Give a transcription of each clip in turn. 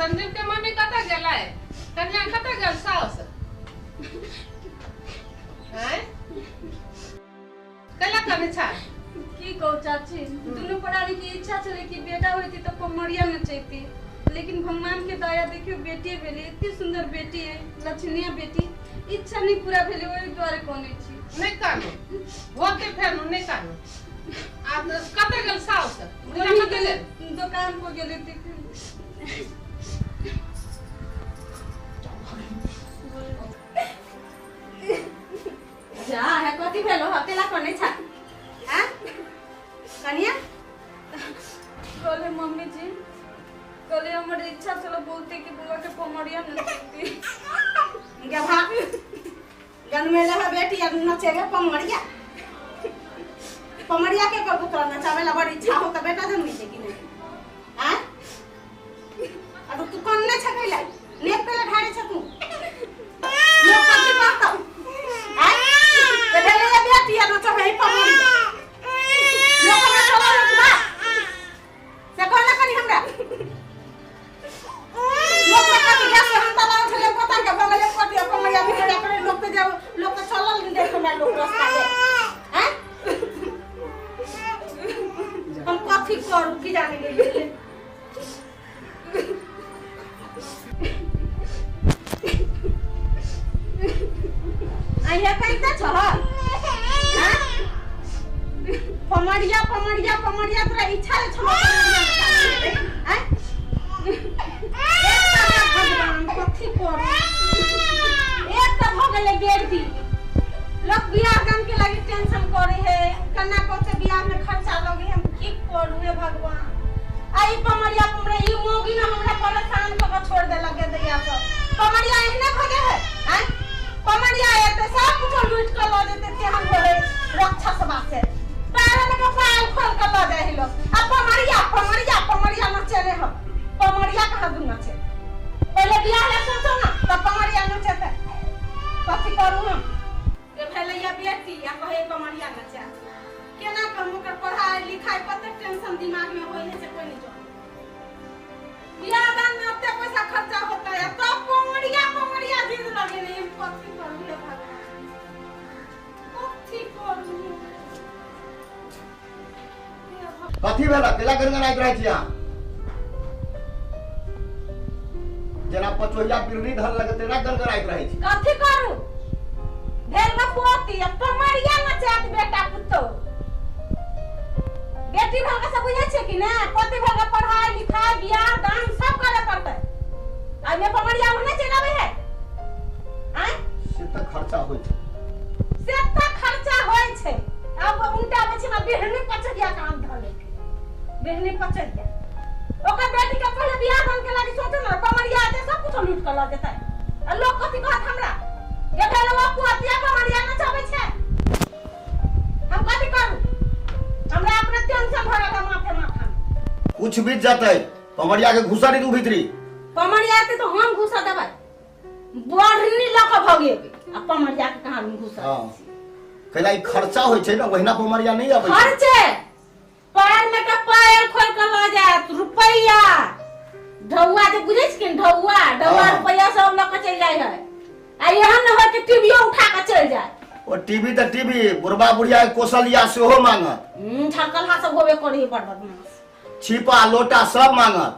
संजीव के मम्मी कतऽ गेलै? कन्या कतऽ गेल साउस? हैं, कैला कनै छा? की कहू चाची, दुनू प्राणी के इच्छा छलै कि बेटा होती तऽ पमरिया नचैती, लेकिन भगवान के दया देखियो बेटी भेलै, एते सुंदर बेटी है, लक्ष्मीया बेटी, इच्छा नहीं पूरा भेलै, ओहि दुआरे कनै छी। नहि कानू, होते फेर नहि कानू। आब कतऽ गेल साउस? बुढ़िया कतऽ गेल? दोकान पर गेलै। देखियो जा है, कथी भेलो ह? केला कनै छा? हैं कनिया? कहले मम्मी जी, कहले हमर इच्छा छल बहुते कि बौआ के पमरिया नचैती। गभा जन्मेले है बेटी आ नचेबे पमरिया? पमरिया के करबो तोरा नचावे ला? बड़ इच्छा हो त बेटा जन्मी छै कि नहीं? हैं, आ तो तू कन्ने छ कैला? नेक पेला ढारे छ तू? लोग कथी कहतौ? हैं, ते भेले या बेटी आ नचबे है पमरिया? लोग हमरा चलल है बा से कह ना कनी हमरा। लोग के कथी गैस हम तला उठले पता के बगले कथी पमरिया मुहरिया करे लोग के, जब लोग के चलल नहीं देख हमरा लोग रास्ता में। हैं, हम कथी करू की जाने गेलिए। अइहे कहिते छह? हैं, पमरिया पमरिया पमरिया, तोरा इच्छा छौ पमरिया नचाबे? हैं, भगवान कथी करू? एक तऽ भऽ गेलै बेटी, लोग बियाह दान के लागी टेंशन करे है, केना कहते बियाह में खर्चा लगे, हम की करू हे भगवान? आ ई पमरिया पमरिया, ई मोगी ना हमरा परेशान कऽ के छोड़ देलक गे दैया सब। पमरिया एहने भऽ गेल है? आँय, पमरिया एते सब कुछो लूटि कऽ लऽ जेतै, तेहन होय राक्षसबा से पैर में के पायल खोल कऽ लऽ जाइ है लोग। आ पमरिया पमरिया पमरिया नचेने हम पमरिया कहाँ दू नचे? पहिले बियाह ला सोचो ना, तब पमरिया नचेतै। कथी करू हम? के भेलैया बेटी आ कहै पमरिया नचा। केना कहू? ओकर पढ़ाई लिखाई कते टेंशन दिमाग में होइ है से कोई नहीं जाने। बियाह दान में ओते पैसा खर्चा होता है, तब पमरिया पमरिया जिद लगे नहीं। हम कथी करू हे भगवान, कथी करू? कथी भेल? केला गनगनाइत रहै छी अहाँ? जेना पचोहिया बिरनी धर लगे तेना गनगनाइत रहै छी। कथी करू? भेल बा पोती आ पमरिया नचात बेटा पुतोह। बेटी भऽ के सब बुझै छै कि ने पोती भऽ के पढ़ाई लिखाई बियाह दान सब करे पड़तै, आ एहिमे पमरिया ओहने चलि आबै है? आँय, से तऽ खर्चा होइ छै। से तऽ खर्चा होइ छै। आब उनटा आबै छै ना बिहनी पचहिया काम धऽ लेके, बिहनी पचहिया। ओकर बेटी के पहिले बियाह दान के लागी सोचो ना, पमरिया एतै सब कुछो लूट के लऽ जेतै आ लोग कथी कहत हमरा? जे भेल वो पोतिया पमरिया नचाबै छै। हम कथी करू? हमरा अपना टेंशन भरल है माथे माथा में। कुछ बीत जतै, पमरिया के घुसा नहीं तू भीतरी। पमरिया एतै तऽ हम घुसा देबै, बढ़नी लऽ कऽ भगेबै आ पमरिया के कहाँ घुसा? हँ, कैला ई खर्चा होइ छै ने, ओहिना पमरिया नहि अबै छै। खर्चे पैर में के पायल खोल के लऽ जायत, रुपैया ढौआ जे बुझै छी ढौआ ढौआ, रुपैया सब लऽ कऽ चलि जाइ है। आ एहन न होय कि टीवीओ उठा कऽ चलि जाय। ओ टीवी तऽ टीवी, बुढ़बा बुढ़िया के कोसलिया सेहो मांगत। झड़कलहा सब होबे करी बड़ बदमाश। छिपा लोटा सब मांगत।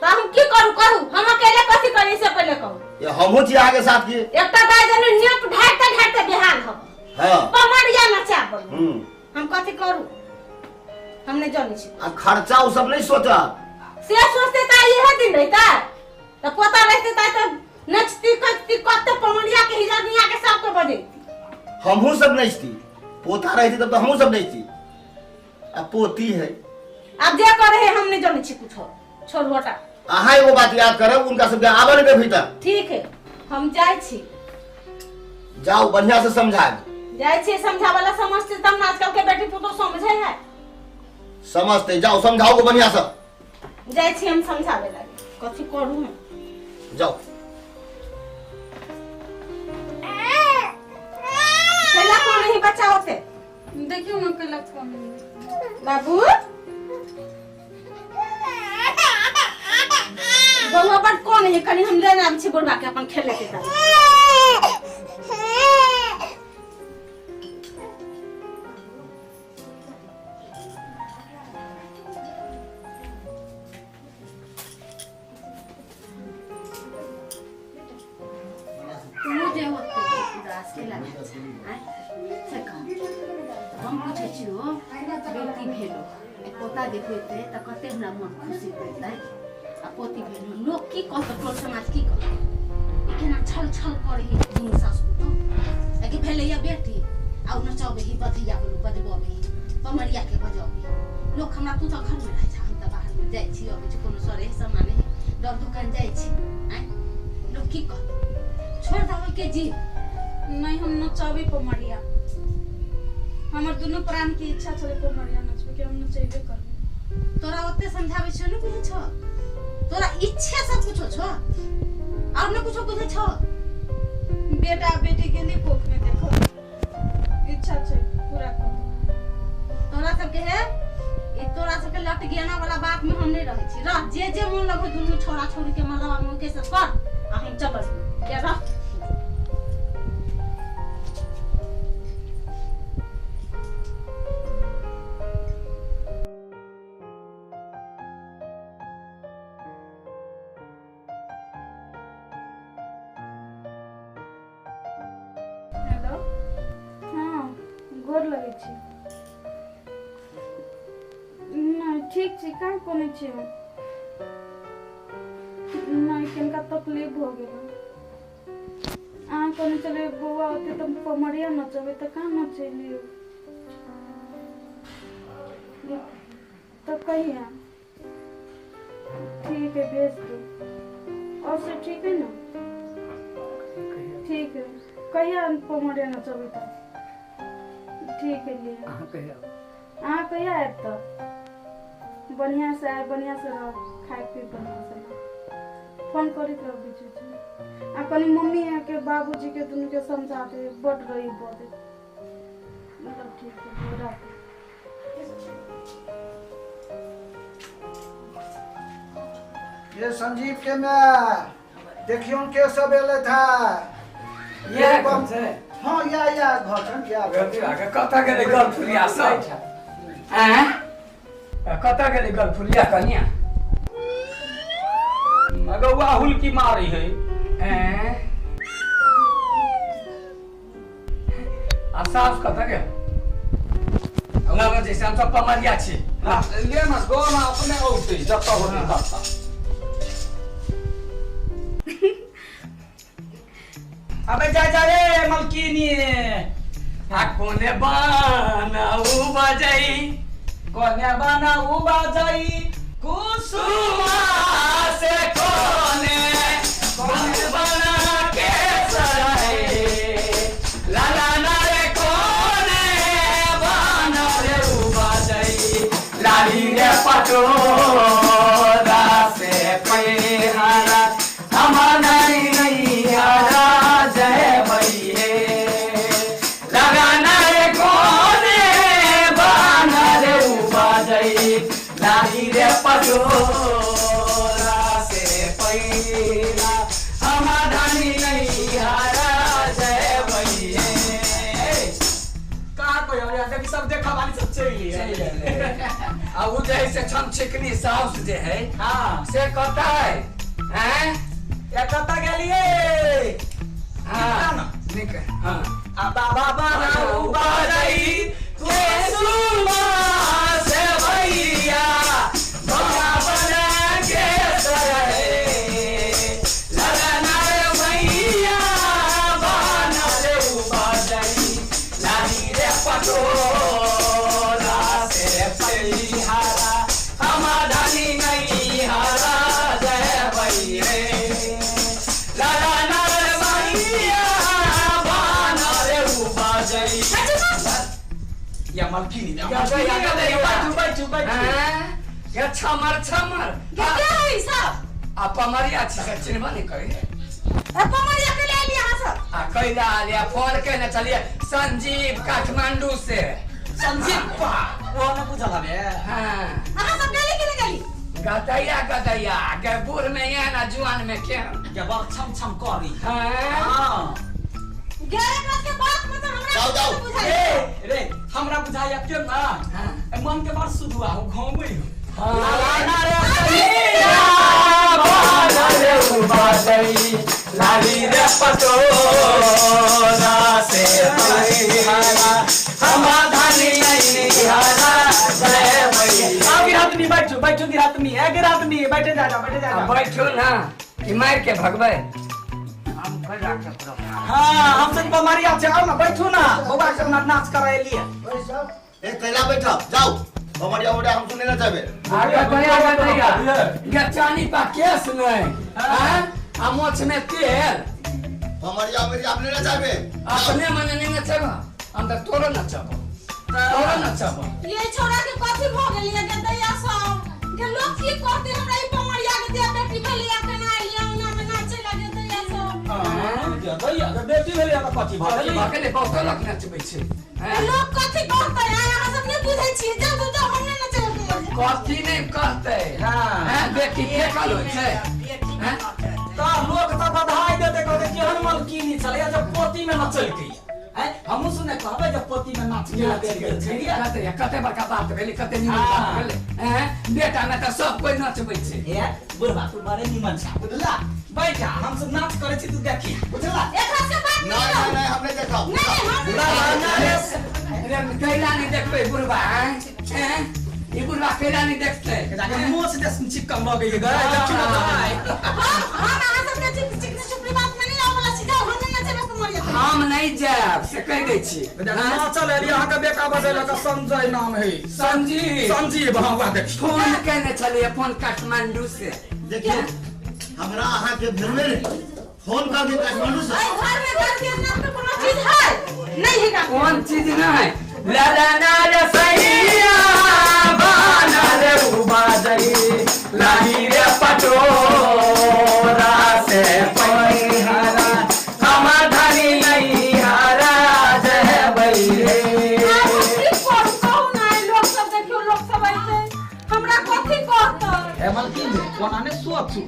तऽ हम की करू कहू? हम अकेले कथी करी से पहिले कहू। ये हमहूँ छी अहाँके साथ की। एकटा दाइ जनी नेप ढाकते ढाकते बेहाल हब। पमरिया नचाबै। हम कथी करू? हम नहि जानै छी। आ खर्चा ओ सब नहि सोचत। से सोचते तऽ इहे दिन रहितै तऽ पोता रहिते तऽ नचती कचती कते पमरिया के हिजरनिया के सबके बजैती। हमहूँ सब नचती, पोता रहती तब तऽ हमहूँ सब नचती, आ पोती है। आब जे करे है हम नहि जानै छी कुछो, छोड़ू हटा। अहाँ एगो बात याद करब, उनका सबके आबऽ नहि देब भीतर। ठीक है, हम जाइ छी। जाओ, बढ़िया से समझायब। जाइ छी समझाबै ला, समझते तब ना, आजकल के बेटी पुतोह समझे है। समझते, जाओ समझाओ को बढ़िया से। जाइ छी हम समझाबै लागी, कथी करू हम? जाओ। कैला कौन ही बच्चा होते? देखियो ना कैला कौन। बाबू बौआ बड़ कोन है कनी हम लेने आबै छी बुढ़वा के अपन खेले के कारण। मुझे होते उदास के लगे से कह हम पूछै छियो बेटी भेलो पोता देखते त कते हमरा मन खुशी होतै आ पोती भेलो लोग की कहत टोल समाज की कहत केना छल छल करे ही दुनू सासु तो कि भेलै या बेटी आ उ नचबे ही बधैया बोलू बजबे पमरिया के बजबे लोग हमरा तू त घर में रहै छ हम त बाहर में जाइ छी अबै छी कोनो सरे सामान है डर दुकान जाइ छी आइ लोग की कहत छोड़ दावे के जी। नहीं हम नचबे पमरिया हमर दुनू प्राण के इच्छा छले पमरिया नचबे के हम नचेबे करबे। तोरा ओते समझाबै छियो न बुझै छो तोरा इच्छा सब कुछो छो और न कुछो बुझै छो। बेटा बेटी के लिए कोख में देखो इच्छा छै पूरा कर तोरा सबके है ई तोरा सबके लट ज्ञाना वाला बात में हम नहीं रहै छी रह जे जे मन लगो दुनू छोरा छोरी के मलवा मुंह के सब कर आ हम चलल या रह। हेलो हाँ गोर लगै छी। नहीं ठीक छी कहाँ कोने छी हम नहीं किनका तकलीफ हो गेल अहाँ कहने चले बौआ होते तऽ पमरिया नचबै तऽ कहाँ नचेलियो तो कहिया ठीक है भेज दो और सब ठीक है ना ठीक है कहिया पमरिया नचबै तऽ ठीक है लिया अहाँ कहिया आयब तऽ बढ़िया से आए बढ़िया से रह खाए पी बढ़िया से फोन करैत रह बीच बीच में आ कनी मम्मी के बाबूजी के दुनू के समझा दे बड रही बदे मतलब ठीक है राख। ये संजीव के मैं देखियो के सब एले था ये कौन छै। हां या या घर छन या कत गेलै गलफुलिया सब हैं कत गेलै गलफुलिया कनिया मगौआ हुलकी मारी है हैं आ सास कत गेल लगे जैसे हम सब पमरिया छी ले ना गोना अपने औतै जत होतै तत। अबे जा जा रे मलकिनी आ कोने बाना उ बजई कोने बाना उ बजई कुसुमा से कोने कोने बाना के सराय लाला ना रे कोने बाना रे उ बजई लाली रे पटोरा से पैहारा हमारा नहीं नैया जय भैये लगाना रे कोने बाना रे उ बजई लाली रे पटोरा से पैरा हमारा नैया जय भैये। का कहियो यार देखी सब देखा वाली सब चलि आ उ जे है से छम छिकनी साउस जे है हां से कहता है हैं या कत गेलिए हां निक हां आ बाबा बाना उ बजई कुसुमा से भैया बाबा बना के सरे लगना रे भैया बाना रे उ बजई लाली रे पटोरा से पैहारा हमारा नैहारा जय भैये लगना रे भैया बाना रे उ बजई या मलकिनी या बैठू बैठू बैठू या छमर छमर के है सब आ पमरिया छी से चिन्हबा नहीं करे आ पमरिया के ले आली अहाँ सब आ कैला आलिया फोन केने चलिए संजीव काठमांडू से संजीव पा वो न बुझल हबे। हां अहाँ सब गेली कि नहीं गेली गदैया गदैया के बूढ़ में एहन आ जुआन में केहन के बड़ छम छम करी। हाँ। हाँ। गेरे के बात में तो हमरा जाओ, जाओ। बुझाइ ए रे हमरा बुझाइया के ना ए मन के बड़ सुधुआ हो घूमै हो। लाला रे सैया बानर उबादई लाली रे पटोरा से पैहारा समाधानी नहीं हारा जय भैया। आ गिरातनी बैठो बैठो गिरातनी ए गिरातनी बैठे जा जा बैठे जा आ जा। बैठो ना कि मार के भगबै। हम कैला के प्रभु। हाँ हम सब बमारिया छै, आओ ना बैठू ना बौआ सब ना नाच कराए लिए। ए कैला बैठा जाओ बमरिया उड़ा हम सुने ना चाहबे। आ गदैया गदैया गचानी पा केस नहीं हैं आ मोछ में तेल। बमरिया उमरिया अपने ना चाहबे। अपने मने नहीं नचब हम त तोरो नचब तोरो नचब। ये छोरा के कथी भ गेलिए गदैया सब के लोग की कहते हमरा ई पमरिया के दिया बेटी भेलिया केना आइलिया उना में नाचे लगे दैया सब। हां गदैया के बेटी भेलिया त कथी भ गेलै? भऽ गेलै बहुतो लोक नचबै छै। हैं? लोग कथी कहते अहाँ सब नहीं बुझै छियै जाउ जाउ जाउ हम नहीं नचबै पमरिया। कथी नहीं कहते? हाँ। हैं बेटी फेकल होइ छै। हैं? त लोक त बधाई देते कहते केहन मलकीनी छलै जब पोती में नचलकै। हैं हमहु सुने कहबै जब पोती में नाच के देल गेल छलियै। कते कते बड़का बात भेलै कते निमन बात भेलै। हैं बेटा में त सब कोइ नचबै छै। ए बुढ़बा तू बड़े निमन छा बुझला बैठा हम सब नाच करै छी तू देखी बुझला। एकरा से बात नहीं नहीं नहीं हमने देखा नहीं हम लाला रे रे कैला नहीं देखबै बुढ़बा। हैं हैं ई बुढ़बा कैला नहीं देखतै? जाके मोछ दे चिपकम लगे गए देखी ना भाई। हम अहाँ सब के चिक चिक चुपड़ी बात में नहीं आवे वाला छी जाउ हम नहीं नचबै पमरिया। हम नहीं जायब से कहि दै छी। नाचल एलियै अहाँके बेटा बजेलक संजय नाम है। संजीव संजीव हाँ वएह देखी फोन केने छलियै फोन काठमांडू से। देखियो हमरा अहाँ के भेलवे ने फोन कर दे काठमांडू से। एहि घर में घर के नाम के कोनो चीज है नहीं है का कोन चीज नहीं। लाला ना सैया बानर उबाजई लाली रे पटोरा से पैहारा समाधानी नहीं हारा जय रे। आब हम की करू कहू ना लोग सब देखियो लोग सब ऐसे हमरा कथी कहतै? ए मलकीनी कोना ने सोचू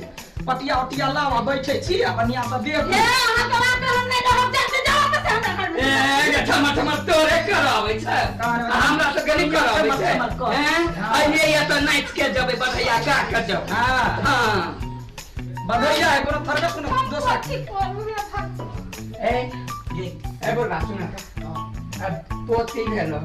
पटिया उटिया लावा बैठे छी आ बढ़िया से देखू। ए अहाँ के बात हम नहीं रहब जाते जाओ तऽ हमरा घर में। ए गे ठमा ठमा तोरे कराबै छै आ हमरा से गरीब कराबै छै। हैं अइये या तऽ नाच के जबै बधैया गा के जब। हाँ हाँ बधैया है कोनो फरक कोनो हम दोसर कथी करू रे भगवान? ए ए बुढ़बा सुन अब पोती भेलो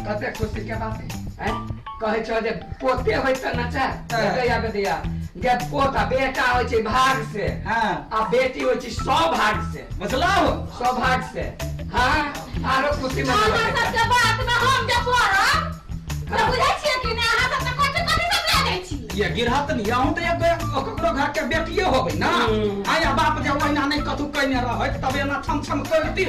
कते खुशी के बात है। हैं कहै छौ जे पोते होइ तऽ नचा गदैया गदैया जे पोता बेटा होइ छै भाग से। हाँ आ बेटी होइ छै सौभाग से बुझलौ सौभाग से। हाँ आरो खुशी अहाँ मनाबै सबके बात में हम जे पड़ब तऽ बुझै छियै कि नहि अहाँ सब तऽ कथी कथी सब लए जाइ छी। ये गिरहत नहीं अहूँ तऽ एक ककरो घर के बेटिए होबै ना। आया बाप जे ओहिना नहीं कथू कयने रहैत तब एना छम छम करती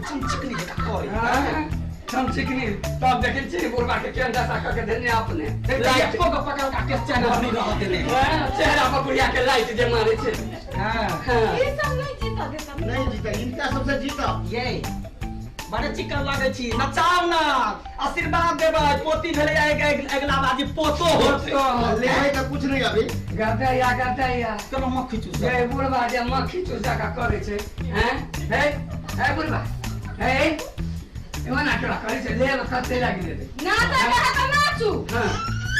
छम चिकनी जकाँ करी। छम चिकनी तब देखै छी बुढ़बा के केहन दशा कऽ के देने अपने लाइट को पकड़ के केस चेहरा नहीं रह देने। चेहरा पर बुढ़िया के लाइट जे मारे छै। हाँ हाँ ई सब नहीं जीतऽ देता। नहीं जीता इनका सबसे जीता। ये बड़े चिकन लागै छी नचाउ ना आशीर्वाद देबै पोती भेलै अगिला बाजी पोतो होतै। ले है तो कुछ नहीं अभी। गदैया गदैया चलो मक्खी चूस जे बुढ़बा जे मक्खी चूस जकाँ करै छै। हैं हे हे बुढ़बा हे एना केना करै छै लेब कते लागि जेतै ना तऽ अहाँ तऽ नाचू। हाँ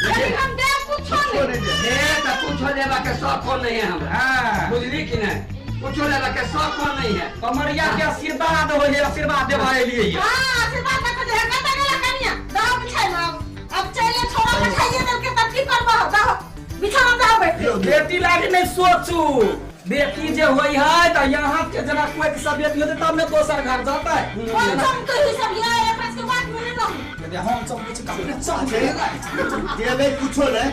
लेकिन हम देब कुछो नहीं। हे तऽ कुछो लेबा के शौको नहीं है हमरा। हाँ बुझली कि नहीं कुछो लेबा के शौको नहीं है। कमरिया के आशीर्वाद होय है आशीर्वाद देबा एलियै। हाँ आशीर्वाद दऽ के जे कतऽ गेला कनिया दाव बिछाइ मे अब चले छोरा बिछाइए देलकै तब की करबह दाव बिछाना दाव बैठ। बेटी लागी नहीं सोचू बेटी जे होय है त यहाँ के जना कोई के सब बेटी होते तब ने दोसर घर जाता है। हम सब तो ई सब या एकरा के बात में नहीं रहू। यदि हम सब कुछ काम चल देबे कुछो नहीं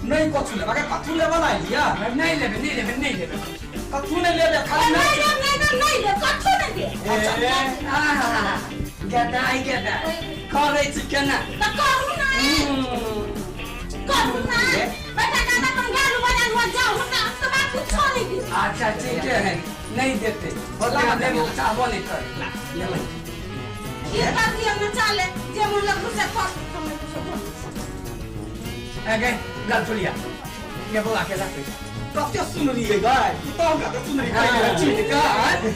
नहीं कथू लेबा के कथू लेबा ला लिया। नहीं लेबे नहीं लेबे नहीं लेबे कथू नहीं लेबे खाली नहीं नहीं नहीं नहीं ले कथू नहीं दे। गदाई गदाई करै छी केना त करू ना करू ना बेटा गाना पर गालू बजा हुआ जाओ हमरा तो बात कुछो नहीं दे। अच्छा ठीक है नहीं देते बोला लेबो चाहबो नहीं करे लेबै ये बात ये न चाले जे मन लगू से कर हम कुछो अगे गलचुलिया ये बौआ के ला पैसा कते सुनरी है गाय तो का सुनरी खाइ चीज का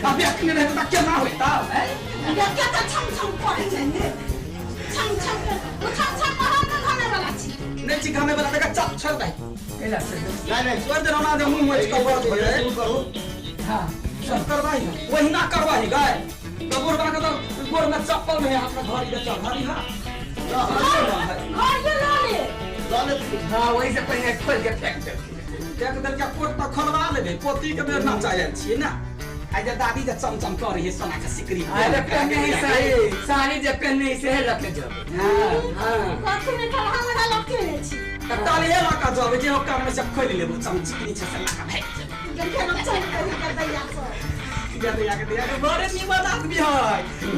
अभी अखने रहे त केना होता है के त छम छम करे छै ने छम छम ओ छम छम हम न घमे वाला छी नै छी घमे वाला त चप छोड़ दे एला से नहीं नहीं छोड़ दे ना दे मुंह मोच के बड़ शुरू करू। हां सब करवाई वही ना करवाई गाय तो बुढ़वा के तो गोड़ में चप्पल नहीं अपना घर ही चल हरी हां घर के ल ले ल ले। हां वही से पहिने खोल के फेंक दे फेंक दे के कोट पर खोलवा लेबे पोती के बेर ना चाहे छियै ना आई जे दादी जे चमचम कर रही सोना के सिकरी अरे पहने ही साड़ी साड़ी जे पहने से लके जब। हां हां कथि ने कल हमरा लके ले छी त ताले लका जब जे हो काम में से खोल लेबो चमचिकनी छै से लका भाग जब के चल कर दैया से के दिया के बड़े निमन आदमी है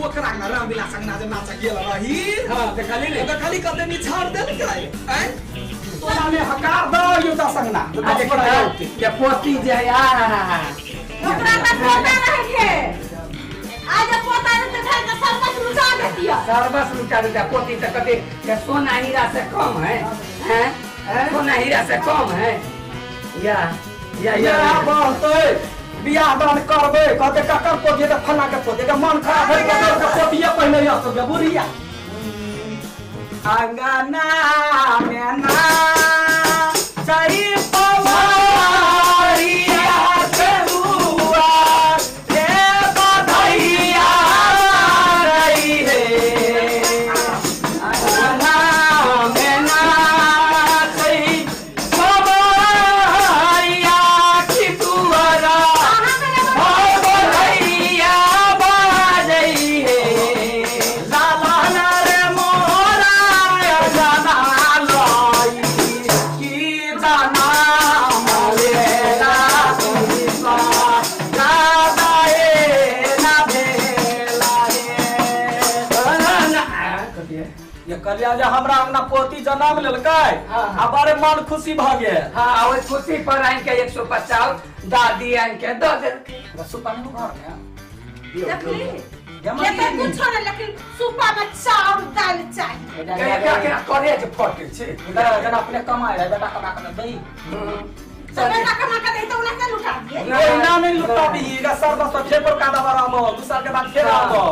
ओकरा ना रामविलास अंगना जे नाच गेल रही। हां देखली ने देखली कते निछाड़ देलकै आय तोरा में हकार द यो दा संगना आ देखा के पोती जे है आ ओकरा त पोता रहे के आज पोता रहे त घर के सर्वस लुटा देतिया सर्वस लुटा देतिया पोती त कते के सोना हीरा से कम है हैं सोना हीरा से कम है या या या बढ़तै बियाह दान करबै कहते ककर पोती त फला के पोती के मन खराब भइ के पोतिया पहिने या सब बुढ़िया अंगना में ना चई पवारिया चलुआ रे बधैया रही है अंगना में ना चई पवारिया की तुअरा बधैया बाजई है लाला रे मोरा जाना लाई की जाना मरेला सुनिसा दादाए ना भेला रे ना कतिए ये कलिया जे हमरा अंगना पोती जन्म लेलकै आ बड़े मन खुशी भ गेल। हां ओइ खुशी पर आइन के 150 दादी आइन के द देलकै सुपा में घर में देखली ये त कुछ नहीं लेकिन सुपा में चाउर दाल चाहिए के के करे जे फटे छै जना अपने कमाए रहे बेटा कमा के दई तो बेटा कमा के दई त उना के लुटा दिए ना नहीं लुटाबी गा सर्वस फेर पर कादा बार आमो दू साल के बाद फेर आमो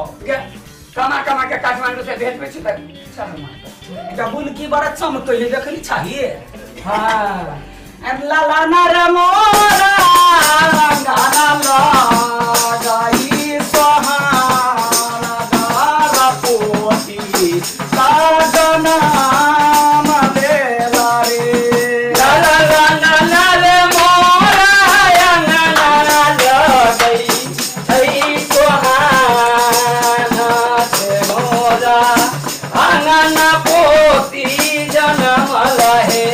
कमा कमा के काठमांडू से भेजबै छी त शर्म का बुनकी बड़ा चमकै है देखली चाहिए। हां अरे लाला ना रे मोरा गाना लगाई सोहाना दारा पोती साजना मलेला रे ला ला ला ला ला रे मोरा अंगना लगई थई सोहाना से मोरा अंगना पोती जनम लहे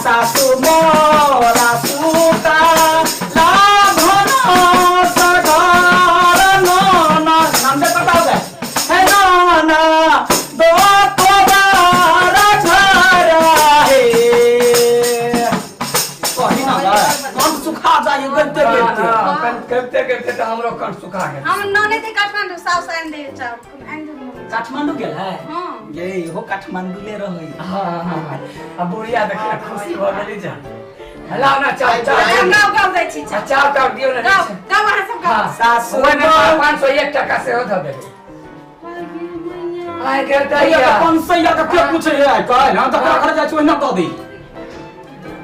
सासु मोरा सुता लाभन सगर नाना नाम से पता है है नाना दो कोबार घर है कही ना कंठ सुखा जाए गलते गलते गलते गलते तो हमरो कंठ सुखा गेल। हम नने थे काठमांडू साउस आइन दे चाउर आइन दे काठमांडू गेल है। हां ये हो काठमांडू ले रहै। हां हां अब बुढ़िया देखि खुशी भ गेली जा हला ना चाव चाव गाव गाव जाइ छी चाव चाव दियो ना गाव गाव अहाँ सब गाव सासु ओइ में 501 टका से हो ध देबै आइ गेल दैया 500 के के पूछै है काल हम त घर जाइ छी ओहिना द दी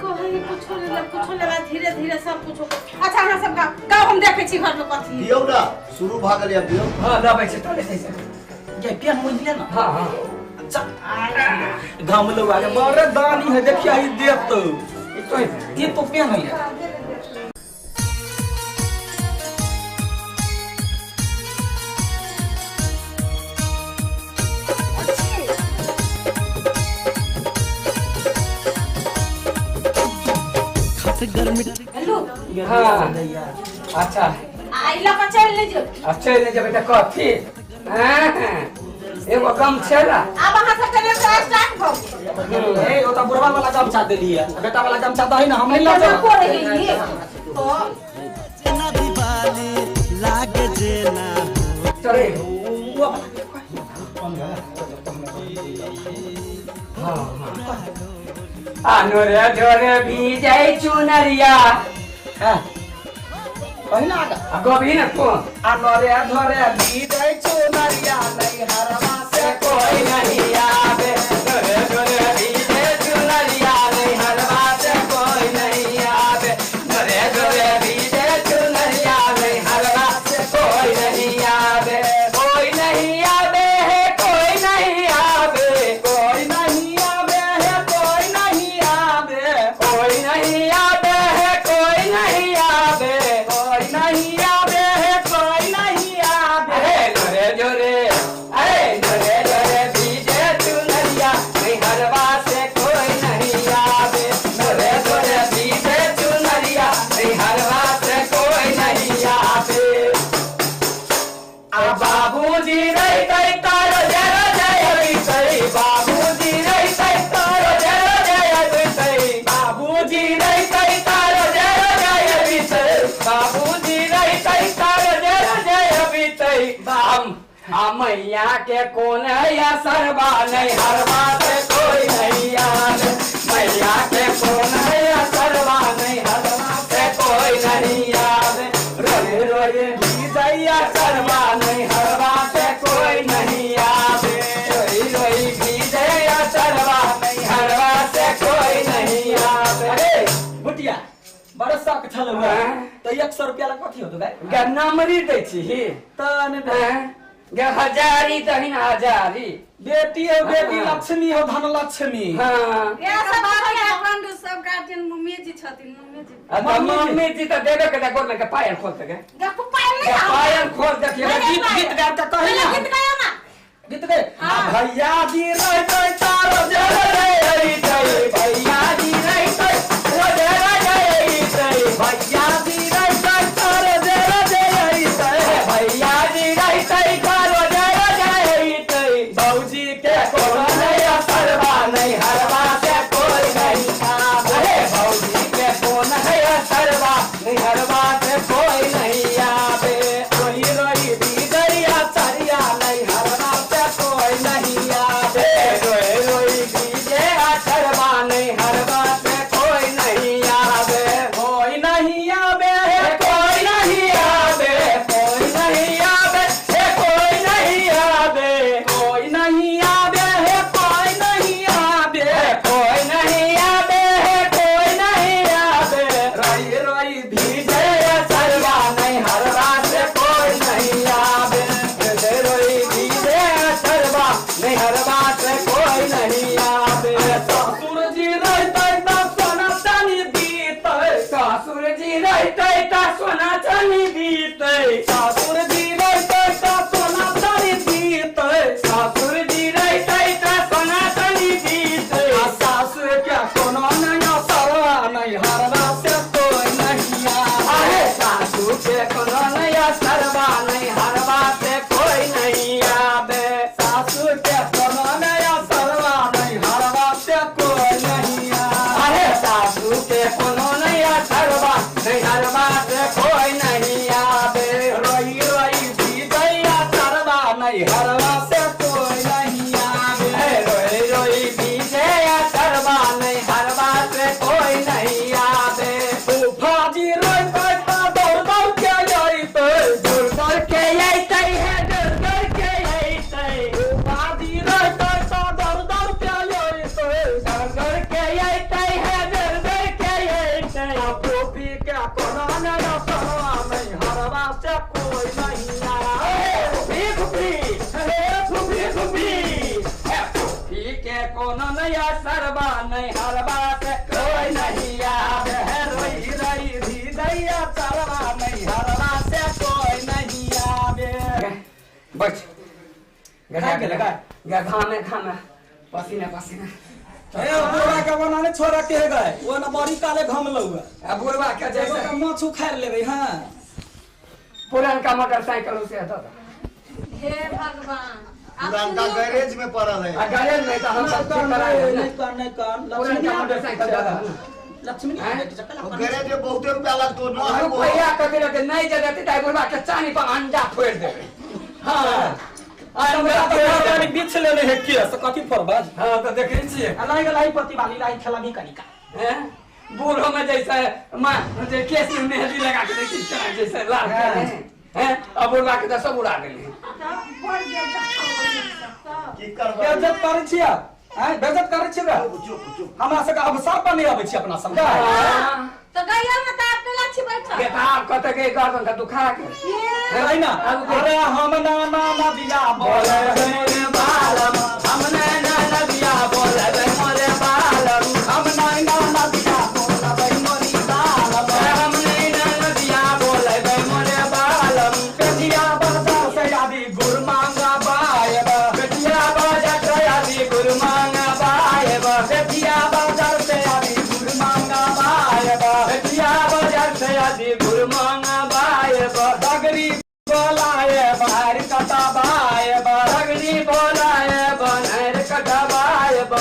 कहे कुछो ले कुछो लेबा धीरे धीरे सब कुछो। अच्छा हमरा सब गाव गाव हम देखै छी घर में कथी दियौ ना शुरू भ गेलै अब दियौ। हां लबै छी तले छै ये पेन मुझ ले ना। हां हां अच्छा घाम लोग आगे बड़े दानी है देखिया ई देत तो ये तो पेन है। हेलो हां अच्छा आ इला पर चल ले जो अब चल ले जेबै त कथी हां एगो गम छेला अब अहाँ सब के स्टार्ट भ गेल। ए ओ त बुढ़वा वाला गमछा देलिए बेटा वाला गमछा दही ना हम नहीं लऽ को रही तो जेना दिवाली लागे जेना चले वो वाला हां हां आ नोरे ढोरे भीजै चुनरिया। पहिला आगा आ गबही ने तू। आ नोरे ढोरे भीजै चुनरिया नैहरवा से कोई नहीं आवे। नोरे ढोरे भीजै चुनरिया नैहरवा से कोई नहीं आवे। नोरे ढोरे भीजै चुनरिया नैहरवा से कोई नहीं आवे। कोई नहीं आवे है कोई नहीं आवे। कोई नहीं आवे है कोई नहीं आवे। कोई नहीं आवे है कोई नहीं आवे। कोई नहीं आवे है कोई नहीं आवे। अरे जोरे जोरे अरे जोरे जोरे भीजे चुनरिया नैहरवा से कोई नहीं आवे। जोरे जोरे भीजे चुनरिया नैहरवा से कोई नहीं आवे। आ बाबूजी रहितै तारो जय जय अबितै। बाबूजी रहितै तारो जय जय अबितै। बाबूजी रहितै तारो जय जय अबितै। बाबूजी रहितै तारो जय जय अबितै। आ मैया के कोन या सरबा नैहरवा से कोई नहीं आवे। मैया के कोन या सरबा नैहरवा से कोई नहीं आवे। रोए रोए भीजैया सरबा नैहरवा से कोई नहीं आवे। रोई रोई भीजैया सरबा नैहरवा से कोई नहीं आवे। अरे बुटिया बड़ा शौक छल हुआ तो 100 रुपया ला कथी होतो गाय? गे नमरी दै छी त ने गे हजारी दहिन हजारी। बेटी हो बेटी लक्ष्मी हो धन लक्ष्मी। हाँ ये सब अपन सब गार्जियन मम्मी जी छथिन मम्मी जी। आ त मम्मी जी त देबे के गोर में के पायल खोल के गे पायल नहीं पायल खोल देखिए। गीत गीत गा के कही ना। गीत गायो ना गीत गे। भैया जी रहितै तारो जय जय अइतै। भैया जी रहितै जय जय अइतै। भैया जी रहितै तारो जय जय अइतै। भैया जी रहितै तारो जय जय अइतै। भौजी के कोनो नया सरबा नैहरवा से कोई नहीं आवे। अरे भौजी के कोनो नया सरबा नैहरवा से कोई नहीं आवे। रोई रोई भीजैया चरिया नैहरवा से कोई नहीं आवे। रोए रोई भीजे सरबा नैहरवा से कोई नहीं आवे। कोई नहीं आवे कोई नहीं आवे। कोई नहीं आवे कोई नहीं आवे। कोई नहीं आवे कोई नहीं आवे। कोई नहीं आवे कोई नहीं आवे। रोई रोई भीजे सरबा नैहरवा से कोई नहीं आवे। रोई भीजे सरबा नैहरवा से कोई नहीं आवे। ससुर जी रहितै त सोना चानी दीतै। ससुर जी रहितै त सोना चानी दीतै। ससुर जी रहितै त सोना चानी दीतै। ससुर जी रहितै त सोना चानी दीतै। आ सासु के कोनो नया सरवा नैहरवा से कोई नहीं आवे। अरे सासु के कोनो नया सरबा नैहरवा से कोई नहीं आवे। सासु के कोनो नया सरवा नैहरवा से कोई नहीं आवे। अरे सासु के कोनो नया सरबा नैहरवा से कोई नहीं आवे। रोई रोई भीजैया सरवा नैहरवा से कोई नहीं आवे। रोई रोई भीजैया सरबा नैहरवा से कोई नहीं आवे। फूफा जी रहितै त दौड़ दौड़ के अइतै। दूर दौड़ के अइतै है दूर दौड़ के अइतै। फूफा जी रहितै त दौड़ दौड़ के अइतै। दौड़ दौड़ के अइतै है दौड़ दौड़ के अइतै। आ फूफी के कोनो नया सरवा नैहरवा से कोई नहीं आवे। फूफी फूफी हे फूफी फूफी हे फूफी के कोनो नया सरबा नैहरवा से कोई नहीं आवे। हे रोई रोई भीजैया सरवा नैहरवा से कोई नहीं आवे। बच खा के लगा। घामे घामे पसीना पसीना। ए बुढ़वा के बनाने छोरा के गए वो न बड़ी काले घम लउआ। आ बुढ़वा के जैसे एगो माछ उखाड़ लेबै। हां पुरनका मोटरसाइकिल उसे हटा दो। हे भगवान पुरानका गैरेज में पड़ल है। आ गैरेज में तो हम सब ठीक करा लेबै नहीं कर नहीं कर पुरनका मोटरसाइकिल दे दो। लक्ष्मी गैरेज में बहुते रुपया लगतो न है रुपया कभी लगे नहीं जगह ते बुढ़वा के चानी पर अंडा फोड़ देबै। हां आ बीछ लेने है केस कथी फोड़बज। हां त देखै छियै आ लागि गेल पति वाली लाई खेलबी कनिका। हैं बूढ़ो में जैसा मां जे केस में मेहंदी लगा के देखी केना जैसे लाल के हैं अब बुढ़वा के त सब उड़ा देली। तब बढ़ गेल की करबै बेइज्जत करै छियै हैं बेइज्जत करै छियै चुप चुप हमरा सबके अवसर पर नहीं आबै छी अपना सब तो गैया में त अपने लाछी बैठल बेटा कत के गर्दन त दुखा के है ना। अरे हम ना ना बिया बोले मोरे बालम हम ना ना बिया बोले मोरे बालम हम ना ना बिया बोले मोरी बालम हम ना ना बिया बोले मोरे बालम बेटिया बाजार से आदि गुर मांगा बायब बेटिया बाजार से आदि गुर मांगा बायब बेटिया बाजार से आदि गुर मांगा बायब बेटिया बाजार से आदि गुर मांगा बायब बगरी बोलाए बाहर कटबायब बगरी बोलाए बाहर कटबायब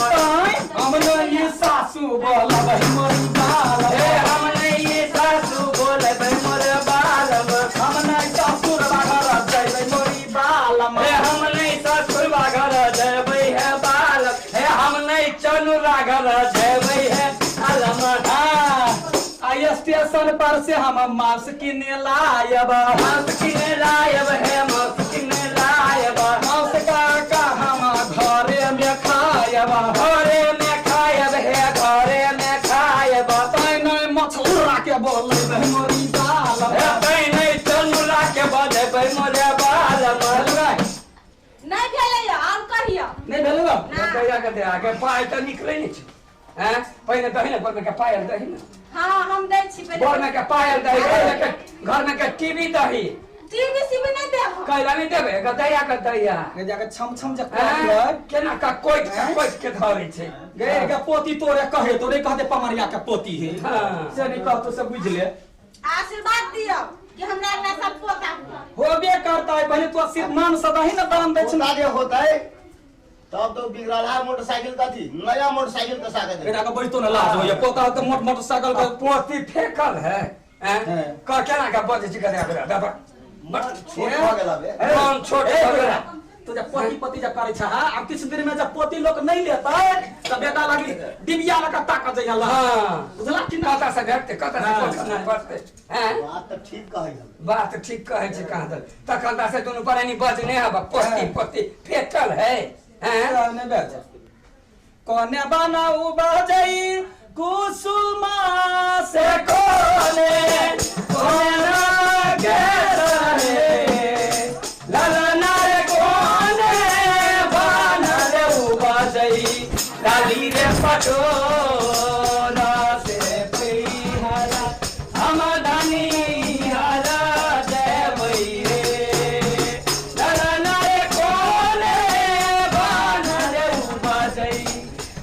हम नहीं सासू बोलबै मोरी बालम हम नहीं सासू बोलबै मोरे बालम हम नहीं ससुर घर जयबै मोरी बालम हम नहीं ससुर घर जयबै है बालम हे हम नहीं चनुरा घर जयबै है अलम। आई स्टेशन पर से हम मांस किने लायब मांस किने लायब है मांस किने लायब मांस का हम घरे में खायब घरे में खायब है घरे में खायब तै नहीं मछुरा के बोलेबै मोरी बालम तै नहीं चनुरा के बजेबै मोरे बालम। नहीं भेलै और कहियो नहीं भेलै ना के दे आगे पाय त निकलै नै छै हैं पहिने दही ने बोर में के पायल दही ने। हां हम दै छी पहिले बोर में के पायल दही घर में के टीवी दही टीवी सीवी नहीं देब कैला नहीं देबे गदैया गदैया गे जाके छम छम जे कहलै केना का कोइट का कोइट के धरै छै गे के पोती तोरे कहे तोरे कहते पमरिया के पोती है से नहीं कहतो से बुझ ले। आशीर्वाद दियो कि हमरा अगला साल पोता होबे करता है पहले तो सिर्फ मान सदा ही ना दान दै छै ना जे होता है तब तो बिगड़ल मोटरसाइकिल का थी नया मोटरसाइकिल का साथे बेटा के बैठतो ना लाज होय पोता त मोटरसाइकिल का पोती फेकल है हैं क केना के बजै छै गदैया गदैया बाबा छोट भ गेल बे मन छोट भ गेल। तो जब पोती पोती जब करै छ हां अब किछ दिन में जब पोती लोग नहीं लेतै त बेटा लागी डिबिया लगा ताकत जइया ल। हां बुझला कि ना कता से भेटते कता से पहुंचना पड़ते हैं बात त ठीक कहै हम बात ठीक कहै छै कहां दल तखन ता से दुनु प्राणी बजने हब पोती पोती फेकल है हैं ने बेच कोने बनाऊ बजई कुसुमा से कोने कोना के रहे ललना रे कोने बनल बजई लाली रे पटोरा से पैहरा हम धनी हरा देबै रे ललना रे कोने बनल बजई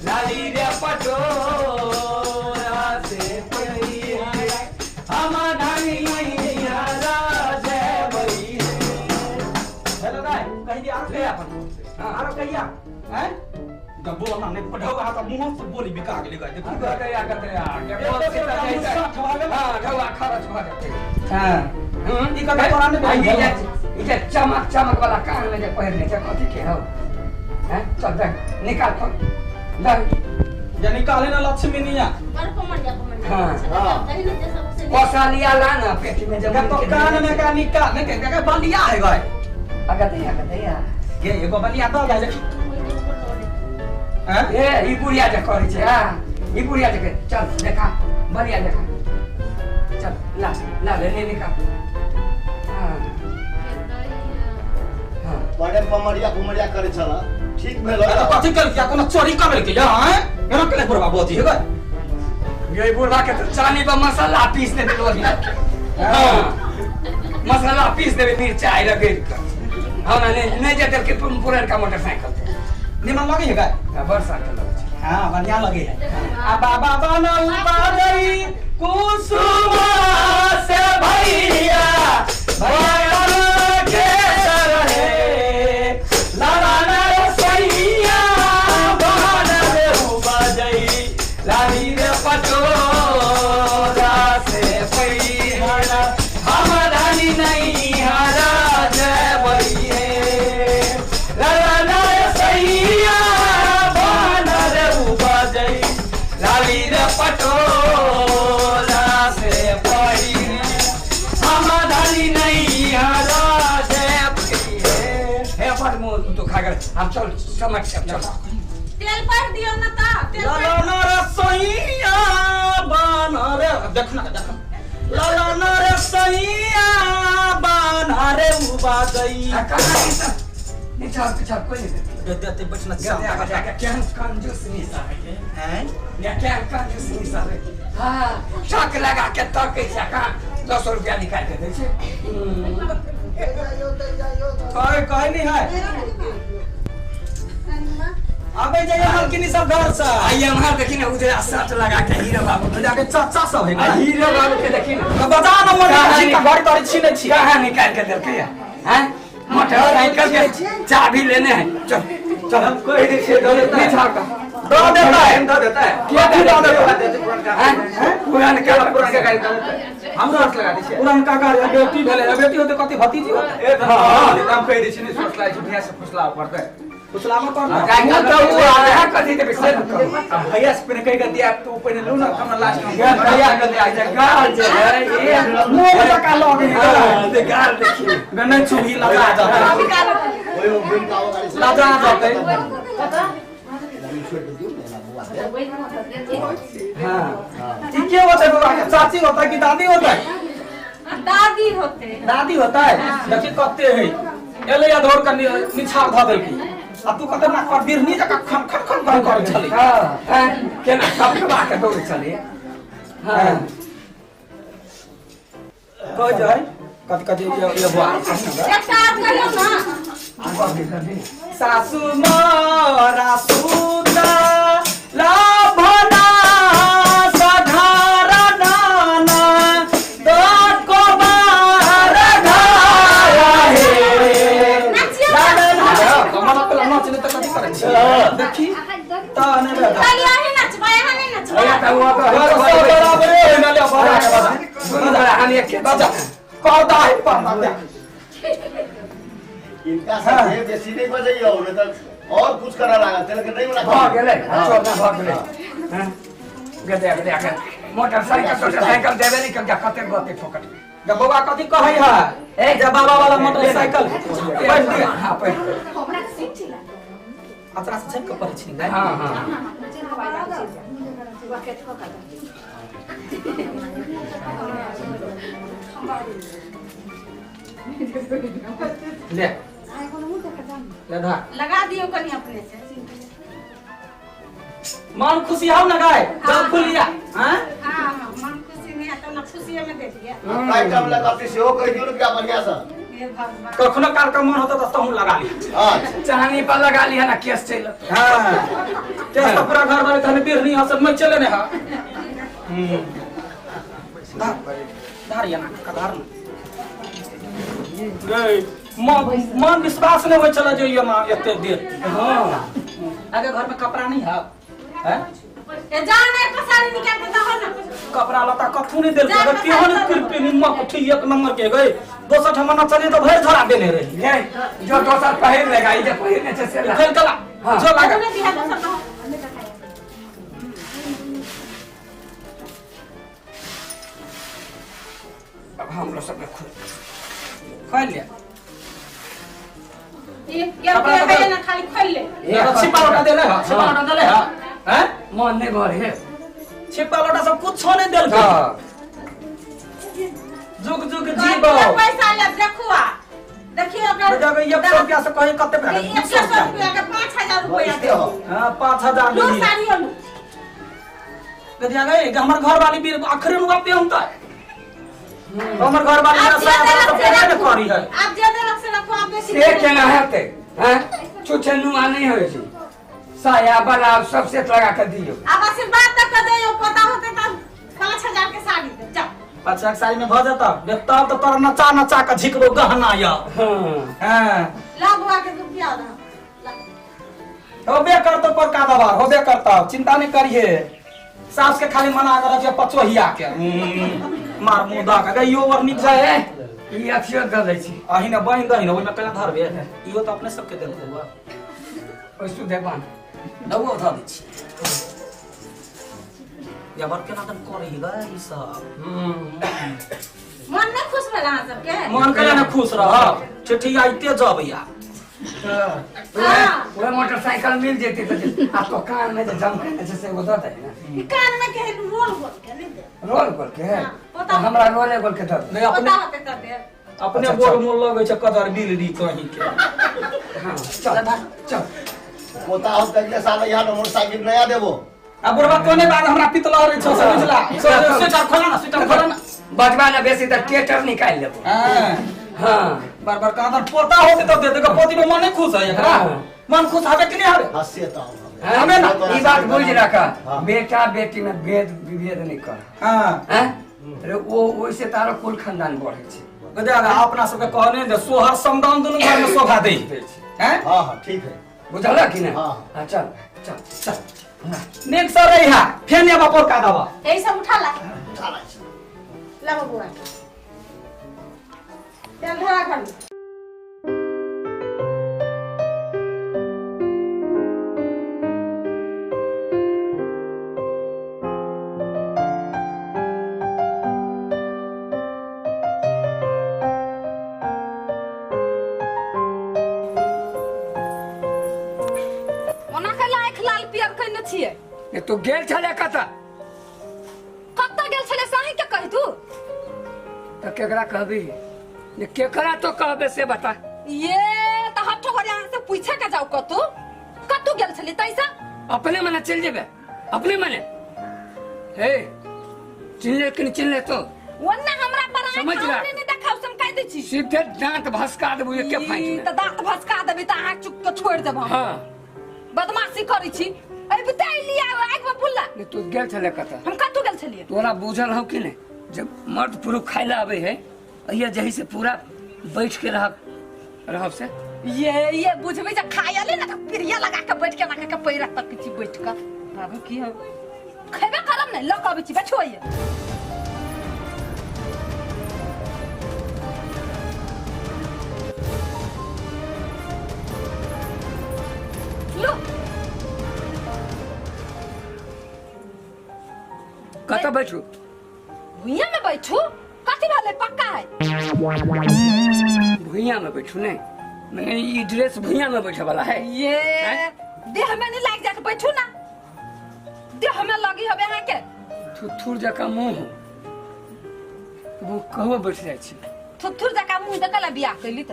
लाली रे पटोरा से पैहरा हम धनी हरा देबै रे। हेलो गाय कहि दिया ले अपन हां आरो कहिया हैं गब्बो ना नहीं पढ़ाओ हां त मुंह से बोली बिका गेलै गाय देखू गदैया गदैया के बोल से त जैसे हां ढौआ खरच भ जेतै। हां ई ई कथा तोरा ने ई जे चमक चमक वाला कान में जे पहिरने छै कथी के हौ हैं चल दे निकाल फोन दे या निकाले ना लक्ष्मी निया बड़ पमरिया पमरिया हां दही ने जे सबसे कोसालिया ला ना पेटी में जब तो कान में का निकाल नहीं के के बलिया है गाय गदैया गदैया गे एगो बलिया the guy देखी हैं ए ई बुढ़िया जे करै छै हां ई बुढ़िया जे चल देखा बलिया देखा चल ला ला ले ले निकाल। हां हां बड़े पमरिया घुमरिया करै छला ठीक भेल अरे कथी कल किया कोनो चोरी कर के या हैं एना केले बुढ़वा बोजी हे गाय ये बुढ़वा के तो चानी पर मसाला पीस दे देलो हां मसाला पीस देबे मिरचाई रगड़ के हां ना नहीं जे के पुरनका मोटरसाइकिल निमन लगे है गाय बड़ साइकिल लगे छै। हां बढ़िया लगे है। आ बाबा बनल बाजई कुसुमा से भैया भैया के रहे लाला रे सैया बनल बजई लाली रे पटोरा से पैहरा हम रानी नहीं हरा जयबै हे। गेलै हम चल समझ चल तेल पर दियो ना ता तेल पर लाला रे सैया बान रे देखना देख लाला रे सैया बान रे उबा गई नीचा पीछा कोई नहीं देते बैठना चाहता केहन कंजूस नहीं सारे के हैं या केहन कंजूस नहीं सारे हां शक लगा के तकै छै का 200 रुपया निकाल के दै छै कहे कहे नहीं है आबे जाइए हलकिनी सब घर से आइए हमार देखी ना उजरा शर्ट लगा के हीरो बाबू जाके चाचा सब है आ हीरो बाबू के देखी ना बजा न मोर घर तोरी छीने छी कहां निकाल के देलकै हैं मोटरसाइकिल के चाबी लेने हैं चल चल हम कोई नहीं छे दो देता है दो देता है दो देता है क्या दो देता है पुरान का पुरान का हम रस लगा दै छै पुरानका गाड़ी बेटी भेलै बेटी होते कथि भतीजी होते ए हां हम कहि दै छी नै सोचला छी भैया से फुसला पड़तै फुसलामा पर साइकिल तो वो आधा कथि देबै से आ भैया से पहिने कहि के दिया तू पहिने लू ना हमरा लास्ट में भैया के दिया जे गाल जे है ए मुंह जका लग हां दे गाल देखी गने चूही लगा जाते लगा जाते हां ई के होता है बाबा चाची होता है कि दादी होता है? दादी होते दादी होता है। देखी कते है एले या धोर कर निछार ध देलकी आ तू कते ना कर बिरनी जका खन खन खन खन कर छली हां केना कपकबा के दौड़ छली हां कह जाय कथि कथि ये बुआ एक साथ करियो ना सासु मोरा सुता लाभना सघारा नाना दत को बार घारा हे कमरा पे नाच ने त कथि करै छी देखी त ने खाली आही नचबै आही नहीं नचबै त वो त बराबर है ना ले बड़ा बड़ा सुन बड़ा हम एक बजा पर्दा है पर्दा देख इनका सब बेसी नहीं बजैयो नहीं तो और कुछ करा लगा तेरे के नहीं बना भ गेलै छोड़ ना भ गेलै हां गदे गदे के मोटरसाइकिल मोटरसाइकिल देबे नहीं कब कते गते फोकट जब बौआ कथि कहै है ए जब बाबा वाला मोटरसाइकिल बैठ दे हां बैठ हमरा सीट छिला अतरा से छक पड़ै छी ने हां हां ले ले धा लगा दियो कनी अपने से मन खुशी हो ना गाय जब खुलिया हां हां हां मन खुशी नहीं आता ना खुशी में दे दिया काय काम लगाते से हो कहि दियो ना क्या बढ़िया सा हे भगवान कखनो काल का मन होता त तहु लगा ली हां चाहनी पर लगा ली है ना केस चल हां केस तो पूरा घर वाले तने बिरनी हसन में चले ने हां धार धार या ना का धार गई मन विश्वास नहीं होय चला जाइए मां एते देर हां आगे घर में कपड़ा नहीं है हैं ए जान नहीं पसारी निकाल के दहो ना कपड़ा लता कथू नहीं देल अगर केहन कृपे निमक उठी एक नंबर के गई दोसर ठमा न चले तो भर झोरा देने रही ले जो दोसर पहिर लेगा ई जे पहिरने छै से खेल कला जो लागा दिया दोसर दहो अब हम लोग सब खोल खोल लिया ये ये ना खाली खोल ले छिपा लोटा देले ह छिपा लोटा देले ह हैं मन नहीं भर है छिपा लोटा सब कुछ नहीं देल के जुग जुग जीवो पैसा ले देखुआ देखियो अगर जब 100 रुपया से कहीं कते पे 100 रुपया के 5000 रुपया दे हां 5000 ले लो साड़ी लो गदिया गई हमर घर वाली भी अखरे नुआ पे हम त हमर घर वाली तो पैसा न करी है आप जे देलक से रखो आप बेसी से केना हेतै हैं छुछे नुआ नहीं होय छै साया बना सब सेट लगा के दियो अब आशीर्वाद तक कर दियो पता होते त 5000 के साड़ी दे जा 5000 के साड़ी में भ जाता तब तो तोर नचा नचा के झिकबो गहना या हां हां ला बुआ के रुपया दा होबे करतो पर का दबार होबे करता चिंता नहीं करिए सास के खाली मना कर रखिए पचोहिया के मार मुंह दा के यो वर निक जाए ई अथियो द दै छी अही ने बहिन दही ने ओइ में केना धरबे इहो त अपने सबके देल हुआ ओइ सुधे बान दबो ध दै छी या बर केना दन करही ग ई सब मन न खुश भेल अहाँ सबके मन केना न खुश रह ठेठी आइते जब या वह मोटरसाइकिल मिल जेती तो आ तो कान में जम के से वो दत है ना। ई कान में के रोल गोल के नहीं दे। रोल गोल के तो हमरा रोले गोल के दत नहीं अपने होते त दे अपने बोल मोल लगै छै कदर बिलरी कहीं के। हां चल चल पोता हो अगले साल यहाँ मोटरसाइकिल नया देबो। आ बुढ़वा कोने बाद हमरा पितला रे छ समझला स्वेटर खोला ना स्वेटर खोला ना बजवा ना बेसी त ट्रैक्टर निकाल लेबो। हां हां बार बार कहा पोता होते तब दे देगा पोती में मन नहीं खुश है एकरा मन खुश हवे कि नहीं हवे हंसे त हमें ना ई बात बुझ रखा बेटा बेटी में भेद विभेद नहीं कर। हां हैं अरे वो ओइसे तारो कुल खानदान बढ़े छै गदा अपना सबके कहने जे सोहर समदान दुनु घर में शोभा दे हैं। हां हां ठीक है बुझला कि ना। हां चल चल चल नेक सर रही है फेन या बापर का दवा यही सब उठा ला उठा ला ला बबुआ चल धरा घर में। ओना के लाख लाल पियर कहने छियै। ये तो गेल छले कत कत गेल छले साही के कहि तू त केकरा कहबी ये केकरा तो कहबे से बता। ये त हठो घरे अहाँ से पूछे के जाऊ कतू कतू गेल छली तैसा अपने मने चल जेबे अपने मने हे चिल्ले कि चिल्ले तो ओन्ना हमरा पर समझ ला नहीं देखाउ सम कह दै छी सीधे दांत भसका देबू एके फाइट में त दांत भसका देबी त अहाँ चुप के छोड़ देब हम। हां बदमाशी करै छी ए बुताई लिया आग में बुल्ला ने तू गेल छले कत हम कतू गेल छलिए तोरा बुझल हो कि नहीं जब मर्द पुरुष खाइला आवे है अइया जही से पूरा बैठ के रहब से ये बुझबे जे खायले ना त प्रिया लगा के बैठ के ना के पैरा तक छी बैठ के बाबू की है खेबे करम नै ल कहबै छी बैठो ये लो कत बैठू भुइया में बैठू कथि भेलै पक्का है भुइया में बैठू नहीं मैंने ये ड्रेस भुइया में बैठे वाला है ये देह में नहीं लाग जात बैठू ना देह में लगी हबे अहाँ के थुथुर जका मुंह वो कहो बैठ जाय छी थुथुर जका मुंह देखला बियाह कैली त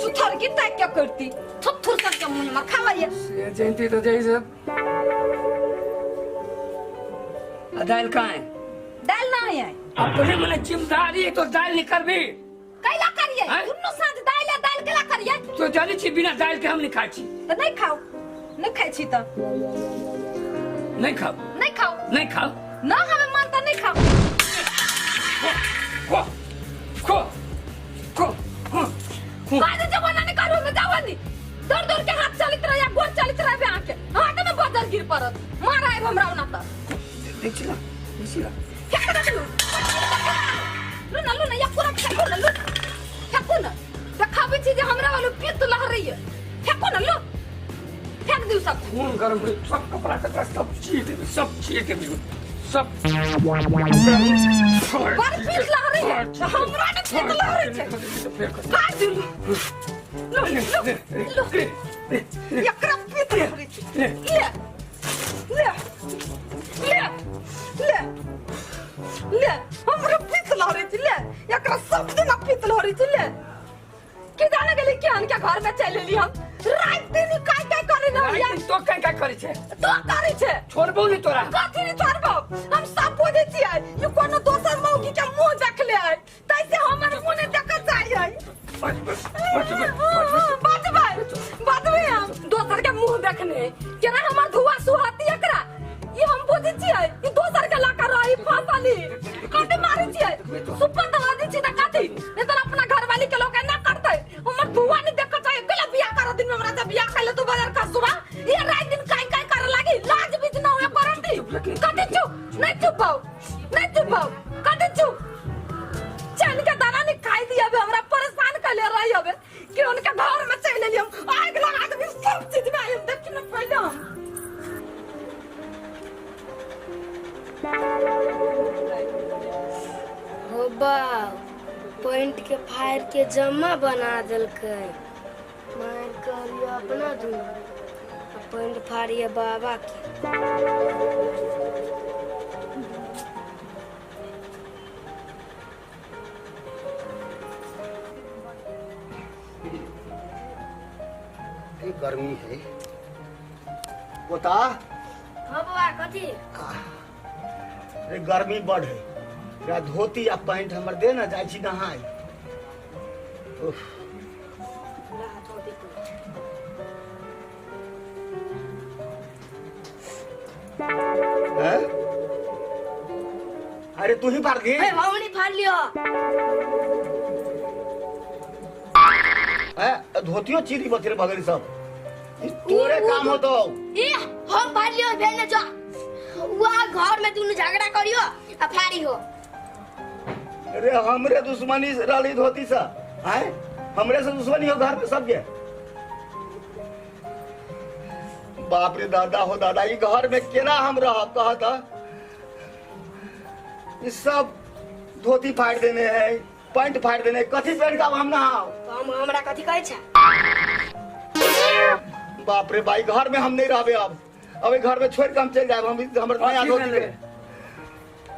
सुथर की ताक के करती थुथुर सन के मुंह में खावैया से जयंती तो जैसे दाल कहाँ है दाल ना है अपने मने जिम्मेदारी है तो दाल निकल भी कैला करिए दुन्नु साँझ दाल या दाल केला करिए तो जानी छी बिना दाल के हम नहीं खाई छी त नहीं खाओ नहीं खाई छी त नहीं खाओ नहीं खाओ नहीं खाओ ना हमें मन त नहीं खाओ खो खो खो खो बाद जमाना नहीं करू में जावनी दौड़ दौड़ के हाथ चलित रहे या गोड़ चलित रहे अहाँ के हाथ में बदल गिर पड़त मार आएब हमरा ओना त देख छी ना देख छी ना लू ना लू ना या पूरा फेंको ना लू फेंको ना देखाबै छी जे हमरा वालो पित्त लहरै है फेंको ना लू फेंक दिउ सब खून गरम कर सब कपड़ा कपड़ा सब चीर देबे सब चीर देबे सब बड़ पित्त लहरै है हमरा ने पित्त लहरै छै काट दिउ लू लू लू एकरा पित्त लहरै छै ले ले ले ले ले हमरा पित्त लहरै छै ले एकरा सब दिन पित्त लहरै छै ले की जाने गेली कि अनके घर में चल एली हम रात दिन काय काय करे ना रात दिन तो काय काय करे छै तो करे छै छोड़बो नहीं तोरा कथि नहीं छोड़बो हम सब बुझै छियै ई कोनो दोसर मौगी के मुंह देखले है तैसे हमर मुंह नहीं देखल चाहिए बचबै बचबै हम दोसर के मुंह देखने केना हमर धुआ सुहाती एकरा ई हम बुझै छियै ई दोसर के लका रही फसली कथि मारै छियै सुपर दवा दै छी त कथि नहीं त अपना घरवाली के लोग ना करतै हमर धुआ नहीं देखल चाहिए केला बियाह कर दिन में हमरा से बियाह कैले तू बाजार का सुबह ये रात दिन काय काय करे लागी लाज बीच ना होए परती कथि चुप नहीं चुप भाऊ नहीं चुप भाऊ कथि चुप चैन के दाना नहीं खाई दिया अबे हमरा परेशान कर ले रही हबे कि उनके घर में चल लेली हम आग लगा के सब चीज में हम देखी न पहले हम हो बाप पॉइंट के फायर के जमा बना देलकै। अपना दुनू आ पैंट फाड़िए बाबा के। ये गर्मी है पोता। हाँ बाबा कथी? अरे गर्मी बड़ है, एकरा धोती आ पैंट हमर दे ना, जाइ छी नहाय। उफ, हैं? अरे तू ही फाड़ दी? ए, हम नहीं फाड़ लियो। हैं? धोतियो चीरी बथेरे भगरी सब। ई तोरे काम होतो। ई हम फाड़ लियो भेल न जो। वहाँ घर में दुनू झगड़ा करियो आ फाड़ी हो। अरे हमरे दुश्मनी रहली धोती से, आए हमरे से दुश्मनी हो घर में सबके। बाप रे दादा हो दादा, ई घर में केना हम रहब कहता। ई सब धोती फाड़ देने है, पैंट फाड़ देने, कथी पहन के अब हम नहाओ? तो हम हमरा कथी कहै छै? बाप रे भाई, घर में हम नहीं रहबे अब। अब घर में छोड़ के हम चल जाए। हम हमर नया धोती के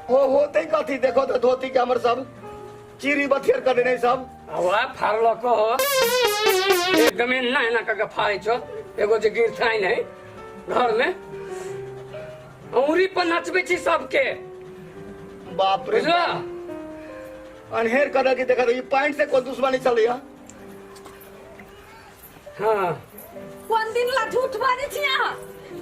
हो होते कथी देखो तो धोती के हमर सब चीरी बथेर कर देने सब। हवा फाड़लको हो एकदम एना एना कऽ के फाड़ै छौ। एगो जे गिरथाइन है घर में औरी पर नचबै छी सबके। बाप रे बुझला? अनहेर कर के देखा ई पैंट से कोई दुश्मनी चलैया। हाँ कोन दिन ला झूठ बाजै छी अहाँ?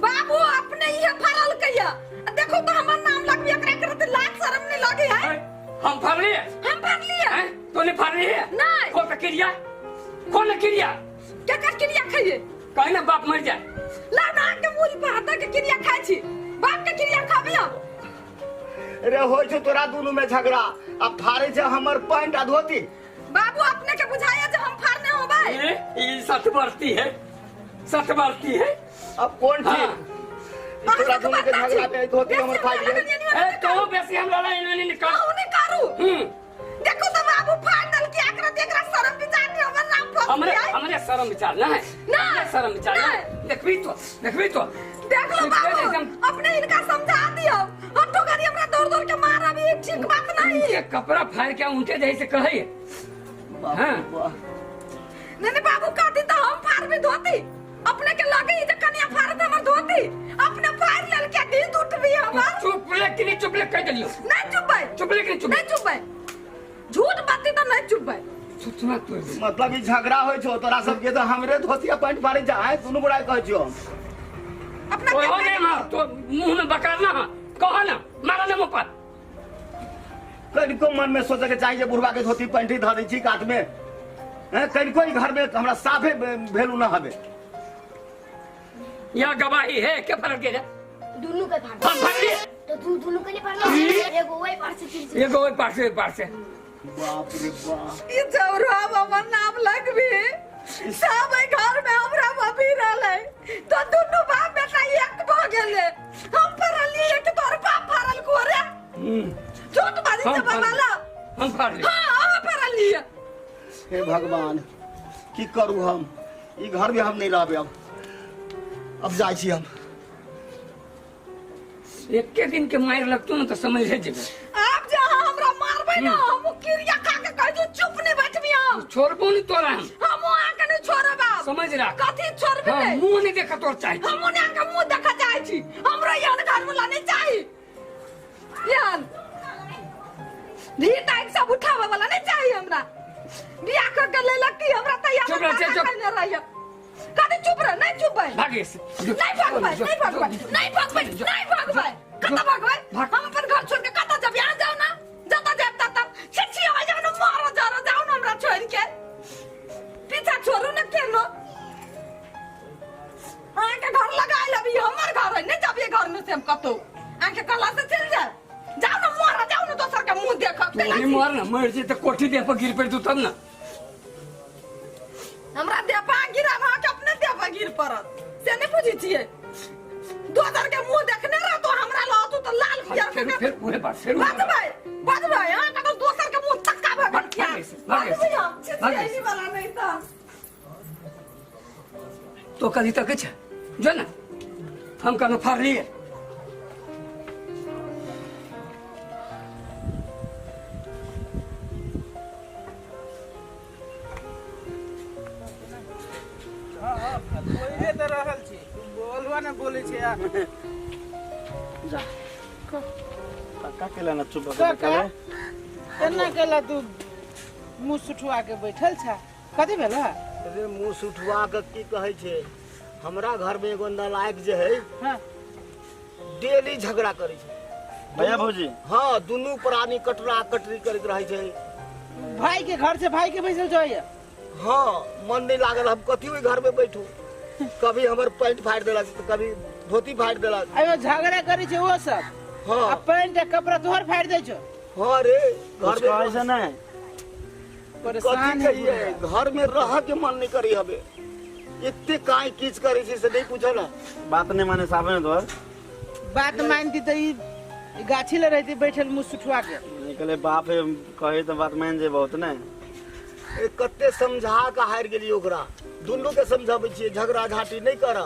बाबू अपने इहे फाड़ल कहिया, देखो तो हमर नाम लगबी एकरा करत लाज शरम नहीं लगे है। हम फाड़लिए? हम फाड़लिए। हैं? तोने फाड़लिए? नहीं। कौन का क्रिया? कौन क्रिया? केकर क्रिया खाइए? कहीं ना बाप मर जाए। ला ना के मूरी पर हाथ के क्रिया खाइ छी, बाप के क्रिया खाबी हम। अरे होय छौ तोरा दुनू में झगड़ा आ फाड़े छै हमर पैंट आ धोती। बाबू अपने के बुझाया जे हम फाड़ने होबै। ई सत बढ़ती है, सत बढ़ती है। अब कौन ठीक? तोरा दुनू के झगड़ा में धोती हमर फाड़ गेल। ए तो बेसी हम लड़ाई नहीं निकाल। कहू नहीं करू। देखो तो बाबू फाड़ दल के एकरा एकरा शर्म विचार नहीं हमर नाम फंस हमरे गया। हमरे शर्म विचार ना है, ना शर्म विचार ना है। देखबी तो, देखबी तो देख लो बाबू अपने इनका समझा दियो। हम तो गाड़ी हमरा दौड़ दौड़ के मार अभी ठीक बात नहीं। ये कपड़ा फाड़ के उनके जैसे कहे। हां नहीं नहीं बाबू कहती तो हम फाड़ भी धोती अपने के लगे जे कनिया फाड़ हमर धोती अपने फाड़ लेल के दी टूट भी हमर। चुप ले कि नहीं चुप ले कह देलियो। नहीं चुप है, चुप ले कि नहीं चुप? नहीं चुप है, झूठ बाती तो नहीं चुप है। सुतना तू मतलब ई झगड़ा होय छौ तोरा सब के तो हमरे धोती आ पैंट फाड़े जाए दुनू गोड़ा कहै छियो। अपना के नहीं मार तो मुंह में बकारना है, कहो ना मारा ना मुंह पर। कनिको मन में सोचे के चाहिए बुढ़वा के धोती पैंट ही धऽ दै छी कात में। हैं कनिको ई घर में हमरा साफे भेलू ना हबे। यह गवाही है के फरक के दुनू के फाड़। हम फाड़ लिए तो तू दुनू के नहीं फाड़लो, एगो ओइ पर से चिर एगो ओइ पर से, पार से। बाप रे बाप, ई चौरा हमर नाम लगबी सब घर में हमरा मम्मी रहले तो दुनू बाप बेटा एक भ गेले। हम फरलिए कि तोर बाप फरल को रे? झूठ बाजी से बाबा हम फाड़लिए। हां हम फरलिए। हे भगवान की करू हम, ई घर में हम नहीं रहबे अब। अब जाइ छी हम। एके दिन के मार लगतो ना तो समझ ले जेबे। आप जहां हमरा मारबे ना हम क्रिया खा के कह दू चुप नहीं बैठबी हम। छोड़बो नहीं तोरा हम। हम वहां के नहीं छोड़ब आप। समझ रहा कथी छोड़बे? हां मुंह नहीं देखा तोर चाहि। हम ओने के मुंह देखा चाहि छी, हमरा यहन घर में नहीं चाहि। यहन धी टाइम सब उठावे वाला नहीं चाहि हमरा। बियाह कर के लेलक की हमरा तैयार चुप रह, चुप रह। कथी चुप रह? नहीं चुप है, भागे से। नहीं भागबै, नहीं भागबै, नहीं भागबै, नहीं भागबै। कत भागबै? हम अपन घर छोड़ के कत जब यहाँ जाओ ना, जत जाब तत छिछि हो जाओ ना, मारो जाओ जाओ ना हमरा छोड़ के पीछा छोड़ू ना केनो। अहाँ के घर लगाए लबी हमर घर है, नहीं जाबिए घर में से हम कतौ। अहाँ के कला से चल जाए, जाओ ना मारो जाओ ना दोसर के मुंह देखब। तोरी मार ना मर जे त कोठी देह पर गिर पड़ तू तब ना। हमरा देह पर गिरा अहाँ के अपने देह पर गिर पड़त से नहीं बुझै छियै। दोसर के मुंह देखने रह तो हमरा लहतू तो लाल पियर फिर फिर पूरे बात फिर बजबै बजबै। अहाँ के तो दोसर के मुंह तक्का भऽ गेल किया? भागे वाला नहीं त तो कथी तकै छै जो ने हम कहलहुँ फाड़लियै। बोलिए तऽ रहल छी, बोलबा ने बोलै छै आ। जा काका केला ना चुप भऽ काका गेलै। एना केला तू मुँह सुठुआ के बैठल छ, कथी भेल? अरे मुँह सुठुआ के की कहै छै, हमरा घर में एगो नालायक जे है हाँ। डेली झगड़ा करै छै। भैया भौजी? हाँ, दुनू प्राणी कटरा कटरी करैत रहै छै। भाई के घर से भाई के बैसल छै? हाँ, मन नहीं लागल, हम कथी ओहि घर में बैठू। कभी हमर पैंट फाड़ि देलक तऽ कभी धोती फाड़ि देलक। अयो झगड़ा करै छै ओ सब? हाँ। आ पैंट आ कपड़ा तोहर फाड़ि दै छौ? हाँ रे, घर में कहै छै नहि। परेशान कथी कहिए, घर में रह के मन नहीं करी हबे, एते काय कीच करै छै से नहीं पूछो ना। बात नहीं माने साहब ने तोहर। बात मानती तऽ ई गाछी ले रहती बैठल मुँह सुठुआ के। निकले बाप है कहे तो बात मान जे बहुत ने। ए कते समझा के हारि गेली ओकरा, दुनू के समझाबै छियै झगड़ा झाटी नहीं कर।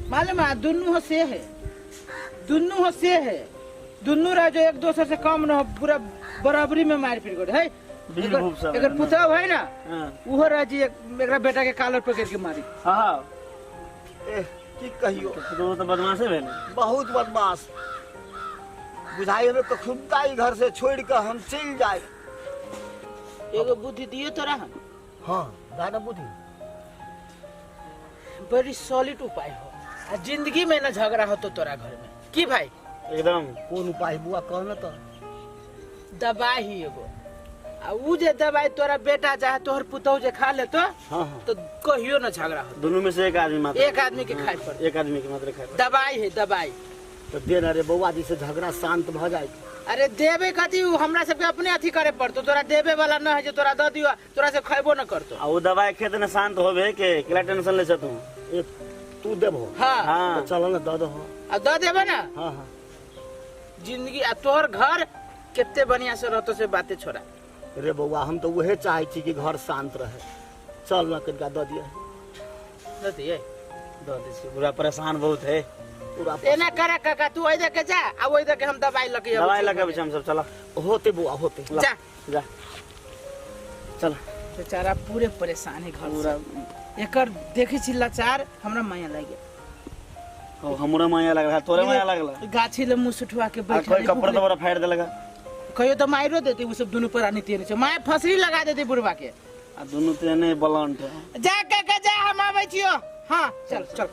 मालूम है दुनू हो से है, दुनू हो से है, दुनू रह जो एक दोसर से कम न हो, पूरा बराबरी में मार पीट कर है। एकर पुतहु है ना उहो रह जी एकरा बेटा के कालर पकड़ के मारी। हाँ ए की कहियो, तो बदमाश है भेल, बहुत बदमाश। बुझाई हमें कखुनता ही घर से छोड़ के हम चल जाए। एगो बुद्धि दियो तोरा हम। हाँ दादा बुद्धि बड़ी सॉलिड उपाय हो, आ जिंदगी में ना झगड़ा हो तो तोरा घर में की भाई एकदम। कौन उपाय बुआ कह न तो? दवाई ही एगो, आ उ जे दवाई तोरा बेटा चाहे तोहर पुतहु जे खा लेतो। हाँ हाँ। तो कहियो ना झगड़ा हो। दोनों में से एक आदमी मात्र, एक आदमी के खाए पड़े, एक आदमी के मात्र खाए। दवाई है दवाई तो दे ना रे बउआ जी से झगड़ा शांत भ जाए। अरे देबे कथी, हमरा सबके अपने अथी करे पड़तो, तोरा देबे वाला न है जे तोरा the दियो, तोरा से खैबो न करतो। आ उ दवाई खेत ने शांत होबे के केला टेंशन ले छ तू? एक तू देबो? हां हां तो चल न the दहो। आ the देबे ना? हां हां जिंदगी आ तोहर घर केते बढ़िया से रहतो से बातें छोड़ा। रे बउआ हम तो वहे चाहे छी कि घर शांत रहे, चल न कनिका the दिया। The दिए? The they छी, पूरा परेशान बहुत है पूरा। एना करा काका तू ओइ दे के जा आ ओइ दे के हम दवाई लके दवाई लके हम सब चला। होते बुआ होते, जा जा चल। बेचारा पूरे परेशान है घर पूरा, एकर देखै छी लाचार, हमरा माया लागि गेल। ओ हमरा माया लागल, तोरे माया लागल। गाछी ले मुंह सुठुआ के बैठल, कोई कपड़ा तोरा फाड़ देलक, कहियो तो माइरो देते उ सब दुनू प्राणी तेने छै, my फसरी लगा देते बुढ़वा के। आ दुनू तेने बलंट। जा काका जा, हम आबै छियो। हां चल चल।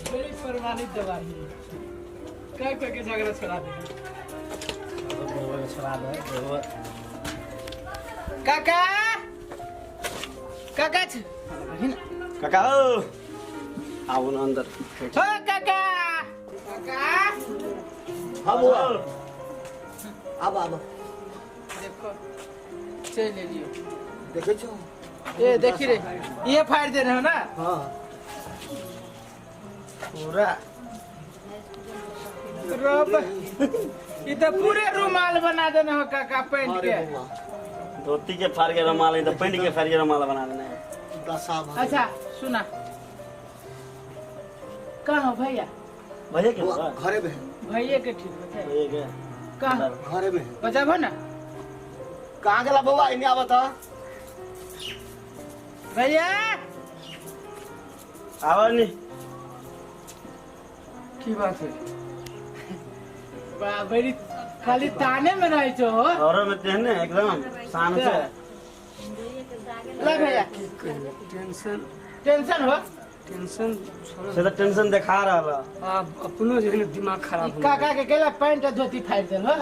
बड़ी परमानेंट दवाई है, क्या क्या के झगड़ा छुड़ा दे, छुड़ा दे। काका काका काका ओ आओ ना अंदर। ओ काका काका हां बुआ आब आब देखो चल ले लियो, देखे छो ए देखी रे ये फाड़ दे रहे हो ना। हां पूरा रब ई तो पूरे रुमाल बना देने हो काका पेंट के, धोती के फाड़ के रुमाल है तो पेंट के फाड़ के रुमाल बना देने है। अच्छा सुना कहाँ हो भैया? भैया के घरे में है। भैया के ठीक है, भैया के कहाँ घरे में है? बजाबो ना। कहाँ गेला बउआ इने आवत है भैया? आवा नहीं की बात है बा बड़ी खाली ताने में रहे छो हो और में तेने एकदम शान से। ले भैया टेंशन टेंशन हो, टेंशन छोड़ो से तो टेंशन दिखा रहल आ अपनो जे दिमाग खराब हो। काका के केला पैंट आ धोती फाड़ देल हो।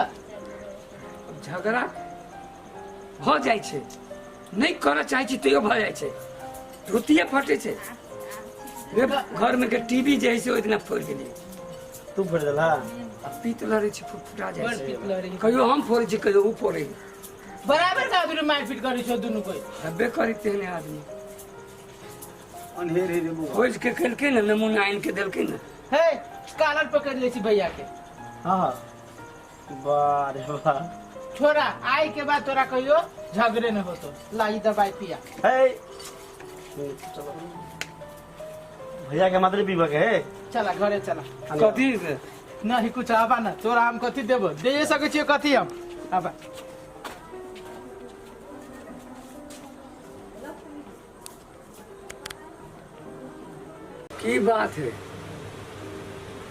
झगड़ा हो जाय छै, नहीं करऽ चाहै छी तैयो भऽ जाइ छै, धोतिये फटे छै रे। घर में के टीवी जे है से ओहि दिना फोड़ि गेलियै। तू फोड़ि देला? आ पीत लड़ै छै, फुटफुटा जाइ छै। कहियो हम फोड़ै छी कहियो उ फोड़ै। बराबर का दुनू मारपीट करै छौ दुनू कोई हेबे करी तेहने आदमी। अनहेर हे रे बुआ खोज के केलकै ने, नमूना आनि के देलकै ने, हे कालर पकड़ ले छी भैया के। हां वाह रे वाह। छोरा आई के बाद तोरा कहियो झगड़े न होतो। लाई दवाई पिया। हे भैया के मात्र पीबा के है। चला घरे चला। कथी से नहीं कुछ आबा ना तोरा हम कथी देबो दे सकै छियो कथी हम आबा। की बात है?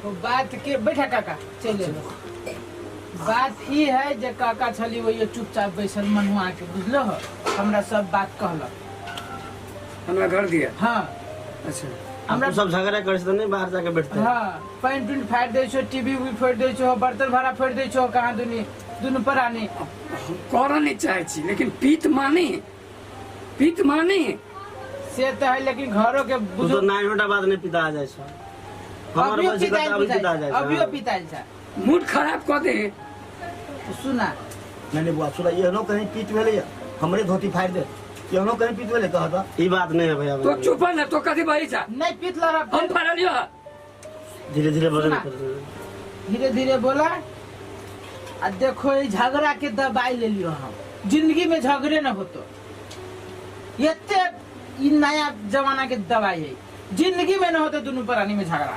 वो बात के बैठा काका चले लो। बात ई है जे काका छली वो चुपचाप बैसल मनुआ के बुझलो हो हमरा सब बात कहलक हमरा घर दिया। हाँ अच्छा हमरा सब झगड़ा करे से नहीं बाहर जाके बैठते। हाँ पैंट उंट फाड़ दे छो टीवी भी फोड़ दे छो बर्तन भाड़ा फोड़ दे छो कहां दुनी दुनु परानी हम करऽ नहीं चाहे छी लेकिन पीत मानी पीत मानी से तो है लेकिन घरों के तू तो 9 घंटा बाद नहीं पिता आ जाए छो। अभियो अभियो पिताल छ मूड खराब क दे। सुना नहीं नहीं बुआ सुना एहनो कहीं पीत भेलै हमरे धोती फाड़ दे एहनो कहीं पीत भेलै कहता ई बात नहीं है भैया। तो चुप ना तो कथी बही छ नहीं पीत लड़ा हम फाड़लियो। धीरे धीरे बोला धीरे धीरे बोला। आ देखो ई झगड़ा के दवाई ले लियो हम जिंदगी में झगड़े न होतो। एते ई नया जमाना के दवाई है जिंदगी में न होते दोनों प्राणी में झगड़ा।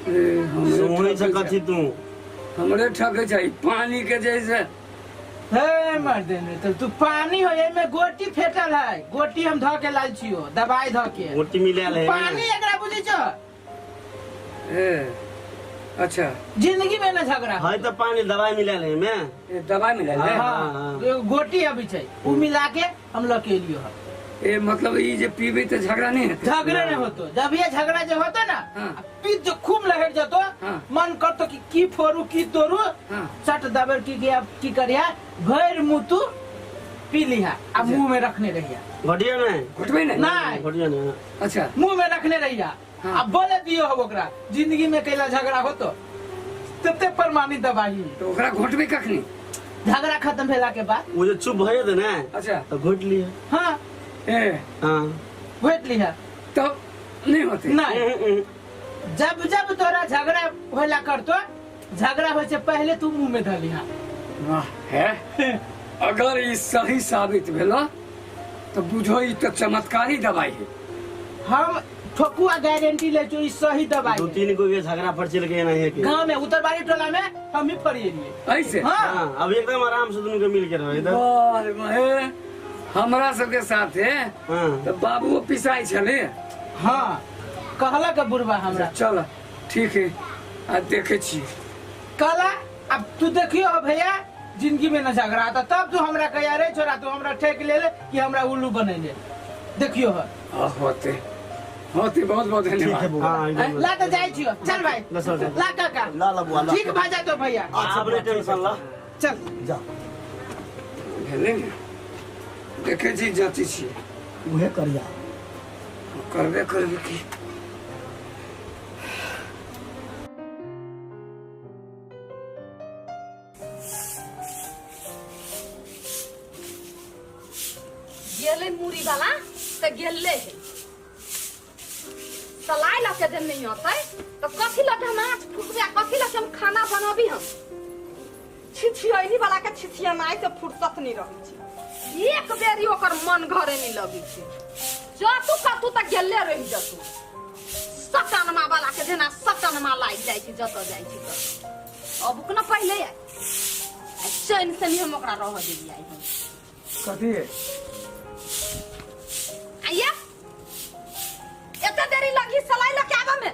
सुनै छ कथी तू हमरे ठगे छै पानी के जैसे। हे मर्दे ने तो तू पानी हो एमे गोटी फेटल है गोटी हम ध के लाल छियो दवाई ध के गोटी मिलाल है पानी एकरा बुझै छ। ए अच्छा जिंदगी में न झगड़ा है तो पानी दवाई मिलाल है में ए दवाई मिलाल है। हां गोटी अभी छै उ मिला के हम ल के लियो है। ए मतलब ई जे पीबे त झगड़ा नहीं हेतै। झगड़ा नहीं होतो जब ये झगड़ा जे होतो ना पीत जो खूब लहर जतो मन करतो कि की फोरू की तोरू चट दबर की गया की करिया भर मुंह तू पी लिहा आ मुंह में रखने रहिया। घटिया नहीं घटबे नहीं नहीं घटिया नहीं। अच्छा मुंह में रखने रहिया अब बोले दियो हो ओकरा जिंदगी में कैला झगड़ा होतो तते परमानी दवाई तो ओकरा घोटबे कखनी झगड़ा खत्म भेला के बाद वो जो चुप भए दे ना। अच्छा तो घोट लिया। हां ए हां घोट लिया तो नहीं होते नहीं। जब जब तोरा झगड़ा होला करतो झगड़ा होय से पहले तू मुंह में धलिहा। वाह है अगर ई सही साबित भेला तो बुझो ई तो चमत्कारी दवाई है। हम ठोकुआ गारंटी ले जो ई सही दवाई। दो तीन को ये झगड़ा पर चल गए नहीं है कि गांव में उतरबाड़ी टोला में हम ही फरिए ऐसे। हां अब एकदम आराम से दोनों के मिल के रहो इधर। वाह वाह हमरा सबके साथ है तो बाबू पिसाई छले। हाँ कहला के बुढ़वा हमरा चल ठीक है आ देखे छी कहला अब तू देखियो भैया जिंदगी में न झगड़ा आता तब तू हमरा कहिया रे छोरा तू हमरा ठेक ले ले कि हमरा उल्लू बनेले देखियो ह होते होते बहुत बहुत धन्यवाद। ला तो जाई छियो चल भाई ला काका ला ला बुआ ला ठीक भा जा तो भैया आपने टेंशन ला चल जा भेलै ने देखे छी जाति छी उहे करिया करबे करबे की गेले मुरी वाला त गेले है सलाई लके जे नहीं होतै तो कथी लके हम आँच फुकबे कथी लके हम खाना बनाबी हम छिछियनी वाला के छिछियनाइ से फुर्सत नहीं रहै छै एक बेरी ओकर मन घरे नहीं लगै छै जतू कतू त गेले रहि जतू सटनमा वाला के जेना सटनमा लागि जाइ छै जतऽ जाइ छै त अब न पहिले आ चैन से नहीं हम ओकरा रह देलियै हम कथी आइया एते देरी लगी सलाई लके आबऽ में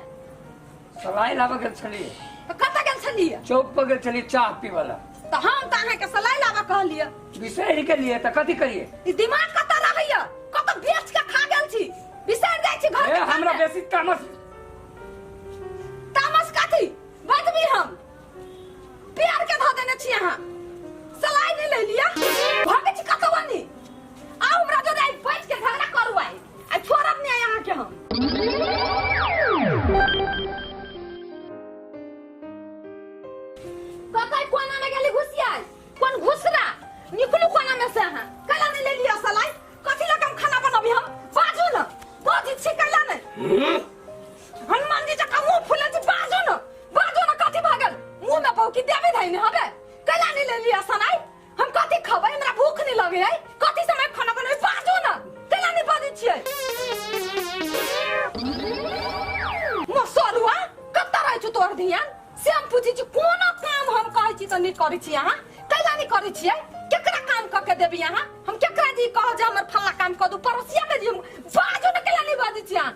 सलाई लाबऽ गेल छलियै त कतऽ गेल छलियै चौक पर गेल छलियै चाह पीबऽ ला त हम त अहाँके सलाई लाबऽ कहलियै बिसरि गेलियै त कथी करियै ई दिमाग कतऽ रहैया कतऽ बेच के खा गेल छी बिसरि जाइ छी घर ए हमरा बेसी तामस तामस कथी बजबी हम प्यार के धऽ देने छी अहाँ सलाई नहीं ले लिया भागे छी कतऽ बनी आ हमरा जो आई बैठ के झगड़ा करू आई आ छोड़ब नहीं अहाँ के हम कतऽ कोना में गेली घुसियाई कोन घुसरा निकलू कोना में से अहाँ कैला नहीं ले लिया सलाई कथी लग हम खाना बनाबी हम बाजू न बाजी छी कैला नहीं तोहर ध्यान से हम पूछै छी कोनो काम हम कहै छी तऽ नहि करै छी अहाँ कैला नहि करै छियै केकरा काम कऽ के देबी अहाँ हम केकरा जी कहब जे हमर फल्ला काम कऽ दू पड़ोसिया के जी हम बाजू ने कैला नहि बाजै छी अहाँ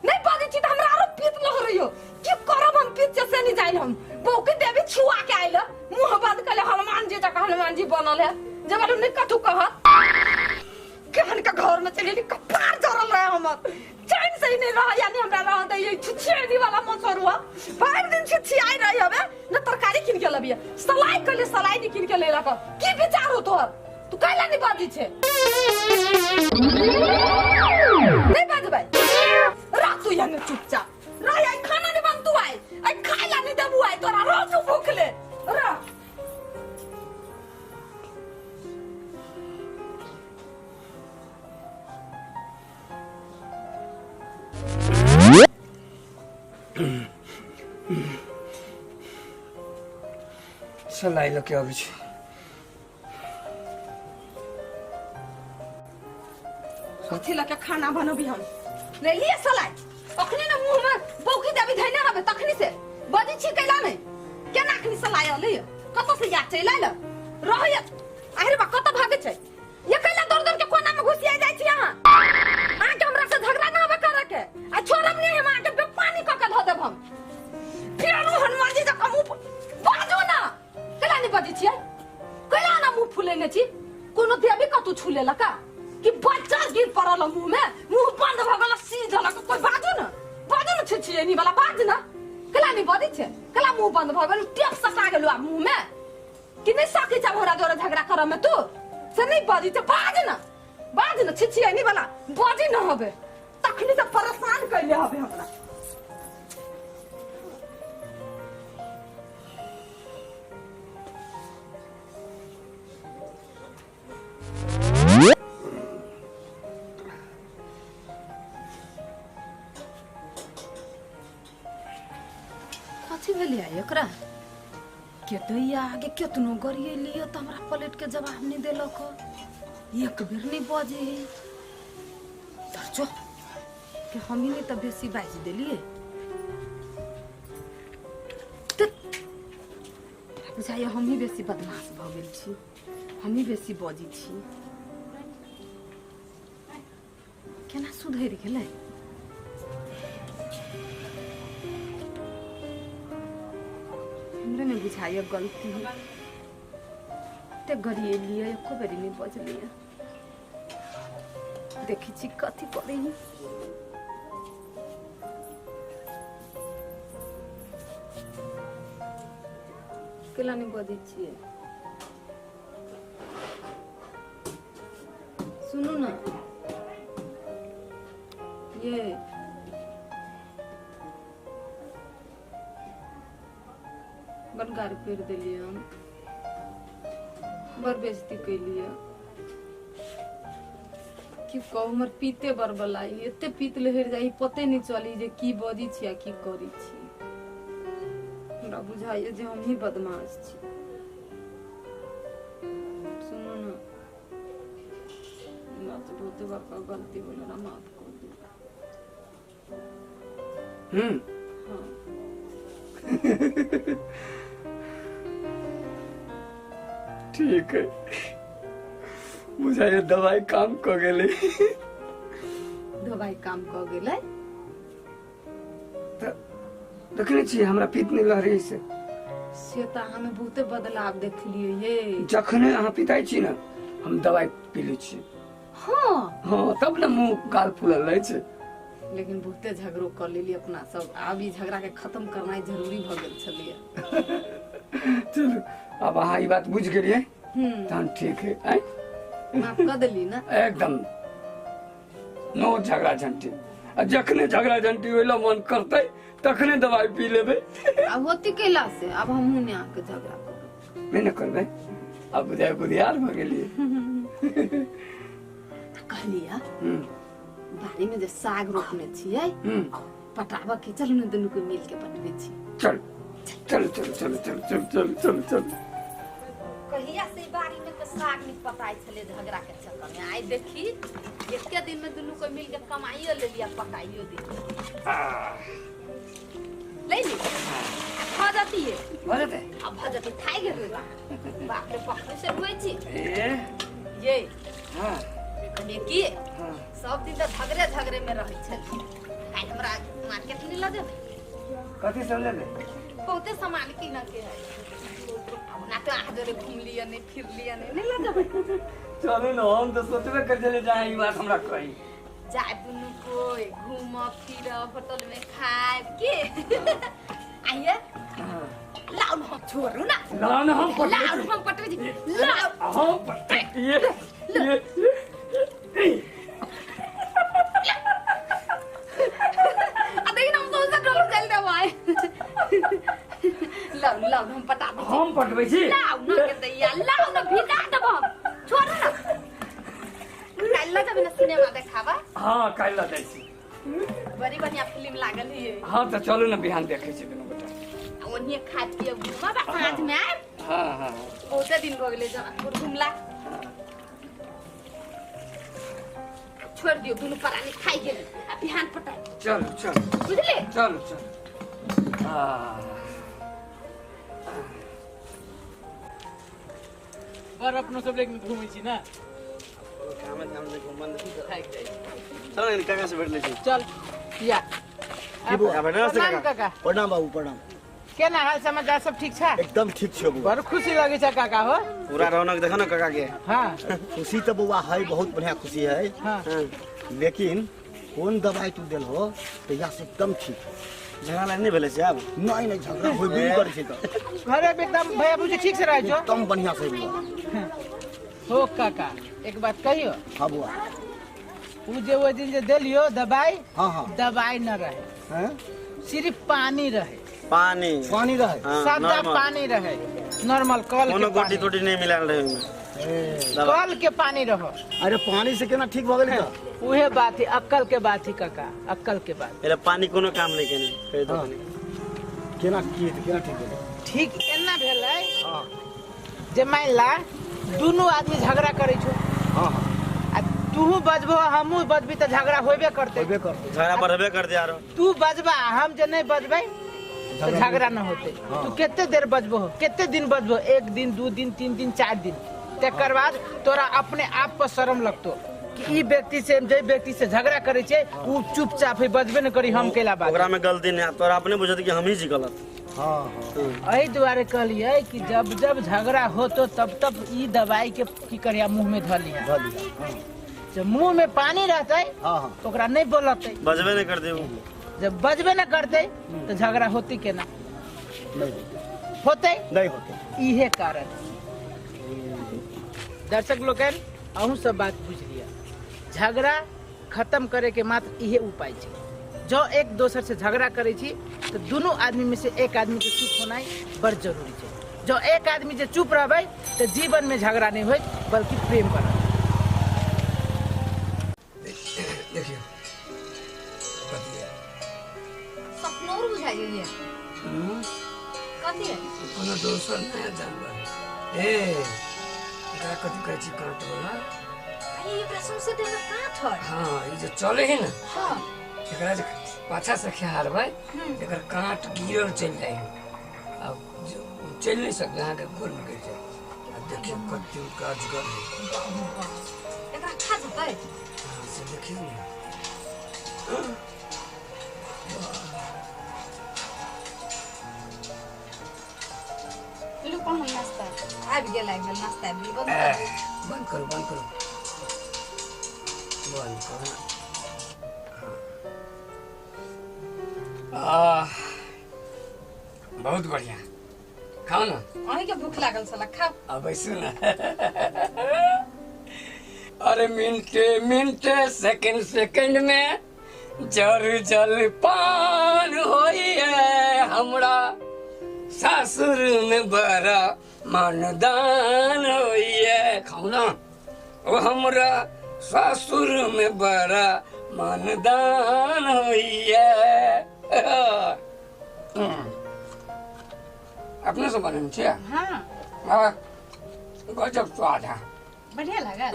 नहीं बाजै छी तऽ हमरा आरो पीत लहरैयो की करब हम पीत से से नहीं जाइन हम बौकी देवी छुआ के आइल मुंह बंद कले हनुमान जी जकाँ हनुमान जी बनल है जब नहीं कथू कहत केहन के घर में चली कपार जरल रहे हमर चैन से ही नहीं रह यानी हमरा रह दे ये छिछियानी वाला मसरुआ भरि दिन छिछियाई रही हवे न तरकारी किन के लबिया सलाई कले सलाई नहीं किन के लेलक की विचार हो तोहर तू कैला नहीं बाजै छे नहीं बाजबै रह तू यहाँ चुपचाप रह आई खाना नहीं बनतू आई आई खाइला नहीं देबू आई तोरा रह तू भूखले रह सलाई लऽ के अबै छी कथी लऽ के खाना बनबी हम ले लिए सलाई अखनी ने मुंह में बौकी देबी धैने रहबे तखनी से बजै छी कैला नहि केना अखनी सलाई अलै कतऽ से याद चलि आयल रहै अरे बा कतऽ भागै छै ये कैला दौड़ दौड़ के कोना में घुसिया जाइ छी अहाँ अहाँके हमरा से झगड़ा ना होबे करे के आ छोड़ब नहि हम अहाँके बेपानी कऽ के धऽ देब हम फेरो हनुमान जी जकाँ मुँह बाजू ना कैला नहि बजै छियै कैला ना मुँह फुलेने छी कोनो देवी कतौ छू लेलक कि बच्चा गिर पड़ल मुँह में मुँह बंद भऽ गेल सीझलक कोई बाजू ना बाजू ना छिछियनी वाला बाज ना कैला नहि बजै छै कैला मुँह बंद भऽ गेल टेप सटा गेल आब मुँह में कि नहीं सकै छै हमरा जोरे झगड़ा करऽ में तू से नहीं बजै छै बाज ना बाज ना छिछियनी वाला बजी न हबे तखनी तऽ परेशान कैले हबे हमरा कथी भेलै एकरा केतैया आगे केतनो गरिएलियै तऽ हमरा पलट के जवाब नहीं देलक एक बेर नहीं बजे धर कि हम ही नहीं तऽ बेसी बाजि देलियै बुझाइए हम ही बेसी बदमाश भऽ गेल छी हम ही बेसी बजै छी केना सुधरि गेलै हमरे नहीं बुझाइए गलती ते गरिएलियै एको बेरी नहीं बजलियै देखै छी कथी करै केला नहीं बजै छियै सुनू ना ये बड़ गारि पेड़ देलियै हम बड़ बेइज्जती कैलियै की कहू हमर पीते बड़बलाई एते पीत लहरि जाइ पते नहीं चली जे की बजै छी आ की करै छी हमरा बुझाइए जे हम ही बदमाश छी सुनू ना हमरा तऽ बहुते बड़का गलती भेल हमरा माफ कर दियौ हाँ ठीक है बुझाइए दवाई काम कऽ गेलै दवाई काम कऽ गेलै तऽ देखने छियै हमरा पीत नहि लहरै से से तऽ अहाँमे बहुते बदलाव देखलियै ये जखने अहाँ पिताइ छी ने हम दवाई पी लै छी हाँ हाँ तब ने मुँह गाल फूलल रहै छै लेकिन बहुते झगड़ो कर लेली अपना सब आब ई झगड़ा के खत्म करनाइ जरूरी भऽ गेल छलैया चलू अब अहाँ ई बात बुझि गेलियै तहन ठीक है आँय माफ कऽ देली ना एकदम नो झगड़ा झंटी आ जखने झगड़ा झंटी होइला मन करतै तखने दवाई पी लेबै आब होती कैला से आब हमहूँ ने अहाँके झगड़ा करब नहि ने करबै आब बुझाइ बुधियार भऽ गेलियै कहलियै बाड़ी में जे साग रोपने छियै पटाबऽ के चलू ने दुनू के मिल के पटबै छी चल चल चल चल चल चल चल चल चल कहिया से बाड़ी में के साग नहीं पटाइ छलै झगड़ा के चक्कर में आइ देखी एके दिन में दुनू के मिल के कमाइयो लेलियै पटाइयो देली ले ली जतिए भ जते आ भ जते थाइ गेल बा बाप रे पकड़े से रुए छी ए ये हां कहलिए की हां सब दिन त झगड़े झगड़े में रहै छलिए काल हमरा मार्केट नहीं लगे कथि सब लेबे बहुते सामान किन के है ना तो अहाँ जोरे घूम लिया नहीं फिर लिया नहीं नहीं लगे चलू न हम तो सोचबे कर चले जाए ई बात हमरा कही जाए दुनू कोई घूम फिर होटल में खाए के आइए लाओ हम छोड़ू ना लाओ ना हम लाओ हम पटवे जी लाओ हम पटवे ये ये आ देखिन हम सोच डोल चल देबै लाओ लाओ हम पटा दे हम पटबै छी लाओ ना के दैया लाओ ना भिजा देब हम छोड़ू ना काल्हि ल जेबै ना सिनेमा देखाबा हां काल्हि ल जाइ छी बड़ी बढ़िया फिल्म लागल है हां त चलू ना बिहान देखै छी दुनू गोटा आ ओनिए खा पिए घूमब साँझ में आएब हां हां बहुते दिन भ गेलै जनकपुर घुमला छोड़ दियो दुनू प्राणी खाइ गेल आ बिहान पटाइ चलू चलू बुझले चलू चलू आ पर अपनो सब लेकिन घूमै छी ना काम धाम से घूमन थाकि जाइ चल न काका से भेट ले छी चल या की बुआ प्रणाम काका प्रणाम बाबू प्रणाम केना हाल समाचार सब ठीक छै एकदम ठीक छै बौआ बड़ खुशी लगे छै काका हो पूरा रौनक देखो ना काका के हां खुशी त बौआ है बहुत बढ़िया खुशी है हां लेकिन कोन दवाई तू देल हो त या से एकदम ठीक झगड़ा नहीं भेलै छै आब नहीं नहीं झगड़ा होबे नहीं करै छै त घरे में एकदम भैया बुझी ठीक से रहै छो एकदम बढ़िया से बौआ हो काका एक बात कहियो हां बौआ उ जे ओ दिन जे देलियो दवाई हां हां दवाई न रहे हैं सिर्फ पानी रहे पानी पानी रहे सादा पानी रहे नॉर्मल कल कोनो गोटी तोटी नहीं मिलाल रहे ओमे कल के पानी रहो अरे पानी से केना ठीक भ गेल त उहे बात है अक्कल के बात है काका अक्कल के बात अरे पानी कोनो काम नहीं केने कहि दो केना की केना ठीक भेलै ठीक एना भेलै हां जे मान ला दुनू आदमी झगड़ा करै छो हां हां आ तूहू बजबो हमहू बजबी त झगड़ा होबे करतै होबे करतै झगड़ा बढ़बे करतै यारो तू बजबा हम जे नहीं बजबै तो झगड़ा न होते तू कितने देर बजबो कितने दिन बजबो एक दिन दू दिन तीन दिन चार दिन तकर बाद तोरा अपने आप पर शर्म लगतो कि ई व्यक्ति से जे व्यक्ति से झगड़ा करे छे उ चुपचाप है बजबे न करी हम केला बात ओकरा में गलती नहीं तोरा अपने बुझत कि हम ही जी गलत हां हां एहि दुआरे कहलिए कि जब जब झगड़ा हो तो तब तब ई दवाई के की करिया मुंह में धर लिया धर लिया जब मुंह में पानी रहतै हां हां तो ओकरा नहीं बोलतै बजबे नहीं करते उ जब बजबे न करते तो झगड़ा होती केना नहीं होते नहीं होते इहे कारण दर्शक लोकन अहूँ सब बात बुझ लिया झगड़ा खत्म करे के मात्र इहे उपाय छै जो एक दोसर से झगड़ा करे छी तो दोनों आदमी में से एक आदमी के चुप होना बड़ जरूरी छै जो एक आदमी जे चुप रहबै तो जीवन में झगड़ा नहीं होय बल्कि प्रेम बनत देखियो सपनो बुझाइ ये कथी है कोनो दोसर नया जानवर ए एकरा कथी कहै छी कांट वाला अरे एकरा सौंसे देह में कांट है हां ई जे चले है ना हां एकरा जे पाछा से खेहारबै एकर कांट गिरल चलि जाइ अब चलि नहीं सकै अहाँ के गोर में गिर जाए अब देखियो कते उनका अजगर है एकरा खा जेतै हां से देखियो ना लू कौन नाश्ता आबि गेल नाश्ता आबि गेल बंद करू बंद करू बंद करू आ बहुत बढ़िया खाओ ना अहीं के भूख लागल साला खाओ अब बैसू ना अरे मिनटे मिनटे सेकंड सेकंड में जर जल पान होइए हमरा सासुर में बड़ा मानदान होइए खाओ ना ओ हमरा सासुर में बड़ा मानदान होइए अपने से बनल छै हां हाँ गजब स्वाद है बढ़िया लागल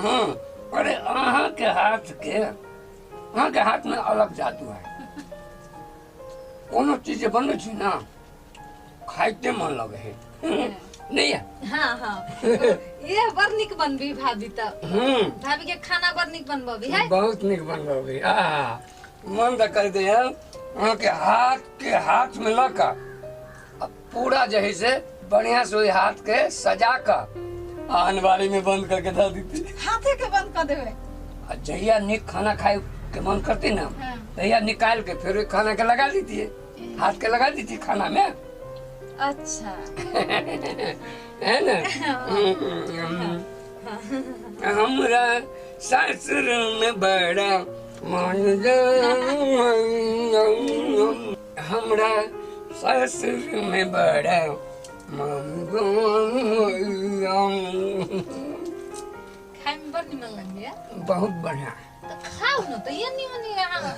अरे अहाँ के हाथ के अहाँ के हाथ में अलग जादू है कोनो चीज बनबै छी ना खाइते मन लगे है नहीं है। हाँ हाँ ये बड़ निक बनबी भाभी त। भाभी के खाना बड़ निक बनबी है। बहुत निक बनबी। आ मन त कर दे वहाँ के हाथ में लगा अब पूरा जे है से बढ़िया से हाथ के सजा कर आनवारी में बंद करके धर दी। हाथे के बंद कर देवे। आ जहिया निक खाना खाए के मन करती ना तहिया निकाल के फिर खाना के लगा दी थी, हाथ के लगा दी थी खाना में। अच्छा है ना। हमरा ससुर में बड़ा मन, हमरा ससुर में बड़ा मन। खाए में बड़ निमन लगे। बहुत बढ़िया। तो खाओ ना तो ये निमन यहाँ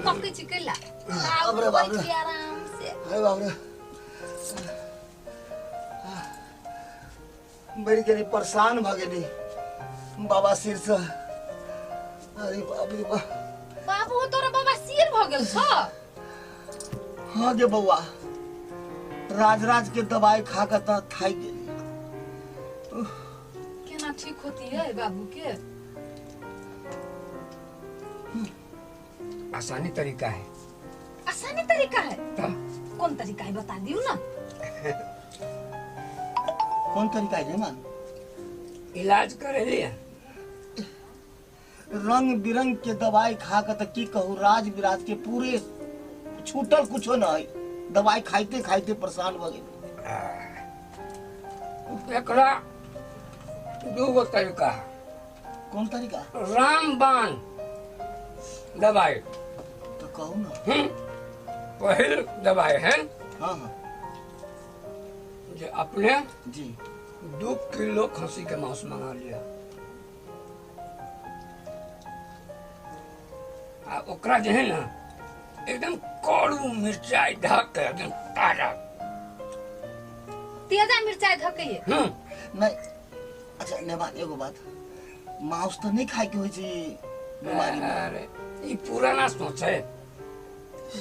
पक्की चिकला खाओ बैठ आराम से। अरे बाप रे बड़ी गरी परेशान भ गेली बाबा सिर से। अरे बाप रे बाप। बाबू तोरा बाबा सिर भ गेल छ। हां गे बउआ राज राज के दवाई खा के त थाक गेली। केना ठीक होती है बाबू के? आसानी तरीका है। आसानी तरीका है? कौन तरीका है बता दियो ना। कौन तरीका है मान? इलाज करे लिया रंग बिरंग के दवाई खा के त की कहू राज बिराज के पूरे छूटल कुछो न है। दवाई खाइते खाइते परेशान भ गेली। एकरा दू तरीका है। कौन तरीका? रामबाण दवाई। तो कहू ना। पहिल दवाई है। हाँ हाँ जो अपने जी 2 किलो खसी के मांस मंगा लिया आ ओकरा जे है ना एकदम कड़ू मिर्चाई धक के एकदम ताजा तेजा मिर्चाई धक के। नहीं अच्छा नेवा एगो बात, मांस तो नहीं खाए के होई छै बीमारी में। अरे ई पुराना सोच है।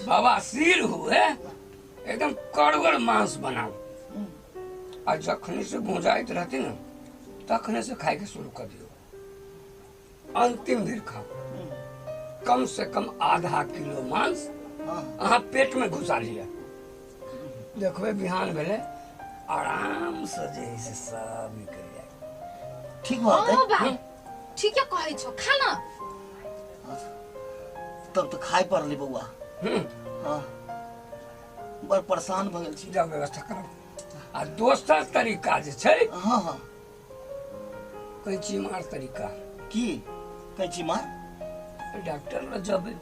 बवासीर हुए एकदम कड़गर मांस बनाओ आ जखनी से भुंजाइत रहती ना तखने से खाए के शुरू कर दियो। अंतिम दिन खाओ कम से कम आधा किलो मांस अहाँ पेट में घुसा लिया। देखबे बिहान भेले आराम से जे से सब निकल जाए। ठीक बात है। हां ठीक है कहै छो खा ना। तब तो खाए पड़ली बउआ। हां बड़ परेशान भ गेल छी। जाओ व्यवस्था करो। आ दोसर तरीका जे छै। हां हां कैंची मार तरीका। की कैंची मार? डॉक्टर ल जबे।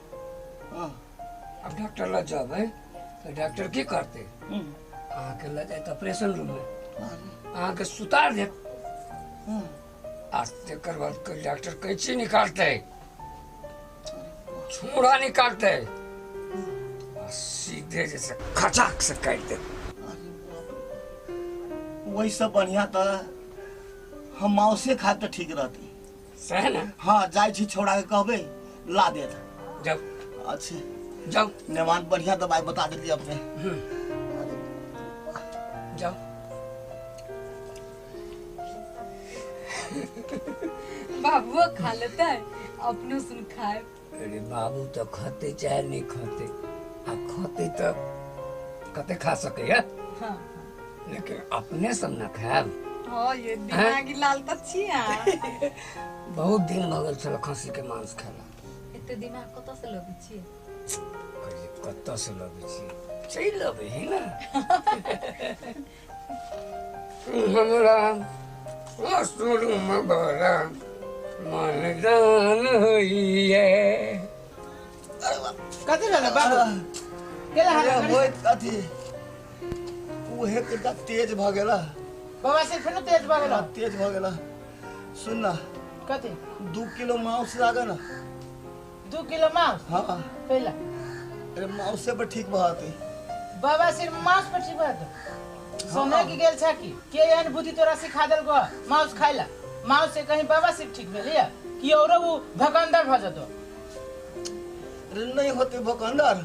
हां अब डॉक्टर ल जबे तो डॉक्टर की करते अहाँ के ल जाए ऑपरेशन रूम में अहाँ के सुतार दे। आ तेकर बाद डॉक्टर कैंची निकालते, छुरा निकालते आ सीधे जैसे खचाक से काट दे। वही सब बढ़िया था हम मांसे खाए तो ठीक रहती। सही ना? हाँ जाए छी छोड़ा के कहबे ला देत। जब अच्छे जब नेवान बढ़िया दवाई बता देली अपने। जाओ बाबू खा लेता है अपनो सुन खाए। अरे बाबू तो खाते चाहे नहीं खाते, आ खाते तो कते खा सके है। हाँ। लेकिन अपने सब ना खाएब। हाँ ये दिमागी लाल तो छिया। बहुत दिन भऽ गेल छल खसी के मांस खेला। एते दिमाग कतऽ से लबै छियै? कतऽ से लबै छियै? चलि अबै है ना। हमरा ससुर में बड़ा मन जान होइए। कथी भेलै बाबू? केला हल्ला होइत कथी? उहे कनिटा तेज भऽ गेला। बाबा से फेनो तेज भऽ गेला। तेज भऽ गेला। सुन ना कथी? 2 किलो मांस लागे ना। 2 किलो मांस? हाँ पहला। अरे मांस से पर ठीक भऽ बाबा सिर्फ मांस पर ठीक भऽ सोने की गेल छा की के एहन बुद्धि तोरा सिखा देलको मांस खाइला? मांस से कहीं बाबा सिर्फ ठीक भेलिया कि औरो वो भकंदर भ जतो? अरे नहीं होते भकंदर।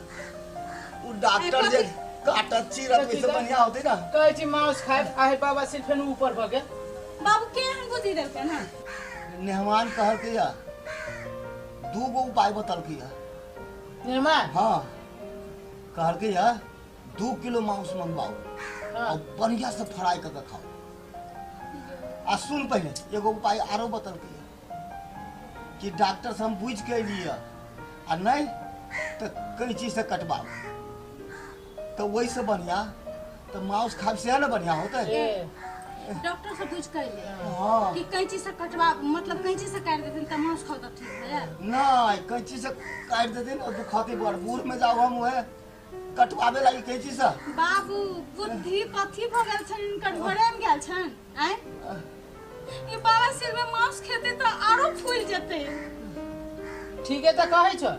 उ डॉक्टर जे काटत चीरत वैसे बढ़िया होते ना। कहै छी मांस खाए आहे बाबा सिर्फ ऊपर भ गेल। बाबू केहन बुद्धि देलकन हन? मेहमान कहल के या दू गो उपाय बतल के या मेहमान। हां कहल के या 2 किलो मांस मंगवाओ और बढ़िया से फ्राई करके खाओ। आ सुन पहले एगो उपाय आरो बतल के कि डॉक्टर से हम बुझ के लिए आ नहीं तो कैंची से कटवाओ तो वही से बढ़िया तो मांस खाब से ना बढ़िया होता है। डॉक्टर से पूछ कर ले हाँ। कि कैंची से कटवा मतलब कैंची से काट देते त मांस खाओ तो ठीक है। नहीं कैंची से काट देते ना दुखाते बड़ बूढ़ में जाओ हम वह कटवावे लागी कैंची से। बाबू बुद्धि कथी भ गेल छन इनकर घरे में गेल छन आय ई बाबा सिर में मांस खेते त आरो फूल जते। ठीक है त कहै छ।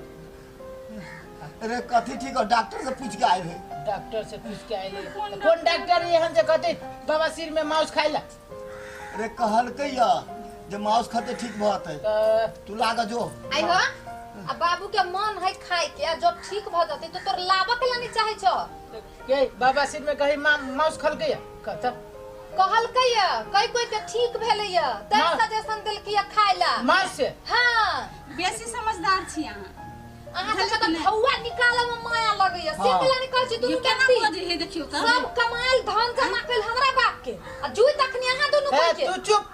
अरे कथी ठीक है डॉक्टर से पूछ के आए है। डॉक्टर से पूछ के आए कौन डॉक्टर ये हम जे कहते बाबा सिर में मांस खाइला? अरे कहल के या जे मांस खाते ठीक भत है तू लागा जो आई हो। आ बाबू के मन है खाए के जब ठीक भ जते तो तोर लाबा के लानी चाहे छ के बाबा सिर में कही मांस खल के कहता कहल के या कई कोई के ठीक भेलै या तै सजेशन देल की खाइला मांस से। हां बेसी समझदार छी अहाँ। अहाँ सब त खौआ निकाले में माया लगैया से केला नहीं कहै छी दुनू केना बजै हे देखियो त सब कमाल धन जमा कैल हमरा बाप के आ जुई तखनी अहाँ दुनू कोई के। तू चुप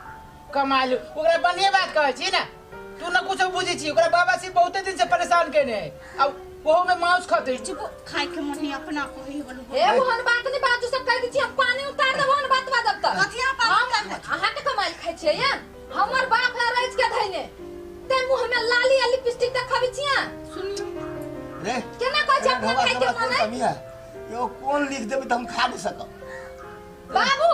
कमाल ओकरा बढ़िया बात कहै छी ना तू न कुछ बुझै छी। ओकरा बाबा से बहुत दिन से परेशान केने है आ ओहो में मांस खाते चुप खाय के मन है अपना कहै बोलू ए ओहन बात नहीं बाजू सब कह दै छी हम पानी उतार देब ओहन बात बाजब त कथि अहाँ पानी उतार देब? अहाँ के कमाल खाइ छियै या हमर बाप है रैच के धइने ते मुंह में लाली आ लिपस्टिक देखबै छियै। सुनियो रे केना कहै छै अपना खाय के मन कमी है यो कोन लिख देबे त हम खा नहीं सकब बाबू।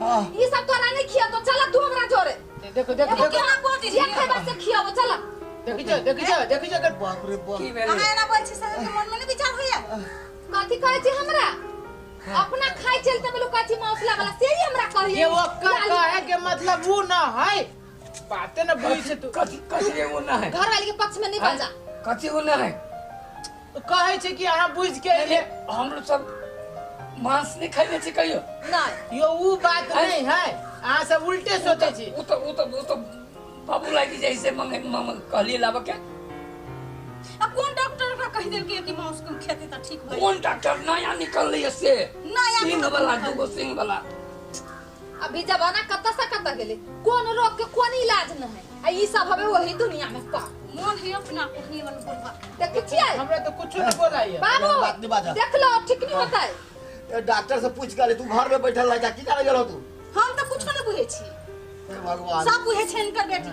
हां ई सब तोरा नहीं खिया तो चल तू हमरा जोरे देखो देखो देखो केना बोल जे खैबा से खियाबो चल। देखि जो देखि जो देखि जो बाप रे बाप अहाँ एना बोल छी सब के मन में नहीं विचार होइया कथि कहै छी हमरा अपना खाय चलते बोलू कथि मौसला वाला से ही हमरा कहिए ये ओकर कहे के मतलब वो ना है बातें ना बुझी छै तू कथि कथि वो ना है घर वाली के पक्ष में नहीं बाजा कथि वो ना है कहै छै कि अहाँ बुझ के हम लोग सब मांस नहीं खाइले छी कहियो नहीं यो उ बात नहीं है अहाँ सब उल्टे सोचे छी। उ तो बाबू लागी जैसे मंगे कहली लाब के आ कौन डॉक्टर का कह देल कि मांस को खेते त ठीक होई? कौन डॉक्टर नया निकललै से नया सिंह वाला दूगो सिंह वाला। अभी जमाना कत से कत गेलै कोन रोग के कोन इलाज न है आ ई सब हवे वही दुनिया में पा मन है अपना कहनी वाला बोलबा देखै छियै हमरा तो कुछ नहीं बोलाइए बाबू बात नहीं बाजा देख लो ठीक नहीं होता है। ए डॉक्टर से पूछ के तू घर में बैठल रह जा की जाने गेलो तू? हम त कुछ नहीं बुझै छी हे भगवान सब बुझै छै इनकर बेटी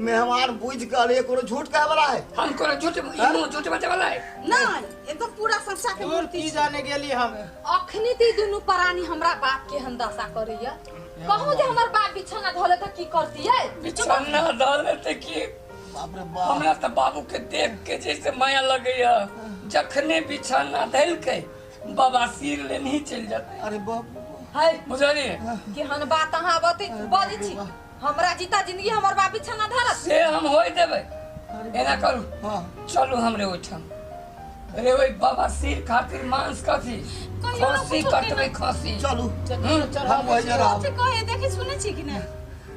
मेहमान बुझ के ले कोनो झूठ कहे वाला है? हम कोनो झूठ ई झूठ बचे वाला है नहीं एकदम पूरा संसा के दूर की जाने गेली हम। अखनी ती दुनु प्राणी हमरा बाप के हंदासा करैया कहू जे हमर बाप बिछौना धोले त की करतियै? बिछौना धोले त की बाप रे बाप हमरा त बाबू के देख के जैसे माया लगैया जखने बिछौना धलकै बाबा सिर ले नहीं चल जाते। अरे बाप है बुझलिए केहन बात अहाँ बतै बजै छी हमरा जीता जिंदगी हमर बाप बिछौना धरत से हम होय देबै। एना करू हां चलू हमरे ओइठाम अरे ओइ बाबा सिर खातिर मांस कथी खसी कटबै खसी चलू हम वही जा रहब। कथि कहे देखि सुनै छी कि नहीं?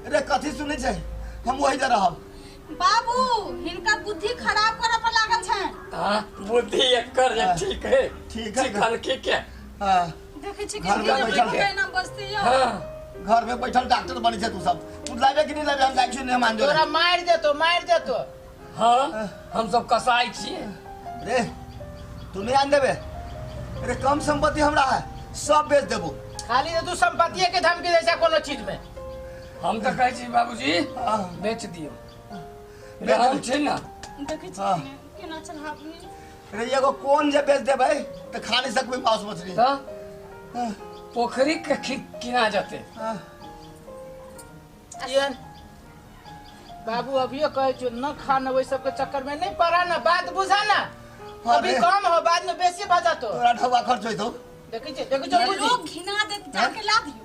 अरे कथी सुनै छै हम वही जा रहब। बाबू हिनकर बुद्धि खराब करे पर लागल छन। हां बुद्धि एकर जे ठीक है ठीक है हल्की के हां देखै छी कि केना बजते यो। हां घर में बैठल डॉक्टर बनै छै तू सब तू लाबे कि नहीं लाबे हम जाइ छी मेहमान जोरे तोरा मार देतो मार देतो। हां हम सब कसाई छियै। रे तू नहीं आन देबे? अरे कम संपत्ति हमरा है सब बेच देबो खाली तू संपत्ति के धमकी दै छै कोनो चीज में। हम त कहै छी बाबूजी बेच दियो हम छै ना देखै छी केना चढ़ाबी। अरे एगो कोन जे बेच देबै त खा नहीं सकबै मांस मछली त पोखरी के किना जते। बाबू अभियो कहै छौ न खाना ओहि सबके चक्कर में नहीं पड़ा ना बात बुझा ना अभी कम हो बाद में बेसी भ जातो तोरा ढौआ खर्च होइतो। देखै छी देखै छी लोग घिना देत जाके ला दियो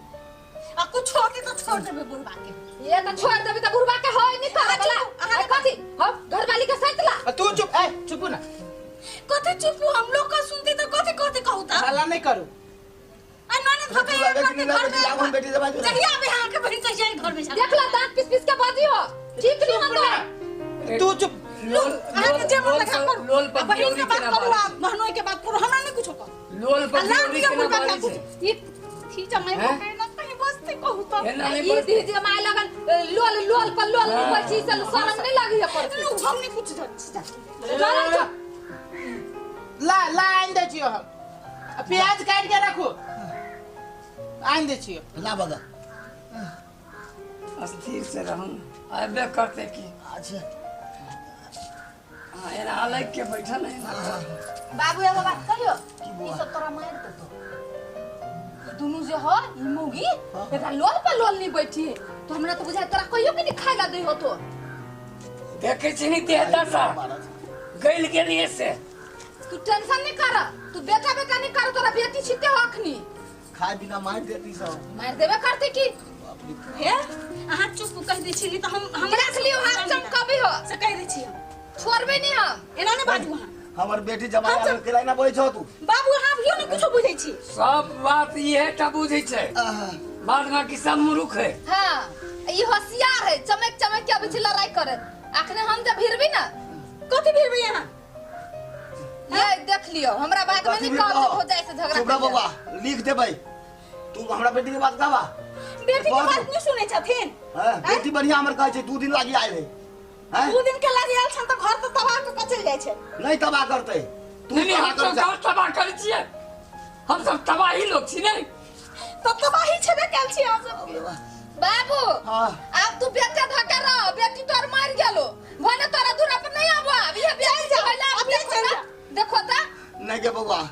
आ कुछ होती तो छोड़ देबे बुढ़वा के। ये तो छोड़ देबे त बुढ़वा के होय नहीं करे वाला आ कथि हम घरवाली के सैतला। तू चुप ए चुप ना कथि चुप हम लोग का सुनते त कथि कथि कहू हल्ला नहीं करू। आ ननद भके बेटी घर में बेटी दबा जहिया आबे अहाँ के बहिन तहिया घर में देख ला दांत पीस पीस के बाजी हो ठीक नहीं होता। तू चुप। लोल अहाँ के जे मन लगा करू। लोल पर बहिन के बात करू आ बहनोई के बात करू हमरा नहीं कुछो करू। लोल पर दियोरी के बात ई थी जमाई भके ना कहीं बसते कहू तो ई दी जमाई लगन लोल लोल पर लोल बोल छी से शर्म नहीं लागी है पर हम नहीं कुछ जा ला ला आइन दे छियो हम। प्याज काट के रखो आइन दे छियो ला बगा अस्थिर से रहूं अबे करते की। अच्छा हां एना अलग के बैठल है बाबू। एगो बात कहियो ई सब तोरा मार देतो दुनु जे हो ई मुगी एकरा लोल पर लोल नहीं बैठी तो हमरा तो बुझाय तोरा कहियो के नहीं खाइला दे हो तो देखे छी नहीं देहता सा गइल के लिए से। तू टेंशन नहीं कर तू बेटा बेटा नहीं कर तोरा बेटी छिते हो अखनी खाए बिना मार देती सब मार देबे करते की हे अहाँ चुप कह दै छी नहीं तो हम हमरा देख लियो हाथ चमकबी हो से कह दै छी हम छोड़बे नहीं हम एना नहीं बाजू अहाँ। हमर बेटी जमाई आवे केला ना बोलै छौ तू बाबू। अहाँ अभियो नहीं कुछो बुझै छी सब बात इहे टा बुझै छै बाद में की सब मूर्ख है। हां ई होशियार है चमक चमक के अबै छै लड़ाई करे। अखने हम जब भिरबी ना कथि भिरबी अहाँ ये देख लियो हमरा बात में नहीं कहब हो जाय से झगड़ा। चुप रह बबा लिख देबै तू हमरा बेटी के बात कहबा। बेटी के बात नहीं सुनै छथिन। हां बेटी बढ़िया हमर कहै छै 2 दिन लागि आयल है। हैं 2 दिन के लागि आयल छन त घर त तबाह क के चलि जाइ छै। नहीं तबाह करतै तू तबाह कर घर तबाह करै छियै हम सब तबाही लोग छी नहीं त तबाही छेबे कैल छी अहाँ सब बाबू। आब तू बेटा धके रह बेटी तोर मर गेलो भने तोरा दूरा पर नहीं आबो अब ये बेटी से होला अपने चल जा देखो त नहीं के बबुआ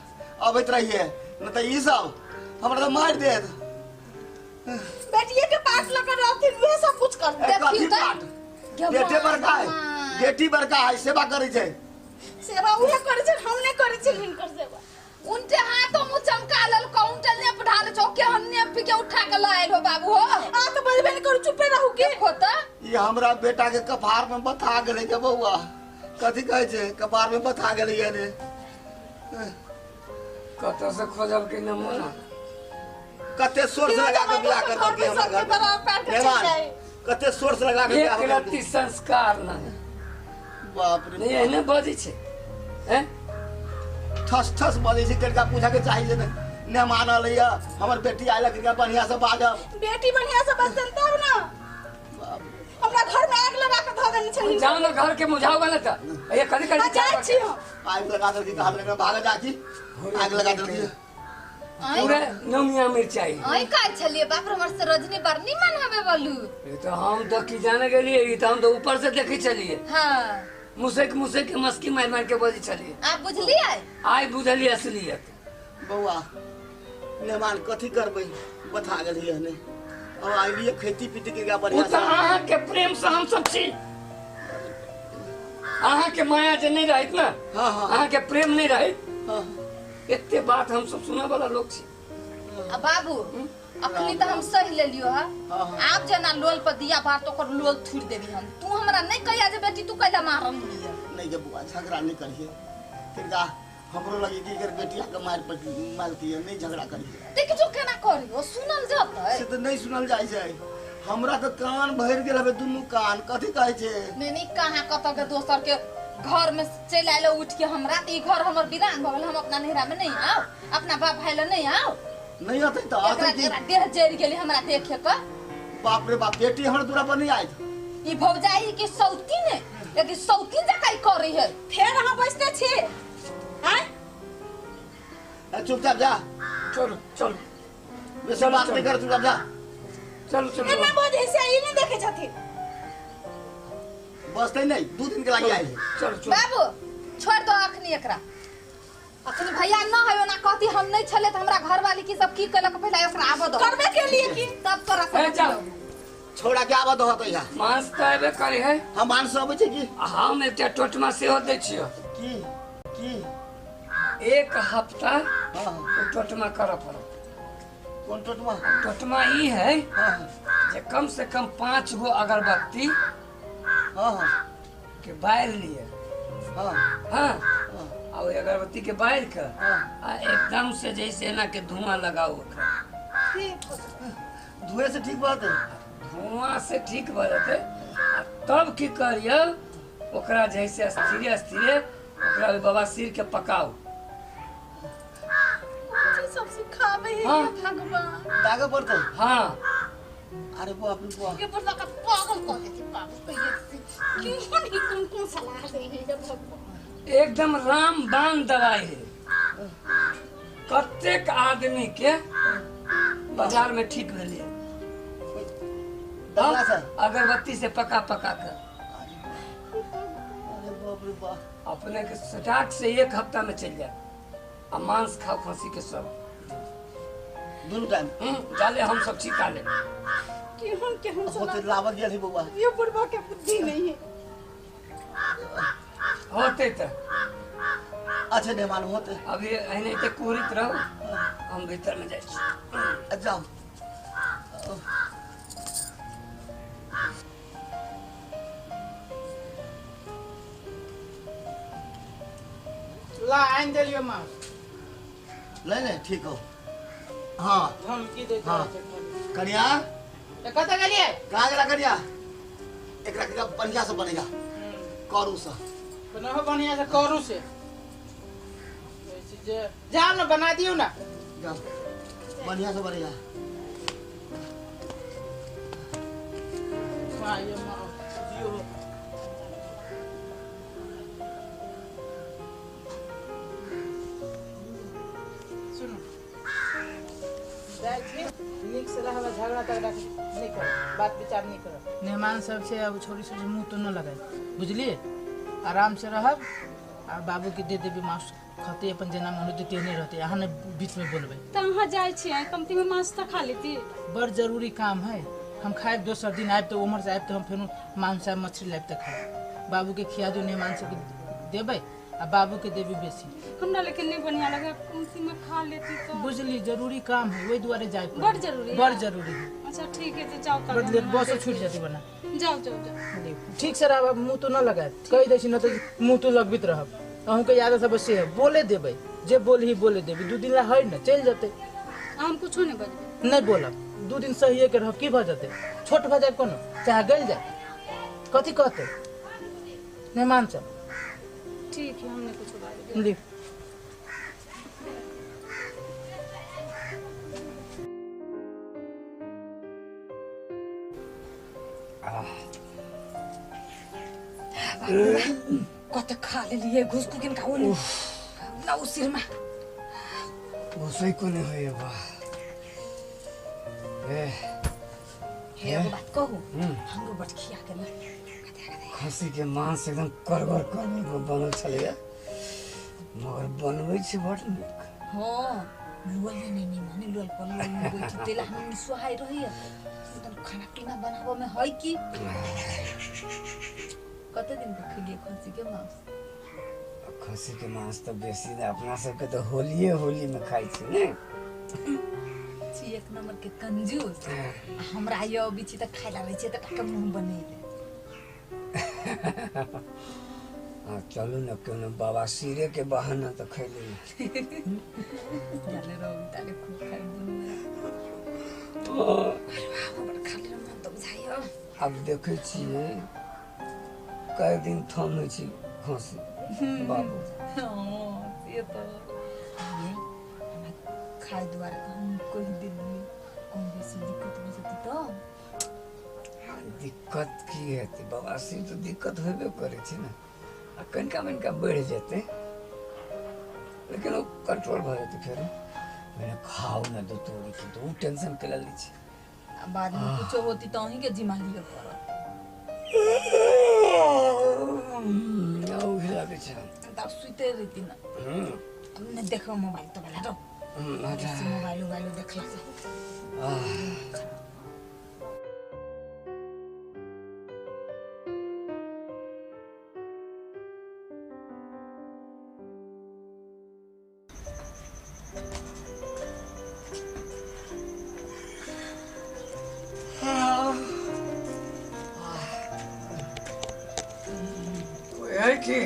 अबैत रहिए न त ई सब हमरा त मार देत। बेटिए के पास लकर रहथिन उहे सब कुछ कर देखी त बेटे बड़का है बेटी बड़का है सेवा करै छै सेवा उहे करै छै हम नहीं करै छी हिनकर सेवा। उनटे हाथों मुंह चमका लेल उनटे नेप ढाल छौ के हम नेप के उठा के लायल हो बाबू हो। आ त बजबे नहीं करू चुपे रहू के देखो त ई हमरा बेटा के कपार में बथा गेलै के बौआ कथि कहै छै कपार में बथा गेलै रे कत से खोजब के नमूना कते सोर्स लगा के बियाह कर के हमरा घर में कते सोर्स लगा के बियाह एक रत्ती संस्कार ना बाप रे नहीं एहने बजै छै हैं ठस ठस बजै छै कनिका पूछा के चाहिए ने ने मानल या हमर बेटी आयल कनिका बढ़िया से बाजब बेटी बढ़िया से बजतन तब ना हमरा घर में आग लगा के धऽ देने छलिन। जाओ ना घर के मुझाओ ना त ये कथि कथि जाइ छी हम आग लगा देलकी कहा लगा भाग जाकी आग लगा देलकी पूरा नमिया मिरचाई आई का छलिए बाप रे हमर से रजनी बड़ निमन हवे बोलू। ये तो हम तो की जाने गेलिए ई तो हम तो ऊपर से देखै छलिए। हां मुसेक मुसेक के मस्की मार मार के बजै छलिए। आप बुझलिए आई बुझलिए असलियत बौआ मेहमान कथि करबै बता गेलिए हने और आइलिए खेती पीती के बढ़िया से। अहाँ के प्रेम से हम सब छी अहाँ के माया जे नहीं रहत ना। हां हां अहाँ के प्रेम नहीं रहत। हां एते बात हम सब सुनै वाला लोग छी। आ बाबू अखनी त हम सही लेलियो हा आप जना लोल पर दिया बार तो ओकर लोल थुर देबी हम। तू हमरा नहीं कहिया जे बेटी तू कैला मारम लिया नहीं के बुआ झगड़ा नहीं करिए तिनका हमरो लगी कि एकर बेटिया के मार मारती है नहीं झगड़ा करिए। देख जो केना करियो सुनल जतै से त नहीं सुनल जाय छै हमरा त कान भरि गेल हबे दुनू कान कथि कहै छै। नहीं नहीं कहां कत के दोसर के घर में चलि आयल उठ के हमरा त ई घर हमर बिरान भ गेल हम अपना नैहरा में नहीं आउ अपना बाप भाई ल नहीं आउ नहीं आते त आते की देह जरि गेली हमरा देखे के। बाप रे बाप बेटी हमर दूरा पर नहीं आयत ई भौजाई के सौती ने लेकिन सौती जकाई करी है फेर अहाँ बैसते छी हैं चुपचाप जा चलो चलो बेसी बात नहीं कर चुपचाप जा चलो चलो एना बजै से ई नहीं देखे छथिन बसते नहीं 2 दिन के लागी आइल चलो चलो बाबू छोड़ दो अखनी एकरा अखनी भैया न है ओना कहती हम नहीं छले त हमरा घर वाली की सब की केलक पहले ओकरा आबो दो करबे के लिए की तब तोरा सब छोड़ा के आबो दो त यहाँ मांस त आबे करे है। हम मांस आबै छै की हम एकटा टोटमा सेहो दै छियो की की एक हफ्ता हां टोटमा करऽ पड़त। कोन टोटमा? टोटमा ई है जे कम से कम 5 गो अगरबत्ती हां के बारि लिए। हां हां आ ओहि अगरबत्ती के बारि के आ एकदम से जैसे एना के धुआं लगाओ ओकरा। धुएं से ठीक बात है, धुआं से ठीक भऽ जेतै। आ तब की करियौ ओकरा जैसे स्थिरे स्थिरे ओकरा बवासीर के पकाओ। सब सिखावे है भगवान। दागा पड़तै। हाँ अरे बाप रे बाप, ये बुढ़वा का पागल कर देते, पागल कहिए क्यों नहीं कौन कौन सलाह दे है भगवान। एकदम रामबाण दवाई है। कतेक आदमी के बाजार में ठीक भेलै अगरबत्ती से पका पका कर। अरे बाप रे बाप, अपने के सटाक से एक हफ्ता में चल जाए आ मांस खाओ खसी के सब दोनों टाइम जाले हम सब ठीक आ ले। क्यों क्यों होते लावा गेल है बउआ, ये बुढ़वा के बुद्धि नहीं है होते तो अच्छा नहीं मालूम होते। अभी एने ते कुहरित रहो, हम भीतर में जाइ छी। जाओ। ला आइन देलियो मांस। नहीं नहीं ठीक हो। हाँ हम की दे। हाँ कनिया कत गेलिए? कहाँ गेला कनिया? एकरा के बढ़िया से बनेगा करू से। बनाओ बढ़िया से करू से। जाओ ना बना दियो ना। जाओ बढ़िया से बनेगा। वाह ये माँ जियो। सुनो जाइ छी नीक से रहबा, झगड़ा तगड़ा नहीं करो, बात विचार नहीं करो। मेहमान सबसे अब छोरी सबसे मुंह तो न लगाए, बुझलिए? आराम से रहब आ बाबू के दे देबी मांस खते अपन जेना मन होते तेहने रहते, अहाँ ने बीच में बोलबै। त अहाँ जाइ छी कमती में मांस त खा लेती। बड़ जरूरी काम है, हम खाएब दोसर दिन आयब तो उम्हर से आयब तो हम फेर मांस आ मछली लायब त खाएब। बाबू के खिया दियौ, मेहमान सबके देबै आ बाबू के देबी बेसी। हमरा लेकिन नहीं बढ़िया लगे, कमती में खा लेती तो। बुझली जरूरी काम है वही दुआरे जाए पड़े। बड़ जरूरी है, बड़ जरूरी है। अच्छा ठीक है तो जाओ, बड़ लेट बस छूट जाती बना। जाओ जाओ जाओ ठीक से रहब, मुँह तो न लगाए कहि दै छी न तो मुँह तो लगबित रहब। अहूँ के याद सब से है, बोले देबै जे बोलही बोले देबै, दू दिन ला है न चलि जेतै। हम कुछो नहीं बजबै, नहीं बोलब, दू दिन सहिए के रहब की भऽ जेतै? छोट भऽ जाए कोनो चाहे गलि जाए, कथी कहतै नहीं मान सब। ठीक है हमने कुछ बात ली। कत खा लेलिए घुसकू किन खाओ ना उ सिर में घुसै को नहीं होय बा। ए एगो बात कहू, हमरो बड़ खिया के ना खसी के मांस एकदम करगर करगर बनल छलैया, मगर बनबै छै बड़ नीक। हां लुअल नहीं नहीं माने लुअल पर लुअल तेल हम सुहाय रहैया एकदम खाना पीना बनाबो में है की। कते दिन के खेलिए खसी के मांस? खसी के मांस तो बेसी अपना सबके तो होलिये होली में खाइ छी ने। छी एक नंबर के कंजूस हमरा यो अबै छी त खाइ लागै छी त काका मुंह बनेले। हाँ चलू न क्यों न बाबा सिरे के बहाना तो खैले। जाले रहो ताले खूब खाइ दुनू। अरे बाबा बड़ खाली मन तो बुझाइयो। अब देखै छियै कई दिन थमे छी खसी बाबू। हां से तो ये हमरा खाइ दुआरे तो हम कहि देलियै कम बेसी दिक्कत हो जेतै तो। दिक्कत की हेतै बाबा सिर तो दिक्कत होबे करै छै ने, आ कनिका मनिका बढ़ि जेतै लेकिन ओ कंट्रोल भऽ जेतै। फेर मैंने खाओ ना दो तोरी के तो उ टेंशन के लै छी, आ बाद में कुछो होती तो अहीं के जिम्मा लिअ पड़त। औ लागै छै तब सुते रहती ना। ने देखो मोबाइल तो वाला रहो, मोबाइल मोबाइल देखला से। है की?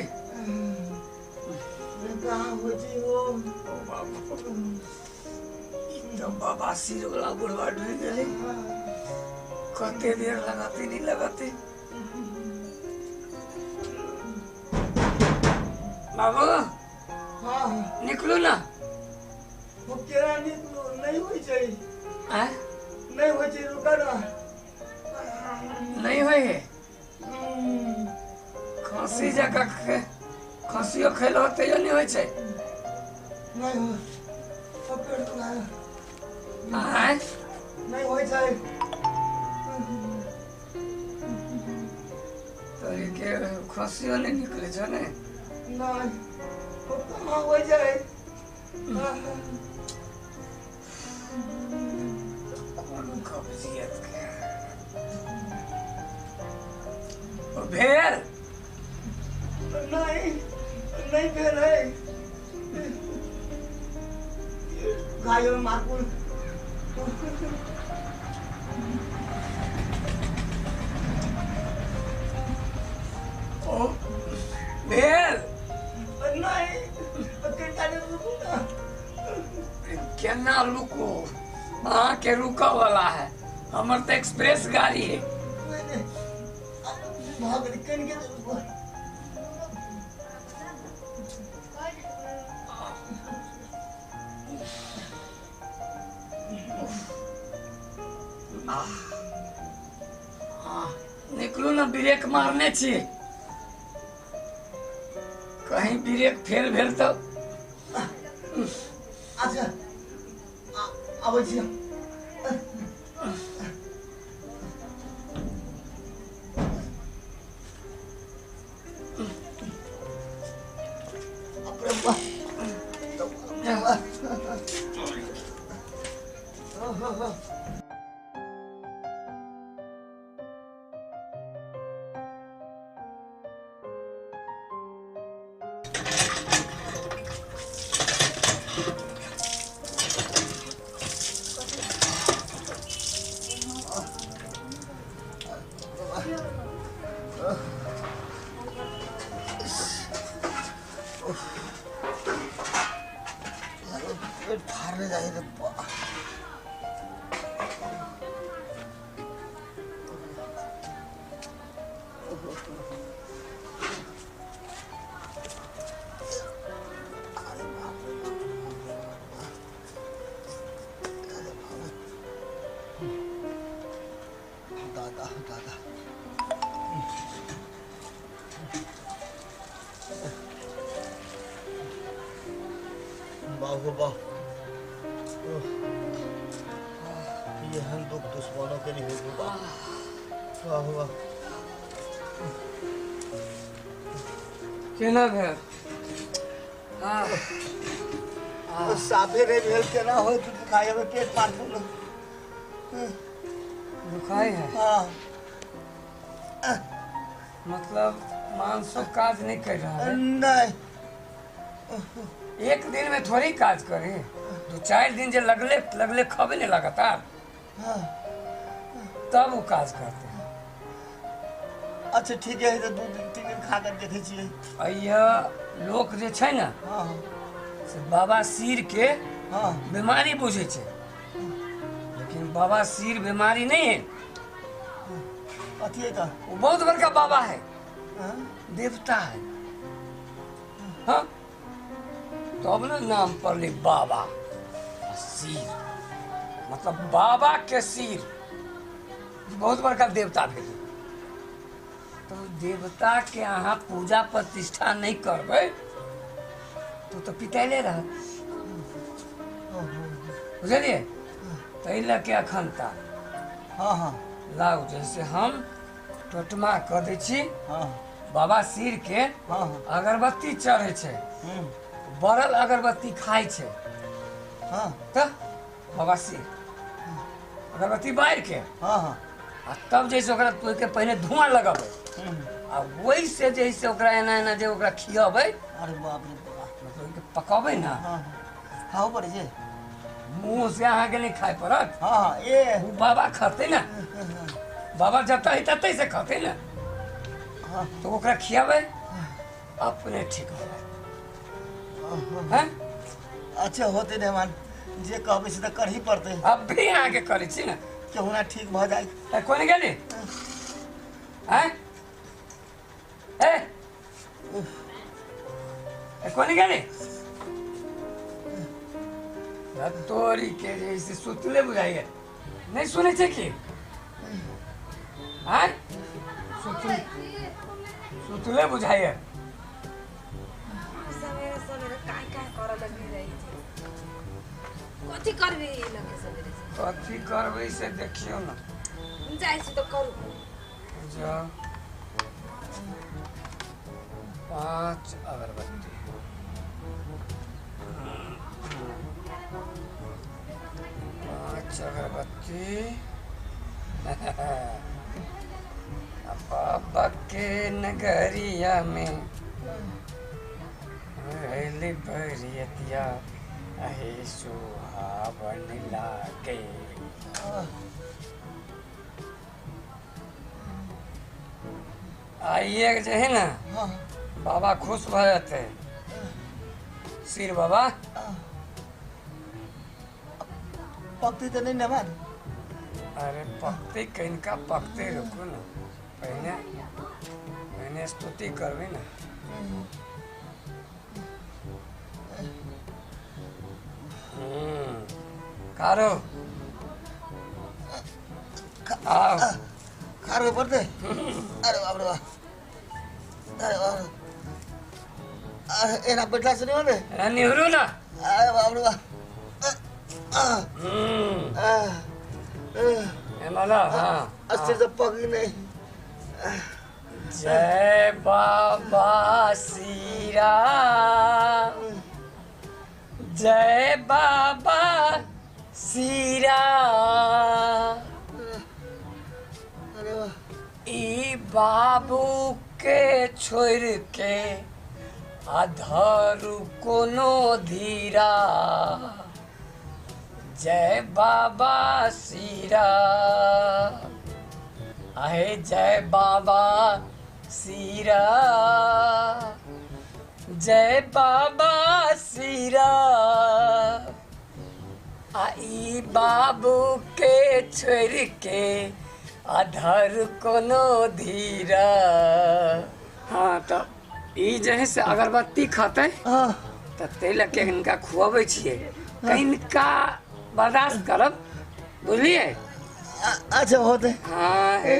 एकदम बाबा सिर वाला बुढ़वा ढुक गेलै। कते देर लगाते नहीं लगाते। बाबू हाँ निकलू ना। वो केना निकलू? नहीं होई छै। आँ नहीं होई छै, रुका ना। नहीं होई है। खांसी जका खांसियो खेलो तैयो नहीं होई छै। नहीं हो, अब पेट दुखाय। आँ नहीं होई छै। तोरी के खांसियो नहीं निकले छ ने? नहीं, वो कहाँ होई छै। कौन कब्जियत के ओ भेल? नहीं नहीं भेल है। गाय में मारकुल। ओ भेल? नहीं, केना रुकू ना। केना रुकू? अहाँ के रुका वाला है, हमर तो एक्सप्रेस गाड़ी है। भाग केन के रुकू। निकलू ना, ब्रेक मारने छी। कहीं ब्रेक फेल भेल तो अच्छा आबै छी। पेट फाड़ने जाए रे। दादा दादा बाहु बाहु, ये हम दुख दुश्मनों के नहीं हो। वाह वाह केना भेल? साफे रे भेल केना हो? तू दुखाय में पेट मारतू ना। दुखाई है? हाँ। मतलब मानसो काज नहीं कर रहा है? नहीं। एक दिन में थोड़ी काज करे, दो चार दिन जो लगले लगले खबे नहीं लगातार। हाँ। तब वो काज करते हैं। अच्छा ठीक है, तो 2 दिन 3 दिन खा कर देखे छियै। अय्या लोक जे छै ना, हाँ से बाबा सिर के हाँ बीमारी बुझे छै, लेकिन बाबा सिर बीमारी नहीं है। अथी है का वो बहुत बड़का बाबा है। हाँ? देवता है। हाँ तो अब ना नाम पर ले बाबा सिर, मतलब बाबा के सिर बहुत बड़का देवता भेल। तो देवता के अहाँ पूजा प्रतिष्ठा नहीं करबै तो पिटैले रह, बुझलिए? ताहि लऽ के अखन तक हाँ हाँ लाउ जैसे हम टोटमा कऽ दै छी। हाँ बाबा सिर के हाँ अगरबत्ती चढ़ै छै, बरल अगरबत्ती खाइ छै। हाँ तऽ बाबा सिर अगरबत्ती बारि के हाँ हाँ आ तब जैसे ओकरा तोड़ि के पहिने धुआं लगबै आ ओहि से जैसे ओकरा एना एना जे ओकरा खियबै। अरे बाप रे बाप, मतलब पकबै ना। हाँ खाओ पड़ै छै मुँह से अहाँके नहीं खाय पड़त। हाँ ए ओ बाबा खतै ना, बाबा जतऽ है ततै से खतै ना। हाँ तो ओकरा खियाबै अपने ठीक हो जाए। अच्छा होते रहमान, जे कहबै से तऽ करही पड़तै। अभी अहाँके करै छी ने। केहुना ठीक भऽ जाय। कोने गेली? आँय? ए कोने गेली? तोरी के जे से सुतले बुझाइए, नहीं सुनै छै की? आँय? सुतले सुतले बुझाइए। सवेरे सवेरे काय काय करऽ लगी रही छै? कथी करबी लगे सवेरे? कथी करबै से देखियौ ने। जाइ छी तऽ करू। जाउ। 5 अगरबत्ती। 5 अगरबत्ती। बाबा के नगरिया में रहली बरियतिया अहे सुहावन लागे। आइए जे है ना बाबा खुश भऽ जेतै। सिर बाबा पकती तऽ नहीं नबाद। अरे पकते कनिका पकते, रुकू ना, पहले पहले स्तुति करबै ना। कारो आओ। खारो पड़ते। अरे बाप रे बाप, अरे बाप रे, अरे एना बैठला से नहीं होबे। एना निहरू ना। अरे बाप रे बाप। एना हाँ अच्छे से पक नहीं। जय बाबा श्री राम, जय बाबा श्री राम। ई बाबू के छोड़ के अधरू कोनो धीरा, जय बाबा श्री राम। आहे जय बाबा श्री राम, जय बाबा श्री राम। आ ई बाबू के छोड़ के अधर कोनो धीरा। हाँ तो ई जे है से अगरबत्ती खतै तऽ ताहि लऽ के हिनका खुअबै छियै, कनिका बर्दाश्त करब, बुझलियै? अच्छा होते। हाँ हे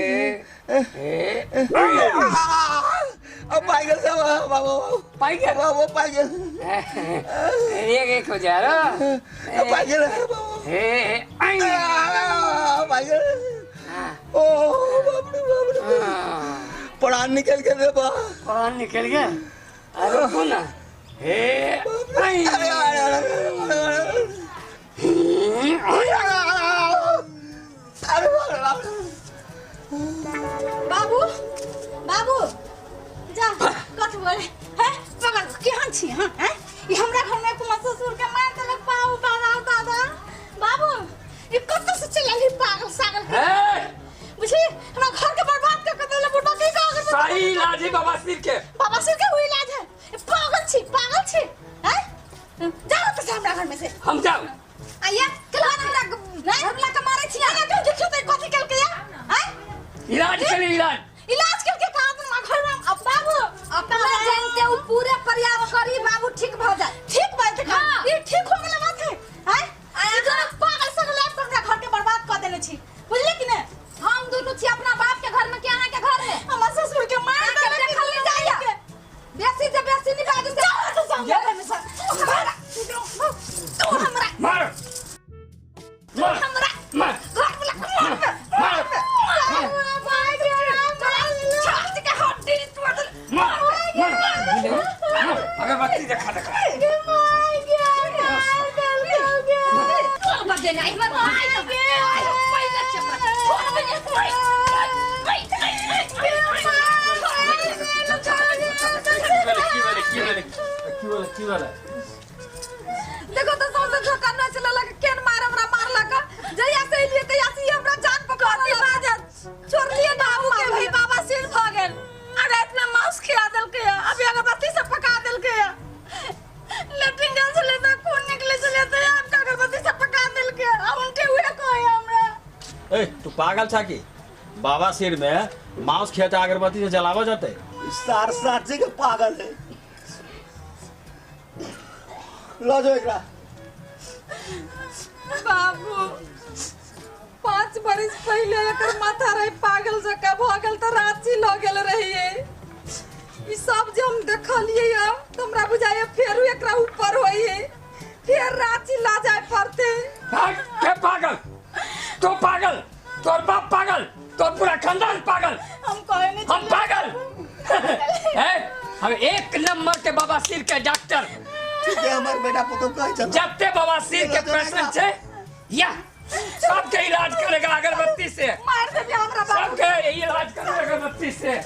हे अब पाइ गेल बाबू, पाइ गेल बाबू, पाइ गेल। एक एक हो जा रहा। पाइ गेल हे हे पाइ गेल। ओ बाप रे बाप रे, प्राण निकल गया रे बा, प्राण निकल गया। अरे रुको ना। हे अरे अरे अरे अरे बाबू, बाबू जा कथ बोले है पकड़ केहन छी? हां हैं ई हमरा घर में कुमार ससुर के मार देलक पाऊ बाबा दादा। बाबू ई कत से चल आली पागल सागल के, बुझी हमरा घर के बर्बाद कर के देले बुढ़बा के। का सही इलाज है बाबा सिर के, बाबा सिर के हुई इलाज है। पागल छी, पागल छी हैं। जाओ तो हमरा घर में से। हम जाओ आया चल हमरा हमरा के मारे छी आगा क्यों देखियो त कथि केल के हैं? इलाज के लिए, इलाज इलाज के के कहा तुम घर में। अब बाबू अपना जानते उ पूरे प्रयास करी बाबू ठीक भ जाए। ठीक बात है। हां ई ठीक हो गेल बात है हैं। ई दोनों पागल सगल आप हमरा घर के बर्बाद कर देले छी, बुझले कि ने? हम दोनों छी अपना बाप के घर में के अहाँ के घर में हमर ससुर के मार देले देखल जाइए। बेसी से बेसी नहीं बाजू से जाओ तो हमरा घर में से। तू हमरा मार मार हमरा मार घर वाला मार मार छाती के हड्डी तोड़ दे। मार मार अगरबत्ती देखा देखा। चल बजे नहीं मर आई आई पहले चक्कर छोड़ बजे की वाला देखो तो सबसे धोखा न चललक केन मार हमरा मारलक। जहिया से एलियै तहिया से हमरा जान पकड़ बाजत छोड़लियै बाबू के भी बाबा सिर भ गेल। आ रात में मांस खिला देलकै, अभी अगरबत्ती सब पका देलकै, लेट्रिन गेल छलै तऽ खून निकलै छलै तऽ आब अगरबत्ती सब ए तू पागल छा की बाबा सिर में मांस खेत अगरबत्ती से जलावा जाते। सार साचे के पागल है। लो जो एकरा। बाबू 5 बरिस पहले एकर माथा रहे पागल जका भ गेल त रांची ल गेल रहिए। ई सब जे हम देखलिए या त हमरा बुझाइए फेरू एकरा ऊपर होइए, फिर रांची ला जाए पड़ते। के पागल तू पागल, तोर बाप पागल, तोर पूरा खानदान पागल। हम कहे नहीं हम पागल है। हम एक नंबर के बाबा सिर के डॉक्टर। ठीक है हमार बेटा पुतो कहे चल जबते बाबा सिर के पेशेंट छे या सबके इलाज करेगा अगरबत्ती से। मार दे हमरा बाबू सबके इलाज करेगा अगरबत्ती से।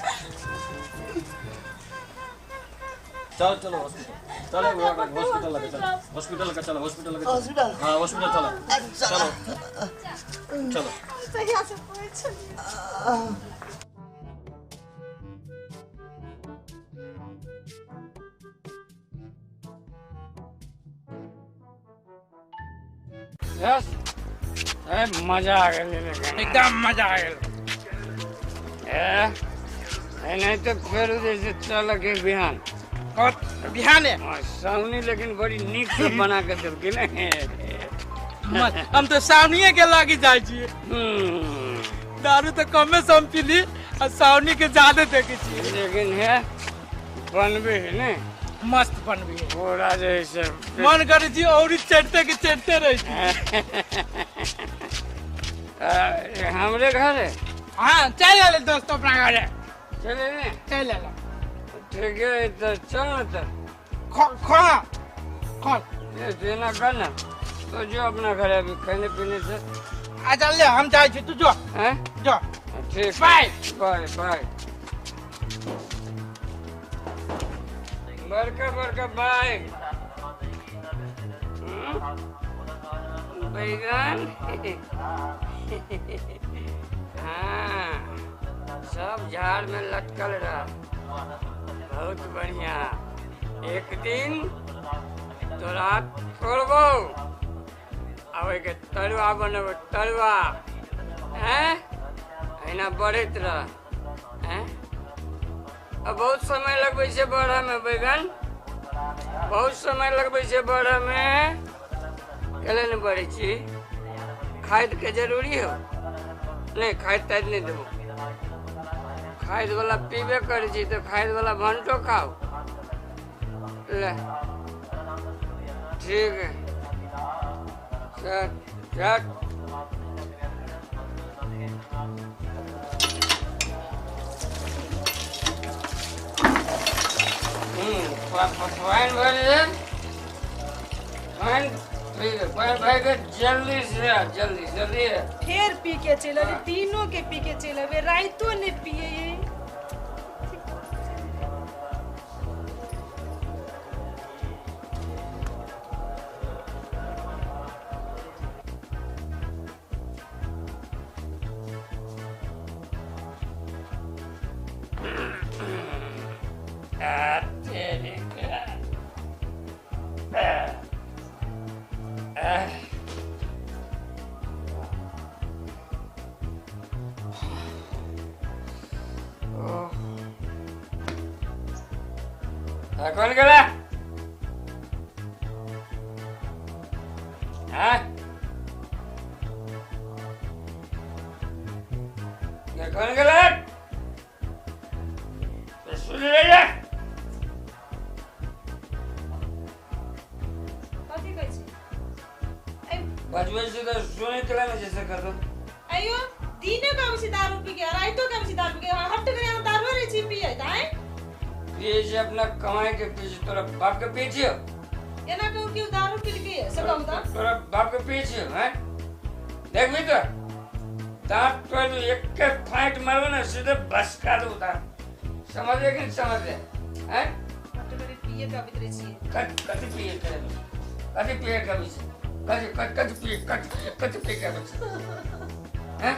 चलो चलो हॉस्पिटल चलो, हॉस्पिटल लगे चलो, हॉस्पिटल लगे चलो, हॉस्पिटल लगे हॉस्पिटल। हां हॉस्पिटल चलो चलो चलो। सही से पूछ। यस ए मजा आ गेल, एकदम मजा आ गेल। ए नहीं तो फिर जैसे चल के बिहान और बिहान है सावनी, लेकिन बड़ी नीक से बना के देलखिन। हम तो सावनिए के लागी जाय छी। दारू तो कमे से हम पीली और सावनी के ज्यादा देखे छी। लेकिन है बनबे है ने मस्त बनबे है पूरा जैसे मन करे छी और चढ़ते के चढ़ते रहे छी। हमरे घर है। हां चल आले दोस्त अपना घर है। चले ने चल आले ठीक है तो चल ना तो खा खा खा ये देना करना तो जो अपना घर है अभी खाने पीने से आ चल ले हम जाए छी तू जो हैं जो ठीक बाय बाय बाय। बड़का बड़का बाय बैगन। हाँ सब झाड़ में लटकल रहा बहुत बढ़िया। एक दिन तोरा तोड़बो आ ओहिके तरुआ बनेबो तरुआ हैं एना बढ़ैत रह हैं। अब बहुत समय लगबै छै बढ़ऽमे बैगन, बहुत समय लगबै छै बढ़ऽमे। कैले नहि बढ़ै छी? खाद के जरूरी हो नहीं? खाद ताद नहीं देबो, खाद वाला पीबे करै छी तो खाद वाला भंटो खाओ ले। ठीक है चल चल। पानी भर दे, पानी भर के जल्दी से जल्दी जल्दी। फिर पी के चल अबे, तीनों के पी के चल अबे, राइतो ने पिए ये। कौन गला? हाँ? कौन गला? सुन ले जा। कथी कहै छी? बजबै छी तऽ सुनैत रह ने जैसे कर दो। अयो दिने के आबै छी दारू पी के, राइतो के आबै छी दारू पी के, हट करे दारू रहै छी पियै आँय। पिए छै अपना कमाई के पिए छै, तोरा बाप के पिए छियो? एना कहू कि दारू पी के से कहू त तोरा बाप के पिए छियो हैं? देखबी तो दांत तोड़ दू, एक के फाइट मारबो ना सीधे बसका दू दांत। समझ कि नहीं समझ हैं? हट करे पिए के आबैत रहै छी। कथी पिए के कथी पिए के आबै छै? कथी कथी पिए कथी पिए के आबै छै हैं?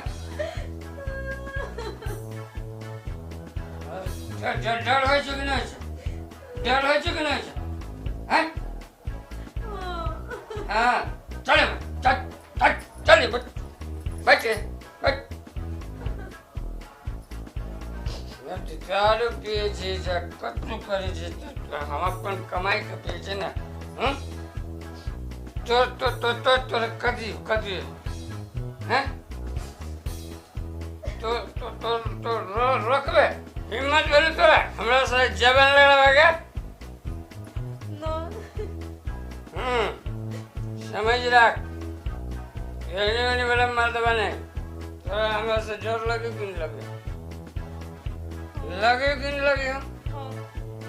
डर डर होइ छै कि नहि होइ छै? डर होइ छै कि नहि होइ छै हैं? हाँ चल चल चल चल बैठ बैठ दारू पिए छी जे कतू करै छी, हम अपन कमाई के पिए छी ने। तो तो तो तो तोर कथी कथी हैं? तो तो तो तो रोकबे हिम्मत भेल तोरा हमरा से जबन लड़बे के? समझ राख, एने ओने वाला मर्दबा नहीं। तोरा हमरा से जोर लगे कि नहीं लगे? लगे कि नहीं लगे? हम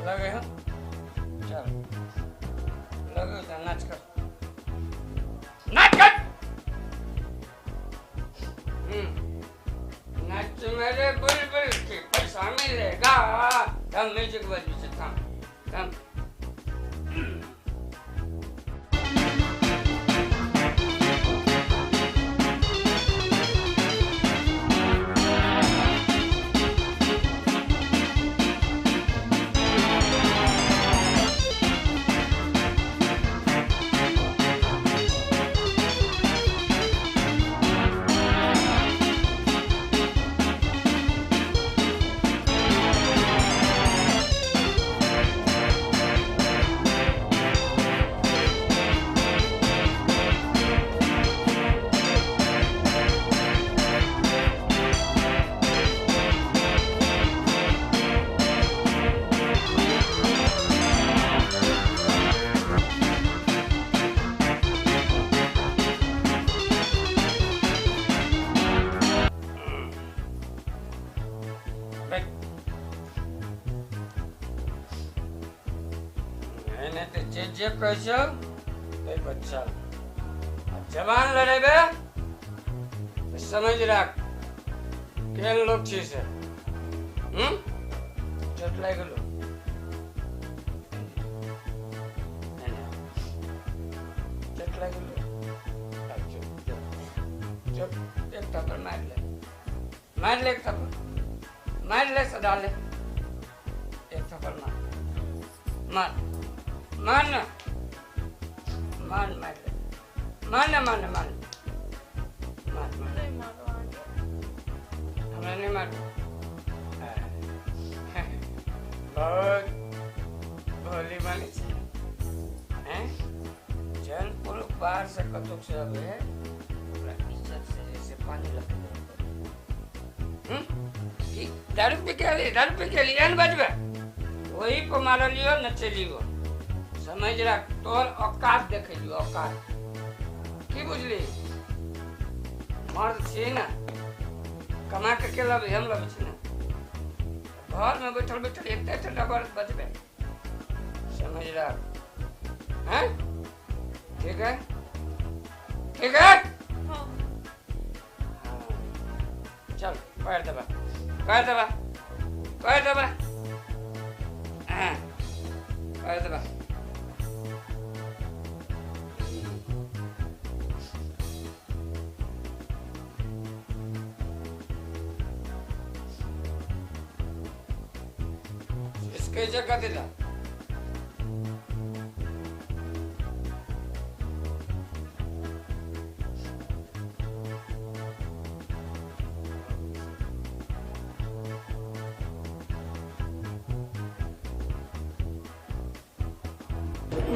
लगे, हम चल लगे तो नाच कर, नाच कर। नाच मेरे बुलबुल के पैसा मिलेगा। थम म्यूजिक बजी से थम थम। जे कहै छौ ताहि पर चल। जवान लड़ेबे समझ राख केहन लोग छी से। चोट लागि गेलो? चोट लागि गेलो? चुप, एक थप्पड़ मारि ले, मारि ले, एक थप्पड़ मारि ले, सदा ले, एक थप्पड़ मार मार मार ना, मार मार ले, मार ना, मार ना, मार मार मार। नहीं मारो आगे। हमरा नहीं मारो। बहुत भोली बनी छी हैं। जन पुरुष बाहर से कतुक से अबे ओकरा इज्जत से जैसे पानी लगे। दारू पी के अली, दारू पी के अली एहन बजबे वही पर मारलियो नचेलियो। समझ रख तोर औकात देखेलियो, औकात की बुझली? मर्द छी ना, कमा के के लबे, हम लबे छी ना। घर में बैठल बैठल एते एते बर्द बजबे। समझ रख हैं? ठीक है, ठीक है। हाँ। चल पैर दबा, पैर दबा, पैर दबा, हाँ पैर दबा। इसके जगह दिला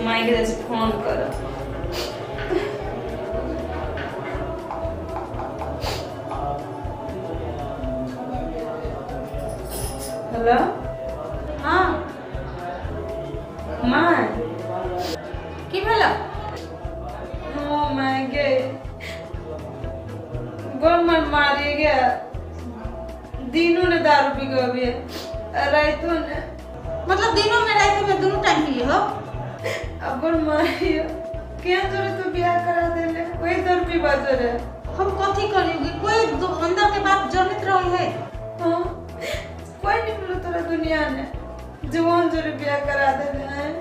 माई के फोन कर। हेलो। हाँ माँ की भेल? ओ my गे बड़ मन मारी गया। दिनों ने दारू पी के रातों ने, मतलब दिनों में रातों में दोनों टाइम पिए हो? अब मारियो केहन जोरे तू बियाह करा देले, वही तोर पीबा जोरे। हम कथी करियोगे? कोई अंदर के बात जानत रहे है। हाँ कोई नहीं मिलो तोरा दुनिया ने जवान जोरे बियाह करा देले हैं।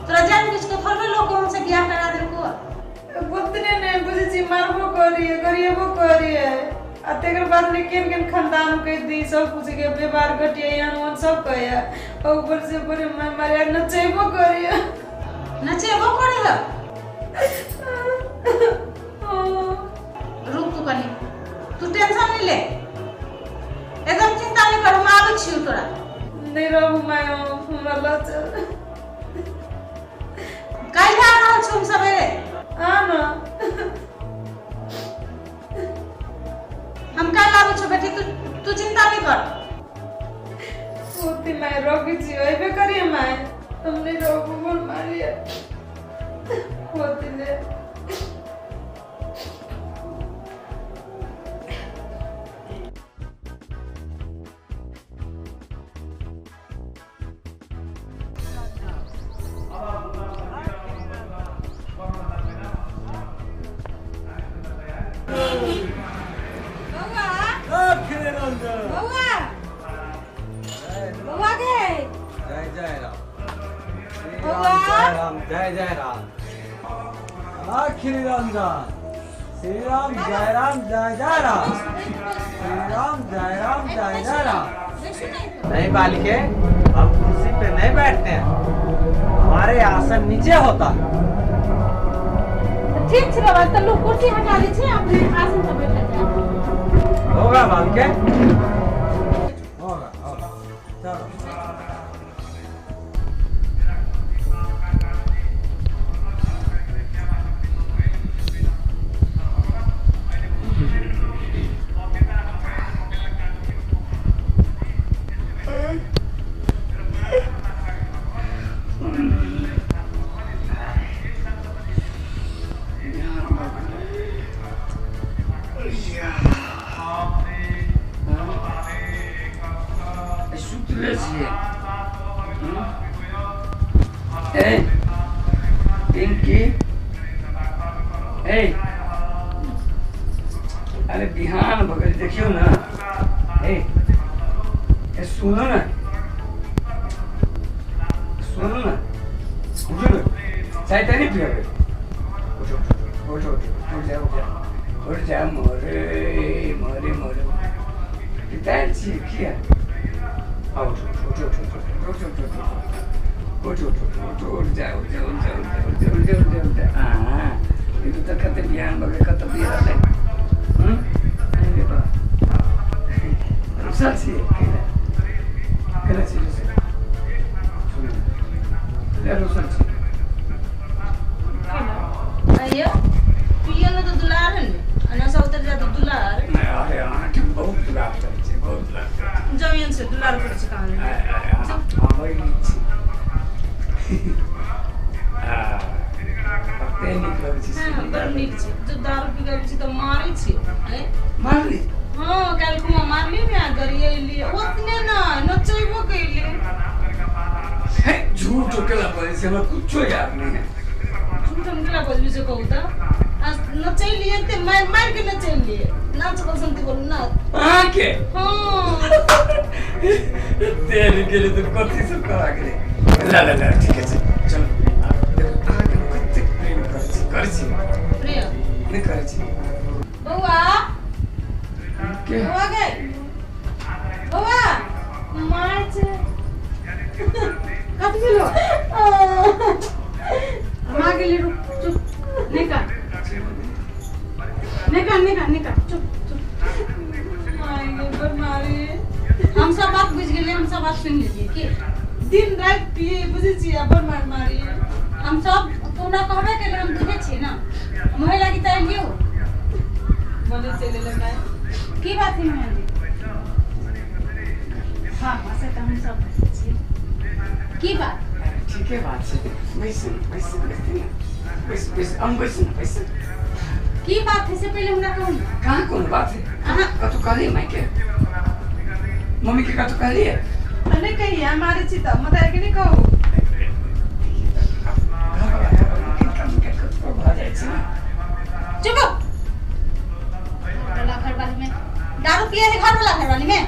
तोरा जान बुझ के थोड़बे लोग हमसे बियाह करा देलको। गोतने ने बुझे छी मारबो करिए गरिएबो करिए आ तेकर बाद ने केन केन खानदान कह दी सब कुछ के व्यवहार घटिया यहाँ वन सब कहे और ऊपर से ऊपर मारे नचेबो करिए। नचेबो करे है? रुक तू कनी, तू टेंशन नहीं ले, एकदम चिंता नहीं कर, तोरा। नहीं रहू my, हमरा लऽ चल। काल्हि आ रहल छौ हम सवेरे। आ न। हम काल्हि आबै छौ बेटी, तू तू चिंता नहीं कर। पोती my रोकी छी, अइबे करिए my, हम नहीं रहू, बोल मारिए पोती ले। बौआ बौआ गे, जय जय राम। बौआ। जय राम, जय जय राम। श्री रंजन, श्री राम जय राम जय जय राम, श्री राम जय राम जय जय राम। नहीं बालिके, हम कुर्सी पे नहीं बैठते हैं, हमारे आसन नीचे होता है। ठीक छै बाबा, तऽ लोग कुर्सी हटा दै छै, अपने आसन पर बैठल जाए। होगा बालिके, होगा होगा, चलो। सुतले छियै। ए पिंकी, ए अरे बिहान भऽ गेल, देखियौ ने। ए ए सुनू ने, सुनू ने, उठू ने, चाय ताय नहीं पियबै? उठो उठो उठो उठ जाओ, उठ जाओ, उठ जाओ, मरे मरे मरे पितायल छियै किया? हाँ, उठो उठो उठो उठो उठो उठो उठो उठो उठो उठो उठ जाओ, उठ जाओ, उठ जाओ, उठ जाओ, उठ जाओ, उठ जाओ, उठ जाओ। हाँ, ये तो कते बिहान भऽ गेल, कतऽ बिहान रहलै। अरे बा, रुसल छियै केना? केना छियै रुसल? सुनू ले, रुसल छियै। अइयो पियल ने तऽ दुलार है ने, आ नशा उतर जाए तऽ दुलार। अरे अहाँके बहुत दुलार करै छै, बहुत दुलार करै छै। जमीन से दुलार करै छै कहाँ? हँ, बड़ी नीक छी। कते नीक लगै छै। हाँ, बड़ नीक छै। जब दारू पी के छी तऽ मारै छी। आँय? मारली? हाँ, काल्हि खुमा मारली ने, गरियैली ओतने न नचैबो कैली। हे, झूठ केला बजै छै, हमरा कुछो याद नहीं है। झूठ हम केना बजबी से कहू तऽ? आ नचैलियै ते मारि मारि के नचैलियै, नाच बसंती बोलू नाच। अहाँके? हाँ। तेल गेलै तऽ कथी सब करा गेलै। ला ला ला, ठीक छै, चलो। देखो अहाँके हम कतेक प्रेम करै छी, करै छी? प्रेम नहि करै छी? बौआ। के? बौआ गे, बौआ मार छै। कथी भेलो? हम आ गेली, रुक, चुप, नहीं कान, नहीं कान, नहीं कान, नहीं कान, चुप चुप। My गे बड़ मारी। हम सब बात बुझि गेलियै, हम सब बात सुनि लेलियै की। दिन राति पिए बुझै छियै, आ बड़ मार मारी। हम सब तोरा कहबे केलियै, हम बुझै छियै ने, हम ओहि लागी तऽ एलियौ। बोले चलि एलै माय। की बात है मेहंदी? हाँ हाँ, से तऽ हम सब बुझै छियै की बात। ठीके बात छै, बैस बैस, बैस ने, बैस बैस, हम बैस ने, बैस। की बात है से पहिले हमरा कहू ने। कहाँ कोनो बात है? अहाँ कतौ कहलियै मायके, मम्मी के कतौ कहलियै? नहि कहिया मारै छी तऽ मतार के नहि कहू। भऽ जाइ छै ने। चुप, घरवाला घरवाली में दारू पिए है, घरवाला घरवाली में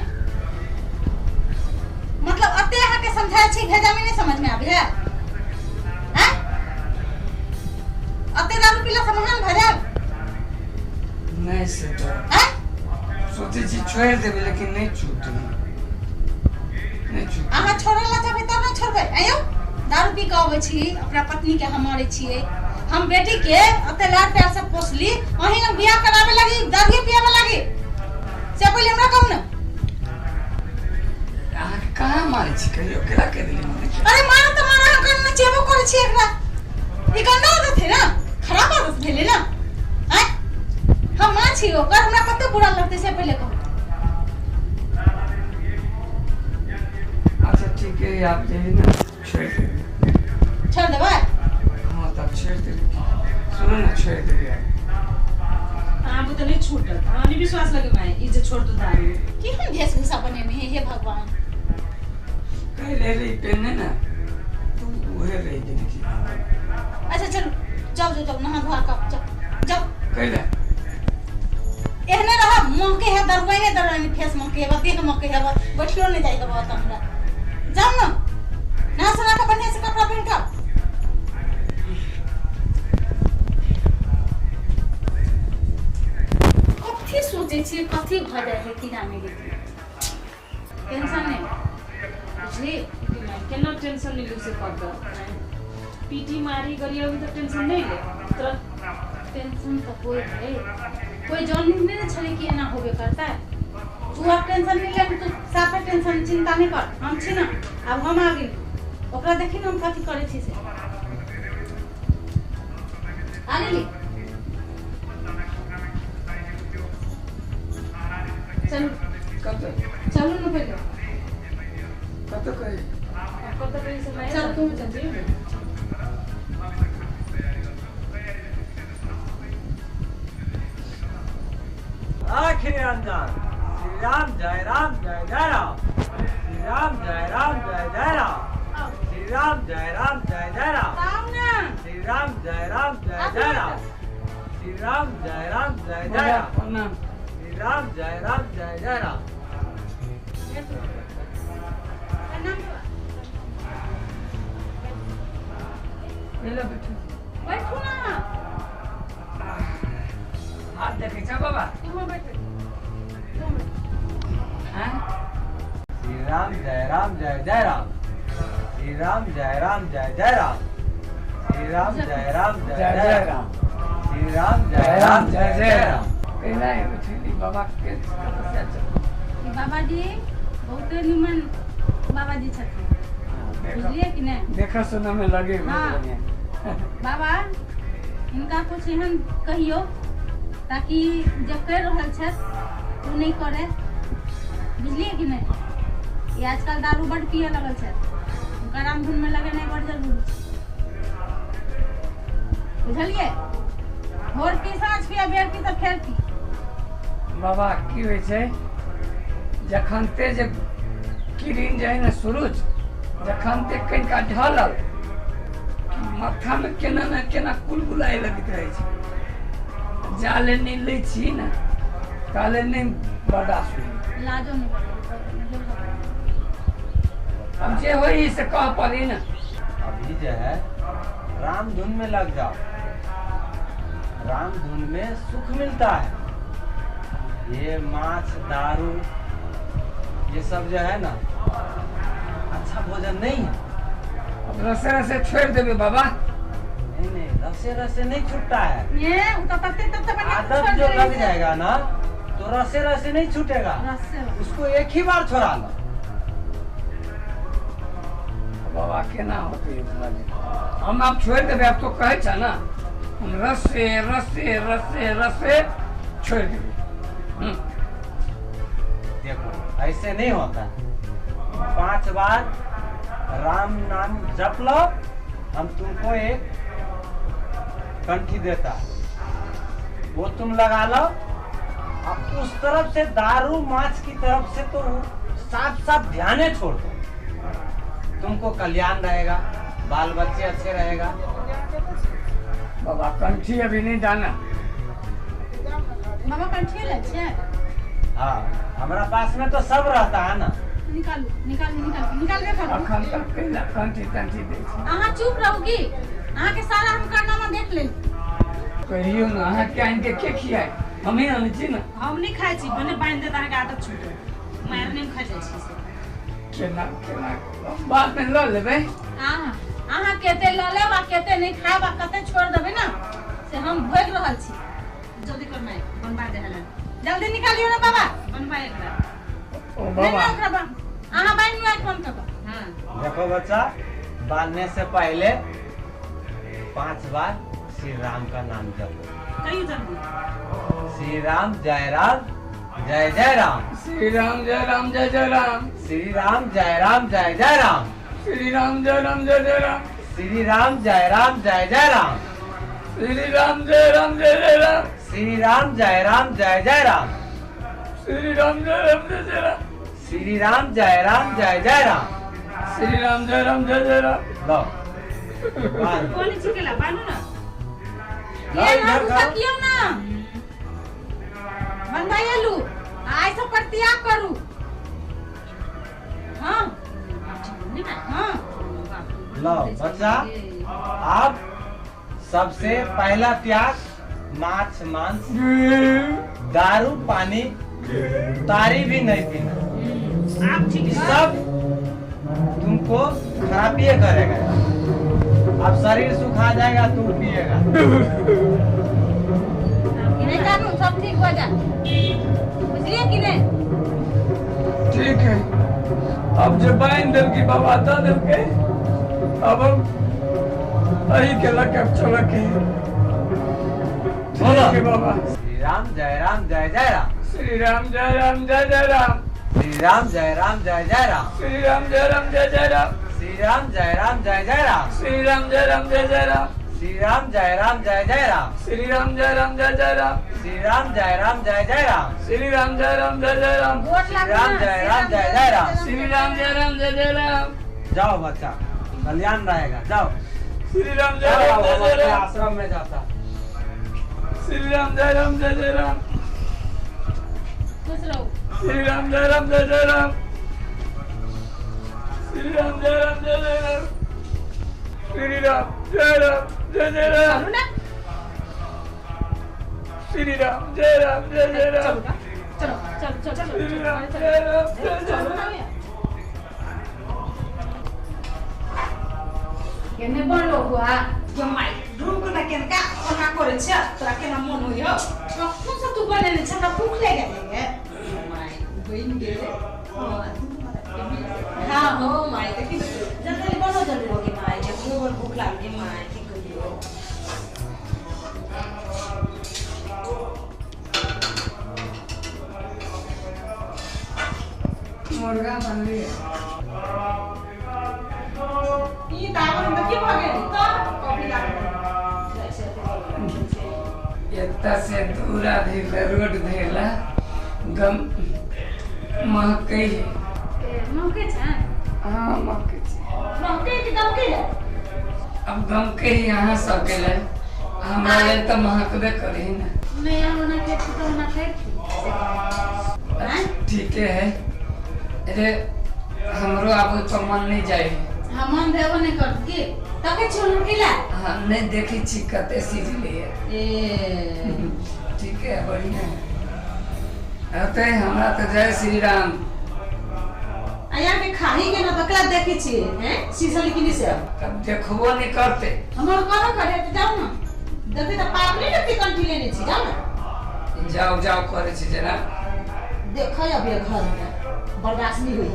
मतलब अते अहाँके समझाय छी भेजा में नहीं समझ में आबै है? हैं? अते दारू पीला से महान भऽ जायब? नहि, से तऽ हैं? सोचै छी छोड़ि देबै, लेकिन नहि छूटै, नहि छूटै। अहाँ छोड़ै ला चाहबै तब ने छोड़बै। आयौ, दारू पी कऽ अबै छी, अपना पत्नी के हम मारै छियै। हम बेटी के अते लाड प्यार से पोसली, अहीं लग बियाह कराबे लागी दारूए पियाबे लागी, से पहिले हमरा कहू ने। अहाँके मारै छी कहियो केला के देली मारै छी अरे मारो तऽ मारो हम कन नचेबो करै छी एकरा ई गंदा आदत है ना खराब आदत भेलै ना आँय हम माँ छी ओकर हमरा कते बुरा लगतै से पहिले कहू अच्छा ठीक है आप जे है ना छोड़ देबै छोड़ देबै हाँ तब छोड़ देबै सुनो ना छोड़ देबै आब अहाँ बुते नहि छूटत हमरा नहि विश्वास लगे माय ई जे छोड़ दू दारू केहन वेशभूषा बनेने है हे भगवान कहि रहे रही पेनने ना तू उहे रहि गेली छी अच्छा चलू जाओ जाओ जाओ नहा धोआ कऽ जाओ जाओ कहि रहे एहने रह महके है दरवाने दरवाने फेस महके है देह महके है बैठलो नहीं जाए बहुत हमरा जाओ ना नहा सुना के बढ़िया से कपड़ा पहन के कथी सोचै छियै कथी भऽ जाइ है की जाने गेलियै टेंशन नहि बुझली केना टेंशन नहीं लू से पकड़ पीटी मारी गरियाबी तऽ टेंशन नहीं ले तुरंत टेंशन तऽ होइ है कोई जान नहीं ने छलै कि एना होबे करता है तू आब टेंशन नहीं ले तू साफे टेंशन चिंता नहीं कर हम छी ना आब हम आ गेली ओकरा देखी ना हम कथी करै छी से आ गेली चलू कतऽ चलू ना पहिले कतऽ कही कतऽ कही से माय चल तू चल आखिरी रमजान श्री राम जय राम जय जय राम श्री राम जय राम जय जय राम श्री राम जय राम जय जय राम आउ ना श्री राम जय राम जय जय राम श्री राम जय राम जय जय राम प्रणाम श्री राम जय राम जय जय राम प्रणाम पहिले बैठू बैठू ना हाथ देखै छ बाबा तुम बैठो तुम हाँ श्री राम जय राम जय जय राम श्री राम जय राम जय जय राम श्री राम जय राम जय जय राम श्री राम जय राम जय जय राम केना बैठली बाबा के तपस्या चल बाबा जी बहुत निमन बाबा जी छथिन बुझलिए कि नहीं देखा सुना में लगे हुए हाँ। बढ़िया। बाबा हिनका कुछ एहन कहियो ताकि जे कर रहल छथि ओ नहि करे बुझलिए कि नहीं ई आजकल दारू बड पिए लगल छथि हुनका रामधुन में लगेनाइ बड जरूरी छै बुझलिए भोर पी साँझ पिया बेर पी तऽ फेर पी बाबा की होइ छै जखन ते जे किरण जे है ने सूरज जखन ते कनिका ढलल माथा में केना ने केना कुलबुलाइ लगैत रहै छै जाले नहि लै छी ने ताले नहि बर्दाश्त होइए लाजो नहि बड़ अब जे होई से कह पड़ी ना अभी जो है राम धुन में लग जाओ राम धुन में सुख मिलता है ये माछ दारू ये सब जो है ना अच्छा भोजन नहीं है अब रसे रसे छोड़ देबे बाबा नहीं नहीं रसे रसे नहीं छूटता है ये उ तऽ तते तते बना के आदत छोड़ जो देने लग छै। जाएगा ना तो रसे रसे नहीं छूटेगा रसे उसको एक ही बार छोड़ा लो बाबा केना होते हम आप छोड़ देबे अब तो कहै छ ना हम रसे रसे रसे रसे छोड़ देबे देखो ऐसे नहीं होता 5 बार राम नाम जप लो हम तुमको एक कंठी देता है वो तुम लगा लो अब उस तरफ से दारू माछ की तरफ से तो साफ साफ ध्यान ही छोड़ दो तुमको कल्याण रहेगा बाल बच्चे अच्छे रहेगा बाबा कंठी अभी नहीं डाना बाबा कंठी ले छै हाँ हमारा पास में तो सब रहता है ना निकालू निकालू निकालू निकालबे करू अखन तक कैला कंठी तंठी दै छै अहाँ चुप रहू की अहाँ के सारा हम कारनामा देख लेल कहियो ना अहाँ के आनि के के खियाए हम ही आनै छी ना हम नहीं खाइ छी भने बान्हि देत अहाँके आदत छूटत मारि नहि खा जाइ छी से केना केना बाद में लऽ लेबै अहाँ अहाँ कते लऽ लेब आ कते नहि खायब आ कते छोड़ देबै ना से हम भोगि रहल छी जल्दी कर माय बनबा दे हलन जल्दी निकालियो ना बाबा बनबा एकरा ओ नहीं बाबा ना ओकरा अहाँ बान्हि लिअ फोन कऽ देखो बच्चा, बांधने से पहले 5 बार श्री राम का नाम जपो। श्री राम जय राम जय जय राम। श्री राम जय राम जय जय राम। श्री राम जय राम जय जय राम। श्री राम जय राम जय जय राम। श्री राम जय राम जय जय राम। श्री राम जय राम जय जय राम। श्री राम जय राम जय जय राम। श्री राम जय राम जय जय राम। श्री राम जय राम जय जय राम। श्री राम जय राम जय जय राम। लो कोनी चिकेला बानू ना ये ना तकियो ना बंधायलू आइ सब पर त्याग करू। हां हां लो बच्चा, आप सबसे पहला त्याग माछ मांस दारू पानी तारी भी नहीं पीना। आप ठीक सब तुमको खराबी करेगा। अब शरीर सुखा जाएगा तू पिएगा। नहीं जानू सब ठीक हो जा, बुझलिए कि नहीं? ठीक है। अब जब बाइन देव की बाबा दा देव के अब हम अही के लके चल के बोलो बाबा। श्री राम जय राम जय जय राम। श्री राम जय राम जय जय राम। श्री राम जय राम जय जय राम। श्री राम जय राम जय जय राम। श्री राम जय राम जय जय राम। श्री राम जय राम जय जय राम। श्री राम जय राम जय जय राम। श्री राम जय राम जय जय राम। श्री राम जय राम जय जय राम। श्री राम जय राम जय जय राम। श्री राम जय राम जय जय राम। श्री राम जय राम जय जय राम। जाओ बच्चा, कल्याण रहेगा। जाओ। श्री राम जय राम जय जय राम। आश्रम में जाता। श्री राम जय राम जय जय राम। खुश रहो। श्री राम जय राम जय जय राम। श्री राम जय राम जय जय राम। श्री राम जय राम जय जय राम। श्री राम जय राम जय जय राम। चलो चलो चलो। श्री राम जय राम जय जय राम। केने बनलो हुआ जमाई रुक ना केनका ओना करे छ तोरा केना मन होय कखन से तू बनेने छ हमरा भूख लागि गेलै। माई बनि गेलै। हां हो माई देखि जल्दी बनो जल्दी हो गे माई के बड़ भूख लागि गेल माई की कहियो। मुर्गा बनली ई दावन में की भ गेल त कॉफी लागल एत्ता से दूरा भेला रोड भेला गम महकै है। महकै छै? हां महकै छै। महकै कि गमकै है? अब गमकै ही अहाँ सब के लेल, हमरा लेल त महकबे करे ना। नहीं हम ना के तो ना खाइ। ठीके है। अरे हमरो आबो तो मन नहीं जाए। हम मन भेबो नहीं करत की तके छोड़ केला। हां नहीं देखी छी कते सीझले है। ए ठीक है, बढ़िया है। अते हमरा तो जय श्री राम। आया के खाही के ना तकला देखी छी हैं सीझल की नहीं से तब देखबो नहीं करते। हमर करो करे त जाऊ ना देखी त पाप नहीं देखती कंठी लेने छी जाऊ ना। जाओ जाओ करे छी जना देखै अभी घर में बर्दाश्त नहीं होई।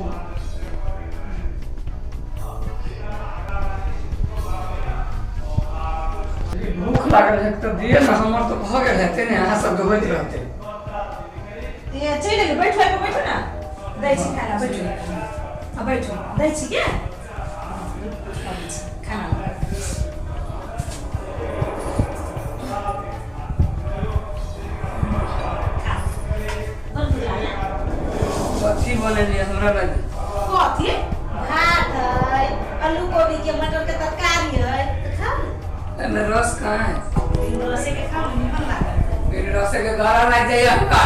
भूख लागल है तो दिए ना, हमर तो भ गेल हेतै ने, अहाँ सब होइत रहतै। ए चलि गेल, बैठो बैठो ना, दै छी खाना, बैठो आ बैठो, दै छी के खाना। कथी बनेलियै हमरा लगे? कथी? भात है, आलू कोबी के मटर के तरकारी है, त खाउ ने। एमे रस कहाँ है? रसे के खाउ निमन लागल। बिन रसे के गला लाग जाइए हमका।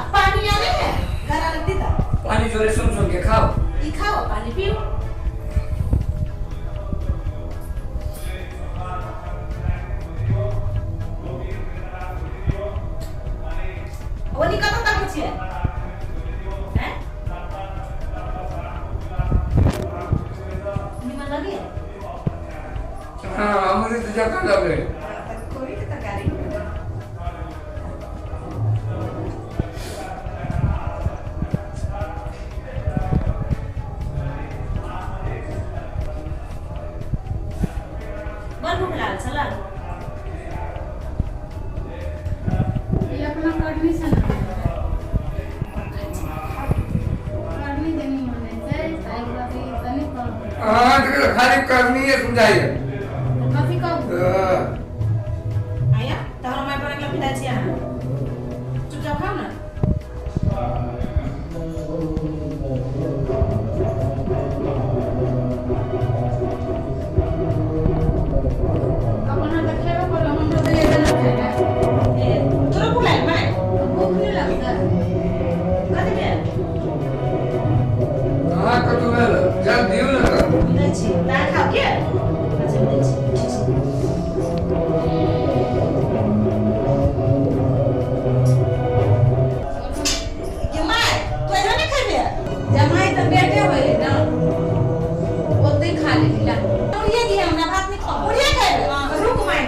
आ पानी आने है, गला लगती त। पानी जोरे सुन सुन के खाओ। ई खाओ पानी पियो। ओनी कत तक छियै? हैं? निमन लगे? हाँ अमृत जका लगे। कोबी के तरकारी। अपना कर्मी से ना कर्मी देनी मने छै ताहि दुआरे ई तनी करू। अहाँके खाली करनी है समझाइए। कथी कहू? आया तोहर माय पर अगला पिता छी अहाँ चुपचाप खाओ ना। अपना तऽ खेबे करू, हमरो तऽ एबे ना खेबै। ए तोरो बुलाय माय भूख नहि लगतै? कथी भेल? अहाँ कतौ भेल जल दियौ ने तऽ। दै छी ना खाओ के अच्छा दै छी। के माय तू एना नहि खेबे? जमाई तऽ बेटे होइले ना, ओते खा लेली ला। उड़िए दिए हमरा भात नहीं खाओ। उड़िए खेबे? रुक माय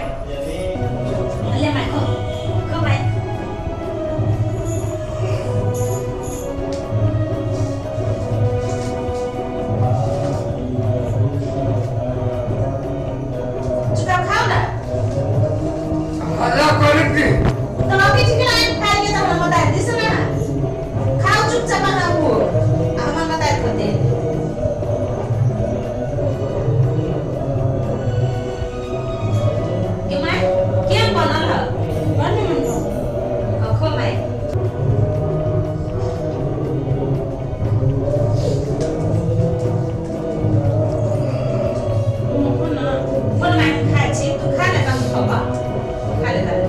ले माय खो खो माय। चुपचाप खाओ ना। हल्ला करै छी। तो अभी ठीक लाइन खाइ के त हमरा बता दिस ना। खाओ चुपचाप ना वो आ हमरा बता होते के माय केम बनल ह? बड़ निमन बा। हाँ, खो माय। बोल माय खाइ छी तू खा ले त हम खबा खा ले ताले।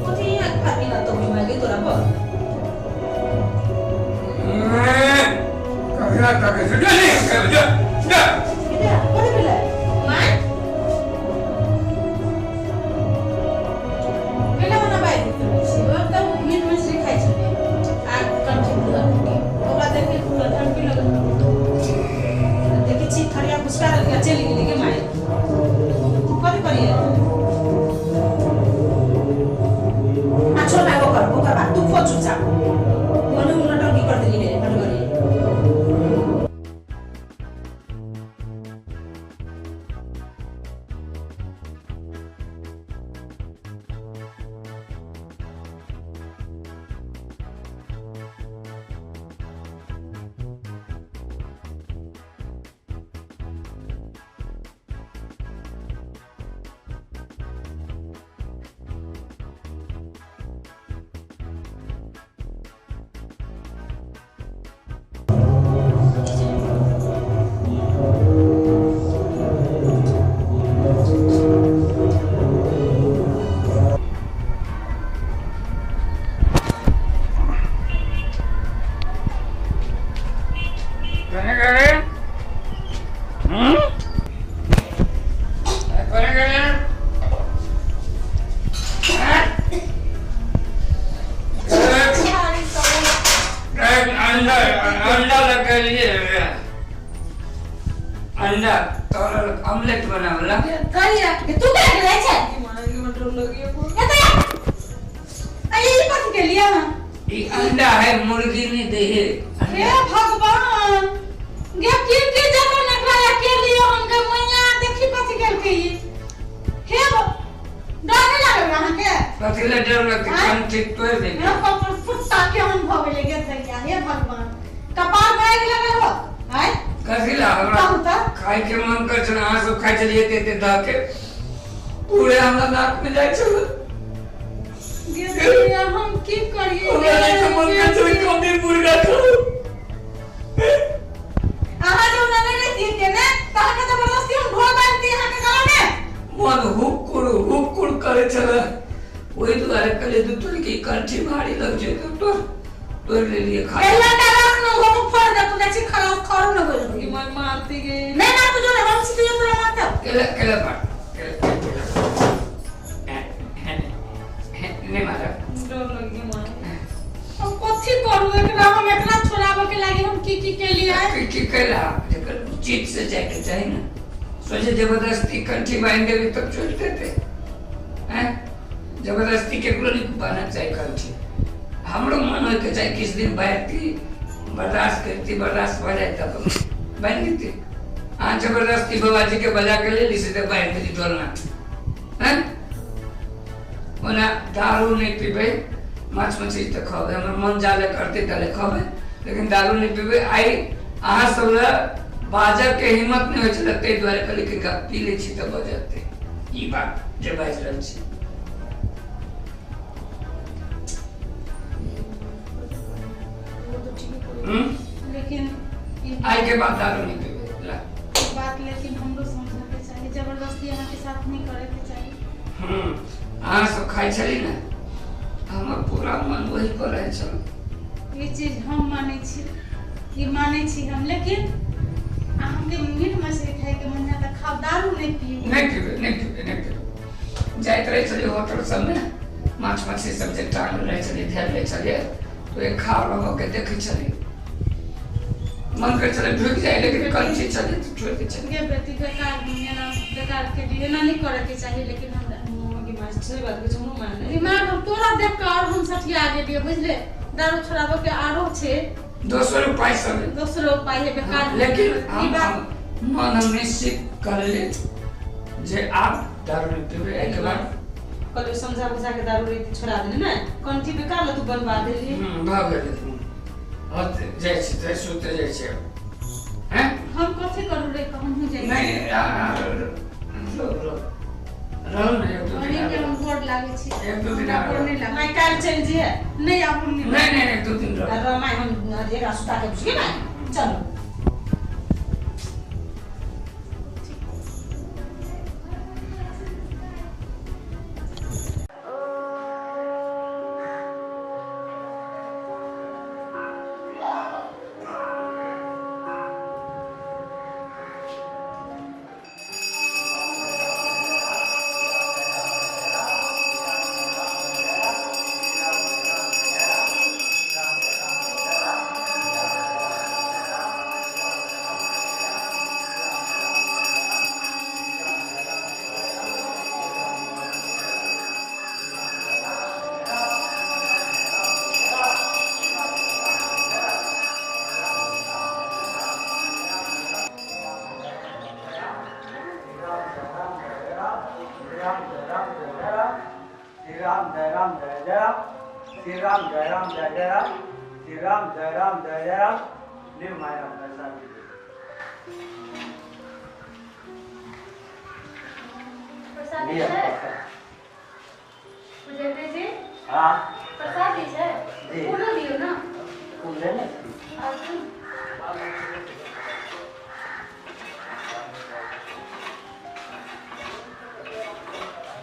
कथी यहाँ खाती ना तो माय के तोरा पर ककरा तक से जा नहीं जा जा। किधर कथी भेलै माय? केना बना बाइ छी ओ तऽ मीट मछली खाइ छलै आ कंठी पूरा के ओकरा देखि पूरा ठंडी लगल देखै छी थरिया घुसका देलकै आ चलि गेलै के माय कथी करिए? आ छोड़ माय ओकर ओकर बात तू खो चुपचाप। मने उ नटंकी कर देली रे हटगरी। कने गए हम्म कने गए अंडा अंडा लगेलिए अंडा तोरा ऑमलेट बनावला। कहिया के तू केना के जाइ छै? ए त या आ ई कथी के लिए हम? ई अंडा है मुर्गी नहीं दे है। हे भगवान गे की की जगह नखरा के लिए हम के मैया देखी कथी केलकै ई। हे डर नहीं लागल अहाँ के? कथी ले डर लगतै? कंठी तोड़ि देबै। हे कपार फुट्टा के हम भऽ गेलै गे दैया। हे भगवान कपार मारि लगल हो आय कथी ला हमरा कहू तऽ। खाय के मन कर छल अहाँ सब खाइ छलियै एते एते दऽ के पूरे हमरा नाक में जाइ छल। गे दैया हम की करियै? हमरा नहि तऽ मन कर छल कभी मुर्गा खाउ। अहाँ जो नहि रहितियै के ने तऽ अहाँके जबरदस्ती हम ढोल बान्हितियै अहाँके गला में। मन हुकुर हुकुर करै छल ओहि दुआरे कहलियै दू तोड़ के कंठी भारी लग जेतै तोड़ तोड़ लेलियै खा। पहला डाला न हो तो फोड़ दे तू देखी खराब खरो न गइल। ई माय मारती गे। नहीं मार तू जो हम छी तुझे तोरा मारता। केला केला पाट केला केला नहीं मारा। डर लगी माय। हम कथी करू एकरा? हम एकरा छोड़ाबे के लागी हम की की केलियै? की की कैला जकर चीज से जाके चाही ना सोचे जबरदस्ती कंठी बांध देवी तब छोड़ देते हैं। जबरदस्ती केकरो नहीं बांधना चाहिए कंठी। हमरो मन होय के चाहे किस दिन बैठती बर्दाश्त करती बर्दाश्त हो जाए तब बांध देती। अहाँ जबरदस्ती बाबाजी के बजा के लेली से तऽ बाहर देली डोलना हैं। ओना दारू नहीं पीबै, माछ मछली तऽ खबै, हमर मन जाले करते ताले खबै, लेकिन दारू नहीं पीबै। आइ अहाँ सब लए बाजऽ के हिम्मत नहीं होइ छलै, ताहि दुआरे कहली कि पी लै छी तऽ बजतै। ई बात जे बाजि रहल छी। लेकिन आई के बाद दारू नहीं पीबै ला बात, लेकिन हमरो समझे के चाही, जबरदस्ती अहाँ के साथ नहीं करे के चाही। अहाँ सब खाइ छली ने, हमर पूरा मन वही पर रहै छल। ई चीज हम मानै छी, ई मानै छी हम, लेकिन अहाँके मीट मछली खाइ के मन है तऽ खाउ, दारू नहीं पीबू। नहीं पीबै, नहीं पीबै, नहीं पीबै। जाइत रहै छलियै होटल सबमे, माछ मछली सब जे टांगल रहै छलियै, धयल रहै छलियै, तो एक खा रह के देखै छलियै, मन कर चले ढुक जाए, लेकिन कंची चले तो छोड़ के चले। गे बेटी बेकार एना बेकार के लिए एना नहीं करे के चाहिए, लेकिन हमरा के मास्टर सही बात के हमहूँ माने दिमाग हम तोरा देख के और हम सठिया गेलियै बुझले। दारू छोड़ाबऽ के आरो छै दोसर उपाय सब, दोसर उपाय है बेकार। लेकिन हम मन हम निश्चित कर ले जे आप दारू नहीं पीबै। एक बार कहलियै समझा बुझा के दारू रीति छोड़ा देने ने, कंठी बेकार ल तू बनवा देली। भऽ गेलै। जाइ छी तऽ सुते जाइ छी। हैं हम कथी करू रे, हमहूँ जाइ नहीं रहो ना एक दो दिन, हम गोर लागै छी, एक दो दिन गोर नहीं लागै। माय काल्हि चलि जइहे। नहीं आब हम नहीं नहीं एक दो दिन रहो। रह माय, हम एकरा सुता के बुझली ना, चलो।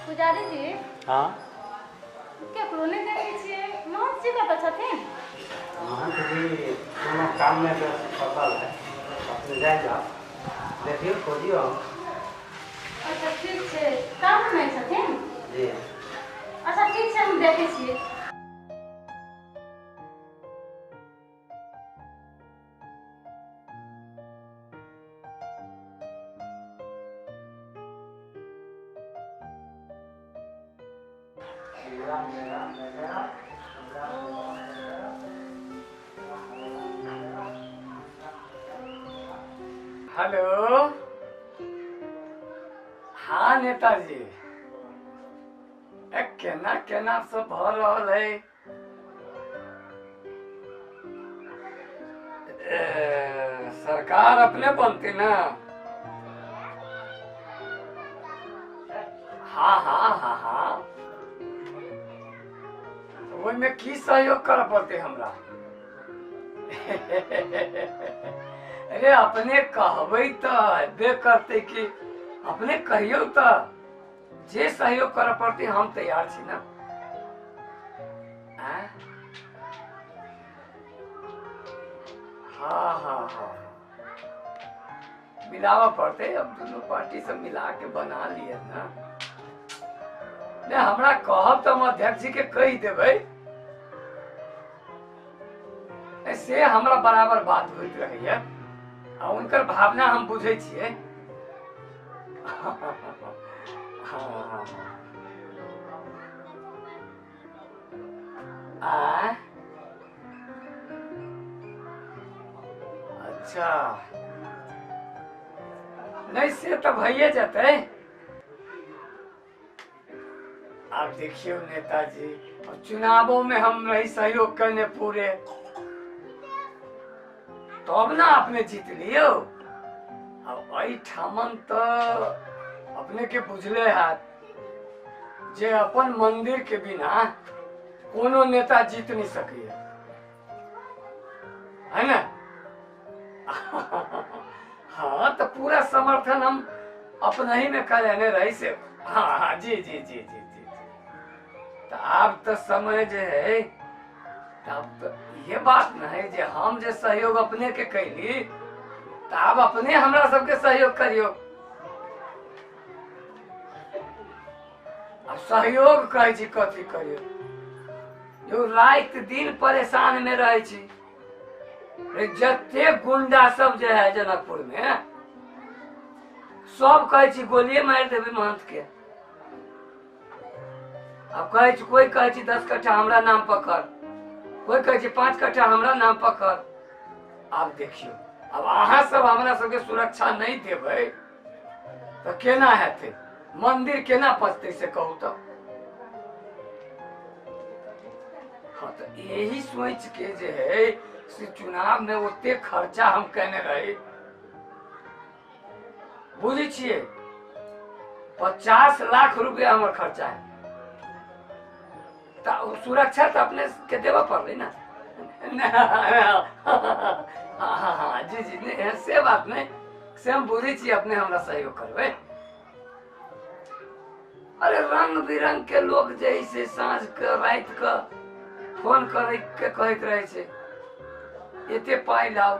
पुजारी जी हाँ केकरो नहीं देखै छियै, महंत जी कतऽ छथिन? महंत जी कोनो काम में व्यस्त फसल है, अपने जाए जाओ देखियो खोजियो। अच्छा ठीक छै, काम में छथिन जी। अच्छा ठीक छै, हम देखै छियै। हेलो हाँ नेताजी, केना केना सब भऽ रहल है? सरकार अपने बनती ना। हाँ हाँ हाँ हाँ, ओहिमे की सहयोग करऽ पड़तै हमरा? अरे अपने कहबै तऽ हेबे करतै कि अपने कहियौ तऽ जे सहयोग करऽ पड़तै हम तैयार छी ना। हाँ हाँ हाँ, मिलावा पड़तै, अब दोनों पार्टी सब मिला के बना लिए ना। नहीं हमरा कहब तऽ हम अध्यक्ष जी के कहि देबै, से हमरा बराबर बात होइत रहैया आ उनकर भावना हम बुझै छियै। हाँ आ अच्छा, नहीं से तो भइए जतै। आब देखियौ नेताजी, अब चुनावों में हम रही सहयोग करने पूरे, तब ना अपने जीत लियो। अब एहिठामन तो अपने के बुझले हाथ जे अपन मंदिर के बिना कोनो नेता जीत नहीं सके है ना। हाँ तो पूरा समर्थन हम अपना ही में कर लेने रही से। हाँ हाँ जी जी जी जी जी। तो आप तो समय जे है तब तो ये बात नहीं जे हम जे सहयोग अपने के कैली तो आप अपने हमरा सबके सहयोग करियो। अब सहयोग कहै छी कथी करियो, जो रात दिन परेशान में रहे छी। जते गुंडा सब जे है जनकपुर में सब कहै छी गोलिये मारि देबै महंत के। अब कहै छी कोई कहै छी 10 कट्ठा हमरा नाम पकड़, कोई कहै छी 5 कट्ठा हमरा नाम पकड़। आब देखियो अब अहाँ सब हमरा सबके सुरक्षा नहीं देबै तो केना हेतै, मंदिर केना पचतै से कहू तो। हाँ तो यही सोच के जे है से चुनाव में ओते खर्चा हम कहने रही, बुझै छियै 50 लाख रुपया हमर खर्चा है। तो सुरक्षा तो अपने के देवा पड़लै ना। हाँ हाँ जी जी नहीं से बात नहीं, से हम बुझै छियै अपने हमरा सहयोग करबै। अरे रंग बिरंग के लोग जे से साँझ के रात के फोन करे के कहैत रहे छै एते पाइ लाओ,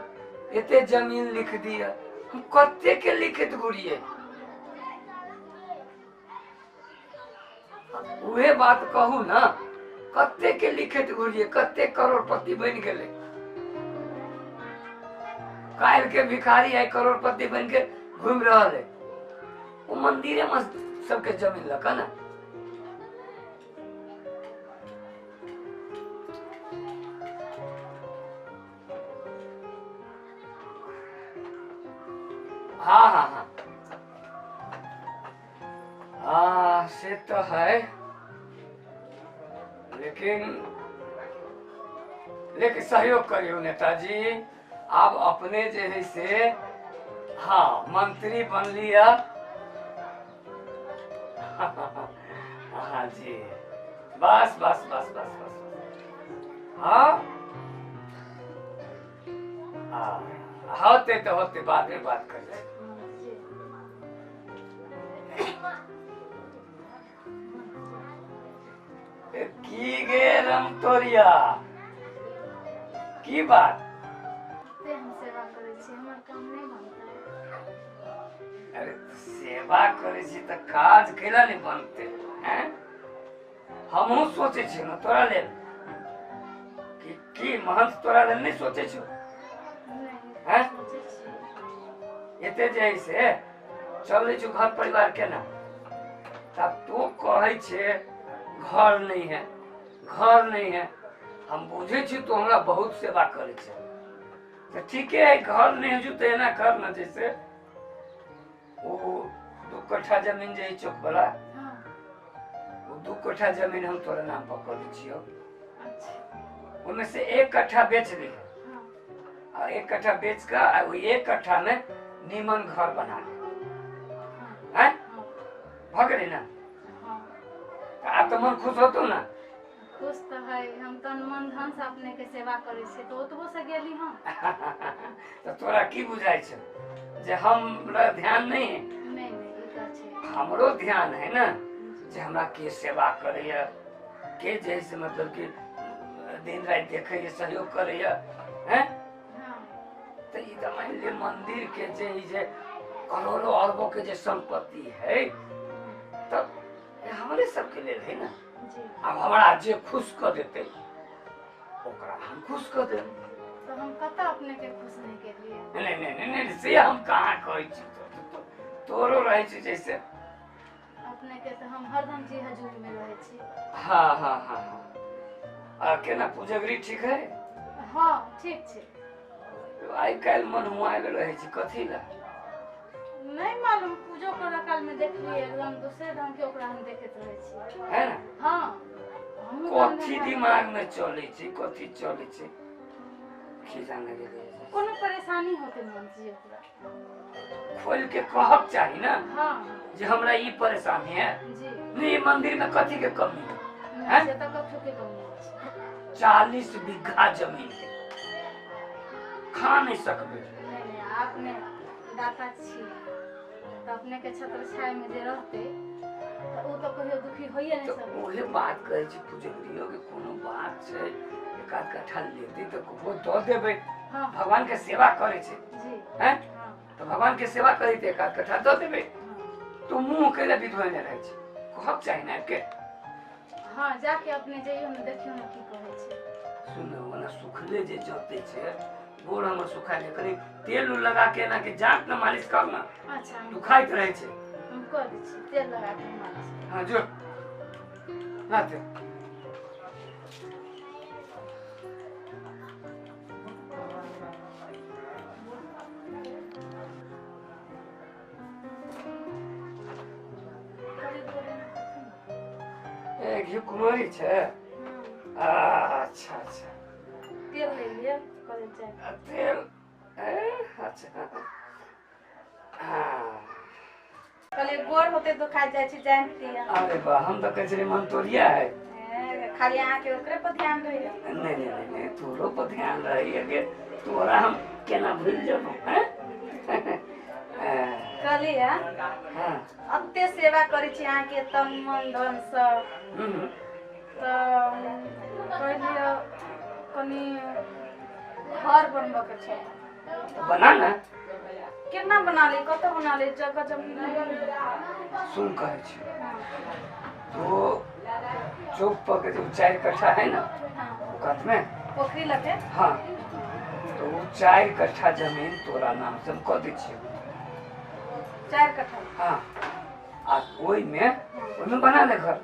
एते जमीन लिख दिया। हम कते के लिखित घुरिए। उहे बात कहू ना, कते के लिखित घुरिए, कते करोड़पति बन गेलै। काल्हि के भिखारी है करोड़पति बन के घूम रहल है, वो मंदिरे में सबके जमीन लगा ना। हाँ हाँ हाँ हाँ से तो है, लेकिन लेकिन सहयोग करियो नेताजी। आप अपने जे है से हाँ मंत्री बन लिया। हाँ जी बस बस बस बस बस हाँ हाँ होते तो होते बाद में बात करें। की गे रमतोरिया की बात? हम सेवा करै छी, हमर काम नहीं बनतै। अरे सेवा करै छी त काज केला नहीं बनते हैं? हमहूँ सोचै छी ना तोरा लेल कि महंत तोरा लेल नहीं सोचै छी हैं? एते जे से चलै छु घर परिवार के ना, तब तू कहै छे घर नहीं है, घर नहीं है। हम बुझे छी तो हमरा बहुत सेवा करे छे तो ठीके है, घर नहीं है जो तो एना कर ना। जैसे वो 2 कट्ठा जमीन जे चौक वाला, वो 2 कट्ठा जमीन हम तोरा नाम पर कर दै छियौ। उनमें से 1 कट्ठा बेच ली और 1 कट्ठा बेच कर 1 कट्ठा में नीमन घर बना ले हैं? भ गेलै ना? आब तो मन खुश होतो ना? खुश तो है, हम तन मन धन से अपने के सेवा करे छी तो ओतबो से गेली हम। तो तोरा की बुझाइ छै जे हमरा ध्यान नहीं है? नहीं नहीं ई त छै, हमरो ध्यान है ना जे हमरा के सेवा करैया, के जे से मतलब कि दिन रात देखैया, सहयोग करैया हैं? तो ई त मान ले मंदिर के जे ई जे करोड़ों अरबों के जे संपत्ति है तब हमारे सबके लेल है ना। अब हमरा जे खुश कर देते ओकरा हम खुश कर देब। तो हम कत अपने के खुश नहीं केलिए? नहीं नहीं नहीं से हम कहाँ कहै छी, तोरो रहै छी जैसे अपने के तो हम हरदम जी हजूर में रहै छी। हाँ हाँ हाँ हाँ आ केना पूजगरी ठीक है? हाँ ठीक छै। आइ काल्हि मन हुआयल रहै छी कथी ला? नहीं मालूम, पूजो करे काल में देखलिए एकदम दूसरे ढंग के ओकरा हम देखैत रहै छी। है ना? हां। कथी दिमाग में चलै छै, कथी चलै छै की जाने गेलियै। कोनो परेशानी होते मन जी ओकरा खोल के कहब चाही ना। हां। जे हमरा ई परेशानी है जी। नहीं मंदिर में कथी के कमी है? से त कथी के कमी है? 40 बीघा जमीन है, खा नहीं सकबे। नहीं नहीं, आपने दाता छी त अपने के छत्र छाया में जे रहते त उ त कहियो दुखी होइए नहीं सकते। ओहे बात कहै छी पुजरियो के कोनो बात छै, एक आध कट्ठा लेते त वो the देबै। हां। भगवान के सेवा करे छै जी। हैं? तो भगवान के सेवा करे त एक आध कट्ठा the देबै। तो मुंह के ले विधवाने रहै छै, कहब चाही ना के। हां, जाके अपने जइयो न देखियो न की कहै छै। सुन ओना सुखले जे जते छै गोड़ हमर सुखा गेल, कनी तेल उल लगा के ना के जात न मालिश कर ना। अच्छा। दुखाइत रहै छै। हम कर दै छी तेल लगा के मालिश। हां जो ला तेल। ए घी कुमारी छै। अच्छा अच्छा तेल ले लिअ करै छै तेल। ए अच्छा हां कहले गोर होते दुखा जाइ छै जानती है। अरे बा हम त कहै छली मन तोरिया है, खाली अहाँ के ओकरे पर ध्यान रहैया। नहीं नहीं नहीं नहीं, तोरो पर ध्यान रहैया के तोरा हम केना भूल जेबो। हैं कहलियै हां अते सेवा करै छी अहाँ के तन मन धन सब, त कहलियै कनी घर बनबऽ के छै। बना ना। केना बना ली, कतऽ बना ली, जगह जमीन सुन कहै छी तो चौक पर के जो 4 कट्ठा है ना कात में पोखरी लगे। हाँ तो वो 4 कट्ठा जमीन तोरा नाम से हम कह दै छियै। 4 कट्ठा? हाँ आ ओई में बना ले घर।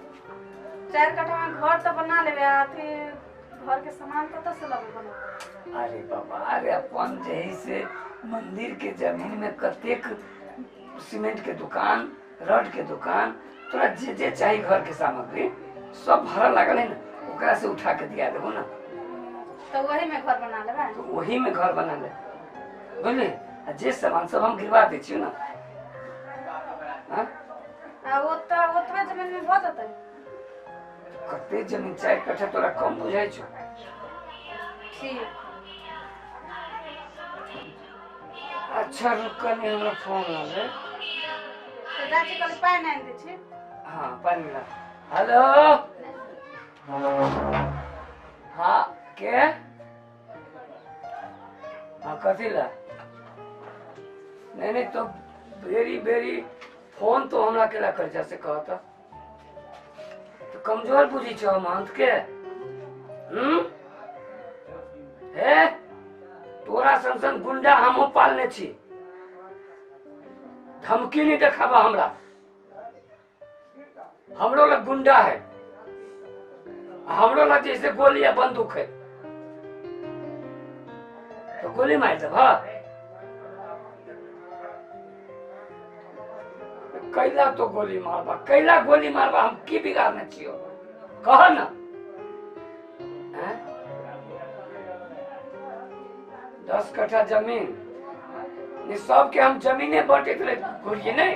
4 कट्ठा में घर तो बना लेबे, अथी घर के सामान कतऽ से लबे बनबे? अरे बाबा अरे अपन जही से मंदिर के जमीन में कतेक सीमेंट के दुकान, रड के दुकान, तोरा जे जे चाहिए घर के सामग्री सब भरा लागल है ना, ओकरा से उठा के दिया देबो ना। तो वही में घर बना लेबे? तो वही में घर बना ले बुझली, आ जे सामान सब हम गिरवा दै छियै ना। हां आ ओतबे जमीन में भ जेतै? कते जमीन 4 कट्ठा तोरा कम बुझाइ छौ? ठीक। अच्छा रुक कनी हमरा फोन आवे। तो चाची कहली पानि आनि दै छी। हाँ पानि मिला। हेलो हाँ के हाँ कथी ला? नहीं नहीं तो बेरी बेरी फोन तो हमरा केला कर जा से कहता तो कमजोर बुझी छौ महंत के। हे तोरा सन सन गुंडा हमहूँ पालने छी, धमकी नहीं देखाबा हमरा, हमरो लग गुंडा है, हमरो लग जैसे गोली या बंदूक है तो गोली मार देब। कैला तो गोली मारबा, कैला गोली मारबा, हम की बिगाड़ने छियो कह ना। 10 कट्ठा जमीन सबके हम जमीने बांटैत रहे घुरिए नहीं,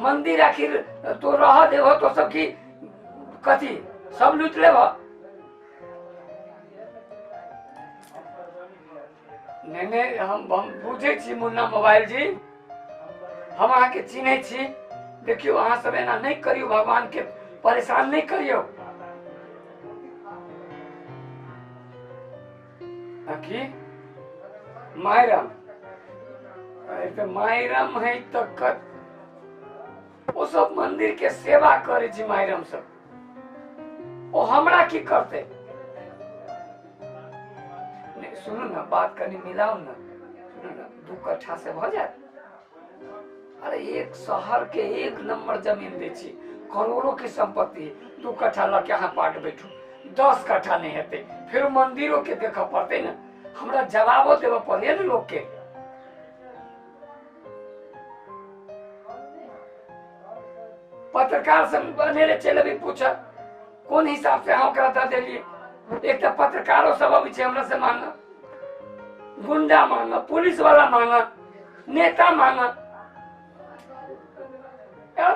मंदिर आखिर तो रह देव तो सब की कथी सब लूट लेब। नहीं नहीं हम बुझै छी मुन्ना मोबाइल जी, हम अहाँ के चिन्है छी, देखियौ अहाँ सब एना नहीं करियौ, भगवान के परेशान नहीं करियौ। की मायरम? अरे तो मायरम है तो वो सब मंदिर के सेवा करे छी मायरम सब, ओ हमरा की करते? नहीं सुनू ना बात कनी मिलाऊ ना, सुनू ना 2 कट्ठा से भ जाए। अरे एक शहर के 1 नंबर जमीन दै छी, करोड़ों की संपत्ति, 2 कट्ठा लके अहाँ पाट बैठू, 10 कट्ठा नहीं हेतै, फिर मंदिरों के देख पड़तै ना, हमरा जवाबो देबऽ पड़े ने लोग के। पत्रकार सब अनेरे चलि अभी पूछा कोन हिसाब से अहाँ ओकरा दऽ देलियै। एक तऽ पत्रकारो सब अबै छै हमरा से मांगऽ, गुंडा मांगऽ, पुलिस वाला मांगऽ, नेता मांगऽ। यार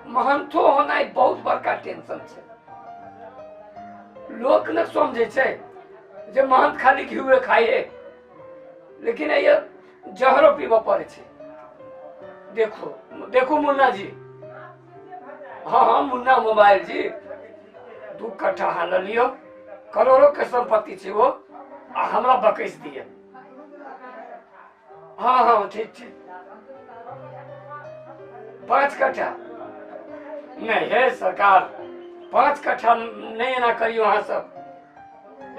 महंथो होनाइ बहुत बड़का टेंशन छै। लोक न समझै छै जे महंत खाली घिउए खाइ है, लेकिन ये जहरो पीबऽ पड़ै छै। देखो देखो मुन्ना जी, हाँ हाँ मुन्ना मोबाइल जी, 2 कट्ठा अहाँ लऽ लियौ, करोड़ों के संपत्ति छै वो, आ हमरा बकैस दिअ। हाँ हाँ ठीक ठीक, 5 कट्ठा नहीं है सरकार, 5 कट्ठा नहीं एना करियो अहाँ सब।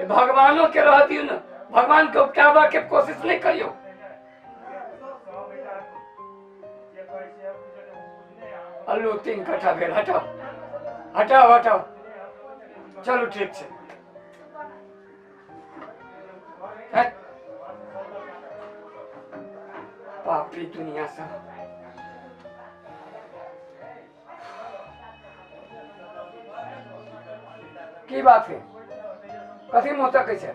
भगवानों के रह दियौ ने, भगवान के उपटाबऽ के कोशिश नहीं करियो। अल्लू 3 कट्ठा भेल, हटाओ हटाओ हटाओ, चलू ठीक छै। पापी दुनिया सब। की बात है, कथी मुँह तकै छै?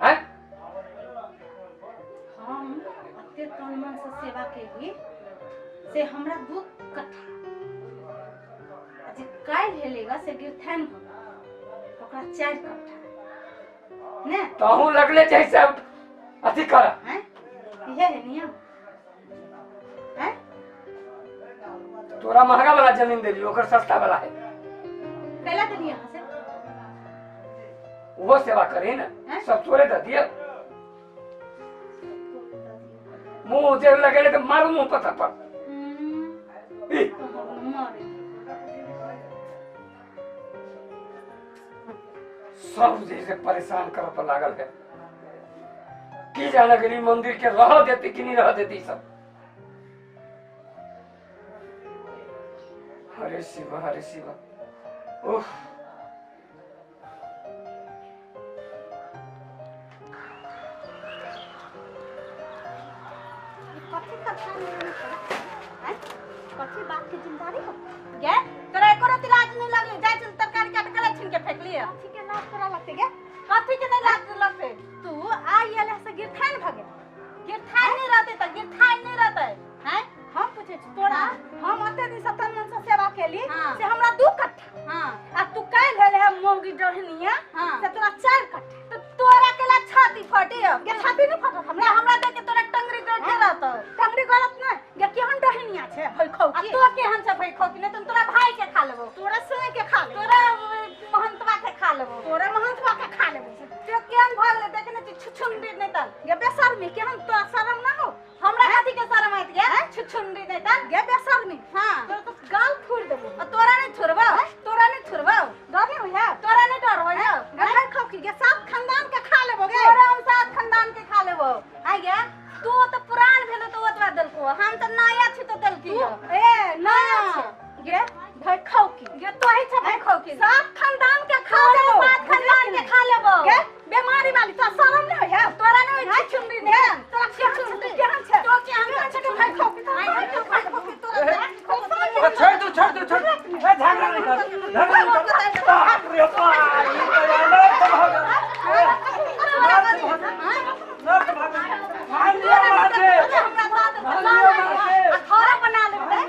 हैं? हम अते तन मन से सेवा केली से हमरा 2 कट्ठा जे काल्हि हेलेगा से गिरथान ओकरा 4 कट्ठा ने तहु लगले जैसे अथी कर हैं, इहे है नियम हैं। तोरा महंगा वाला जमीन देली, ओकर सस्ता वाला है, कैला देली यहाँ से? वो सेवा करे ना, सब तोरे दे दिया। मुंह जे लगेले तो मारू मुंह पर थप्पड़। सब जैसे परेशान कर पर लागल है। की जाने के मंदिर के रह देती कि नहीं रह देती सब। हरे शिवा हरे शिवा। उफ, कथी कथा कथी बात के जिम्मेदारी हो गे तोरा एको रति लाज नहीं लगे? जाय चल तरकारी काट के छीन के फेंक लिया। कथी के लाज तोरा लगते गे? कथी के नहीं लाज लगते? तू आई आले से गिरथान भगे, गिरथान नहीं रहते त गिरथान नहीं रहते हैं। हम पूछे छी तोरा, हम अते दिन से तन मन से सेवा केली से हमरा 2 कट्ठा, हां, आ तू काल भेल है मौगी डहनिया से तोरा 4 कट्ठा, त तोरा केला छाती फटी गे? छाती नहीं फटत हमरा, हमरा देख के तोरा टंगरी गलत रहत। टंगरी गलत नहीं गे, केहन डहनिया छै भई खौ की? आ तो केहन छै भई खौ की? नहीं त तोरा भाई के खा लेबो, तोरा सोए के खा लेबो, तोरा महंतवा के खा लेबो, तोरा महंतवा के खा लेबो। तो केहन भ गेलै देख ने, छुछुंडी नहीं त गे बेशर्मी, केहन तोरा शरम ना हो? हमरा कथी के शरम आइत गे? छुछुंडी नहीं त गे बेशर्मी। हां, तोरा तो गाल फोड़ देबो। आ तोरा नहीं छोड़बो, तोरा नहीं छोड़बो, डर नहीं होय? तोरा नहीं डर होय गे भाई खौ की गे? सात खानदान के खा लेबो गे, तोरा हम सात खानदान के खा लेबो। आ गे तू तो पुरान भेलो तो ओतबा देलको, हम त नया छी तो देलकी। ए नया छी गे भाई खौ की गे? तोही छ भाई खौ की? सात खानदान के खा लेबो, सात खानदान के खा लेबो गे। बेमारी वाली तोरा शरम नहीं होय? तोरा नहीं होय छुछुंडी ने? तोरा छुछुंडी केहन छै? तो केहन छै के भाई खौ की? भाई खौ की तोरा? छोड़ दो छोड़ दो छोड़, ए झगड़ा नहीं कर, झगड़ा नहीं कर। बाप रे बाप, ई तो अनर्थ भ गेल, अनर्थ भ गेल। मान लिया मार दे, मान लिया मार दे, घर बना लेबे,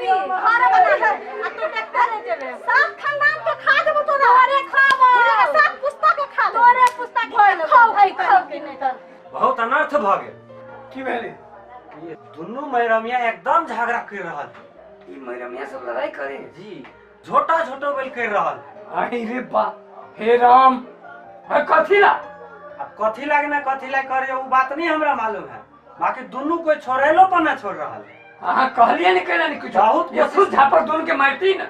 घर बना ले, आ तू देखते रह जेबे। सात खानदान के खा देबो तोरा, तोरे खाबो, सात पुस्ता के खा ले, तोरे पुस्ता के खा लेबो। भाई खौ की नहीं त बहुत अनर्थ भ गेल। की भेलै? ये दुनू मैरमिया एकदम झगड़ा कर रहल है। ई मैरमिया सब लड़ाई करे जी, झोटा झोटो बेल कर रहल है। अरे रे बा, हे राम, अरे कथी ला? अब कथी लागे ना कथी ला करे वो बात नहीं हमरा मालूम है, बाकी दुनू कोई छोड़ेलो पर ना छोड़ रहल है। अहाँ कहलिए नहीं केना नहीं कुछ, बहुत ये खुद झापड़ दोनों के मारती ना।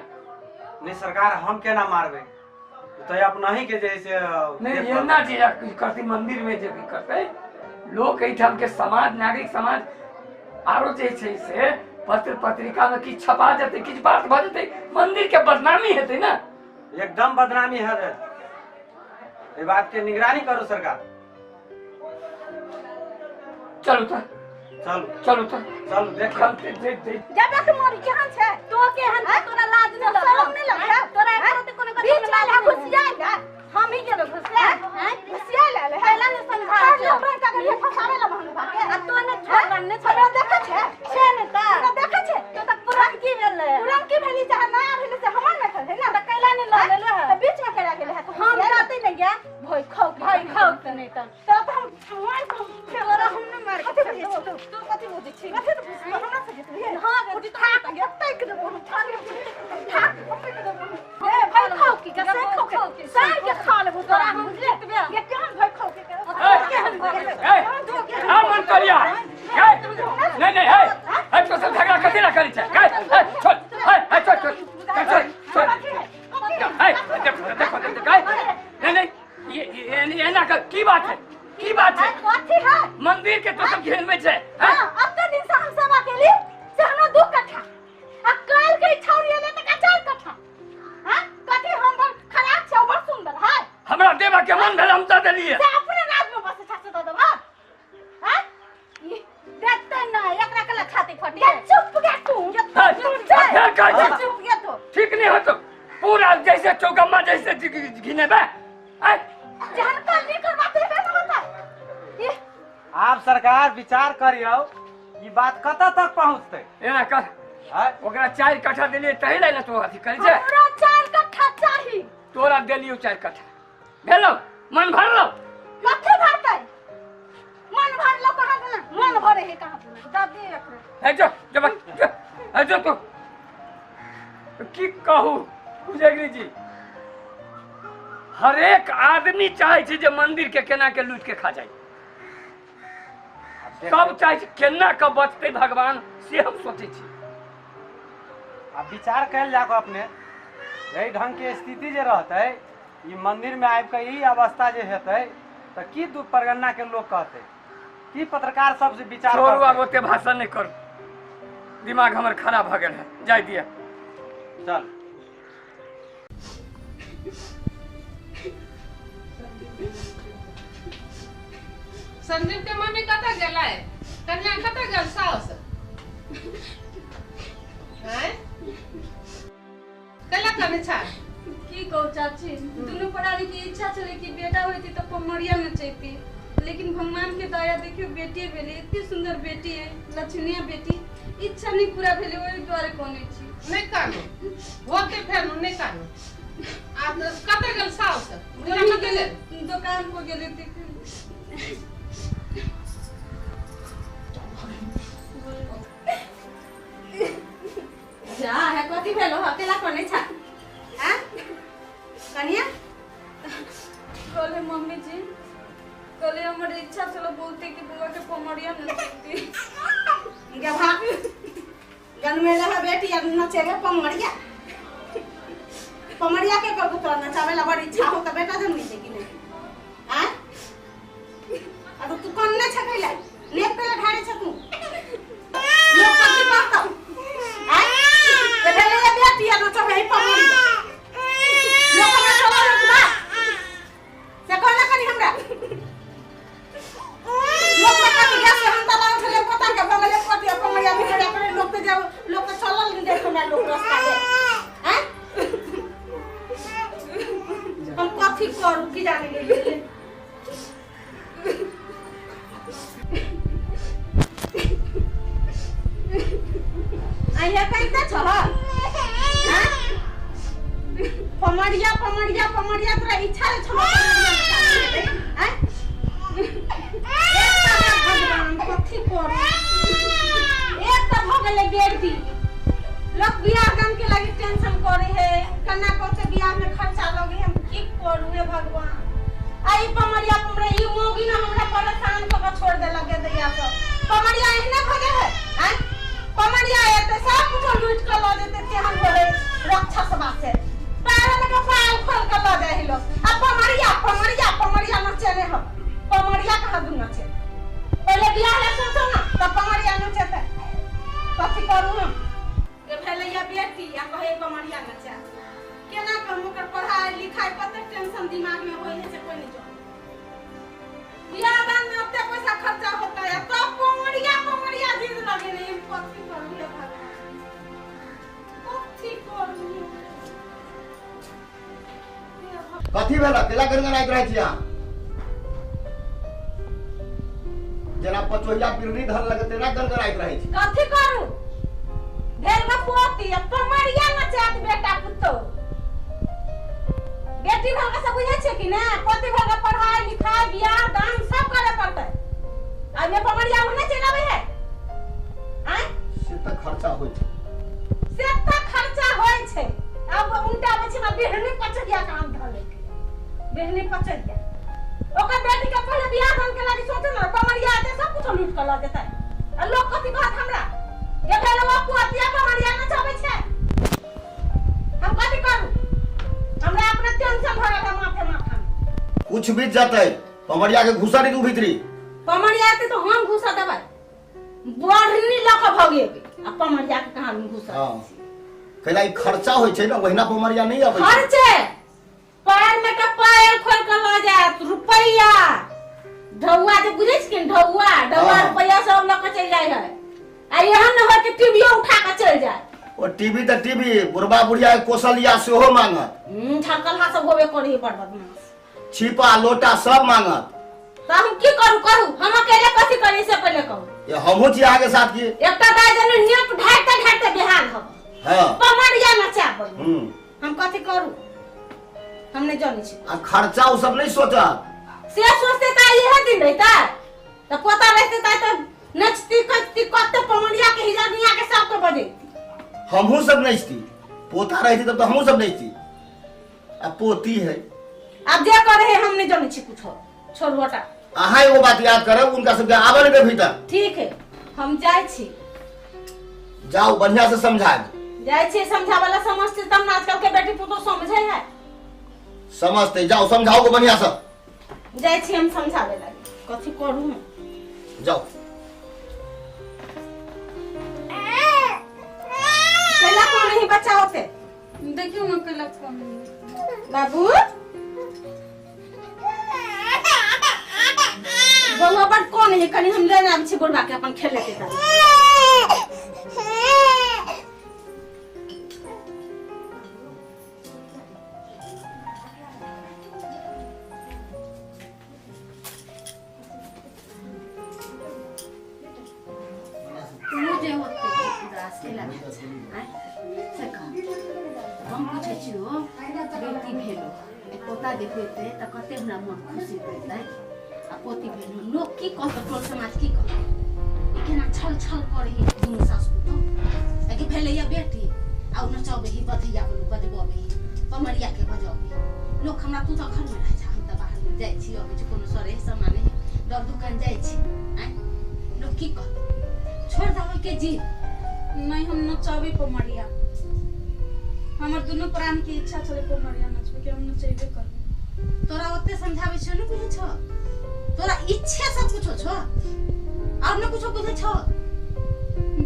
नहीं सरकार, हम केना मारबे, तो अपना ही के जैसे नहीं ये ना जे करती मंदिर में जे भी करते लोग एठाम के समाज, नागरिक समाज आरो जे छै से पत्र पत्रिका में किछ छपा जेतै, किछ बात भ जेतै, मंदिर के बदनामी हेतै ना। एकदम बदनामी है रे। ये बात के निगरानी करो सरकार। चलू तो चल चलू तो चल देख जब एक मोरी केहन छै तो केहन छै तोरा लाज न लगौ शरम नहीं लगै तोरा एकरो ते कोनो बीच में घुसिया जा हम ही गेलो घुसिया हैं घुसिया ले ले पहला ने समझा छ लोग का के फसावे ला महंग बाके आ तो ने छोड़ ने हमरा देखै छै छे ने ता हमरा देखै छै तो त पुरान की भेल पुरान की भेली चाहे नया भेली से हमर न है ना त कैला ने ल लेलो है त बीच में करा गेले है तो हम जाते नहीं गया भई खाओ भाई खाओ त नहीं त तब हम तोरा हम न मार कथि बुझै छी तू कथि बुझै छी कथि बुझै छी हमरा से जितबी हां गे ठाक तैक देबो ठाक ठाक पकड़ देबो ए भाई खाओ की कैसे खाओ की सार के खा लेबो तोरा हम बुझले ये केहन भाई खाओ के केहन ए आ मन करिया नहीं नहीं है है तो सब झगड़ा कथि ना करी छै ए छोड़ ए छोड़ छोड़ छोड़ छोड़ ए देखो देखो देखो नहीं नहीं ये ये ना कर की बात है की बात है कथि है मंदिर के तो सब घेर में छै हां अब तो दिन से हम सेवा केली से हमरा दू कट्ठा आ काल के छौरी एले त 4 कट्ठा हां कथि हम बड़ खराब छै बड़ सुंदर है हमरा देवा के मन भेल हम त देलिए से अपने राज में बस छा से द देब हां हां देखते ना एकरा कला छाती फटी ये चुप गे तू चुप गे तू ठीक नहीं हो तो पूरा जैसे चौकम्मा जैसे घिने बे जहन कल नहीं करवाते है ना बता आप सरकार विचार करियो ई बात कत तक पहुंचते एना कर ओकरा 4 कट्ठा देलिए तही ले ना तो अथी करी छै हमरा 4 कट्ठा चाही तोरा देलियो 4 कट्ठा भेलो मन भरलो कथि भरतै मन भरलो कहां ना मन भरे है कहां दादी एकरा ए जो जो ए जो तो की कहू पुजारी जी हरेक आदमी चाहे छै जे मंदिर के केना के लूट के खा जाए सब चाहे छै केना के बचते भगवान से हम सोचे छी। अब विचार कैल जाको अपने यही ढंग के स्थिति जे रहते ई मंदिर में आबि के ई अवस्था जे हेतै त की दू परगन्ना के लोग कहते की पत्रकार सब से विचार छोड़ू आब ओते भाषण नहीं करू दिमाग हमर खराब भ गेल है जाय दिया चल। संजीव के मम्मी कतऽ गेलै कन्या कतऽ गेल साउस हैं कैला कने छा की कहू चाची दुनू प्राणी के इच्छा छलै कि बेटा होती तो पमरिया नचैती लेकिन भगवान के दया देखियो बेटी भेलै एते सुंदर बेटी है लक्ष्मीया बेटी इच्छा नहीं पूरा भेलै ओहि दुआरे कोने छी नहीं कानू होते फेर नहीं कानू आ कतऽ गेल साउस दुकान पर गेलै देखियो जा है कथी भेलो हकेला कोने छा हां कनिया कहले मम्मी जी कहले हमर इच्छा चलो बोलते कि बुआ के पमरिया नचती गभा गनमेला है बेटी अब नचेगे पमरिया पमरिया के करबू तोरा नचावे ला बड़ इच्छा हो त बेटा जन्मी छै कि नहीं हां आ तो तू कोन न छ कैला नेक पे ढारे छ तू लोग कथी कहतौ हां ते भेले बेटी आ नचबे है पमरिया लोग हमरा चला रुकबा से कहला कनी हमरा लोग कथी गैस हम तला उठले पता के बगले कथी पमरिया बिगड़े पर लोग ते जाओ लोग के चलल नहीं देख हमरा लोग रास्ता में हैं हम कथी करू की जाने गेलिए आइया कैते छह हां पमरिया पमरिया पमरिया तोरा इच्छा रे छह हैं भगवान कथी करू एक त भ गेलै बेटी लोग बियाह गाम के लागी टेंशन करे है कन्ना कहते बियाह में खर्चा लगे हम की करू हे भगवान आ ई पमरिया पमरिया ई मोगी ना हमरा परेशान क के छोड़ देलक गे दैया सब पमरिया एहने भ गेल है हैं पमरिया एते सब कुछ लूट के ल जेते तेहन होले राक्षसबा से पैर में के पाल खोल के ल जाय लोग आ पमरिया पमरिया पमरिया नचेने हम पमरिया कहाँ दू नचे पहले बियाह ले सोचो ना तब पमरिया नचेते कथी करू हम के भेलै या बेटी आ कहे पमरिया नचा केना कहू ओकर पढ़ाई लिखाई कते टेंशन दिमाग में होय है से कोई नहीं जाने बियाह दान में कते पैसा खर्चा होता है तब पमरिया पमरिया जिद लगे नहीं कथी करू हे भगवान कथी करू कथी भेला केला गनगनाइत रहै छी अहाँ जेना पचोहिया बिरनी धर लगे तेना गनगनाइत रहै छी कथी करू भेल बा पोती आ पमरिया नचात बेटा पुतो बेटी भलका सब बुझै छै कि ना पोती भलका पढ़ाई लिखाई बियाह दान सब करे पड़तै आ मे पमरिया ओने चलि आबै है आय से त खर्चा होइ छै से त खर्चा होइ छै अब उनटा आबै छै ना बिहनी पचरिया काम धर बिहनी पचरिया ओकर बेटी के पहले बियाह दान के लागी सोचे ना पमरिया आते सब कुछ लूट के ल जेतै आ लोग कथी कहत हमरा जे भेल वो पोतिया पमरिया नचाबै छै हम कथी करू हमरा अपना टेंशन भरल है माथे माथा में कुछ बीत जातै पमरिया के घुसा नहीं दू भीतरी पमरिया के तो हम घुसा देबै बढ़नी ल के भगेबै आ पमरिया के कहां घुसा हां कैला ई खर्चा होय छै ना ओहिना पमरिया नहीं आबै खर्चे पैर में के पैर खोल के ल जात रुपैया ढौआ जे बुझै छी कि ढौआ ढौआ रुपैया सब ल के चलि जाइ है आ एहन न होय कि टीवीओ उठा के चलि जाय ओ टीवी त टीवी बुढ़बा बुढ़िया के कोसलिया सेहो मांगत झटकलहा सब होबे करी बड़ बदमाश छिपा लोटा सब मांगत त हम की करू कहू हम अकेले कथी करी से पहले कहू ये हमहू छी आगे साथ की एकटा दाइ जने नेप ढाकते ढाकते बिहान हब हां पमरिया नचाबै हम कथी करू हम नहीं जानै छी आ खर्चा उ सब नहीं सोचत से सोचते त इहे दिन रहता त पोता रहते त नचती कचती कते पमरिया के हिजनिया के सब के बजे हमहू सब नचती पोता रहती तब तो हमहू सब नचती आ पोती है अब जे करे है हम नहीं जानै छी कुछो छोड़ हटा अहाँ एगो बात याद करब उनका सबके आबे नहीं भीतर ठीक है हम जाइ छी जाओ बढ़िया से समझा जाइ छी समझावे ला समझते तब ना आजकल के बेटी पुतो समझे है समझते जाओ समझाओ को बढ़िया से जाइ छी हम समझावे लागी कथी करू हम जाओ कैला कौन नहीं बच्चा होते देखियो ना कैला कौन नहीं बाबू बउआ बड़ कौन है कनी हम ले आबै छी बुढ़बा के अपन खेले के तारे तुमु जे ओते उदास केला आय से कह हम पूछै छियौ बेटी भेलो पोता देखैते त कते हमरा मन खुशी होइतै आ पोती भेलो लोक की कहत टोल समाज की कहत ई केना छल छल करही दुनू सासु पुतोहु आ कि भेलै या बेटी आ उ नचबही बधैया बोलू बजबही पमरिया के बजबही लोक हमरा तू त घर में रहै छ हम त बाहर में जाइ छी अबै छी कोनो सरे सामान है दर दुकान जाइ छी आय लोक की कहत छोड़ दबै के जी नहीं हम नचाबे पमरिया हमर दुनू प्राण के इच्छा छलै पमरिया नचबे के हम नचेबे करबै तोरा ओते समझाबै छियौ न बुझै छौ तोरा इच्छे सब कुछो छौ और न कुछो बुझै छौ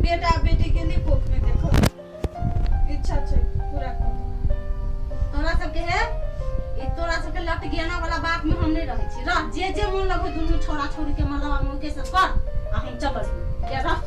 बेटा बेटी के लिए कोख में देखो इच्छा छै पूरा कर तोरा सबके है ई तोरा सबके लट ज्ञाना वाला बात में हम नहीं रहै छी रह जे जे मन लगै दुनू छोरा छोरी के मलवा मन के सब कर आ हम चलल के रह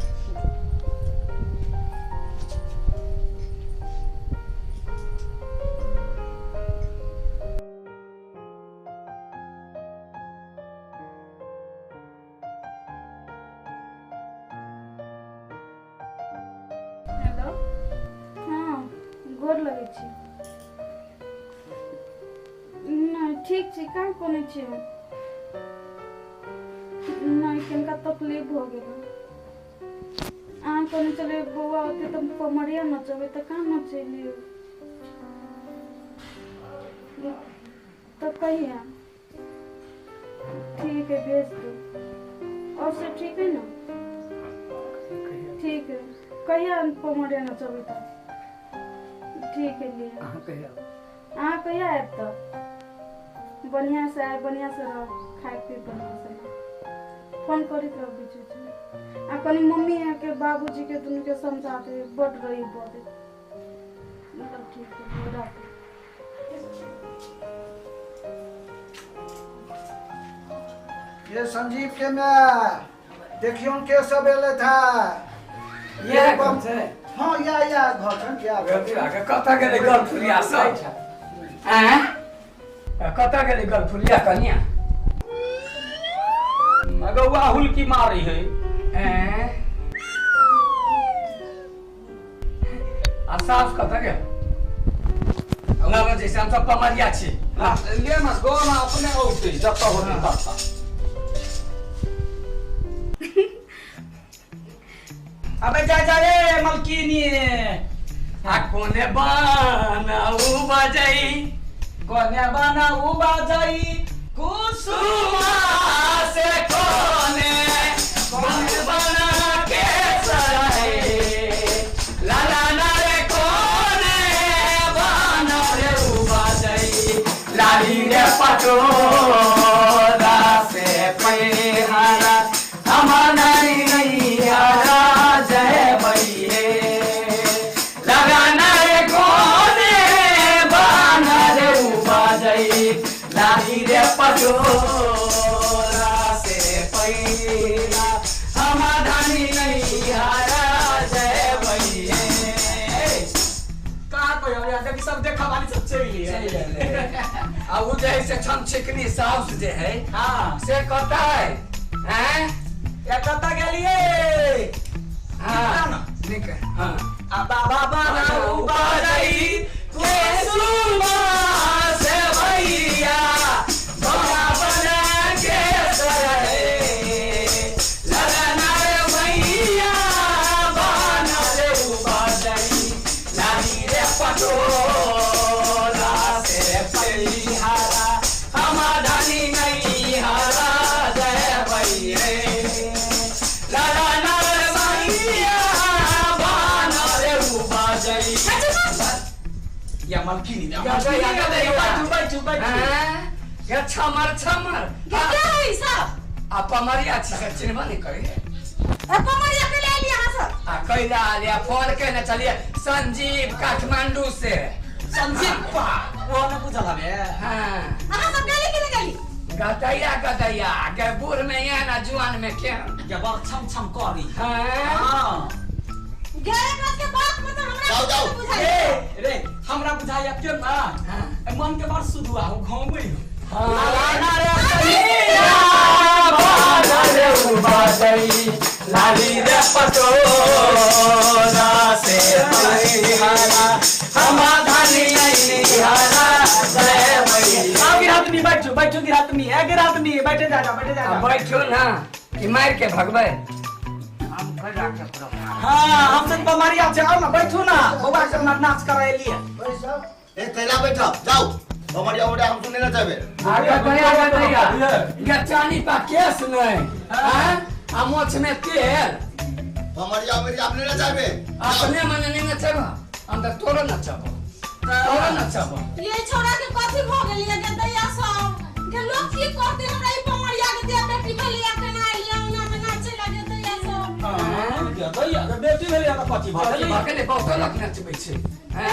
हेलो हाँ गोर लगै छी नहीं ठीक छी कहाँ कोने छी नहीं किनका तकलीफ हो गेल अहाँ कहने चले बौआ होते तऽ पमरिया नचबै तऽ कहाँ नचेलियै तऽ कहिया ठीक है भेज दू और सब ठीक है ना ठीक है कहिया पमरिया नचबै तऽ ठीक है लिअ अहाँ कहिया आयब तऽ बढ़िया से आए बढ़िया से रह खाए पी बढ़िया से रह फोन करैत रह बीच बीच में आ कनी मम्मी के बाबूजी के दुनू के समझा दे बड रही बदे मतलब ठीक है राखू। ये संजीव के my देखियो के सब एले था। ये घर छै? हां या या घर छन या घर। कतऽ गेलै गलफुलिया सब? हैं कतऽ गेलै गलफुलिया कनिया? अगौआ हुलकी मारी है। हैं आ सास कतऽ गेल? हमरा जैसे हम सब पमरिया छी। ले ना गो ना अपने औते जतऽ होतै ततऽ। अबे जा जा रे मलकिनी। आ कोने बाना उ बजई, कोने बाना उ बजई कुसुमा से कोने कोने बाना के सराय लाला ना रे कोने बाना रे उ बजई लाली रे पटोला से पैहारा हमारा नहीं आरा जय भैये लगाना रे कोने बाना रे उबा जई लाली रे पटोला से पैरा हमारा नहीं आरा जय भैये। का कहियो यार देखी सब देखा वाली सब चलि आ उ जे है से छम छिकनी साउस जे है हां से कहता है हैं या कतऽ गेलिए? हां निक हां आ बाबा बाना उबारई कुसुमा से भैया बाबा बना के सरे ललना रे भैया बाना रे उबारई लाली रे पटोला से पैहारा हमारा नहीं हारा जय भैया या मलकिनी या बैठू बैठू या छमर छमर क्या है सब? आ पमरिया छी से चिन्हबा नहीं करे। ए पमरिया के ले आली अहाँ सब? आ कैला आलिया फोन केने चलिए संजीव काठमांडू से। संजीव पा वो न बुझल हबे। हां अहाँ सब गेली कि नहीं गेली? गदैया गदैया के बूढ़ में या ना जुआन में के या बड़ छम छम करी। हां गेले के बात मतलब हमरा जाओ बुझाई ए रे हमरा बुझाई के ना मन के बार सुधुआ हो घूमै हो। लाला रे सैया बाना रे उबादई लाली रे पटोला से पैहारा हमाधानी नहीं हारा जय भैया। आओ गिरातनी बैठो बैठो गिरातनी ए गिरातनी बैठे जा जा बैठे जा बैठो ना कि मार के भगबै। हाँ हम सब बमारिया छै आओ ना बैठू ना बौआ सब नाच कराय लिए। ए कैला बैठो जाओ बमारिया ओडा हम सुने ना चाहबे। आगे दया दया ये चानी पा केस नहीं हैं आ मोछ में तेल बमारिया मेरी आपने ना चाहबे। अपने मन नहीं ना चाहबो हम त तोरो ना चाहबो तोरो ना चाहबो। ये छोरा के कथि भ गेलिए के दया सब के लोग की कहते हमरा ई बमारिया के दे बेटी भेलिया के ना आइलिया ना में नाचे लगे दया सब। हां दया के बेटी भेलिया त कथि भ गेलै? बहुत लोग नचबै छै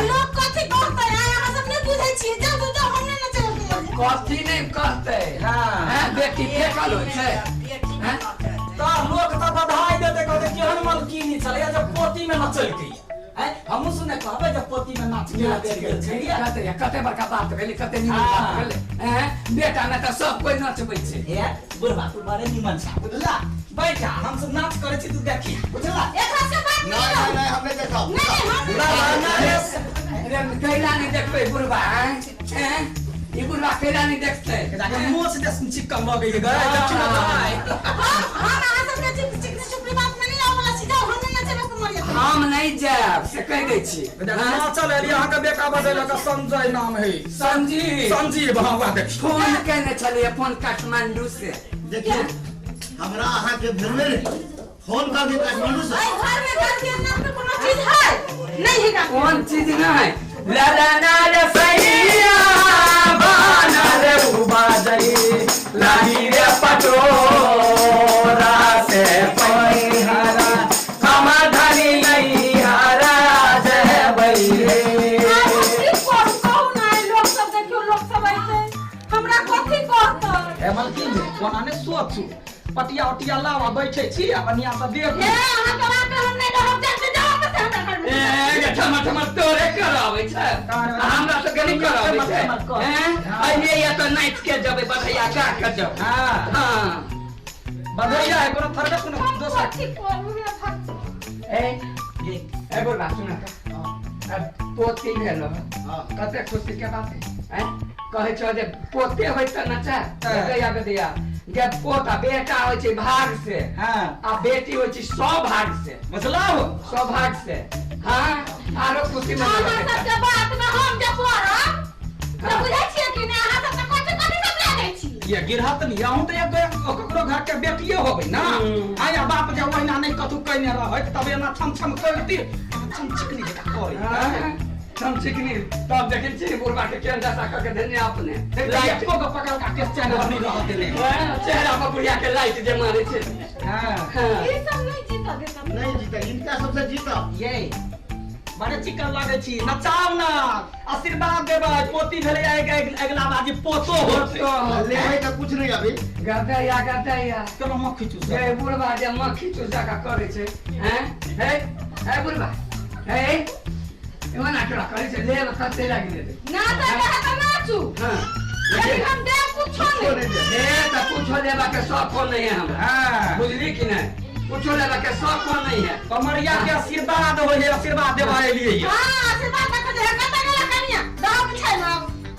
लोग कथि कहते हैं अहाँ सब नहीं बुझै छियै। जाउ जाउ हम नहीं नचबै कथि नहीं कहते। हां बेटी फेकल होइ छै हैं त लोग त बधाई देते कहते केहन मलकिनी छलै जब पोती में नचलकै हैं। हमहु सुने कहबै जब पोती में नाच के गेल छलियै कते कते बड़का बात भेलै कते निमन बात भेलै हैं बेटा में त सब कोइ नचबै छै। हे बुढ़वा तू बड़े निमन छ बुझला बैठा हम सब नाच करै छी तू देखी बुझला। एकरा से बात नहीं नहीं नहीं हमने देखा नहीं हम रे कैला नहीं देखबै बुढ़वा हैं ई बुढ़वा कैला नहीं देखतै जाके मोछ दे चिकन लगै गए देखी ना भाई। हम अहाँ सब के चिकनी चुपड़ी बात में नहीं आबला छी जाउ हम नहीं नचबै कुमरिया हम नहीं जाब से कह दै छी। नाचल एलियै अहाँ के बेटा बजेलक संजय नाम है संजीव संजीव। हां वाह देखी फोन केने छलियै फोन काठमांडू से। देखियो हमरा अहाँ के भेलवे रे फोन करके काठमांडू से। ए घर में घर के नाम पे कोनो चीज है नहीं है कौन चीज नहीं लाला ना रे सैया बाना रे उबाजई लाली रे पटोरा से पैहारा हमाधानी नहीं हारा जय भैये। करू कहू ना लोग सब देखियो लोग सब ऐसे हमरा कथि कहतै? ए मलकिनी ओना ने सोचू पटिया उटिया लावा बैठे छी आ बढ़िया से देखू। ए अहाँ के बात हम नहीं रहब, जल्दी जाओ त हमरा घर में। ए गे ठमर ठमर तोरे कराबै छै हमरा सब के नहीं कराबै छै। हैं अइने या त नाच के जबे बधैया गा के जब। हां हां बधैया है कोनो फरक कोनो दोसर ठीक करू रे भक्त। ए ये ए बोल सुन त पोती भेलो कते खुशी के बात है। कहै छौ जे पोते होय त नचा गया गया जे पोता बेटा होय छै भाग से आ बेटी होय छै सौभाग से, बुझलौ सौभाग से। हां आरो खुशी मनाबै अहाँ सब के बात में हम जे पड़ब त बुझै छियै कि नै अहाँ सब त कथि कथि सब ले दै छी। ये गिरहत नहीं अहूँ त एक ककरो घर के बेटिए होबै ना। आया बाप जे ओहिना नहीं कथु कइने रहैत तब एना छम छम करती छम चिकनी जका करी। छम चिकनी तब देखै छी बुढ़बा के केहन दशा क के देने अपने लाइट को पकड़ के चेहरा नहीं रह देने चेहरा पर बुढ़िया के लाइट जे मारे छै। हां ई सब नहीं जीता देता नहीं जीता इनका सबसे जीता ये बड़े चिकन लागे छी नचाओ ना आशीर्वाद देबै पोती भेलै अगला बाजी पोतो होतै लेबै त कुछ नहीं अभी गदैया गदैया चलो मक्खी चूस ए बुढ़बा जे मक्खी चूस जका करै छै। हैं हे हे बुढ़बा हे एना केना करै छै लेब कते लागि जेतै ना त कहे त नाचू। हां लेकिन हम देब कुछो नहीं ए त कुछो लेबा के शौक नहीं है हमरा। हां बुझली कि नहीं कुछो लेबा के शौक नहीं है। कमरिया के आशीर्वाद होय है आशीर्वाद देबा एलियै। हां आशीर्वाद त जे कत गेला कनिया दाव बिछाइ ना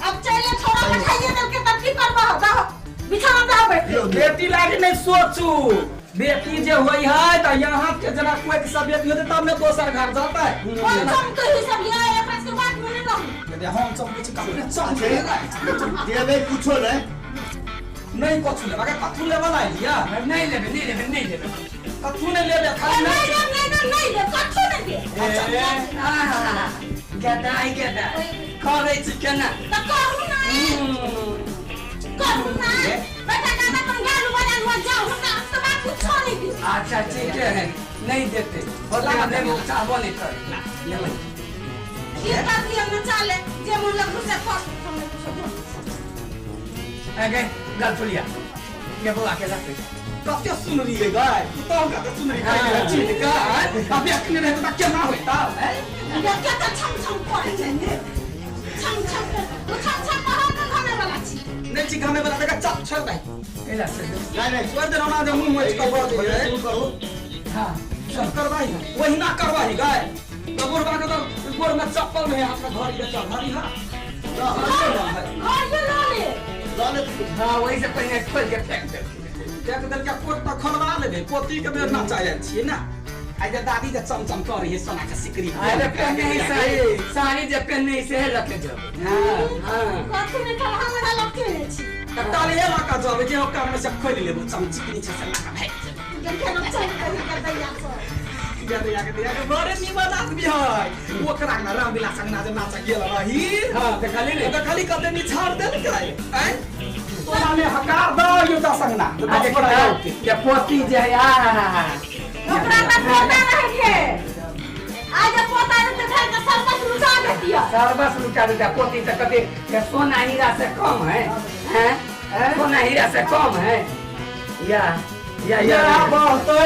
अब चले छोरा बिछाइए देल के तब की करबा दाव बिछाना दाव बैठ बेटी लागी नहीं सोचू बेटी जे होई है त यहाँ के जना कोई के सब बेटी होते तब ने दोसर घर जाता है। हम सब तो ही सब या एकरा के बात में नहीं रहू यदि हम सब कुछ कपड़े चल देबे कुछो नहीं नहीं कुछ लेबा के कथु लेबा ला लिया नहीं लेबे नहीं लेबे नहीं लेबे कथु नहीं लेबे खाली नहीं नहीं नहीं नहीं ले कथु नहीं दे। गदाई गदाई करै छी केना त करू ना करू ना बेटा दादा तुम गालू बजा हुआ जाओ हमरा तो बात कुछो नहीं दे। अच्छा ठीक है नहीं देते होता हम चाहबो नहीं करे ले ले ये बात ये न चाले जे मन लगु से फस हम नहीं कुछो ए गए गलफुलिया ये बउआ के लग कते सुनरी है गाय तू तो कते सुनरी है चीन का अभी अखने रहे त केना होता है ये के त छम छम करे छै ने छम छम तू छम छम हम न घमे वाला छी नहीं छी घमे वाला त चप छोड़ दे एला से नहीं नहीं छोड़ दे ना दे मुंह मोच के बोल दे शुरू करू। हां सब करवाई वही ना करवाई गाय तो बुढ़वा के तो गोर में चप्पल नहीं अपना घर के चल हरी हां घर के ले ले हां वही से पहिने खोल के फेंक दे देख दल के कोट त खोलवा लेबे पोती के बेर नचायल छियै ना। आइ जे दादी जे चमचम करै है सोना के सिकरी अरे पहने ही साड़ी साड़ी जे पहने से रखे जब। हां हां कथु ने कल हमरा लके ले छी त ताले लका जब जे ओकर में से खोल लेबो चमचिकनी छै से लका भागि जेबे के नचाइ कहि के दैया से गदैया के दैया के बड़े निमन आदमी है ओकरा ना रामविलास अंगना जे नाच गेल रही। हां देखली ने देखली कते निछाड़ देलकै आइ तोरा में हकार द यो दस अंगना के पोती जे है आ ओकरा त पोता रहे के आज पोता रे त घर के सरबस लुटा देतिया सरबस लुटा देतिया पोती त कते के सोना हीरा से कम है हैं सोना हीरा से कम है या या या बहुते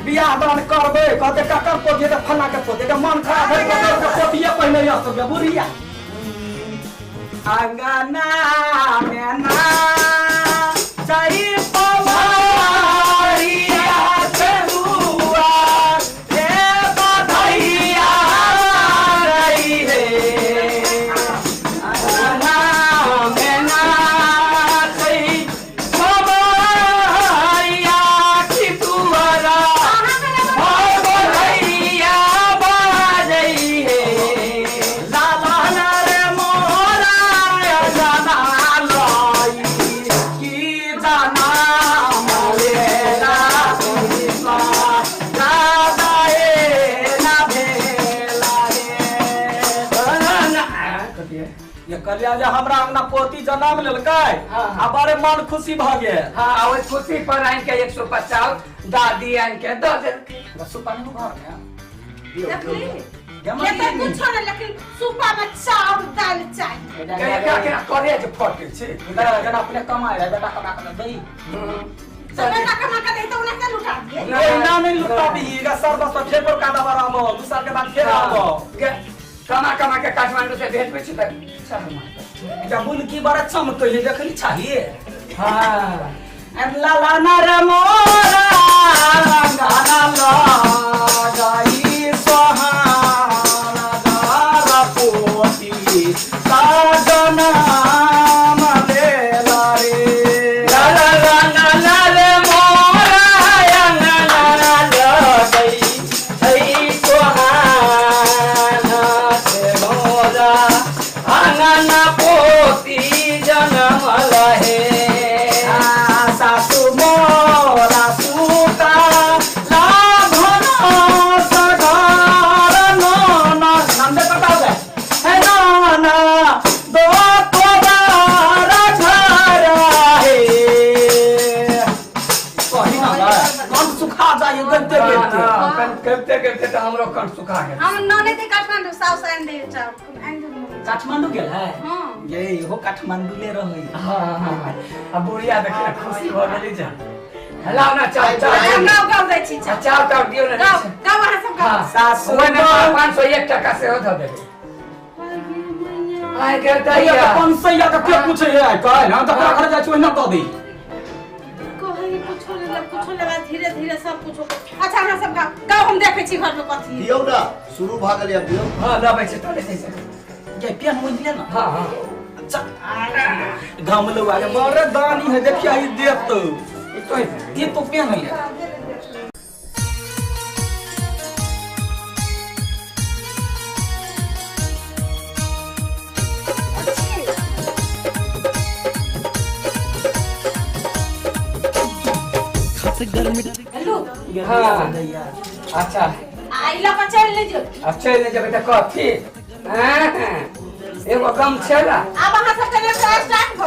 बियाह दान करबे कहते ककर पोती त फला के पोती के मन खराब भइ ककर के पोतिए पहिले या सब बुढ़िया अंगना में ना चाही पवारिया चलुआ रे बधैया रही है अंगना में ना चाही पवारिया की दुआरा बधैया बाजई है लाला रे मोरा जाना लाई की जाना मोरेला कृष्णा दादा ए ना भेला रे कथी ये कहलिया जे हमरा अंगना पोती जन्म लेलकै आ बड़े मन खुशी भ गेल। हां ओइ खुशी पर आनि के 150 दादी आनि के द देलकै सुपारी घर में देखली लेकिन कुछ नहीं, लेकिन सुपा में चाउर दाल चाहिए। क्या क्या करे जे फटे छी जना अपने कमाए रहे बेटा कमा के दई। तो बेटा कमा के दई तो उन्हें के लुटा दिए। ना नहीं लुटा दी सर बस फेर पर कादा बार आबो 2 साल के बाद फेर आबो। कमा कमा के काठमांडू से भेजबै छी त जब बुलकी बड़ा चमकैले देखली चाहिए। हां लाला ना रे मोरा गाना लगाई सोहाना दारा पोती साजना मलेला रे। ला ला ला ला रे मोरा गाना लगाई ऐ सोहाना से मोरा आंगना पोती जनम लहे। सासु मोरा सूता लाभन सघर नाना नाम दे पता है नाना दो तोबार घर हे कही ना कंठ सुखा जाए गलते गलते गलते गलते तो हमरो कंठ सुखा गेल। हम नने थे काठमांडू साउस आइन दे चाउर आइन दे काठमांडू गेल है। हां ये हो काठमांडू ले रहै। हां हां अब बुढ़िया देखि खुशी भ गेली जा। लाओ ना चाव चाव गाव गाव दै छी चाव चाव दियो ना गाव गाव अहाँ सब गाव। सासु ओमे 501 टका से हो ध देबै। आइ गेल दैया 500 के के पूछै है काल हम त घर जाइ छी ओहिना द दी कहै कुछो ले कुछो लेवा धीरे धीरे सब कुछो। अच्छा हमरा सब गाव गाव हम देखै छी घर में कथी दियौ ना शुरू भ गेलै अब दियौ। हां लबै छी तले छै ये पेन मोहि ले ना। हां हां अच्छा गाम लोग आगे बड़े दानी है देखिया ई देत तो ई तो पेन है। हेलो हां अच्छा आइला पर चल ले जो। अब चल ले जेबै त कथी एगो गम छेला अब अहाँ सब के स्टार्ट भ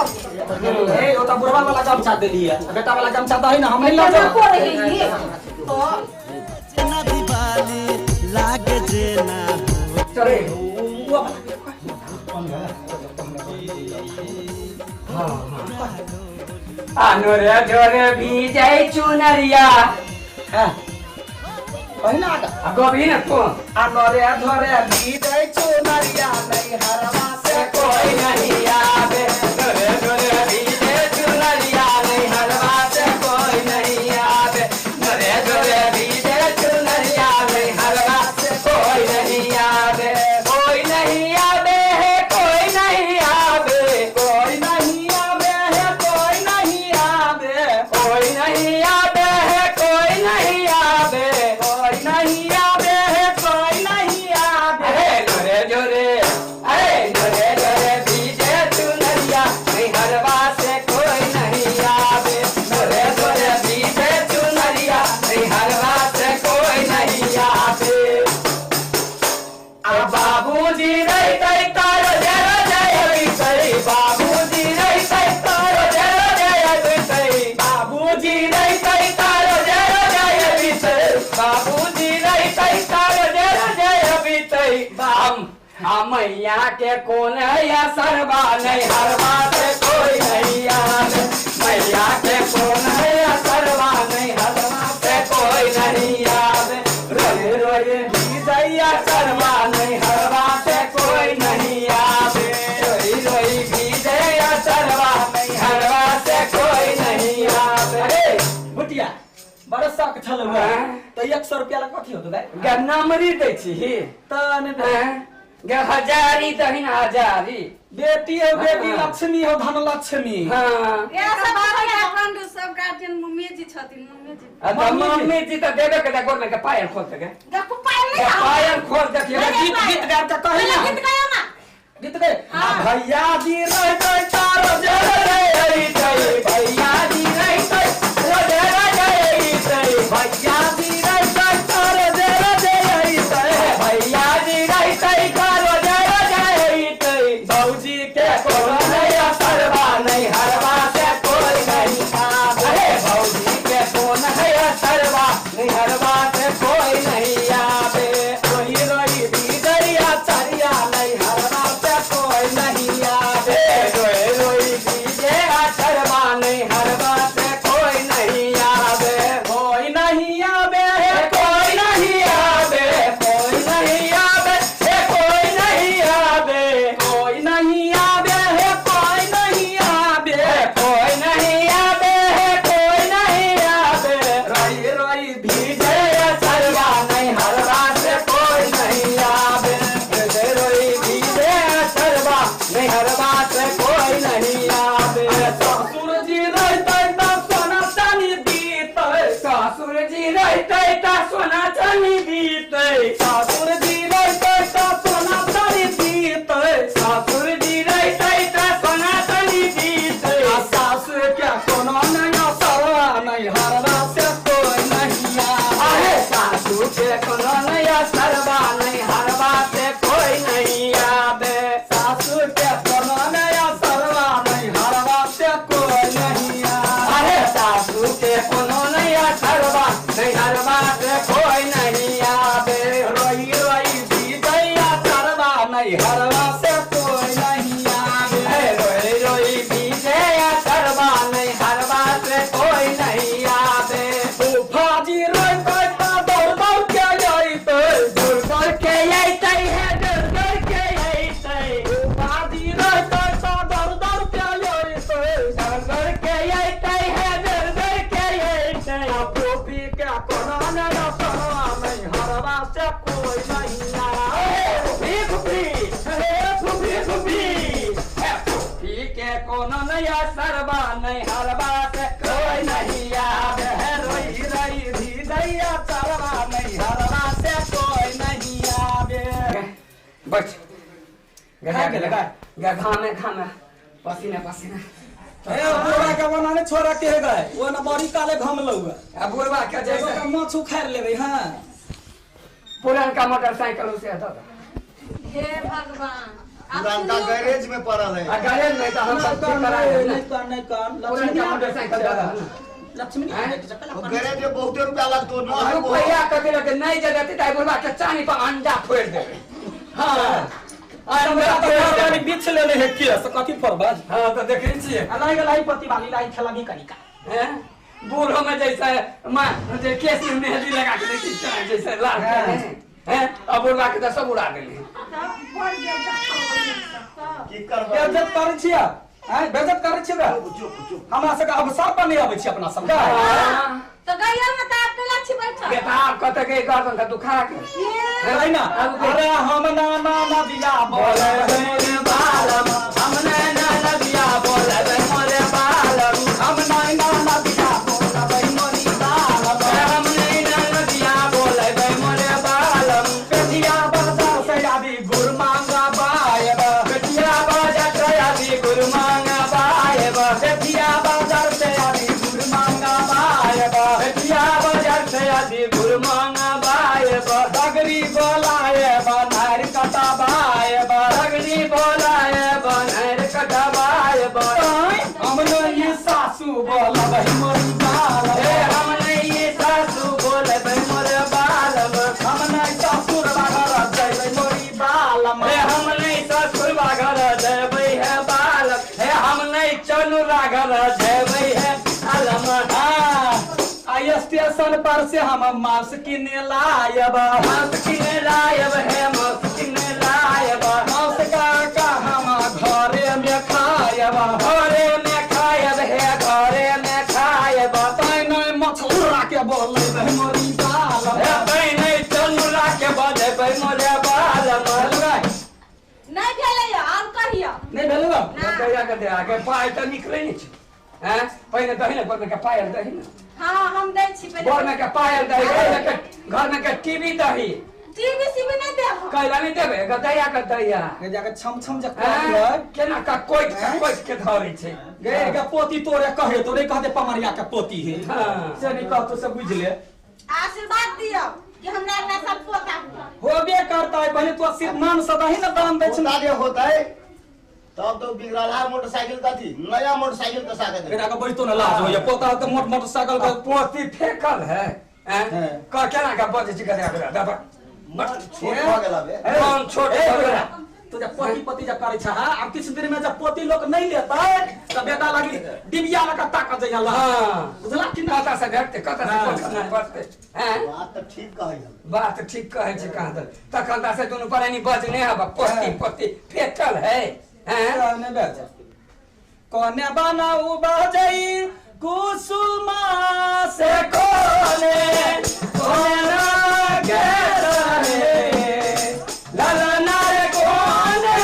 गेल। ए ओ त बुढ़वा वाला गमछा देलिए बेटा वाला गमछा दही ना हम नहीं लऽ को रही तो ना दिवाली लागे जेना चले वो हां आनो रे जोरे भीजै चुनरिया। हां पहिना आगा गोभी ना को आनो रे धरे भीजै चुनरिया नहीं हरवा से कोई नहीं आवे। धरे धरे भीजै चुनरिया नहीं हरवा से कोई नहीं आवे। धरे धरे भीजै चुनरिया नहीं हरवा से कोई नहीं आवे। कोई नहीं आवे है कोई नहीं आवे कोई नहीं आवे है कोई नहीं आवे कोई नहीं आवे है कोई नहीं आवे कोई नहीं आवे है कोई नहीं आवे। अरे जोरे जोरे अरे जोरे जोरे भीजे चुनरिया नहीं हरवा से कोई नहीं आवे। जोरे जोरे भीजे चुनरिया नहीं हरवा से कोई नहीं आवे। आ बाबूजी रहितै तारो जय जय अबितै बाबूजी रहितै तारो जय जय अबितै बाबूजी रहितै तारो जय जय अबितै बाबूजी रहितै तारो जय जय अबितै। बाम आ मैया के कोन या सरबा नहीं हरवा से कोई नहीं आवे। मैया के कोन या सरबा नहीं हरवा से कोई नहीं आवे। रोए रोए भीजैया सरबा नहीं हरवा से कोई नहीं आवे। रोई रोई भीजैया सरबा नहीं हरवा से कोई नहीं आवे। अरे बुटिया बड़ा शक छल त 100 रुपया ला कथी होतो बे गे नमरी दै छी त ने गे हजारी दहिन हजारी बेटी हो बेटी लक्ष्मी हो धन लक्ष्मी। हां ये सब काठमांडू सब गार्जियन मम्मी जी छथिन मम्मी जी। आ त मम्मी जी त देबे के गोर में के पायल खोल के देखो पायल नहीं पायल खोल देखिए गीत गीत गा के कही ना गीत गायो ना गीत गए। भैया जी रहितै तारो जय जय अइतै भैया जी रहितै जय जय अइतै भैया जी रहितै तारो जय जय अइतै भैया जी रहितै तारो जय जय अइतै भौजी के कोनो नहीं असरवा नहीं हरवा से कोई नहीं आवे। अरे भौजी के कोनो नहीं असरवा नहीं हरवा से कोई नहीं आवे। रोई रोई भीजै नहीं हरवा से कोई नहीं आवे। रोई रोई बीजे चरवा नहीं हरवा से कोई नहीं आवे। फूफा जी रोई तो दौड़ दौड़ के अइते, दौड़ दौड़ के अइते है, दौड़ दौड़ के अइते। फूफा जी रोई तो दौड़ दौड़ के अइते, दौड़ दौड़ के अइते है, दौड़ दौड़ के अइते। फूफी के कोनो न रसवा नहीं हरवा से कोई नहीं आवे। फूफी फूफी हे फूफी फूफी हे फूफी के कोनो नया सरवा नहीं हरवा से कोई नहीं आवे। रोई रोई हृदय चरवा नहीं हरवा से कोई नहीं आवे। बच गया गया घामे घामे पसीना पसीना। ए बुढ़वा के ओना नहीं छोड़ा के हे गए, ओना बड़ी काले घाम लौआ। आ बुढ़वा के जैसे ओकरा माछ उखाड़ लेबै। हां पुरानका मोटरसाइकिल उसे हटा दो। हे भगवान, पुरानका गैरेज में पड़ल है। आ गैरेज में तो हम सब ठीक करा देब। नहीं कर नहीं कर पुरानका मोटरसाइकिल दे दो। लक्ष्मी वो गैरेज में बहुते रुपया लगतो न है। रुपया कथी लगे नहीं जे देती त बुढ़वा के चानी पर अंडा फोड़ देबै। हां अंडा तो बीछ लेने है केस कथी फोड़बा। हां तो देखै छियै अलाई गलाई पति वाली लाई खेलबी कनिका। हैं बूढ़ो में जैसे मां जे केस में मेहंदी लगा के देखी जैसे लाल हैं। अब बुढ़वा के तो सब उड़ा देली। तब बढ़ गेल की करबै? बेइज्जत करै छियै हैं, बेइज्जत करै छियै बे। चुप चुप, हमरा सबके अवसर पर नहीं आबै छी अपना सब। तो गैया में त आप केला छी बैठल। बेटा आप कत के गर्दन त दुखा के है ना। अरे हम ना ना बिया बोले मोरे बालम, हम ना ना बिया बोले मोरे बालम, हम ना ना बिया बोले मोरी बालम, हम ना ना बिया बोले मोरे बालम। बेटिया बाजार से आबी गुड़ मांगा बायब, बेटिया बाजार से आबी गुड़ मांगा बायब, बेटिया बाजार से आबी गुड़ मांगा बायब, बेटिया बाजार से आबी गुड़ मांगा बायब। बगरी बोलायब नार कटबायब, बगरी बोलायब नार कटबायब। हम नहीं सासू बोलबै मोरी बालम, हम नहीं सासू बोलबै मोरे बालम, हम नहीं ससुर घर जयबै मोरी बालम, हम नहीं ससुर घर जयबै है बालम, हे हम नहीं चनुरा घर जयबै है अलम। आई स्टेशन पर से हम मांस किने लायब, मांस किने लायब है मांस किने लायब, मांस का का हम घरे में खायब, घरे में खायब है घरे में खायब। तै नहीं मछुरा के बोलेबै मोरी बालम, तै नहीं चनुरा के बजेबै मोरे बालम। नहीं भेलै और कहियो नहीं भेलै ना कहिया के दे आगे पाय त निकलै नै छै। हैं पहिने दही ने बर में के पायल दही ने। हां हम दै छी पहिले बर में के पायल दही, घर में के टीवी दही। टीवी सीवी नहीं देब कैला नहीं देबे गदैया के दैया गे जाके छम छम जे कहलै केना का कोइट का कोइट के धरै छै गे के पोती तोरे कहे तो नहीं कहते पमरिया के पोती है। से नहीं कहतो से बुझ ले। आशीर्वाद दियो कि हमरा अगला साल पोता होबे करता है। पहले तो सिर्फ मान सदा ही ना दान दै छै जे होता है तब तो बिगड़ला मोटरसाइकिल का थी नया मोटरसाइकिल का साथ है। बेटा के बैठतो ना लाज होइए पोता के मोट मोटरसाइकिल का पोती फेकल है हैं क केना के बजै छै गदैया गदैया दबा छोट भ गेला बे कौन छोट भ गेला। तो जब पोती पति जब करे छा अब किछ दिन में जब पोती लोग नहीं लेता त बेटा लगी डिबिया लगा ताकत जइया ला। हां बुझला कि ना कता से भेटते कता से पहुंचना पड़ते हैं। बात त ठीक कहै हम, बात ठीक कहै छै कहां दल तखन ता से दुनु प्राणी बजने हब पोती पोती फेकल है हैं ने बैठ कोने बनाऊ बजई कुसुमा से कोने कोना के रहे ललना रे कोने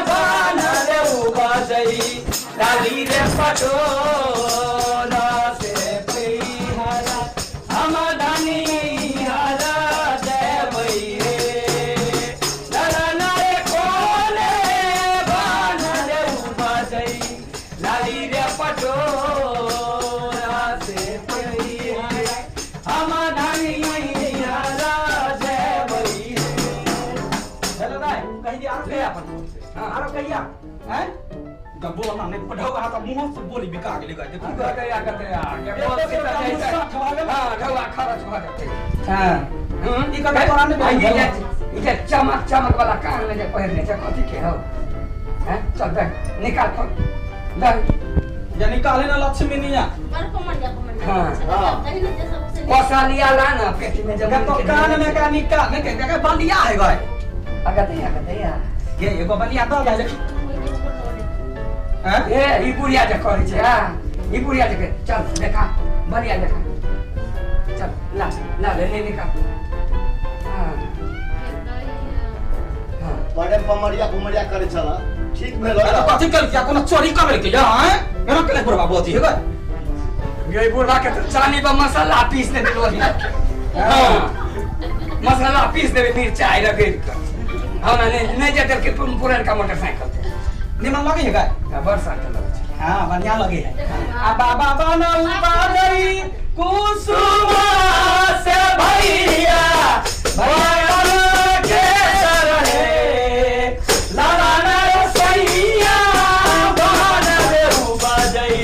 बनल बजई लाली रे पटोला से पैहरा हम धनी हरा देबै रे ललना रे कोने बनल बजई लाली रे पटोला से पैहरा हम धनी हरा देबै रे। हेलो भाई कहि दिया ले अपन हां आरो कहिया हैं बोलना नहीं पढ़ाओ हाथ मुंह से बोली बिका गेलै देखू गया गया के बोल से जाय हां ढौआ खरच भ जेतै। हां ई कथा तोरा नै भेल। ई जे चमक चमक वाला कान में जे पहिरने छै कथी के हो हैं? चल देख निकाल फोन देख या निकाले ना लक्ष्मी निया बड़ पमरिया पमरिया हां कोसालिया ला ना पेटी में जब तो कान में का निकाल ने के बलिया है गए अगते अगते ये एगो बलिया दऽ दे देखी हैं ए ई बुढ़िया जे कहै छै हां ई बुढ़िया जे चल देखा बलिया देखा चल ला ला ले ले निकाल हां हां बड़े पमरिया पमरिया करे छला ठीक भेल कथी केलकै कोनो चोरी कर लेलकै हैं एना केले बुढ़बा बजी हे गए ये बुढ़बा के चानी पर मसाला पीस दे देलो हां मसाला पीस देबे मिरचाई रगड़ के हां ना नहीं जे देलकै पुरनका मोटरसाइकिल निमन लगे है गए बड़ साथ लगे छै हां बढ़िया लगे है आ बाबा बनल बाजरी कुसुम से भैया भैया के रहे लाला रसैया बनल बाजई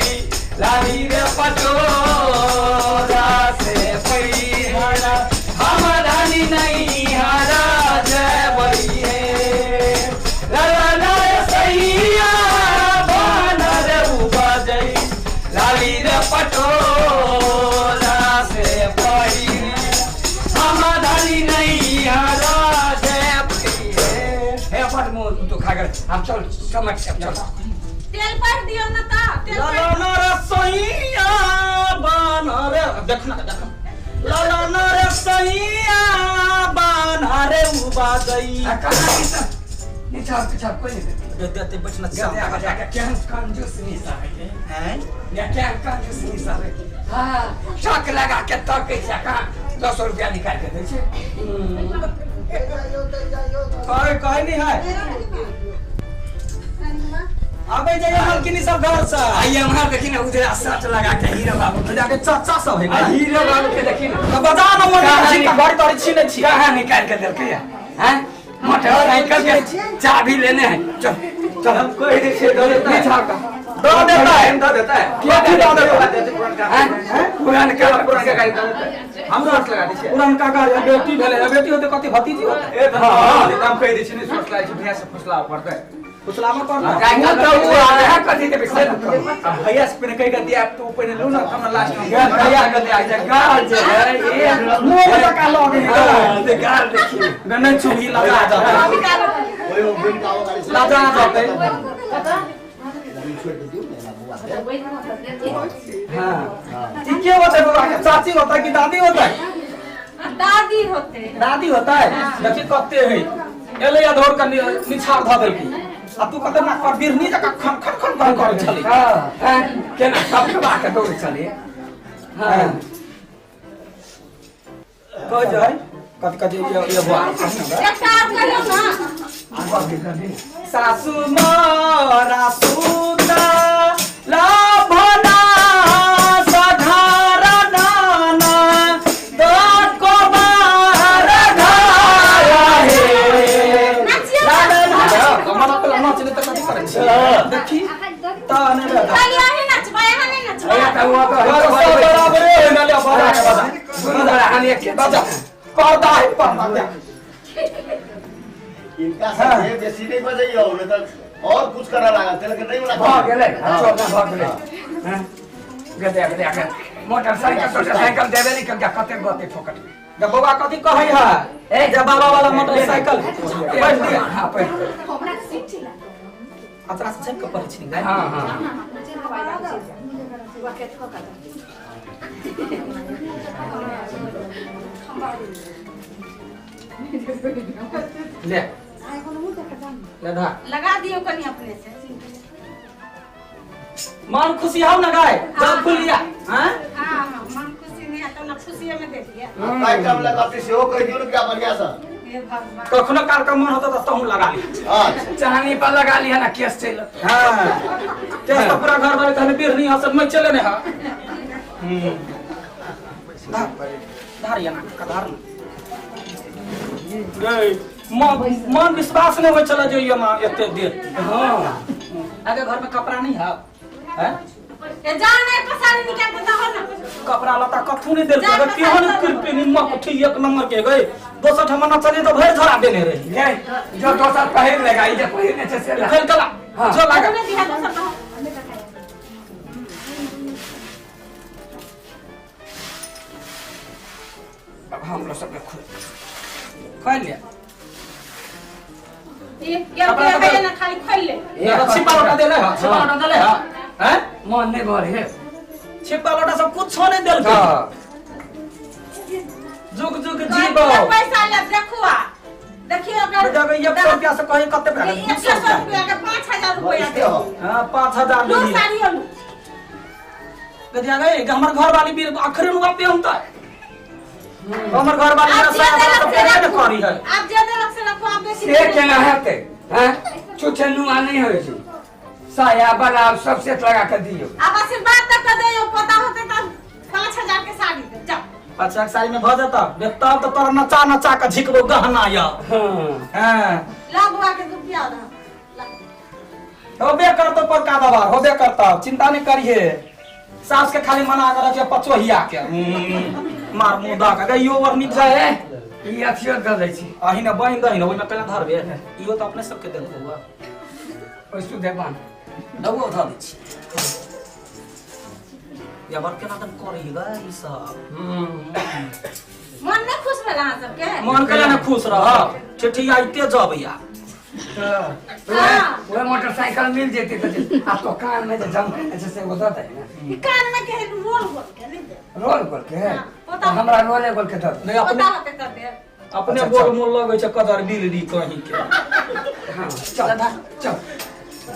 लाली रे पटोरा से पैहरा हम रानी नहीं हरा जय है लाला रसैया बनल बाजई लाली रे पटोरा से पैहरा हम रानी नहीं हरा जय है हे अपन मुंह तू खा कर हम चल समझ चल तेल पर दियो ना ता तेल लाला नरसैया बन रे देखना देखना लाला नरसैया बन रे उबाजई कहां ई नीचा पीछा कोई नहीं दे देते बैठना जा जा के केहन कंजूस नहीं साहे हैं या केहन कंजूस नहीं साहे हां शक लगा के तकै छै कहां 200 रुपया निकाल के दै छै कहे कहे नहीं है आबे जाइए मलकिनी सब घर से आइए हमार देखी ना उधर शर्ट लगा के हीरो बाबू जाके चाचा सब है हीरो बाबू के देखी ना तो बजा ना मोटर गाड़ी ताड़ी छीने छी कहां निकाल के देलकै हैं मोटरसाइकिल के चाबी लेने हैं चल चल हम कोई नहीं छे दे देता है दे देता है दे देता है कथी दे देता है हैं पुरानका पुरानका गाड़ी दे देता है हम सोच लगा दै छी पुरानका गाड़ी बेटी भेलै बेटी होते कथी भतीजी होते ए हां हम कहि दै छी नहीं सोच लागै छी भैया से फुसलाव पड़तै फुसलावा पड़तै गाड़ी तो उ आधा कथी देबै से अब भैया से पहिने कहि के दिया तू पहिने लू ना हमरा लास्ट में भैया के दिया जे गाल जे है ए मुंह में का लगे हां गाल देखी गने चुही लगा दे ओए ओ बिन काओ गाड़ी से लगा दे हां ई के होते बाबा के चाची होता कि दादी होता दादी होते दादी होता है देखी कते है एले या धोर के निछार ध देलकी आ तू कते ना कर बिरनी जका खन खन खन खन करे छली हां केना कपकबा के दौड़ छली हां कह जाय कथि कथि ये बुआ एक साथ करियो ना सासु मोरा सुता लाभना सघारा नाना दो बार घारा हे लाला कमर पर नाच ने त कथि करै छी देखी त ने खाली आही नचबा यहाँ नहीं नचबा ए त उ त बराबर है ना ले बजा बजा सुन जरा हम एक बजा पर्दा है पर्दा देख इनका से बेसी नहीं बजैयो नहीं तो और कुछ करा लगा तेल के नहीं वाला भ गेलै चल ना भ गेलै हैं गदे गदे के मोटरसाइकिल मोटरसाइकिल देबे नहीं कब कते गते फोकट जब बौआ कथि कहै है ए जब बाबा वाला मोटरसाइकिल बैठ दिया हां बैठ अतरा से चेक पड़ै छी हां हां ले ले धा लगा दियो कनी अपने से मन खुशी हो ना गाय जब फुलिया हां हां हां मन खुशी नहीं आता ना खुशी में दे दिया काय काम लगाते से हो कह दियो ना क्या बढ़िया सा हे भगवान कखनो काल का मन होता त तहु लगा ली हां चाहनी पर लगा लिया ना केस चल हां केस तो पूरा घर वाले कहने बिरनी हसन में चले ने हां धार धार या ना कधार गई मन विश्वास नहीं होय चला जाइए मां एते देर हां आगे घर में कपड़ा नहीं है हैं ए जान नहीं पसारी निकाल के दहो ना। कपड़ा लत्ता कथू नहीं देल के केहन कृपे निमक उठी एक नंबर के गई दोसर ठमा न चले तो भर झरा देने रही। ले जो दोसर पहिर लेगा ई जे पहिरने छै से खोल कला जो लागा अब हम लोग सब खोल खोल लिया। ये क्या है ना खाली खोल ले। छिपा लोटा देले ह छिपा लोटा देले ह हैं मन नहीं भर है छिपा लोटा सब कुछ नहीं देल के। जुग जुग जीवो पैसा ले देखुआ देखियो अगर जब 100 रुपया से कहीं कते भए 100 रुपया के 5000 रुपया दे। हां 5000 ले लो साड़ी लो गदिया गए हमर घर वाली भी अखरे नुआ पे हम त हमर घर वाली मेरा सारा सब करी है। आप जे देलक से रखो आप बेसी से केना हेतै हैं छुछे नुआ नहीं होय छै साया बनाव सब सेट लगा के दियो। आप आशीर्वाद तक कर दियो पता होते तब 5000 के साड़ी दे जाओ। अच्छा साड़ी में भ जाता बेटा तो तोरा नचा नचा के झिकबो गहना या। हां ला बुआ के रुपया दा होबे करतो पर का दबार होबे करता चिंता नहीं करिए। सास के खाली मना कर रखे पचोहिया के मार मुंह दा के यो वर निक जाए ई अथियो द दै छी अही ने बहिन दही ने ओइ में पहले धरबे इहो त अपने सबके देल हुआ ओइ सुधे बान दबो ध दै छी या वर केना तन करी ग ई सब। मन नहीं खुश भेल अहाँ सबके? मन केना ने खुश रह ठेठी आइते जब या वो मोटरसाइकिल मिल जेते त आ तो कान में जे जम के से वो द दे ना ई कान में के रोल गोल के नहीं दे रोल गोल के हमरा रोले गोल के द नहीं अपने अपने बोल मोल लगै छै कदर बिलरी कहीं के। हां चल चल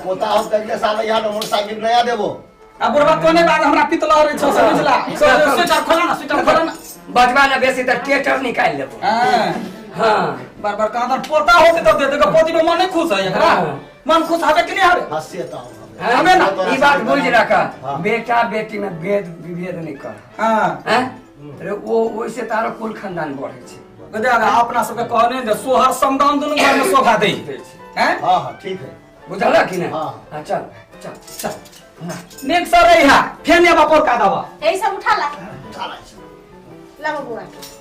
पोता हो अगले साल यहाँ मोटरसाइकिल नया देबो। आ बुढ़वा कोने बाग हमरा पितला रे छ समझला स्वेटर खोला ना स्वेटर खोला ना बजवा ना बेसी त ट्रैक्टर निकाल लेबो। हां हां बार बार कहां पोता होते तो दे देगा पोती में मन नहीं खुश है एकरा मन खुश हवे कि नहीं हवे हंसे त हमें ना ई बात बुझ रखा बेटा बेटी में भेद विभेद नहीं कर। हां हैं अरे वो ओइसे तारो कुल खानदान बढ़े छै गदा अपना सबके कहने जे सोहर समदान दुनु घर में शोभा दे हैं। हां हां ठीक है बुझला कि नहीं? हां चल चल चल नेक सर रही है फेन या बापोर का दवा यही सब उठा ला उठा ला ला बबुआ चल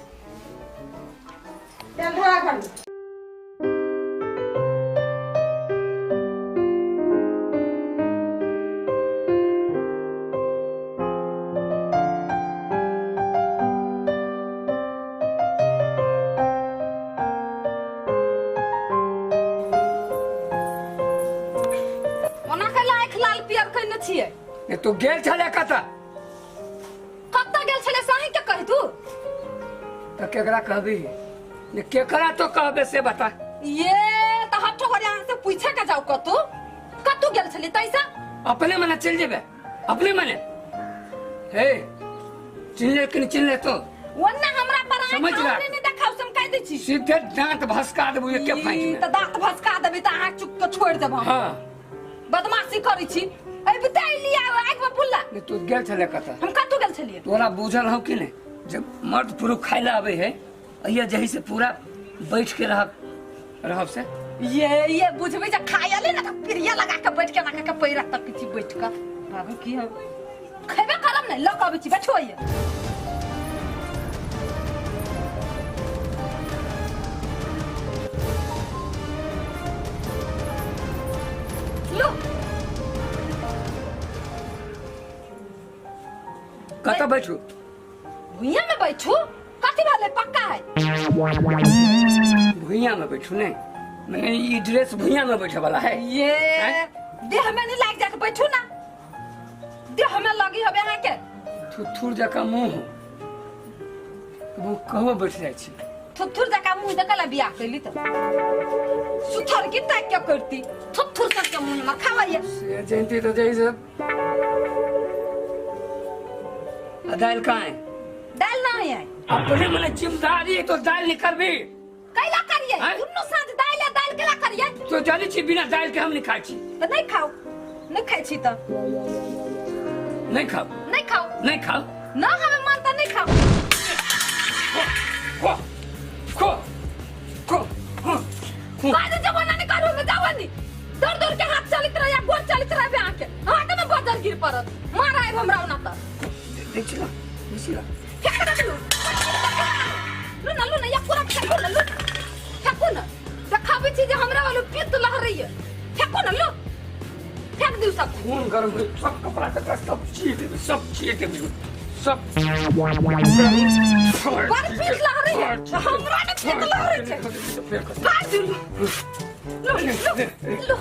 धरा घर में। ओना कैला आँख लाल पियर कैने छियै? ने तू गेल छले कतऽ? कतऽ गेल छले से अहीं के कहि तू? त केकरा कहबी ने केकरा तो कहबे से बता। ये त हठो घरे अहाँ से पूछे के जाऊ कतू कतू गेल छली तैसा? अपने मने चल जेबे अपने मने हे चिल्ले कि चिल्ले तो ओन्ना हमरा पर आँख हमरे नहीं देखाउ से हम कहि दै छी सीधे दांत भसका देबू एके फाइट में। त दांत भसका देबी त अहाँ चुप के छोड़ देब हम। हां बदमाशी करै छी ए बिताई लिया आग में बुल्ला। ने तू गेल छले कतऽ? हम कतू गेल छलियै? तोरा बुझल हौ कि नहीं जब मर्द पुरुष खाइ ला आबै है अइया जही से पूरा बैठ के रहब से ये बुझबै जे खायले ना त प्रिया लगा के बैठ के ना के पैरा तक छी बैठ के बाबू की है खैबे करब नै ल के अबै छी बैठो अइया। लो कतऽ बैठू? भुइया में बैठू कथी भेलै पक्का है भुइया में बैठू नहीं मैंने ई ड्रेस भुइया में बैठे वाला है ये देह में नहीं लाग जाके बैठू ना देह में लगी हबे अहाँ के थुथुर जका मुंह वो कहो बैठ जाइ छी थुथुर जका मुंह देखला बियाह कैली त सुथर की ताक के करती थुथुर के मुंह में खावैया से जयंती तो जैसे दाल कहाँ है? दाल नहीं है अपने मने जिम्मेदारी है तो दाल नहीं करबी कैला करिए दुन्नु साँझ दाल या दाल केला करिए तो जानी छी बिना दाल के हम नहीं खाइ छी त नहीं खाओ नहीं खाइ छी त नहीं खाओ नहीं खाओ नहीं खाओ ना हमें मानता नहीं खाओ खो खो खो खो काहे जमाना नहीं करू में जावनी दौड़ दौड़ के हाथ चलित रहे या गोल चलित रहे आके हाथ में बजर गिर पड़त मार आइब हमरा ओना त देखिला देखिला फेक दे लू ना लू ना या पूरा फेको ना लू फेको ना देखाबै छी जे हमरा वालो पित्त लहरैया फेको ना लू फेक दिउ सब खून गरम हो सब कपड़ा कपड़ा सब चीर देबै सब चीर देबै सब बड़ पित्त लहरैया हमरा ने पित्त लहरै छै फाड़ दिउ लू लू लू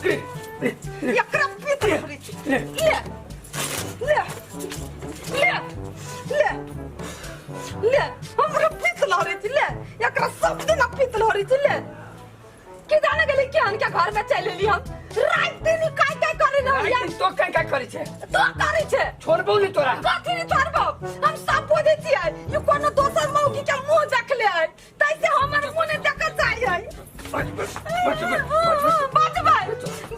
एकरा पित्त लहरै छै ले ले ले ले ले हमरा पित्त लहरै छै ले एकरा सब दिन पित्त लहरै छै ले के जाने गेलै कि अनका घर में चलि एली हम राति दिन काय काय करे न यार तो काय काय करे छै तो करे छै छोड़बौ नै तोरा कथि नै छोड़बौ हम सब बुझै छियै ई कोनो दोसर मौगी के मुंह देखले है तैसे हमर मुंह नै देखल चाहिए बचबै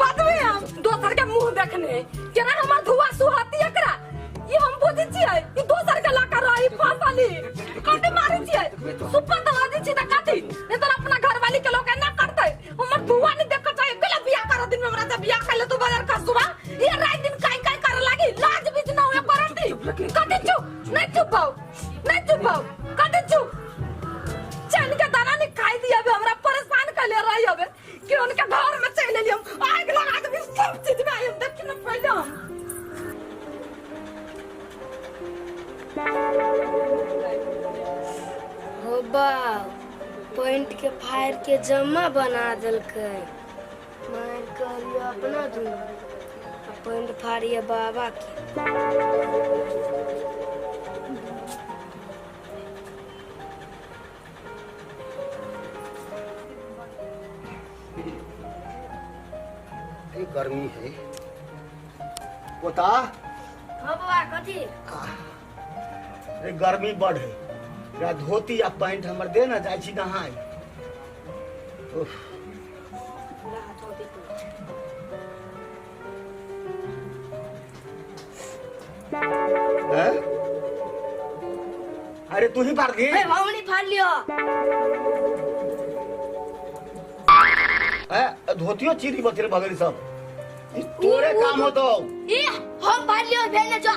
बचबै हम दोसर के मुंह देखने केना हमर धुआ सुहाती एकरा ई हम बुझै छियै ई दोसर के लका रही फसली कथि मारै छियै सुपर दला दै छी त कथि नै त अपना घरवाली के लोग एना करतै हमर धुआ नै देखल चाहिए गेला बियाह कर दिन में हमरा से बियाह कर ले तू बाजार का सुबह ये रात दिन काय काय करे लागी लाज बीच न होए करती कथि चुप नै चुप भाऊ नै चुप भाऊ कथि चुप चैन के दाना नहीं खाई दिया अबे हमरा परेशान कर ले रही अबे कि उनके घर में चल लेली हम आग लगा देबी सब चीज में हम देखी न पहले हम हो बाप पैंट के फाड़ के जमा बना देलकै मार करियो अपना दुनू आ पैंट फाड़िए बाबा के। ये गर्मी है पोता। हाँ बाबा कथी? अरे गर्मी बड़ है रा धोती आ पैंट हमर दे ना जाइ छी नहाय। उफ अरे तू ही फाड़ दी? हम नहीं फाड़ लियो। धोतियो चीरी बचरे भगरी सब तोरे काम होतो। ए हम फाड़ लियो भेल न जा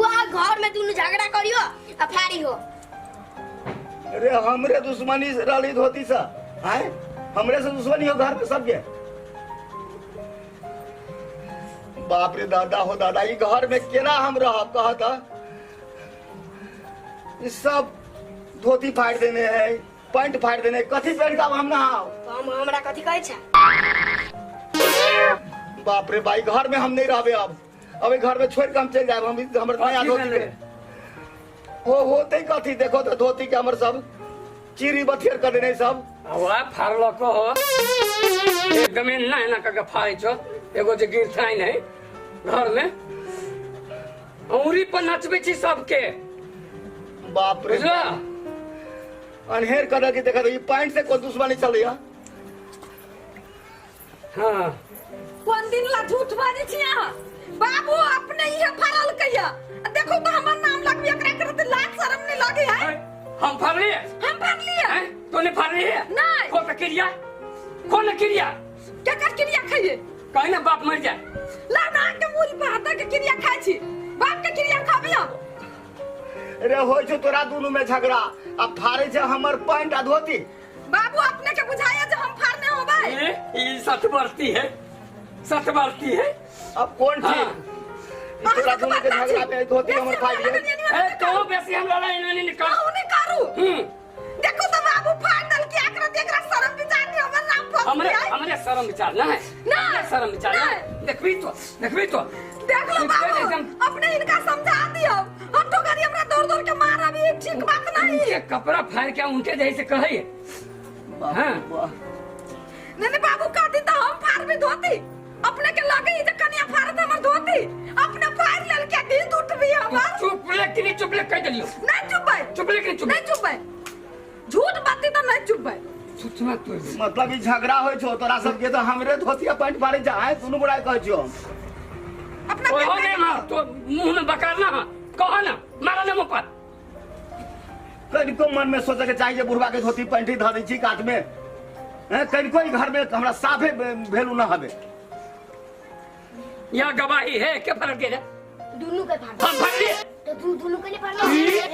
वहाँ घर में दुनू झगड़ा करियो आ फाड़ी हो। अरे हमरे दुश्मनी रहली धोती सा आए हमरे से दुश्मनी हो घर में सबके। बाप रे दादा हो दादा ई घर में केना हम रहब कहता इस सब धोती फाड़ देने है पैंट फाड़ देने कथी पहन के हम नहाओ? तो हम हमरा कथी कहै छै? बाप रे भाई घर में हम नहीं रहबे अब घर में छोड़ के हम चल जाए हम हमर नया धोती के हो होते कथी देखो तो धोती के हमर सब चीरी बथियर कर देने सब। हवा फाड़ल को हो एकदम ना ना करके फाड़ै छो एगो जे गिरथाइ नहीं घर में औरी पर नचबै छी सबके। बाप रे अनहेर कर के देखा ई पैंट से कोई दुश्मनी चलैया। हां कोन दिन ला झूठ बाजै छी अहाँ? बाबू अपने ही फाड़ल कहिया देखो तो हमर नाम लगबी एकरा करत लाज शर्म नहीं लगे है। हम फाड़लिए हम फाड़लिए हैं तूने फाड़लिए नहीं। कौन क्रिया कौन क्रिया केकर क्रिया खाइए? कहीं ना बाप मर जाए ला ना के मूरी पर हाथ के क्रिया खाइ छी बाप के क्रिया खाबी हम। अरे होय छो तोरा दुनु में झगड़ा आ फाड़े छे हमर पैंट आ धोती। बाबू अपने के बुझाया जे हम फाड़ने होबै। ई सच बढ़ती है सच बढ़ती है। अब कौन ठीक तोरा दुनु के झगड़ा में धोती हमर फाड़ ले। ए तो बेसी हम लड़ाई नहीं निकाल कहू नहीं करू। देखो तो बाबू फाड़ दल के एकरा देखरा शर्म विचार नहीं हमर नाम फंस हमरे हमरे शर्म विचार ना है ना शर्म विचार ना देखबी तो देख लो बाबू अपने इनका समझा दियो हम तो गाड़ी हमरा दौड़ दौड़ के मार अभी ठीक बात नहीं। उनके कपड़ा फाड़ के उनके जैसे कहे। हां नहीं नहीं बाबू कहती तो हम फाड़ भी धोती अपने के लगे जे कनिया फाड़त हमर धोती अपने फाड़ लेल के दिन उठबी हमर। चुप ले कि नहीं चुप ले कह देलियो। नहीं चुपबै चुप ले कि नहीं चुप नहीं चुपबै झूठ बाती तो नहीं चुपबै। सुचना तू मतलब ई झगड़ा होय छो तोरा सब के तो हमरे धोती आ पैंट फाड़े जाए दुनु गोड़ा कहै छियो हम अपना के नहीं मार तो मुंह में बकारना कह ना मारा ना मुंह पर। कनिको मन में सोचे के चाहिए बुढ़वा के धोती पैंटी धऽ दै छी कात में हैं कनिको ई घर में हमरा साफे भेलू ना हबे। यह गवाही है के फरक के दुनू के फाड़। हम फाड़लिए। तो तू दुनू के नहीं फाड़लो,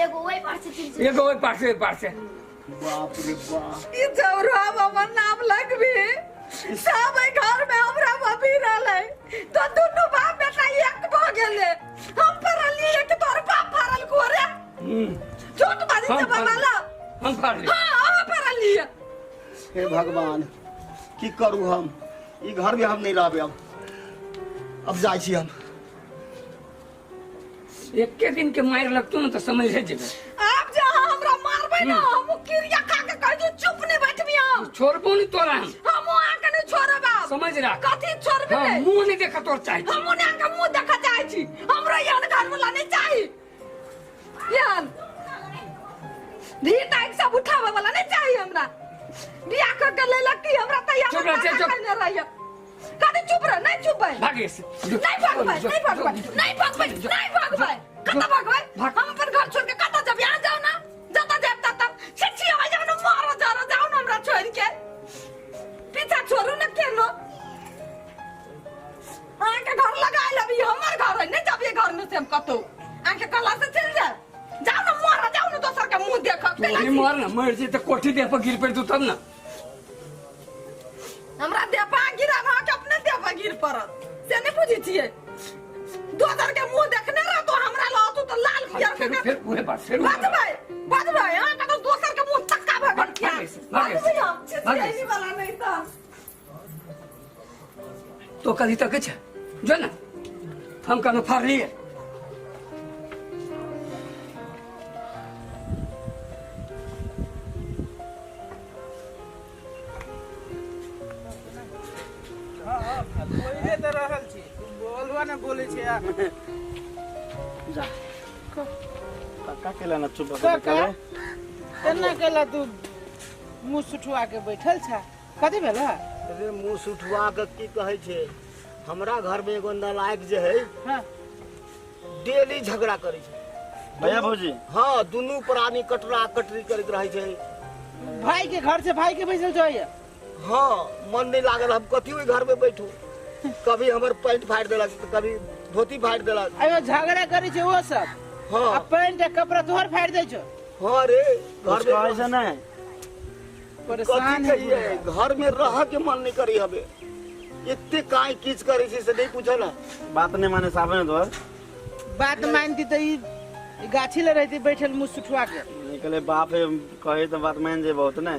एगो ओइ पार से चल, एगो ओइ पार से, ओइ पार से। बाप रे बाप, ई चौरा हमर नाम लगबी सब एहि घर में हमरा मम्मी रहलै तो दुनू बाप बेटा एक भ गेलै। हम फरलिए कि तोर बाप फरल को रे? झूठ बाजी से बाबा हम फरलिए। हां हम फरलिए। हे भगवान की करू हम, ई घर में हम नहीं रहबे अब, अब जाइ छी हम। एके दिन के मार लगतो न त समझ जेबे। आप जे हमरा मारबे ना हम किरिया खा के कह दे चुप नहीं बैठबी हम। छोड़बो नहीं तोरा हम। हम अहाँ के नहीं छोड़ब। समझ रहा कथी छोड़बे? हां मुंह नहीं देखा तोर चाहि। हम ने के मुंह देखा चाहि छी, हमरा यार घर वाला नहीं चाहि, यार धी टाइक सब उठावे वाला नहीं चाहि हमरा। बियाह कर के लेलक की हमरा तैयार नहीं रहैया। कथी चुप रह? नहीं चुप है। भागे से। नहीं भागबै, नहीं भागबै, नहीं भागबै, नहीं भागबै। कत भागबै? हम अपन घर छोड़ के कत जब यहाँ जाओ ना, जत जाब तत छिछि आवाज जाओ ना, मारो जाओ जाओ ना हमरा छोड़ के। पीछा छोड़ू ना केनो। अहाँ के घर लगा लेबी, हमर घर है, नहीं जाबिए घर में से हम कतौ। अहाँ के कला से चल जाए। जाओ ना मारो जाओ ना दोसर के मुंह देख। तोरी मार ना मर जे त कोठी देह पर गिर पड़ तू तब ना। हमरा देह पर गिरा अहाँ के अपने देह पर गिर पड़त से नहीं बुझै छियै। दोसर के मुंह देखने रहतो हमरा लहतो त लाल पियर फिर फिर उहे बात फिर बजबै बजबै। अहाँ के तो दोसर के मुंह तक्का भ गेल किया बजबै हम छिछि वाला नहीं त तो कभी तक छै जो ना हम कनो फाड़लिए। बोले त रहल छी, बोलवा ना बोले छी यार। जा काका केला ना चुप काका केना केला तू मुंह सुठुआ के बैठल छा, कथी भेल? अरे मुंह सुठुआ के की कहै छै, हमरा घर में एगो नालायक जे है हां डेली झगड़ा करै छै भैया भौजी। हां दुनू प्राणी कटरा कटरी करैत रहै छै। भाई के घर से भाई के बैसल छै। हाँ मन नहीं लागल, हम कथी ओहि घर में बैठू। कभी हमर पैंट फाड़ देलक तो कभी धोती फाड़ देलक। अयो झगड़ा करै छै ओ सब। हाँ आ पैंट आ कपड़ा तोहर फाड़ दै छौ। हाँ रे घर में कहै छै नै परेशान है, घर में रह के मन नहीं करी हबे, एते काय कीच करै छै से नहीं पूछो ना। बात नहीं माने साहब ने तोहर बात मानती त ई गाछी ले रहती बैठल मुंह सुठुआ के। निकले बाप है कहे त बात मान जे बहुत ने।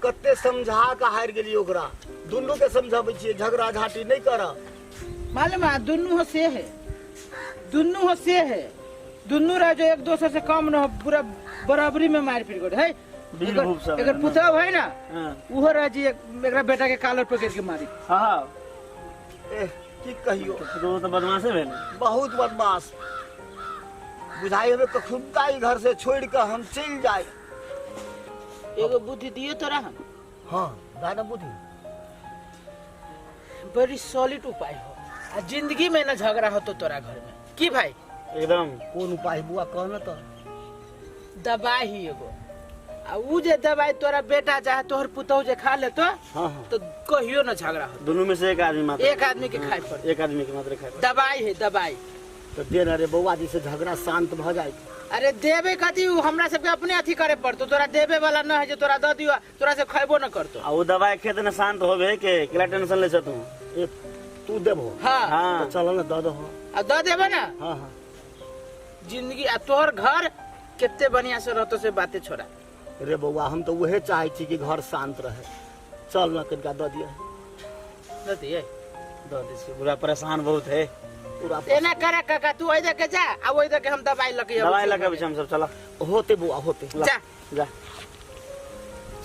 कते समझा के हारि गेली ओकरा, दुनू के समझाबै छियै झगड़ा झाटी नहीं कर। मालूम है दुनू हो से है, दुनू हो से है, दुनू रह जो एक दोसर से कम न हो, पूरा बराबरी में मार पीट कर है। एकर पुतहु है ना उहो रह जी एकरा बेटा के कालर पकड़ के मारी। हां ए की कहियो तो तो बदमाश भेल, बहुत बदमाश बुझाई हमें कखुनका ई घर से छोड़ के हम चल जाए। एगो बुद्धि दिए तोरा हम। हाँ दादा बुद्धि बड़ी सॉलिड उपाय हो आ जिंदगी में ना झगड़ा हो तो तोरा घर में की भाई एकदम। कौन उपाय बुआ कह न तो? दवाई ही एगो, आ उ जे दवाई तोरा बेटा चाहे तोहर पुतहु जे खा लेतो। हाँ हाँ। तो कहियो ना झगड़ा हो। दोनों में से एक आदमी मात्र, एक आदमी के खाए पड़े, एक आदमी के मात्र खाए पड़े। दवाई है दवाई तो दे ना रे बउआ जी से झगड़ा शांत भ जाए। अरे देबे कथी, हमरा सबके अपने अथी करे पड़तो, तोरा देबे वाला न है जे तोरा the दियो, तोरा से खैबो न करतो। आ उ दवाई खेत न शांत होबे के केला टेंशन ले छ तू? ए तू देबो? हां हां तो चल न the दहो। आ the देबे ना? हां हां जिंदगी आ तोहर घर केते बढ़िया से रहतो से बातें छोड़ा। रे बउआ हम तो वहे चाहे छी कि घर शांत रहे, चल न कनका the दिया। The दिए the they छी, पूरा परेशान बहुत है पूरा। एना करे काका तू ओइ दे के जा आ ओइ दे के हम दवाई लके दवाई लके हम सब चला होते बुआ होते जा जा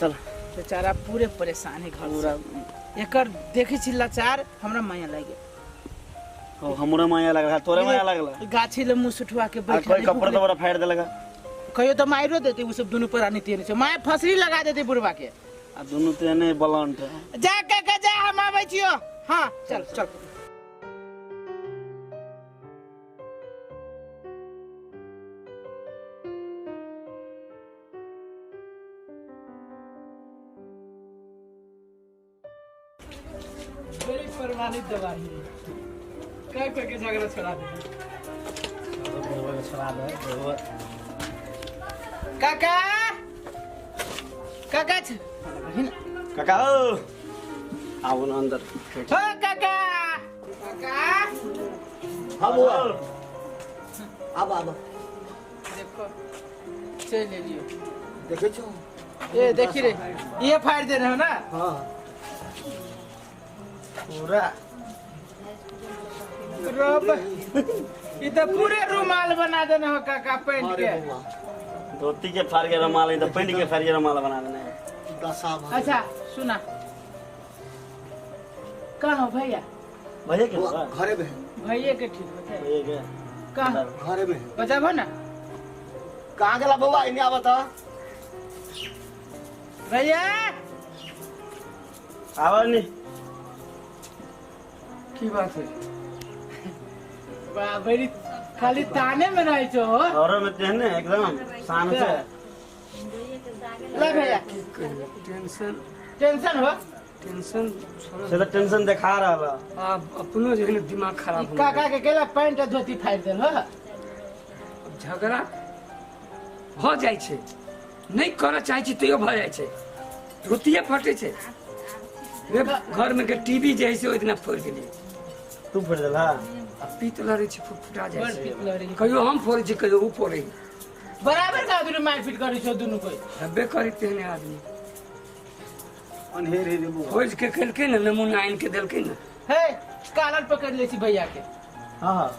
चल। बेचारा पूरे परेशान है घर पूरा, एकर देखै छी लाचार हमरा माया लागे। ओ हमरा माया लागल, तोरे माया लागल। गाछी ले मुंह सुठवा के बैठल, कोई कपड़ा तो बड़ा फाड़ देलक, कहियो तो माइरो देते उ सब दुनू प्राणी तेने छै, माय फसरी लगा देते बुढ़वा के। आ दुनू तेने बलंट। जा काका जा हम आबै छियो। हां चल चल। बड़ी परवानी दवाई है। कह कह के झगड़ा छोड़ा दे। छोड़ा दे काका, काका काका आओ ना अंदर। ओ काका, काका हां बुआ आब आब देखो चल ले लियो। देखे छो ए देखी रे ये फाड़ दे रहे हो ना। हां पूरा रब ये तो पूरे रुमाल बना देना हो काका पेंट के। धोती के फाड़ के रुमाल है तो पेंट के फाड़ के रुमाल बना देना है। अच्छा सुना कहाँ हो भैया? भैया के घरे में है। भैया के ठीक होते भैया के कहाँ घरे में है। बजाबो ना कहाँ गेला बउआ इने आवत भैया आवा नहीं। की बात है वाह बड़ी खाली ताने में रहे छो घरो में तेहने एकदम शान से। ले भैया टेंशन टेंशन हो टेंशन से तो टेंशन दिखा रहा बा। आप अपनो जे दिमाग खराब हो काका के केला पैंट आ धोती फाड़ देल हो। झगड़ा हो जाय छै नहीं करऽ चाहै छी तैयो भ जाय छै। धोतिये फटे छै रे घर में के टीवी जे है से ओतना फोड़ देलियै। तू फोड़ देला आ पीत लड़ै छै फुटफुटा जाइ छै। कहियो हम फोड़ै छी कहियो उ फोड़ै। बराबर का दुनु मारपीट करै छौ दुनु कोई हेबे करै तेहने आदमी अनहेर हे रे बुआ खोज के खेलकै ने नमूना आनि के देलकै ने। हे कालर पकड़ ले छी भैया के। हां हां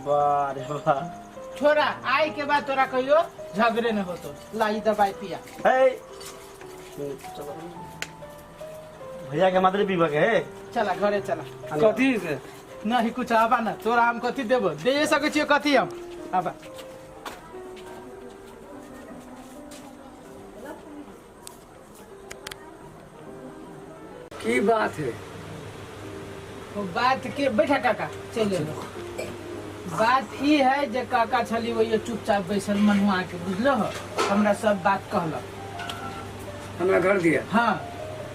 वाह रे वाह छोरा आई के बाद तोरा कहियो झगड़े न होतो। लाई दवाई पिया। हे भैया के मात्र पीबा के है। चला घरे चला। कथी से नहीं कुछ आबा ना तोरा हम कथी देबो दे सकै छियो कथी हम आबा। की बात है वो बात के बैठा काका चल ले। बात ई है जे काका छली वो चुपचाप बैसल मनुआ के बुझलो हो हमरा सब बात कहलक हमरा घर दिया। हाँ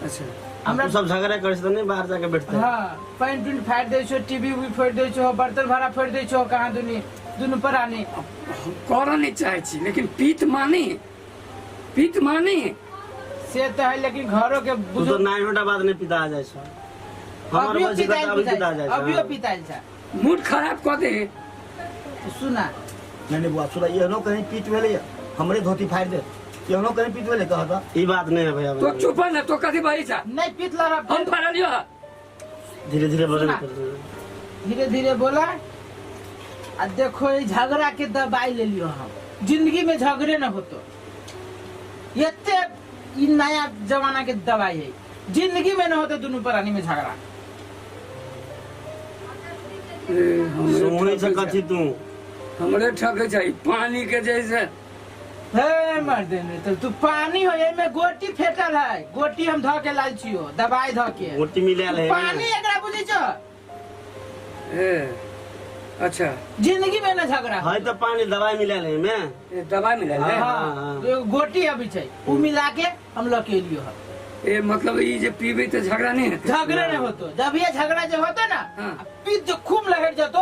अच्छा हमरा सब झगड़ा करे से नहीं बाहर जाके बैठते। हाँ पैंट उंट फाड़ दे छो टीवी भी फोड़ दे छो बर्तन भाड़ा फोड़ दे छो कहां दुनी दुनु परानी हम करऽ नहीं चाहे छी लेकिन पीत मानी पीत मानी से तो है लेकिन घरों के तू तो 9 घंटा बाद नहीं पिता आ जाय छो। हमर बस पिता जाय छो अभियो पिताइल छ मूड खराब क दे। सुना नहीं नहीं बुआ सुना एहनो कहीं पीट भेलै हमरे धोती फाड़ दे एहनो कहीं पीट भेलै कहता ई बात नहीं है भैया। तो चुप न तो कथी बाई छ नहीं पीत लड़ा हम फाड़लियो। धीरे धीरे बोले धीरे धीरे बोला। आ देखो ये झगड़ा के दवाई ले लियो हम जिंदगी में झगड़े न होतो। एते ई नया जमाना के दवाई है जिंदगी में न होते दोनों प्राणी में झगड़ा। सुनै छ कथी तू हमरे ठके छै पानी के जैसे हे मर देने तो तू पानी हो एमे गोटी फेटल है गोटी हम ध के लाल छियो दवाई ध के गोटी मिलाल है पानी एकरा बुझै छ ए अच्छा जिंदगी में न झगड़ा है तो पानी दवाई मिलाल है में ए दवाई मिलाल है। हां गोटी अभी छै उ मिला के हम ल के लियो है। ए मतलब ई जे पीबे त झगड़ा नहीं हेतै झगड़ा नहीं होतो। जब ये झगड़ा जे होतो ना पीत जो खूब लहर जतो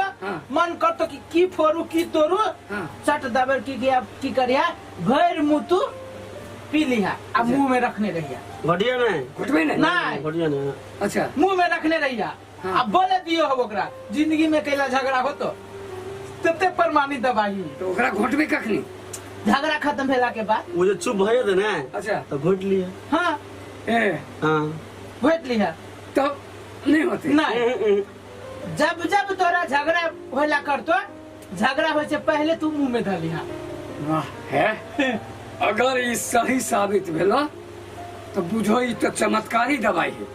मन करतो कि की फोरू की तोरू चट दबर की गया की करिया भर मुंह तू पी लिहा आ मुंह में रखने रहिया। घटिया नहीं घटबे नहीं नहीं घटिया नहीं। अच्छा मुंह में रखने रहिया अब बोले दियो हो ओकरा जिंदगी में कैला झगड़ा होतो तब ते परमानी दवाई तो ओकरा घोटबे कखनी झगड़ा खत्म भेला के बाद वो जो चुप भए दे ना। अच्छा तो घोट लिया। हां ए हां घोट लिया तो नहीं होते नहीं। जब जब तोरा झगड़ा होला करतो झगड़ा होय से पहले तू मुंह में धर लिहा। वाह है अगर ई सही साबित भेला तो बुझो ई तो चमत्कारी दवाई है।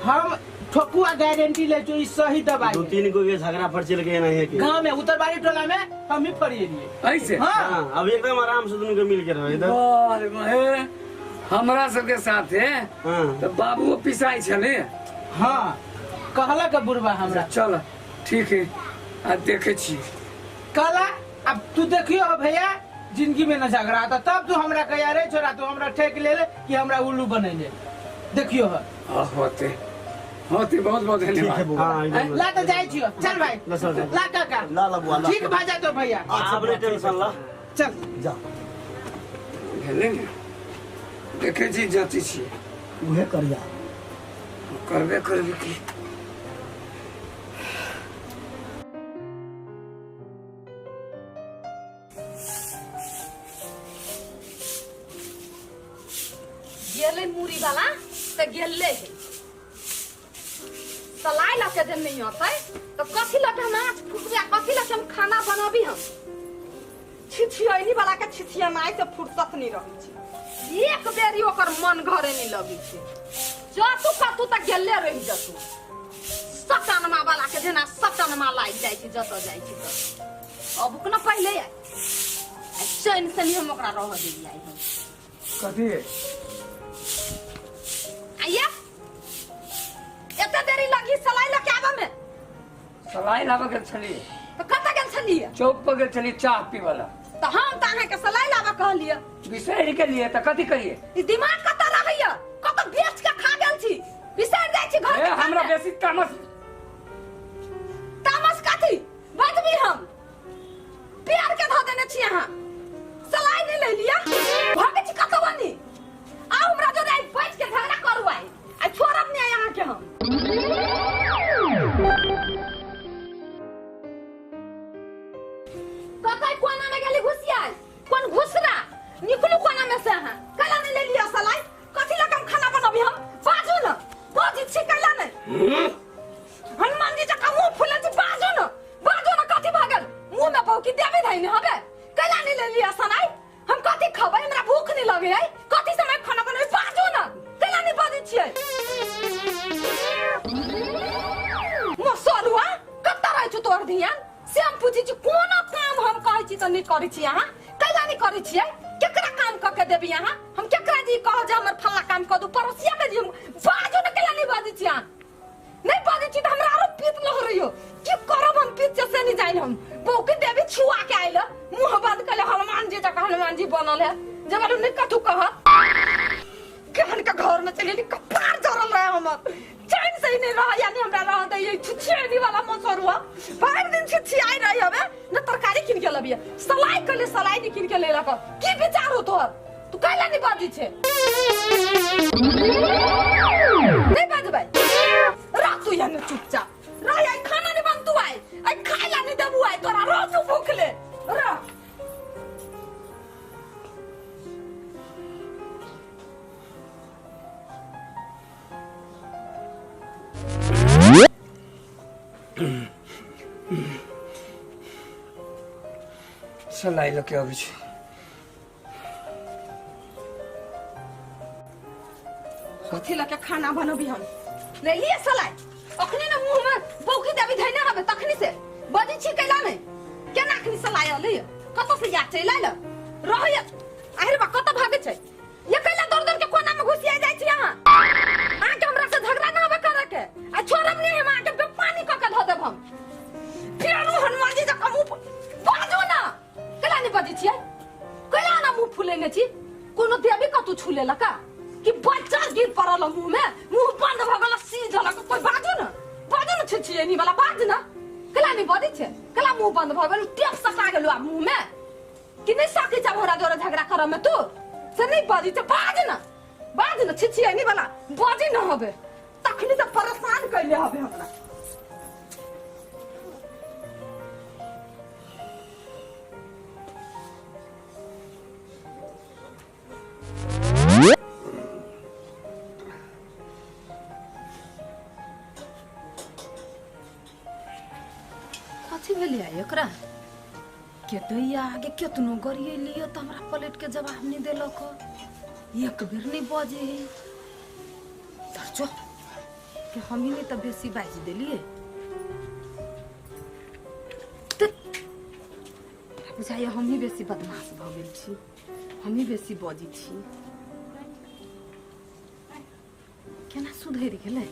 हम ठोकुआ गारंटी ले जो ई सही दवाई। दो तीन को ये झगड़ा पर चल गए नहीं है कि गांव में उतरबाड़ी टोला में हम ही फरिए लिए ऐसे। हां अब एकदम आराम से दोनों के मिल के रहो इधर। वाह रे वाह हमरा सबके साथ है तो बाबू पिसाई छले। हां कहला के बुढ़वा हमरा चल ठीक है आ देखे छी कहला अब तू देखियो भैया जिंदगी में न झगड़ा आता तब तू हमरा कहिया रे छोरा तू हमरा ठेक ले ले कि हमरा उल्लू बनैले देखियो होते हां ते बहुत बहुत धन्यवाद। हां ला त जाय छियो, चल भाई ला काका ला ला बुआ ला, ठीक भा जा तो भैया। अब नहीं टेंशन ला, चल जा। भेलै ने देखे छी जाति छी उहे करिया करबे करबे की। गेलै मूरी वाला त गेलै है सलाई लके जे नहीं होतै तो कथी लके हम आँच फुकबे, कथी लके हम खाना बनाबी। हम छिछियनी वाला के छिछियनाइ से फुर्सत नहीं रहै छै, एक बेरी ओकर मन घरे नहीं लगै छै। जतू कतू त गेले रहि जतू, सटनमा वाला के जेना सटनमा लागि जाइ छै जतऽ जाइ छै। तऽ अब न पहिले चैन से नहीं हम ओकरा रह देलियै। हम कथी आइया एते देरी लगी सलाई लके आबऽ में? सलाई लाबऽ गेल छलियै। तऽ कतऽ गेल छलियै? चौक पर गेल छलियै चाह पीबऽ ला। तऽ हम तऽ अहाँके सलाई लाबऽ कहलियै, बिसरि गेलियै तऽ कथी करियै? ई दिमाग कतऽ रहैया? कतऽ बेच के खा गेल छी, बिसरि जाइ छी घर के। हमरा बेसी तामस। तामस कथी बजबी? हम प्यार के धऽ देने छी, अहाँ सलाई नहीं ले लिया, भागे छी कतऽ बनी। आउ हमरा जोरे आइ बैठ के झगड़ा करू, आइ आइ छोड़ब नहीं अहाँ के हम। कतऽ कोना में गेली घुसियाल? कोन घुसरा निकलू कोना में से? अहाँ कैला नहीं ले लिया सलाई? कथी लऽ के हम खाना बनाबी? हम बाजू न, बाजू छी कैला नहीं? हनुमान जी जकाँ मुँह फुलल छी, बाजू न बाजू न, कथी भऽ गेल? मुँह में बौकी देबे नहीं हबे। कैला नहीं ले लिया सलाई? हम कथी खबै? हमरा भूख नहीं लगे है, कथी समय खाना बनाबी? बाजू न, कैला नहीं बाजै छियै? मसलुआ कतऽ रहै छौ तोहर ध्यान? से हम पूछै छी, कोनो काम हम कहै छी तऽ नहि करै छी अहाँ, कैला नहि करै छियै? केकरा काम कऽ के देबी अहाँ? हम केकरा जी कहब जे हमर फल्ला काम कऽ दू? पड़ोसिया के जी हम बाजू न, कैला नहि बाजै छी अहाँ? नहीं बाजै छी तऽ हमरा आरो पीत लहरैयो, की करब हम पीत से नहीं जानि हम। बौकी देवी छुआ के आयल, मुँह बंद कले हनुमान जी जकाँ हनुमान जी बनल है, जे बारू नहीं कथू कहत। केहन के घर में चलि गेली, कपार जरल रहे हमर, चैन से ही नहीं रह, यानी हमरा रह दै छिछियनी वाला मसरुआ भरि दिन छिछियाइ रही हवे न। तरकारी किन के लबिया, सलाई कले सलाई नहीं किन के लेलक, की विचार हो तोहर? तू कैला नहीं बाजै छे? नहीं बाजबै, रह तू यहाँ चुपचाप रह, आई खाना नहीं बनतू, आई आई खाइला नहीं देबू, आई तोरा रह तू भूखले रह। सलाई लऽ के अबै छी। कथी लऽ के खाना बनबी हम? ले लिए सलाई अखनी ने मुँह में बौकी देबी धैने हबे तखनी से बजै छी कैला नहीं? केना अखनी सलाई अलै? कतऽ से याद चलि आयल रहै? आहिरे बा, कतऽ भागै छै ये? कैला दौड़ दौड़ के कोना में घुसिया जाइ छी अहाँ? अहाँके हमरा से झगड़ा ना हबे करे के, आ छोड़ब नहीं हम अहाँके, बेपानी कऽ के धऽ देब हम। फेरो हनुमान जी जकाँ मुँह बाजू ना, कैला नहीं बजै छियै? कैला ना मुँह फुलेने छी? कोनो देवी कतौ छू लेलक कि बच्चा गिर पड़ल मुँह में, मुँह बंद भऽ गेल सीझलक? कोई बाजू न बाजू न, छिछियनी वाला बाज न, कैला नहीं बजै छै? कैला मुँह बंद भऽ गेल? टेप सटा गेल आब मुँह में कि नहीं सकै छै हमरा जोरे झगड़ा करऽ में तू से नहीं बजै छै? बाज न बाज न, छिछियनी वाला बजै न हबे, तखनी तऽ परेशान कैले हबे हमरा। कथी भेलै एकरा? के दैया आगे केतनो गरिएलियै तऽ हमरा पलट के जवाब नहीं देलक, एक बेर नहीं बजे है। चो कि हम ही नहीं तऽ बेसी बाजि देलियै। बुझाइए हम ही बेसी बदमाश भऽ गेल छी, हम ही बेसी बजै छी। केना सुधरि गेलै?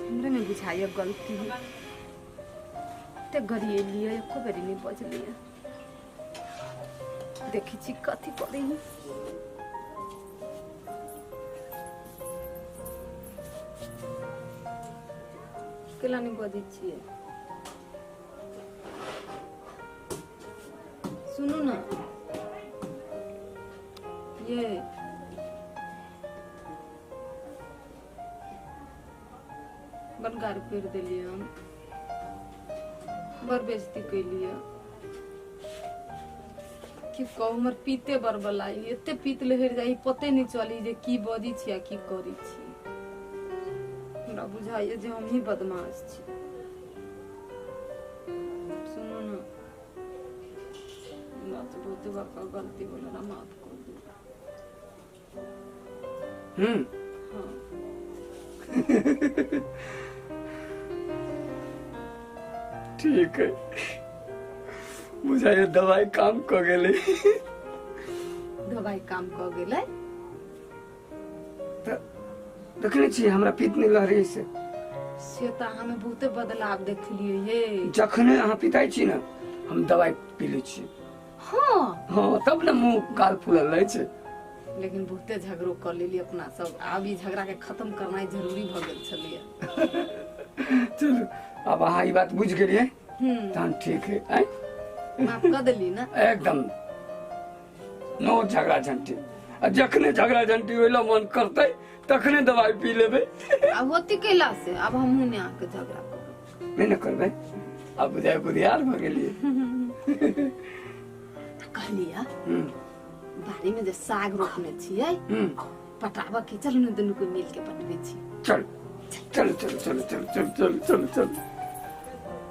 हमरे में बुझाइए गलती है, ते गरिएलियै एको बेरी नहीं बजलियै। देखै छी कथी करै। केला नहीं बजै छियै? सुनू ना ये बनगार पेड़ देलियै हम, बड़ बेइज्जती कैलियै। की कहू, हमर पीते बड़बला एते पीत लहरि जाइ पते नहीं चली जे की बजै छी आ की करै छी। हमरा बुझाइए जे हम ही बदमाश छी। सुनू ना, हमरा तऽ बहुते बड़का गलती भेल, हमरा माफ कर दू। हाँ ठीक है, बुझाइए दवाई काम क गेलै। दवाई काम क गेलै? देखने छी हमरा पीत नहीं लहरै से तऽ अहाँमे बहुते बदलाव देखलियै ये। जखने अहाँ पिताइ छी ना हम दवाई पी लै छी। हाँ हाँ, तब ने मुँह गाल फूलल रहै छै। लेकिन बहुते झगड़ो कर लेली अपना सब, आब ई झगड़ा के खत्म करनाइ जरूरी भऽ गेल छलैया। चलू अब अहाँ ई बात बुझि गेलियै तहन ठीक है। आँय माफ कऽ देली ना? एकदम नो झगड़ा झंटी। आ जखने झगड़ा झंटी होइला मन करतै तखने दवाई पी लेबै। आब होती कैला से आब हमहूँ ने अहाँके झगड़ा करब। नहि ने करबै, आब बुझाइ बुधियार भऽ गेलियै। कहलियै बाड़ी में जे साग रोपने छियै पटाबऽ के, चलू ने दुनू कोइ मिल के पटबै छी। चल चल चल चल चल चल चल चल चल।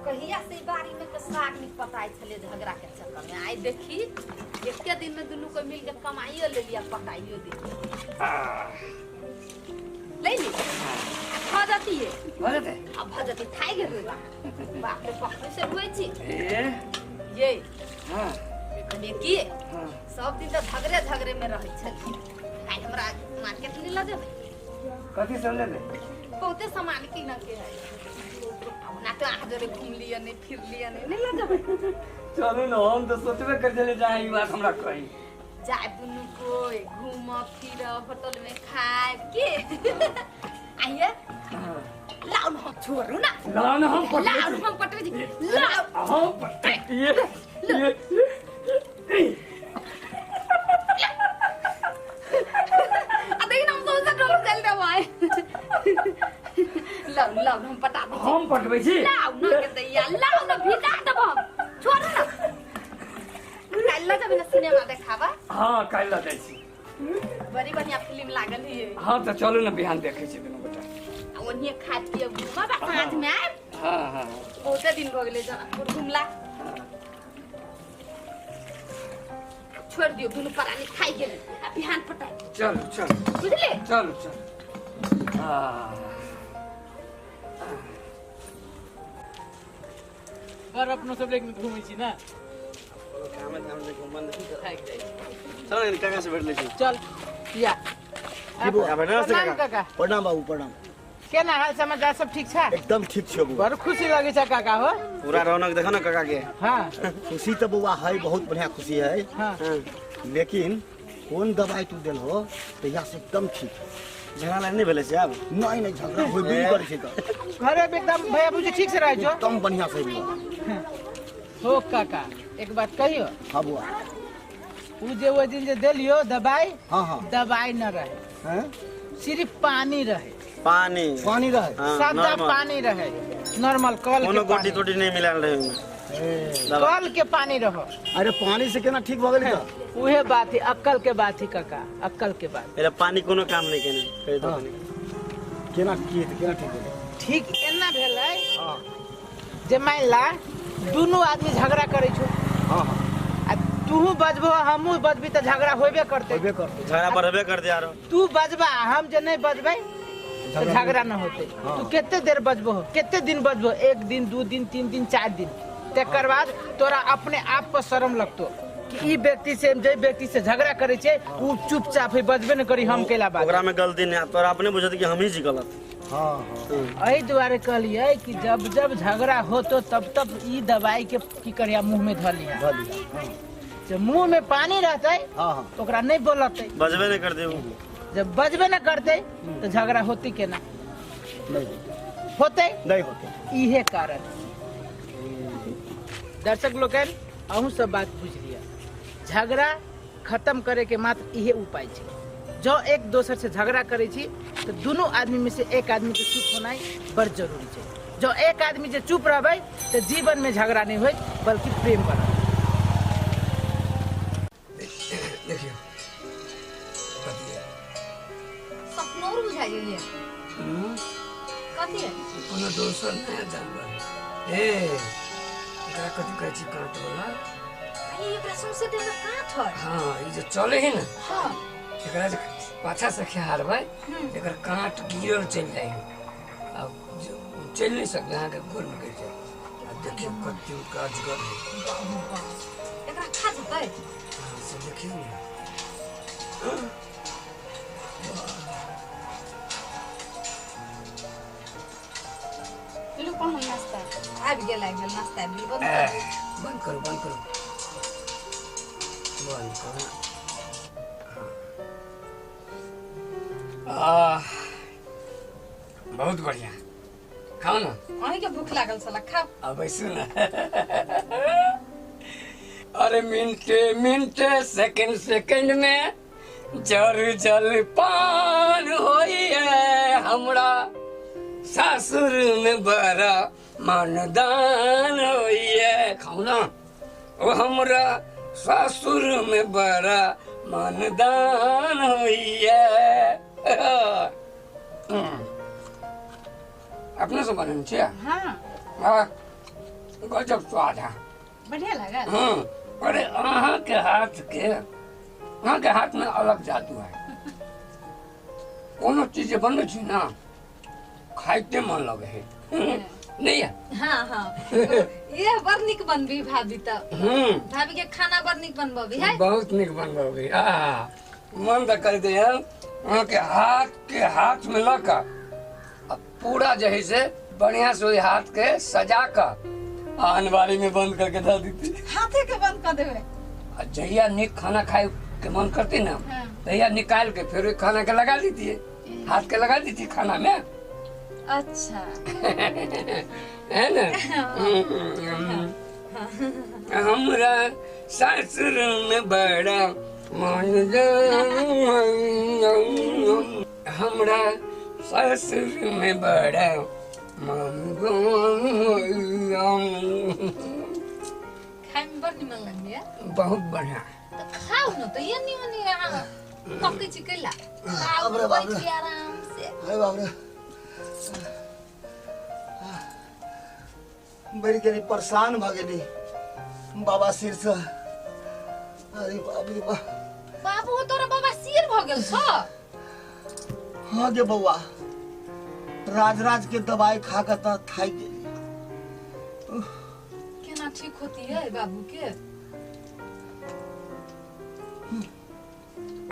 कहिया से बाड़ी में के साग नहीं पटाइ छलै झगड़ा के चक्कर में, आइ देखी एके दिन में दुनू कोइ मिल के कमाइयो लेलियै पटाइयो देलियै। ले ली भऽ जतियै, भऽ जेतै, आब भऽ जतै। थाकि गेल बाप रे, पकड़ै से रुऐ छी ये। हाँ कहलियै की सब दिन तऽ झगड़े झगड़े में रहै छलियै, आइ हमरा मार्केट नहीं लऽ जेबै? कथी सब लेबै? बहुते सामान कीनऽ के है। ओना तऽ अहाँ जोरे घुमलियै नहि फिरलियै नहि, नहि लऽ जेबै? चलू ने, हम तऽ सोचबे कर छलियै जे अहाँ ई बात हमरा कही। जायब दुनू कोइ घूमब फिरब, होटल में खायब के। आइए लाउ न हम छोड़ू ना, लाउ न हम पटबै, लाउ न हम पटबै छी, लाउ हम पटबै। ये ये आ देखी ना हम सबसे डर चल देबै। लाउ लाउ हम पटा दै छी, हम पटबै छी। लाउ न के दैया, लाउ न भिजा देब हम, छोड़ू ना। काल्हि लऽ जेबै ना सिनेमा देखाबऽ? हाँ काल्हि लऽ जाइ छी, बड़ी बढ़िया फिल्म लागल है। हाँ तऽ चलू ने बिहान देखै छी दुनू गोटा। आ ओनिये खाय पियब घूमब आ साँझ में आयब। हाँ हाँ, बहुते दिन भऽ गेलै जनकपुर घुमला। छोड़ दियौ दुनू प्राणी खाइ गेलै आ बिहान पटाइ। चलू चलू, बुझलियै? चलू चलू। बड़ अपनो सब लेकिन घूमै छी ना? चल काका से भेट लै छी। चल या प्रणाम काका। प्रणाम बाबू प्रणाम। केना हाल समाचार सब ठीक छै? एकदम ठीक छै बौआ। बड़ खुशी लगै छै काका हो, पूरा रौनक देखो ना काका के। हाँ खुशी तऽ बौआ है, बहुत बढ़िया खुशी है। हाँ लेकिन कोन दवाई तू देल हो तहिया से एकदम ठीक है। झगड़ा नहीं भेलै छै आब? नहीं नहीं, झगड़ा होबे नहीं करै छै। तऽ घरे में एकदम भैया बुझी ठीक से रहै छौ? एकदम बढ़िया से बौआ। हो काका एक बात कहियो? हाँ बौआ। उ जे वो दिन जे देलियो दवाई, हाँ हाँ, दवाई न रहे, हैं? सिर्फ पानी रहे। पानी पानी रहे, सादा पानी रहे, नॉर्मल कल के कोनो गोटी तोटी नहीं मिलाल रहे, कल के पानी रहो। अरे पानी से केना ठीक भ गेलै त? उहे बात है, अक्कल के बात है काका, अक्कल के बात। अरे पानी कोनो काम नहीं केने, कहि दो केना की केना ठीक भेलै? ठीक एना भेलै जे मान ला दुनू आदमी झगड़ा करै छौ। हां हां, आ तूहू बजबो हमहू बजबी त झगड़ा होबे करतै, होबे करतै, झगड़ा बढ़बे करतै। आरो तू बजबा हम जे नहीं बजबै त झगड़ा न होतै। तू कते देर बजबो, कते दिन बजबो, एक दिन दू दिन तीन दिन चार दिन, तकर बाद तोरा अपने आप पर शर्म लगतो कि ई व्यक्ति से जे व्यक्ति से झगड़ा करे छे उ चुपचाप है बजबे न करी, हम केला बात ओकरा में गलती नहीं, तोरा अपने बुझत कि हम ही जी गलत। हां हां, एहि दुआरे कहलियै कि जब जब झगड़ा होतो तब तब ई दवाई के की करिया मुंह में धर लिया, धर लिया। हां, जब मुंह में पानी रहतै हां हां तो ओकरा नहीं बोलतै, बजबे नहीं करते। जब बजबे न करते तो झगड़ा होती केना? नहीं। होते नहीं होते। इहे कारण दर्शक लोकनि अहूँ सब बात बुझ लिया। झगड़ा खत्म करे के मात्र इहे उपाय छै। जो एक दोसर से झगड़ा करे छी तो दोनों आदमी में से एक आदमी के चुप होना बड़ जरूरी छै। जो एक आदमी जे चुप रहबै तो जीवन में झगड़ा नहीं होत बल्कि प्रेम बढ़त। देखियो सपनो बुझाइए कथी है कोनो दोसर नया जानवर ए एकरा कथी कहै छी कांट वाला। अरे एकरा सौंसे देह में कांट है। हां ई जे चले है ना। हां एकरा जे पाछा से खेहारबै एकर कांट गिरल चलि जाइ अब चलि नहीं सकते अहाँ के गोर में गिर जाए। अब देखियो कत्ती का अजगर है एकरा खा जेतै। हां से देखियो ना लू कौन नाश्ता आबि गेल नाश्ता आबि गेल। बंद करू बंद करू बंद करू बंद करू। आ बहुत बढ़िया खाओ ना। अहीं के भूख लागल साला खाओ। अब ऐसे ना अरे मिनटे मिनटे सेकंड सेकंड में जर जल पान होइए हमरा सासुर में बड़ा मानदान होइए। खाओ ना ओ हमरा सासुर में बड़ा मानदान होइए। अपने से बनल छियै? हाँ हाँ गजब स्वाद है बढ़िया लागल। अरे अहाँ के हाथ के अहाँ के हाथ में अलग जादू है। कोनो चीज बनबै छी ना खाइते मन लगे है नहीं है? हाँ हाँ ये बड़ निक बनबी भाभी त भाभी के खाना बड़ निक बनबी है। बहुत निक बनबी। आ मन त कर दे अहाँ के हाथ में लऽ कऽ पूरा जे है से बढ़िया से हाथ के सजा कर आनबारी में बंद करके धर दी। हाथे के बंद कर देवे। जहिया निक खाना खाए के मन करती ना तहिया निकाल के फिर खाना के लगा दी, हाथ के लगा दी खाना में। अच्छा है ना। हमरा सासुर में बड़ा मन हमरा सासुर में बड़ा मन खाए में बड़ निमन लगे। बहुत बढ़िया। तो खाओ ना तो ये निमन यहाँ पक्की चिकला खाओ बैठ के आराम से। अरे बाप रे बड़ी गरी परेशान भ गेली बाबा सिर से। अरे बाप रे बाप बाबू तोरा बाबा सिर भ गेल छ। हाँ गे बउआ राज राज के दवाई खा के त थाक गेली। केना ठीक होती है बाबू के?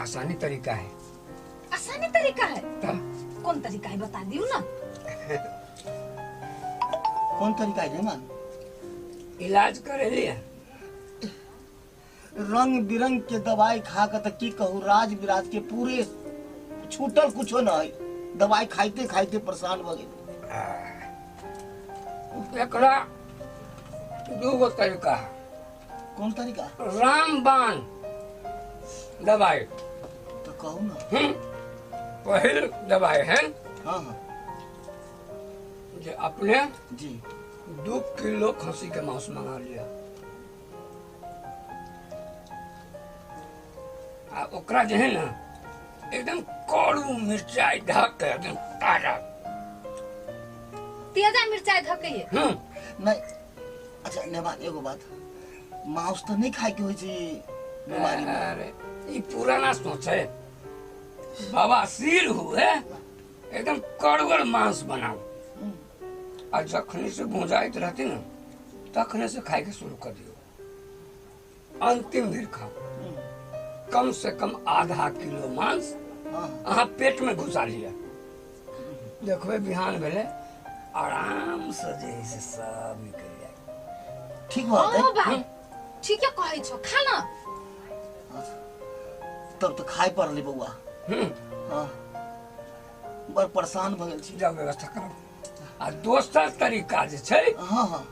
आसानी तरीका है। आसानी तरीका है? कौन तरीका है बता दियो ना। कौन तरीका है मान? इलाज करे लिया रंग बिरंग के दवाई खा के त की कहू राज बिराज के पूरे छूटल कुछो न है। दवाई खाइते खाइते परेशान भ गेली। एकरा दूगो तरीका है। कौन तरीका? रामबाण दवाई। तो कहू ना। पहिल दवाई है। हाँ हाँ जे अपने जी 2 किलो खसी के मांस मंगा लिया आ ओकरा जे है ना एकदम कड़ू मिर्चाई धक के एकदम ताजा तेजा मिर्चाई धक के। नहीं अच्छा नेवान एगो बात मांस तो नहीं खाए के होई छै बीमारी में। अरे ई पुराना सोच है बाबा सिर हुए एकदम कड़गर मांस बनाओ और जखने से भुंजाइत रहती ना तखने से खाए के शुरू कर दियो। अंतिम दिन खाओ कम से कम आधा किलो मांस अहाँ पेट में घुसा लिया। देखो बिहान भेले आराम से जे से सब निकल जाए। ठीक बात है। भाई ठीक है कहै छो खा ना। तब तो खाए पड़ले बउआ। हाँ बड़ परेशान भ गेल छी। जाओ व्यवस्था करो। आ दोसर तरीका जे छै। हाँ हाँ।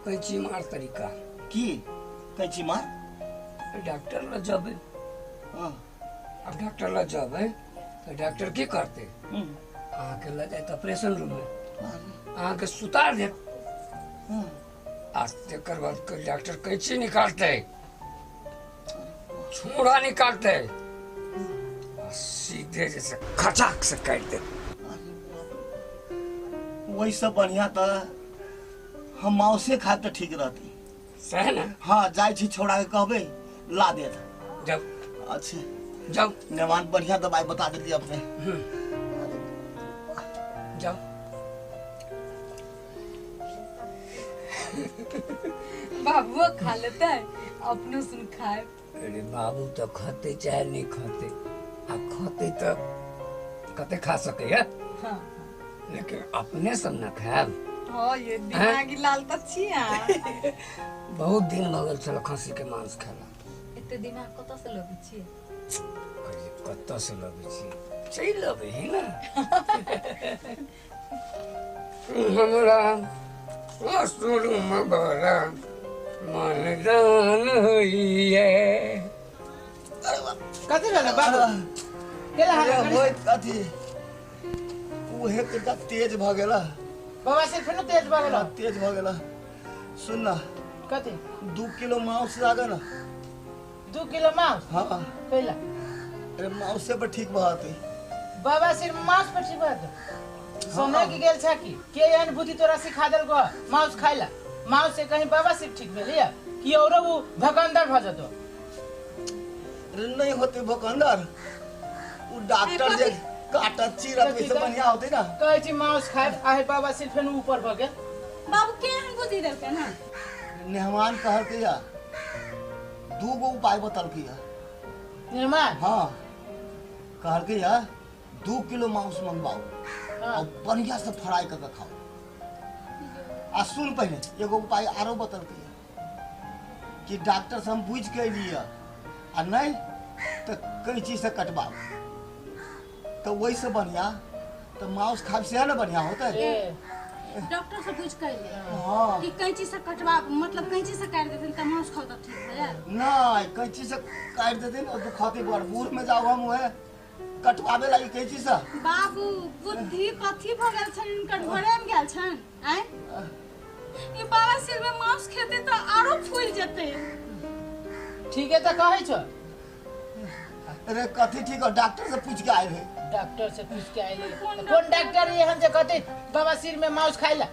कैंची मार तरीका। की कैंची मार? डॉक्टर लग जबै। हाँ। अब डॉक्टर लग जबै तो डॉक्टर की करते? अहाँके लऽ जायत ऑपरेशन रूम में, अहाँके सुता देत। आ तकर बाद डॉक्टर कैंची निकालते, छुरा निकालते, सीधे जैसे खचाक से काट देत। वही सब बढ़िया तो हम माउसे खाए तो ठीक रहती। सही ना? हाँ, जाय छी छोड़ा के कहबे ला देत। जाओ। अच्छे जाओ। नेमान बढ़िया दवाई बता देली अपने। जाओ। बाबू खा लेता है, अपनो सुन खाए। अरे बाबू तो खाते चाहे नहीं खाते, आ खाते तो कते खा सके है। हाँ। लेकिन अपने सब ना खाएब। हाँ, ये दिमागी लाल तो छिया। बहुत दिन भऽ गेल छल खस्सी के मांस खेला। एते दिमाग कतऽ से लबै छियै? कतऽ से लबै छियै? चलि अबै है ना। हमरा ससुर में बड़ा मन दान होइए। कथी भेलै बाबू? केला होइत कथी? उहे कनिटा तेज भऽ गेल। बाबा से फेनो तेज भऽ गेल। तेज भऽ गेल। सुन ना। कथी? 2 किलो मांस लागे ना। 2 किलो मांस? हाँ। कैला? अरे मांस पर ठीक भऽ जेतै। बाबा सिर्फ मांस पर ठीक भऽ जेतै? सोने की गेल छा की? के एहन बुद्धि तोरा सिखा देलको मांस खाइला? मांस से कहीं बाबा सिर्फ ठीक भेलिया कि औरो उ भकंदर भऽ जेतौ? अरे नहीं होते भकंदर, उ डॉक्टर जे काटत चीरत वैसे बढ़िया होते ना। कहै छी मांस खाए आहे बाबा सिर्फ फेन ऊपर भऽ गेल। बाबू के एहन बुद्धि देलकै ना? मेहमान कहलकै या 2 गो उपाय बतलकै या। मेहमान? हाँ, कहलकै या 2 किलो मांस मंगवाओ और बढ़िया से फ्राई करके खाओ। आ सुन पहले एगो उपाय आरो बतलकै कि डॉक्टर से हम बुझ के अलियै आ नहीं तो कैंची से कटवाओ, तो वही से बढ़िया तो मांस खाब से है ना बढ़िया होता है। डॉक्टर से पूछ कर ले। हाँ। कि कैंची से कटवा, मतलब कैंची से काट देते त मांस खाओ तो ठीक हो जाए। नहीं कैंची से काट देते ना दुखाते बड़ बूढ़ में जाओ हम वह कटवावे लागी कैंची से। बाबू बुद्धि कथी भ गेल छन इनकर घरे में गेल छन? आय ई बाबा सिर में मांस खेते त आरो फूल जेते। ठीक है त कहै छ। अरे कथी ठीक है? डॉक्टर से पूछ के आए है। डॉक्टर से पूछ के आए है? कौन डॉक्टर ये हम जे कहते बाबा सिर में मांस खाइला?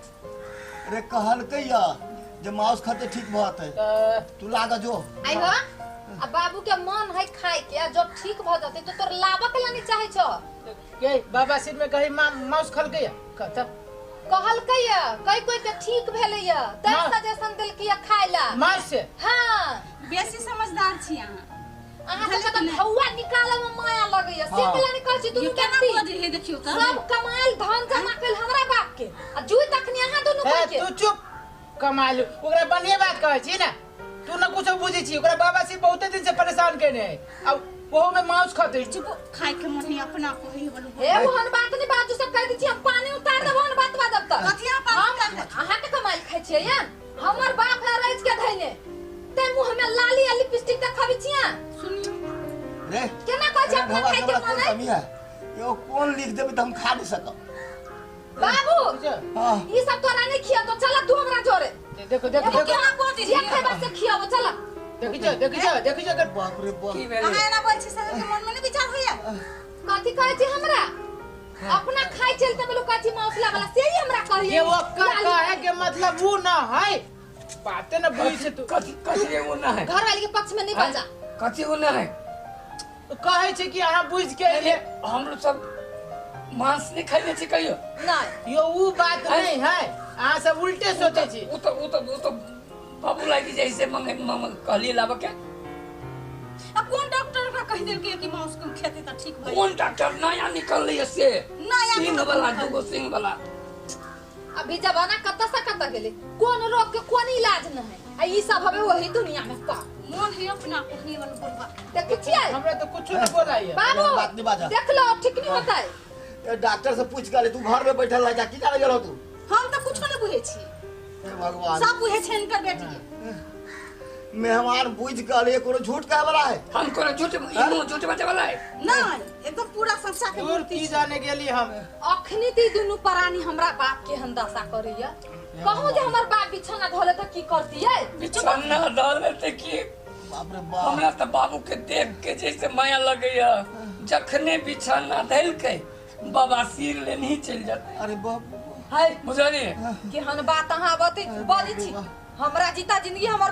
अरे कहलकै या जे मांस खाते ठीक भऽ जेतै। तू लाग जो। आई हो आ बाबू के मन है खाए के, आ जब ठीक भ जतै तो तोर लाबक ला नहीं चाहे छ। के बाबा सिर में कहीं मांस खलकै या? कहता कहलकै या कई कोई के ठीक भेलै या तै सजेशन देलकै या खाइ ला मांस से। हां बेसी समझदार छी अहाँ। अहाँ सब त हौवा निकाले में माया लगैया से केला नहीं कहै छी दुनू केना व्यक्ति। बजै है देखियौ त सब कमायल धन जमा कैल हमरा बाप के आ जुई तखनी अहाँ दुनू ए के। तू चुप कमाल ओकरा बढ़िया बात कहै छी ना, तू ना कुछ बुझै छी। ओकरा बाबा से बहुते दिन से परेशान केने है आ ओहो में मांस खाते। चुप खाए के मन है अपना को ही बोलू। ए ओहन बात नहीं बाजू सब कह दै छी हम पानी उतार देब ओहन बात बाजब त कथि अहाँ पानी उतार देब? अहाँ के कमायल खाइ छियै या हमर बाप है रैज के धैने ते मुंह में लाली आ लिपस्टिक देखबै छियै। सुनियो रे केना कहै छै अपना खाइ के मन है? कमी है यो कोन लिख देबे त हम खा नहीं सकब। बाबू हां ई सब तोरा नहीं खियातो, चल तू हमरा जोरे। देखो देखो देखो केना को दी जे खैबा से खियाबो चल। देखि जो देखि जो देखि जो बाप रे बाप। अहाँ एना बोल छी सब के मन में नहीं विचार होइया? कथि कहै छी हमरा? अपना खाइ चलते बोलो कथि मौसला वाला से ही हमरा कहिए। ये ओकर कहे के मतलब वो ना है बातें ना बुझ से तू। कथि कथि वो ना है? घर वाली के पक्ष में नहीं बाजा। कथि वो ना है? कहै छै कि अहाँ बुझ के हम लोग सब मांस नहीं खाइले छी कहियो नहीं। यो उ बात नहीं है, अहाँ सब उल्टे सोचे छी। उ तो बाबू लागी जैसे मंगे कहली लाब के। अब कौन डॉक्टर का कह देलकै कि मांस कम खेते त ठीक भई? कौन डॉक्टर नया निकललै से नया सिंह वाला दूगो सिंह वाला। अभी जमाना कत से कत गेलै, कोन रोग के कोन इलाज न है आ ई सब हवे वही दुनिया में पा मन है अपना कोहनी वाला बोलबा। देखै छियै हमरा तो कुछ नहीं बोलाइए बाबू बात नहीं बाजा। देख लो ठीक नहीं होता है। ए डॉक्टर से पूछ के तू घर में बैठल रह जा की जाने गेलो तू। हम त कुछो नहीं बुझै छी। हे भगवान, सब बुझै छै इनकर बेटी। मेहमान बुझ के कोनो झूठ कहे वाला है? हम कोनो झूठ ई झूठ बचे वाला है नहीं, एकदम पूरा संस्था के मूर्ति की जाने गेली हम। अखनी ती दुनु प्राणी हमरा बाप के हंदासा करैया। कहू जे हमर बाप बिछौना धोले त की करतियै? बिछौना धोले त की? बाप रे बाप, हमरा त बाबू के देख के जैसे माया लगैया। जखने बिछौना धैलकै बाबा सिर ले नहीं चल जाते। अरे बाप है बुझलिए केहन बात अहाँ बतै बजै छी। हमरा जीता जिंदगी हमर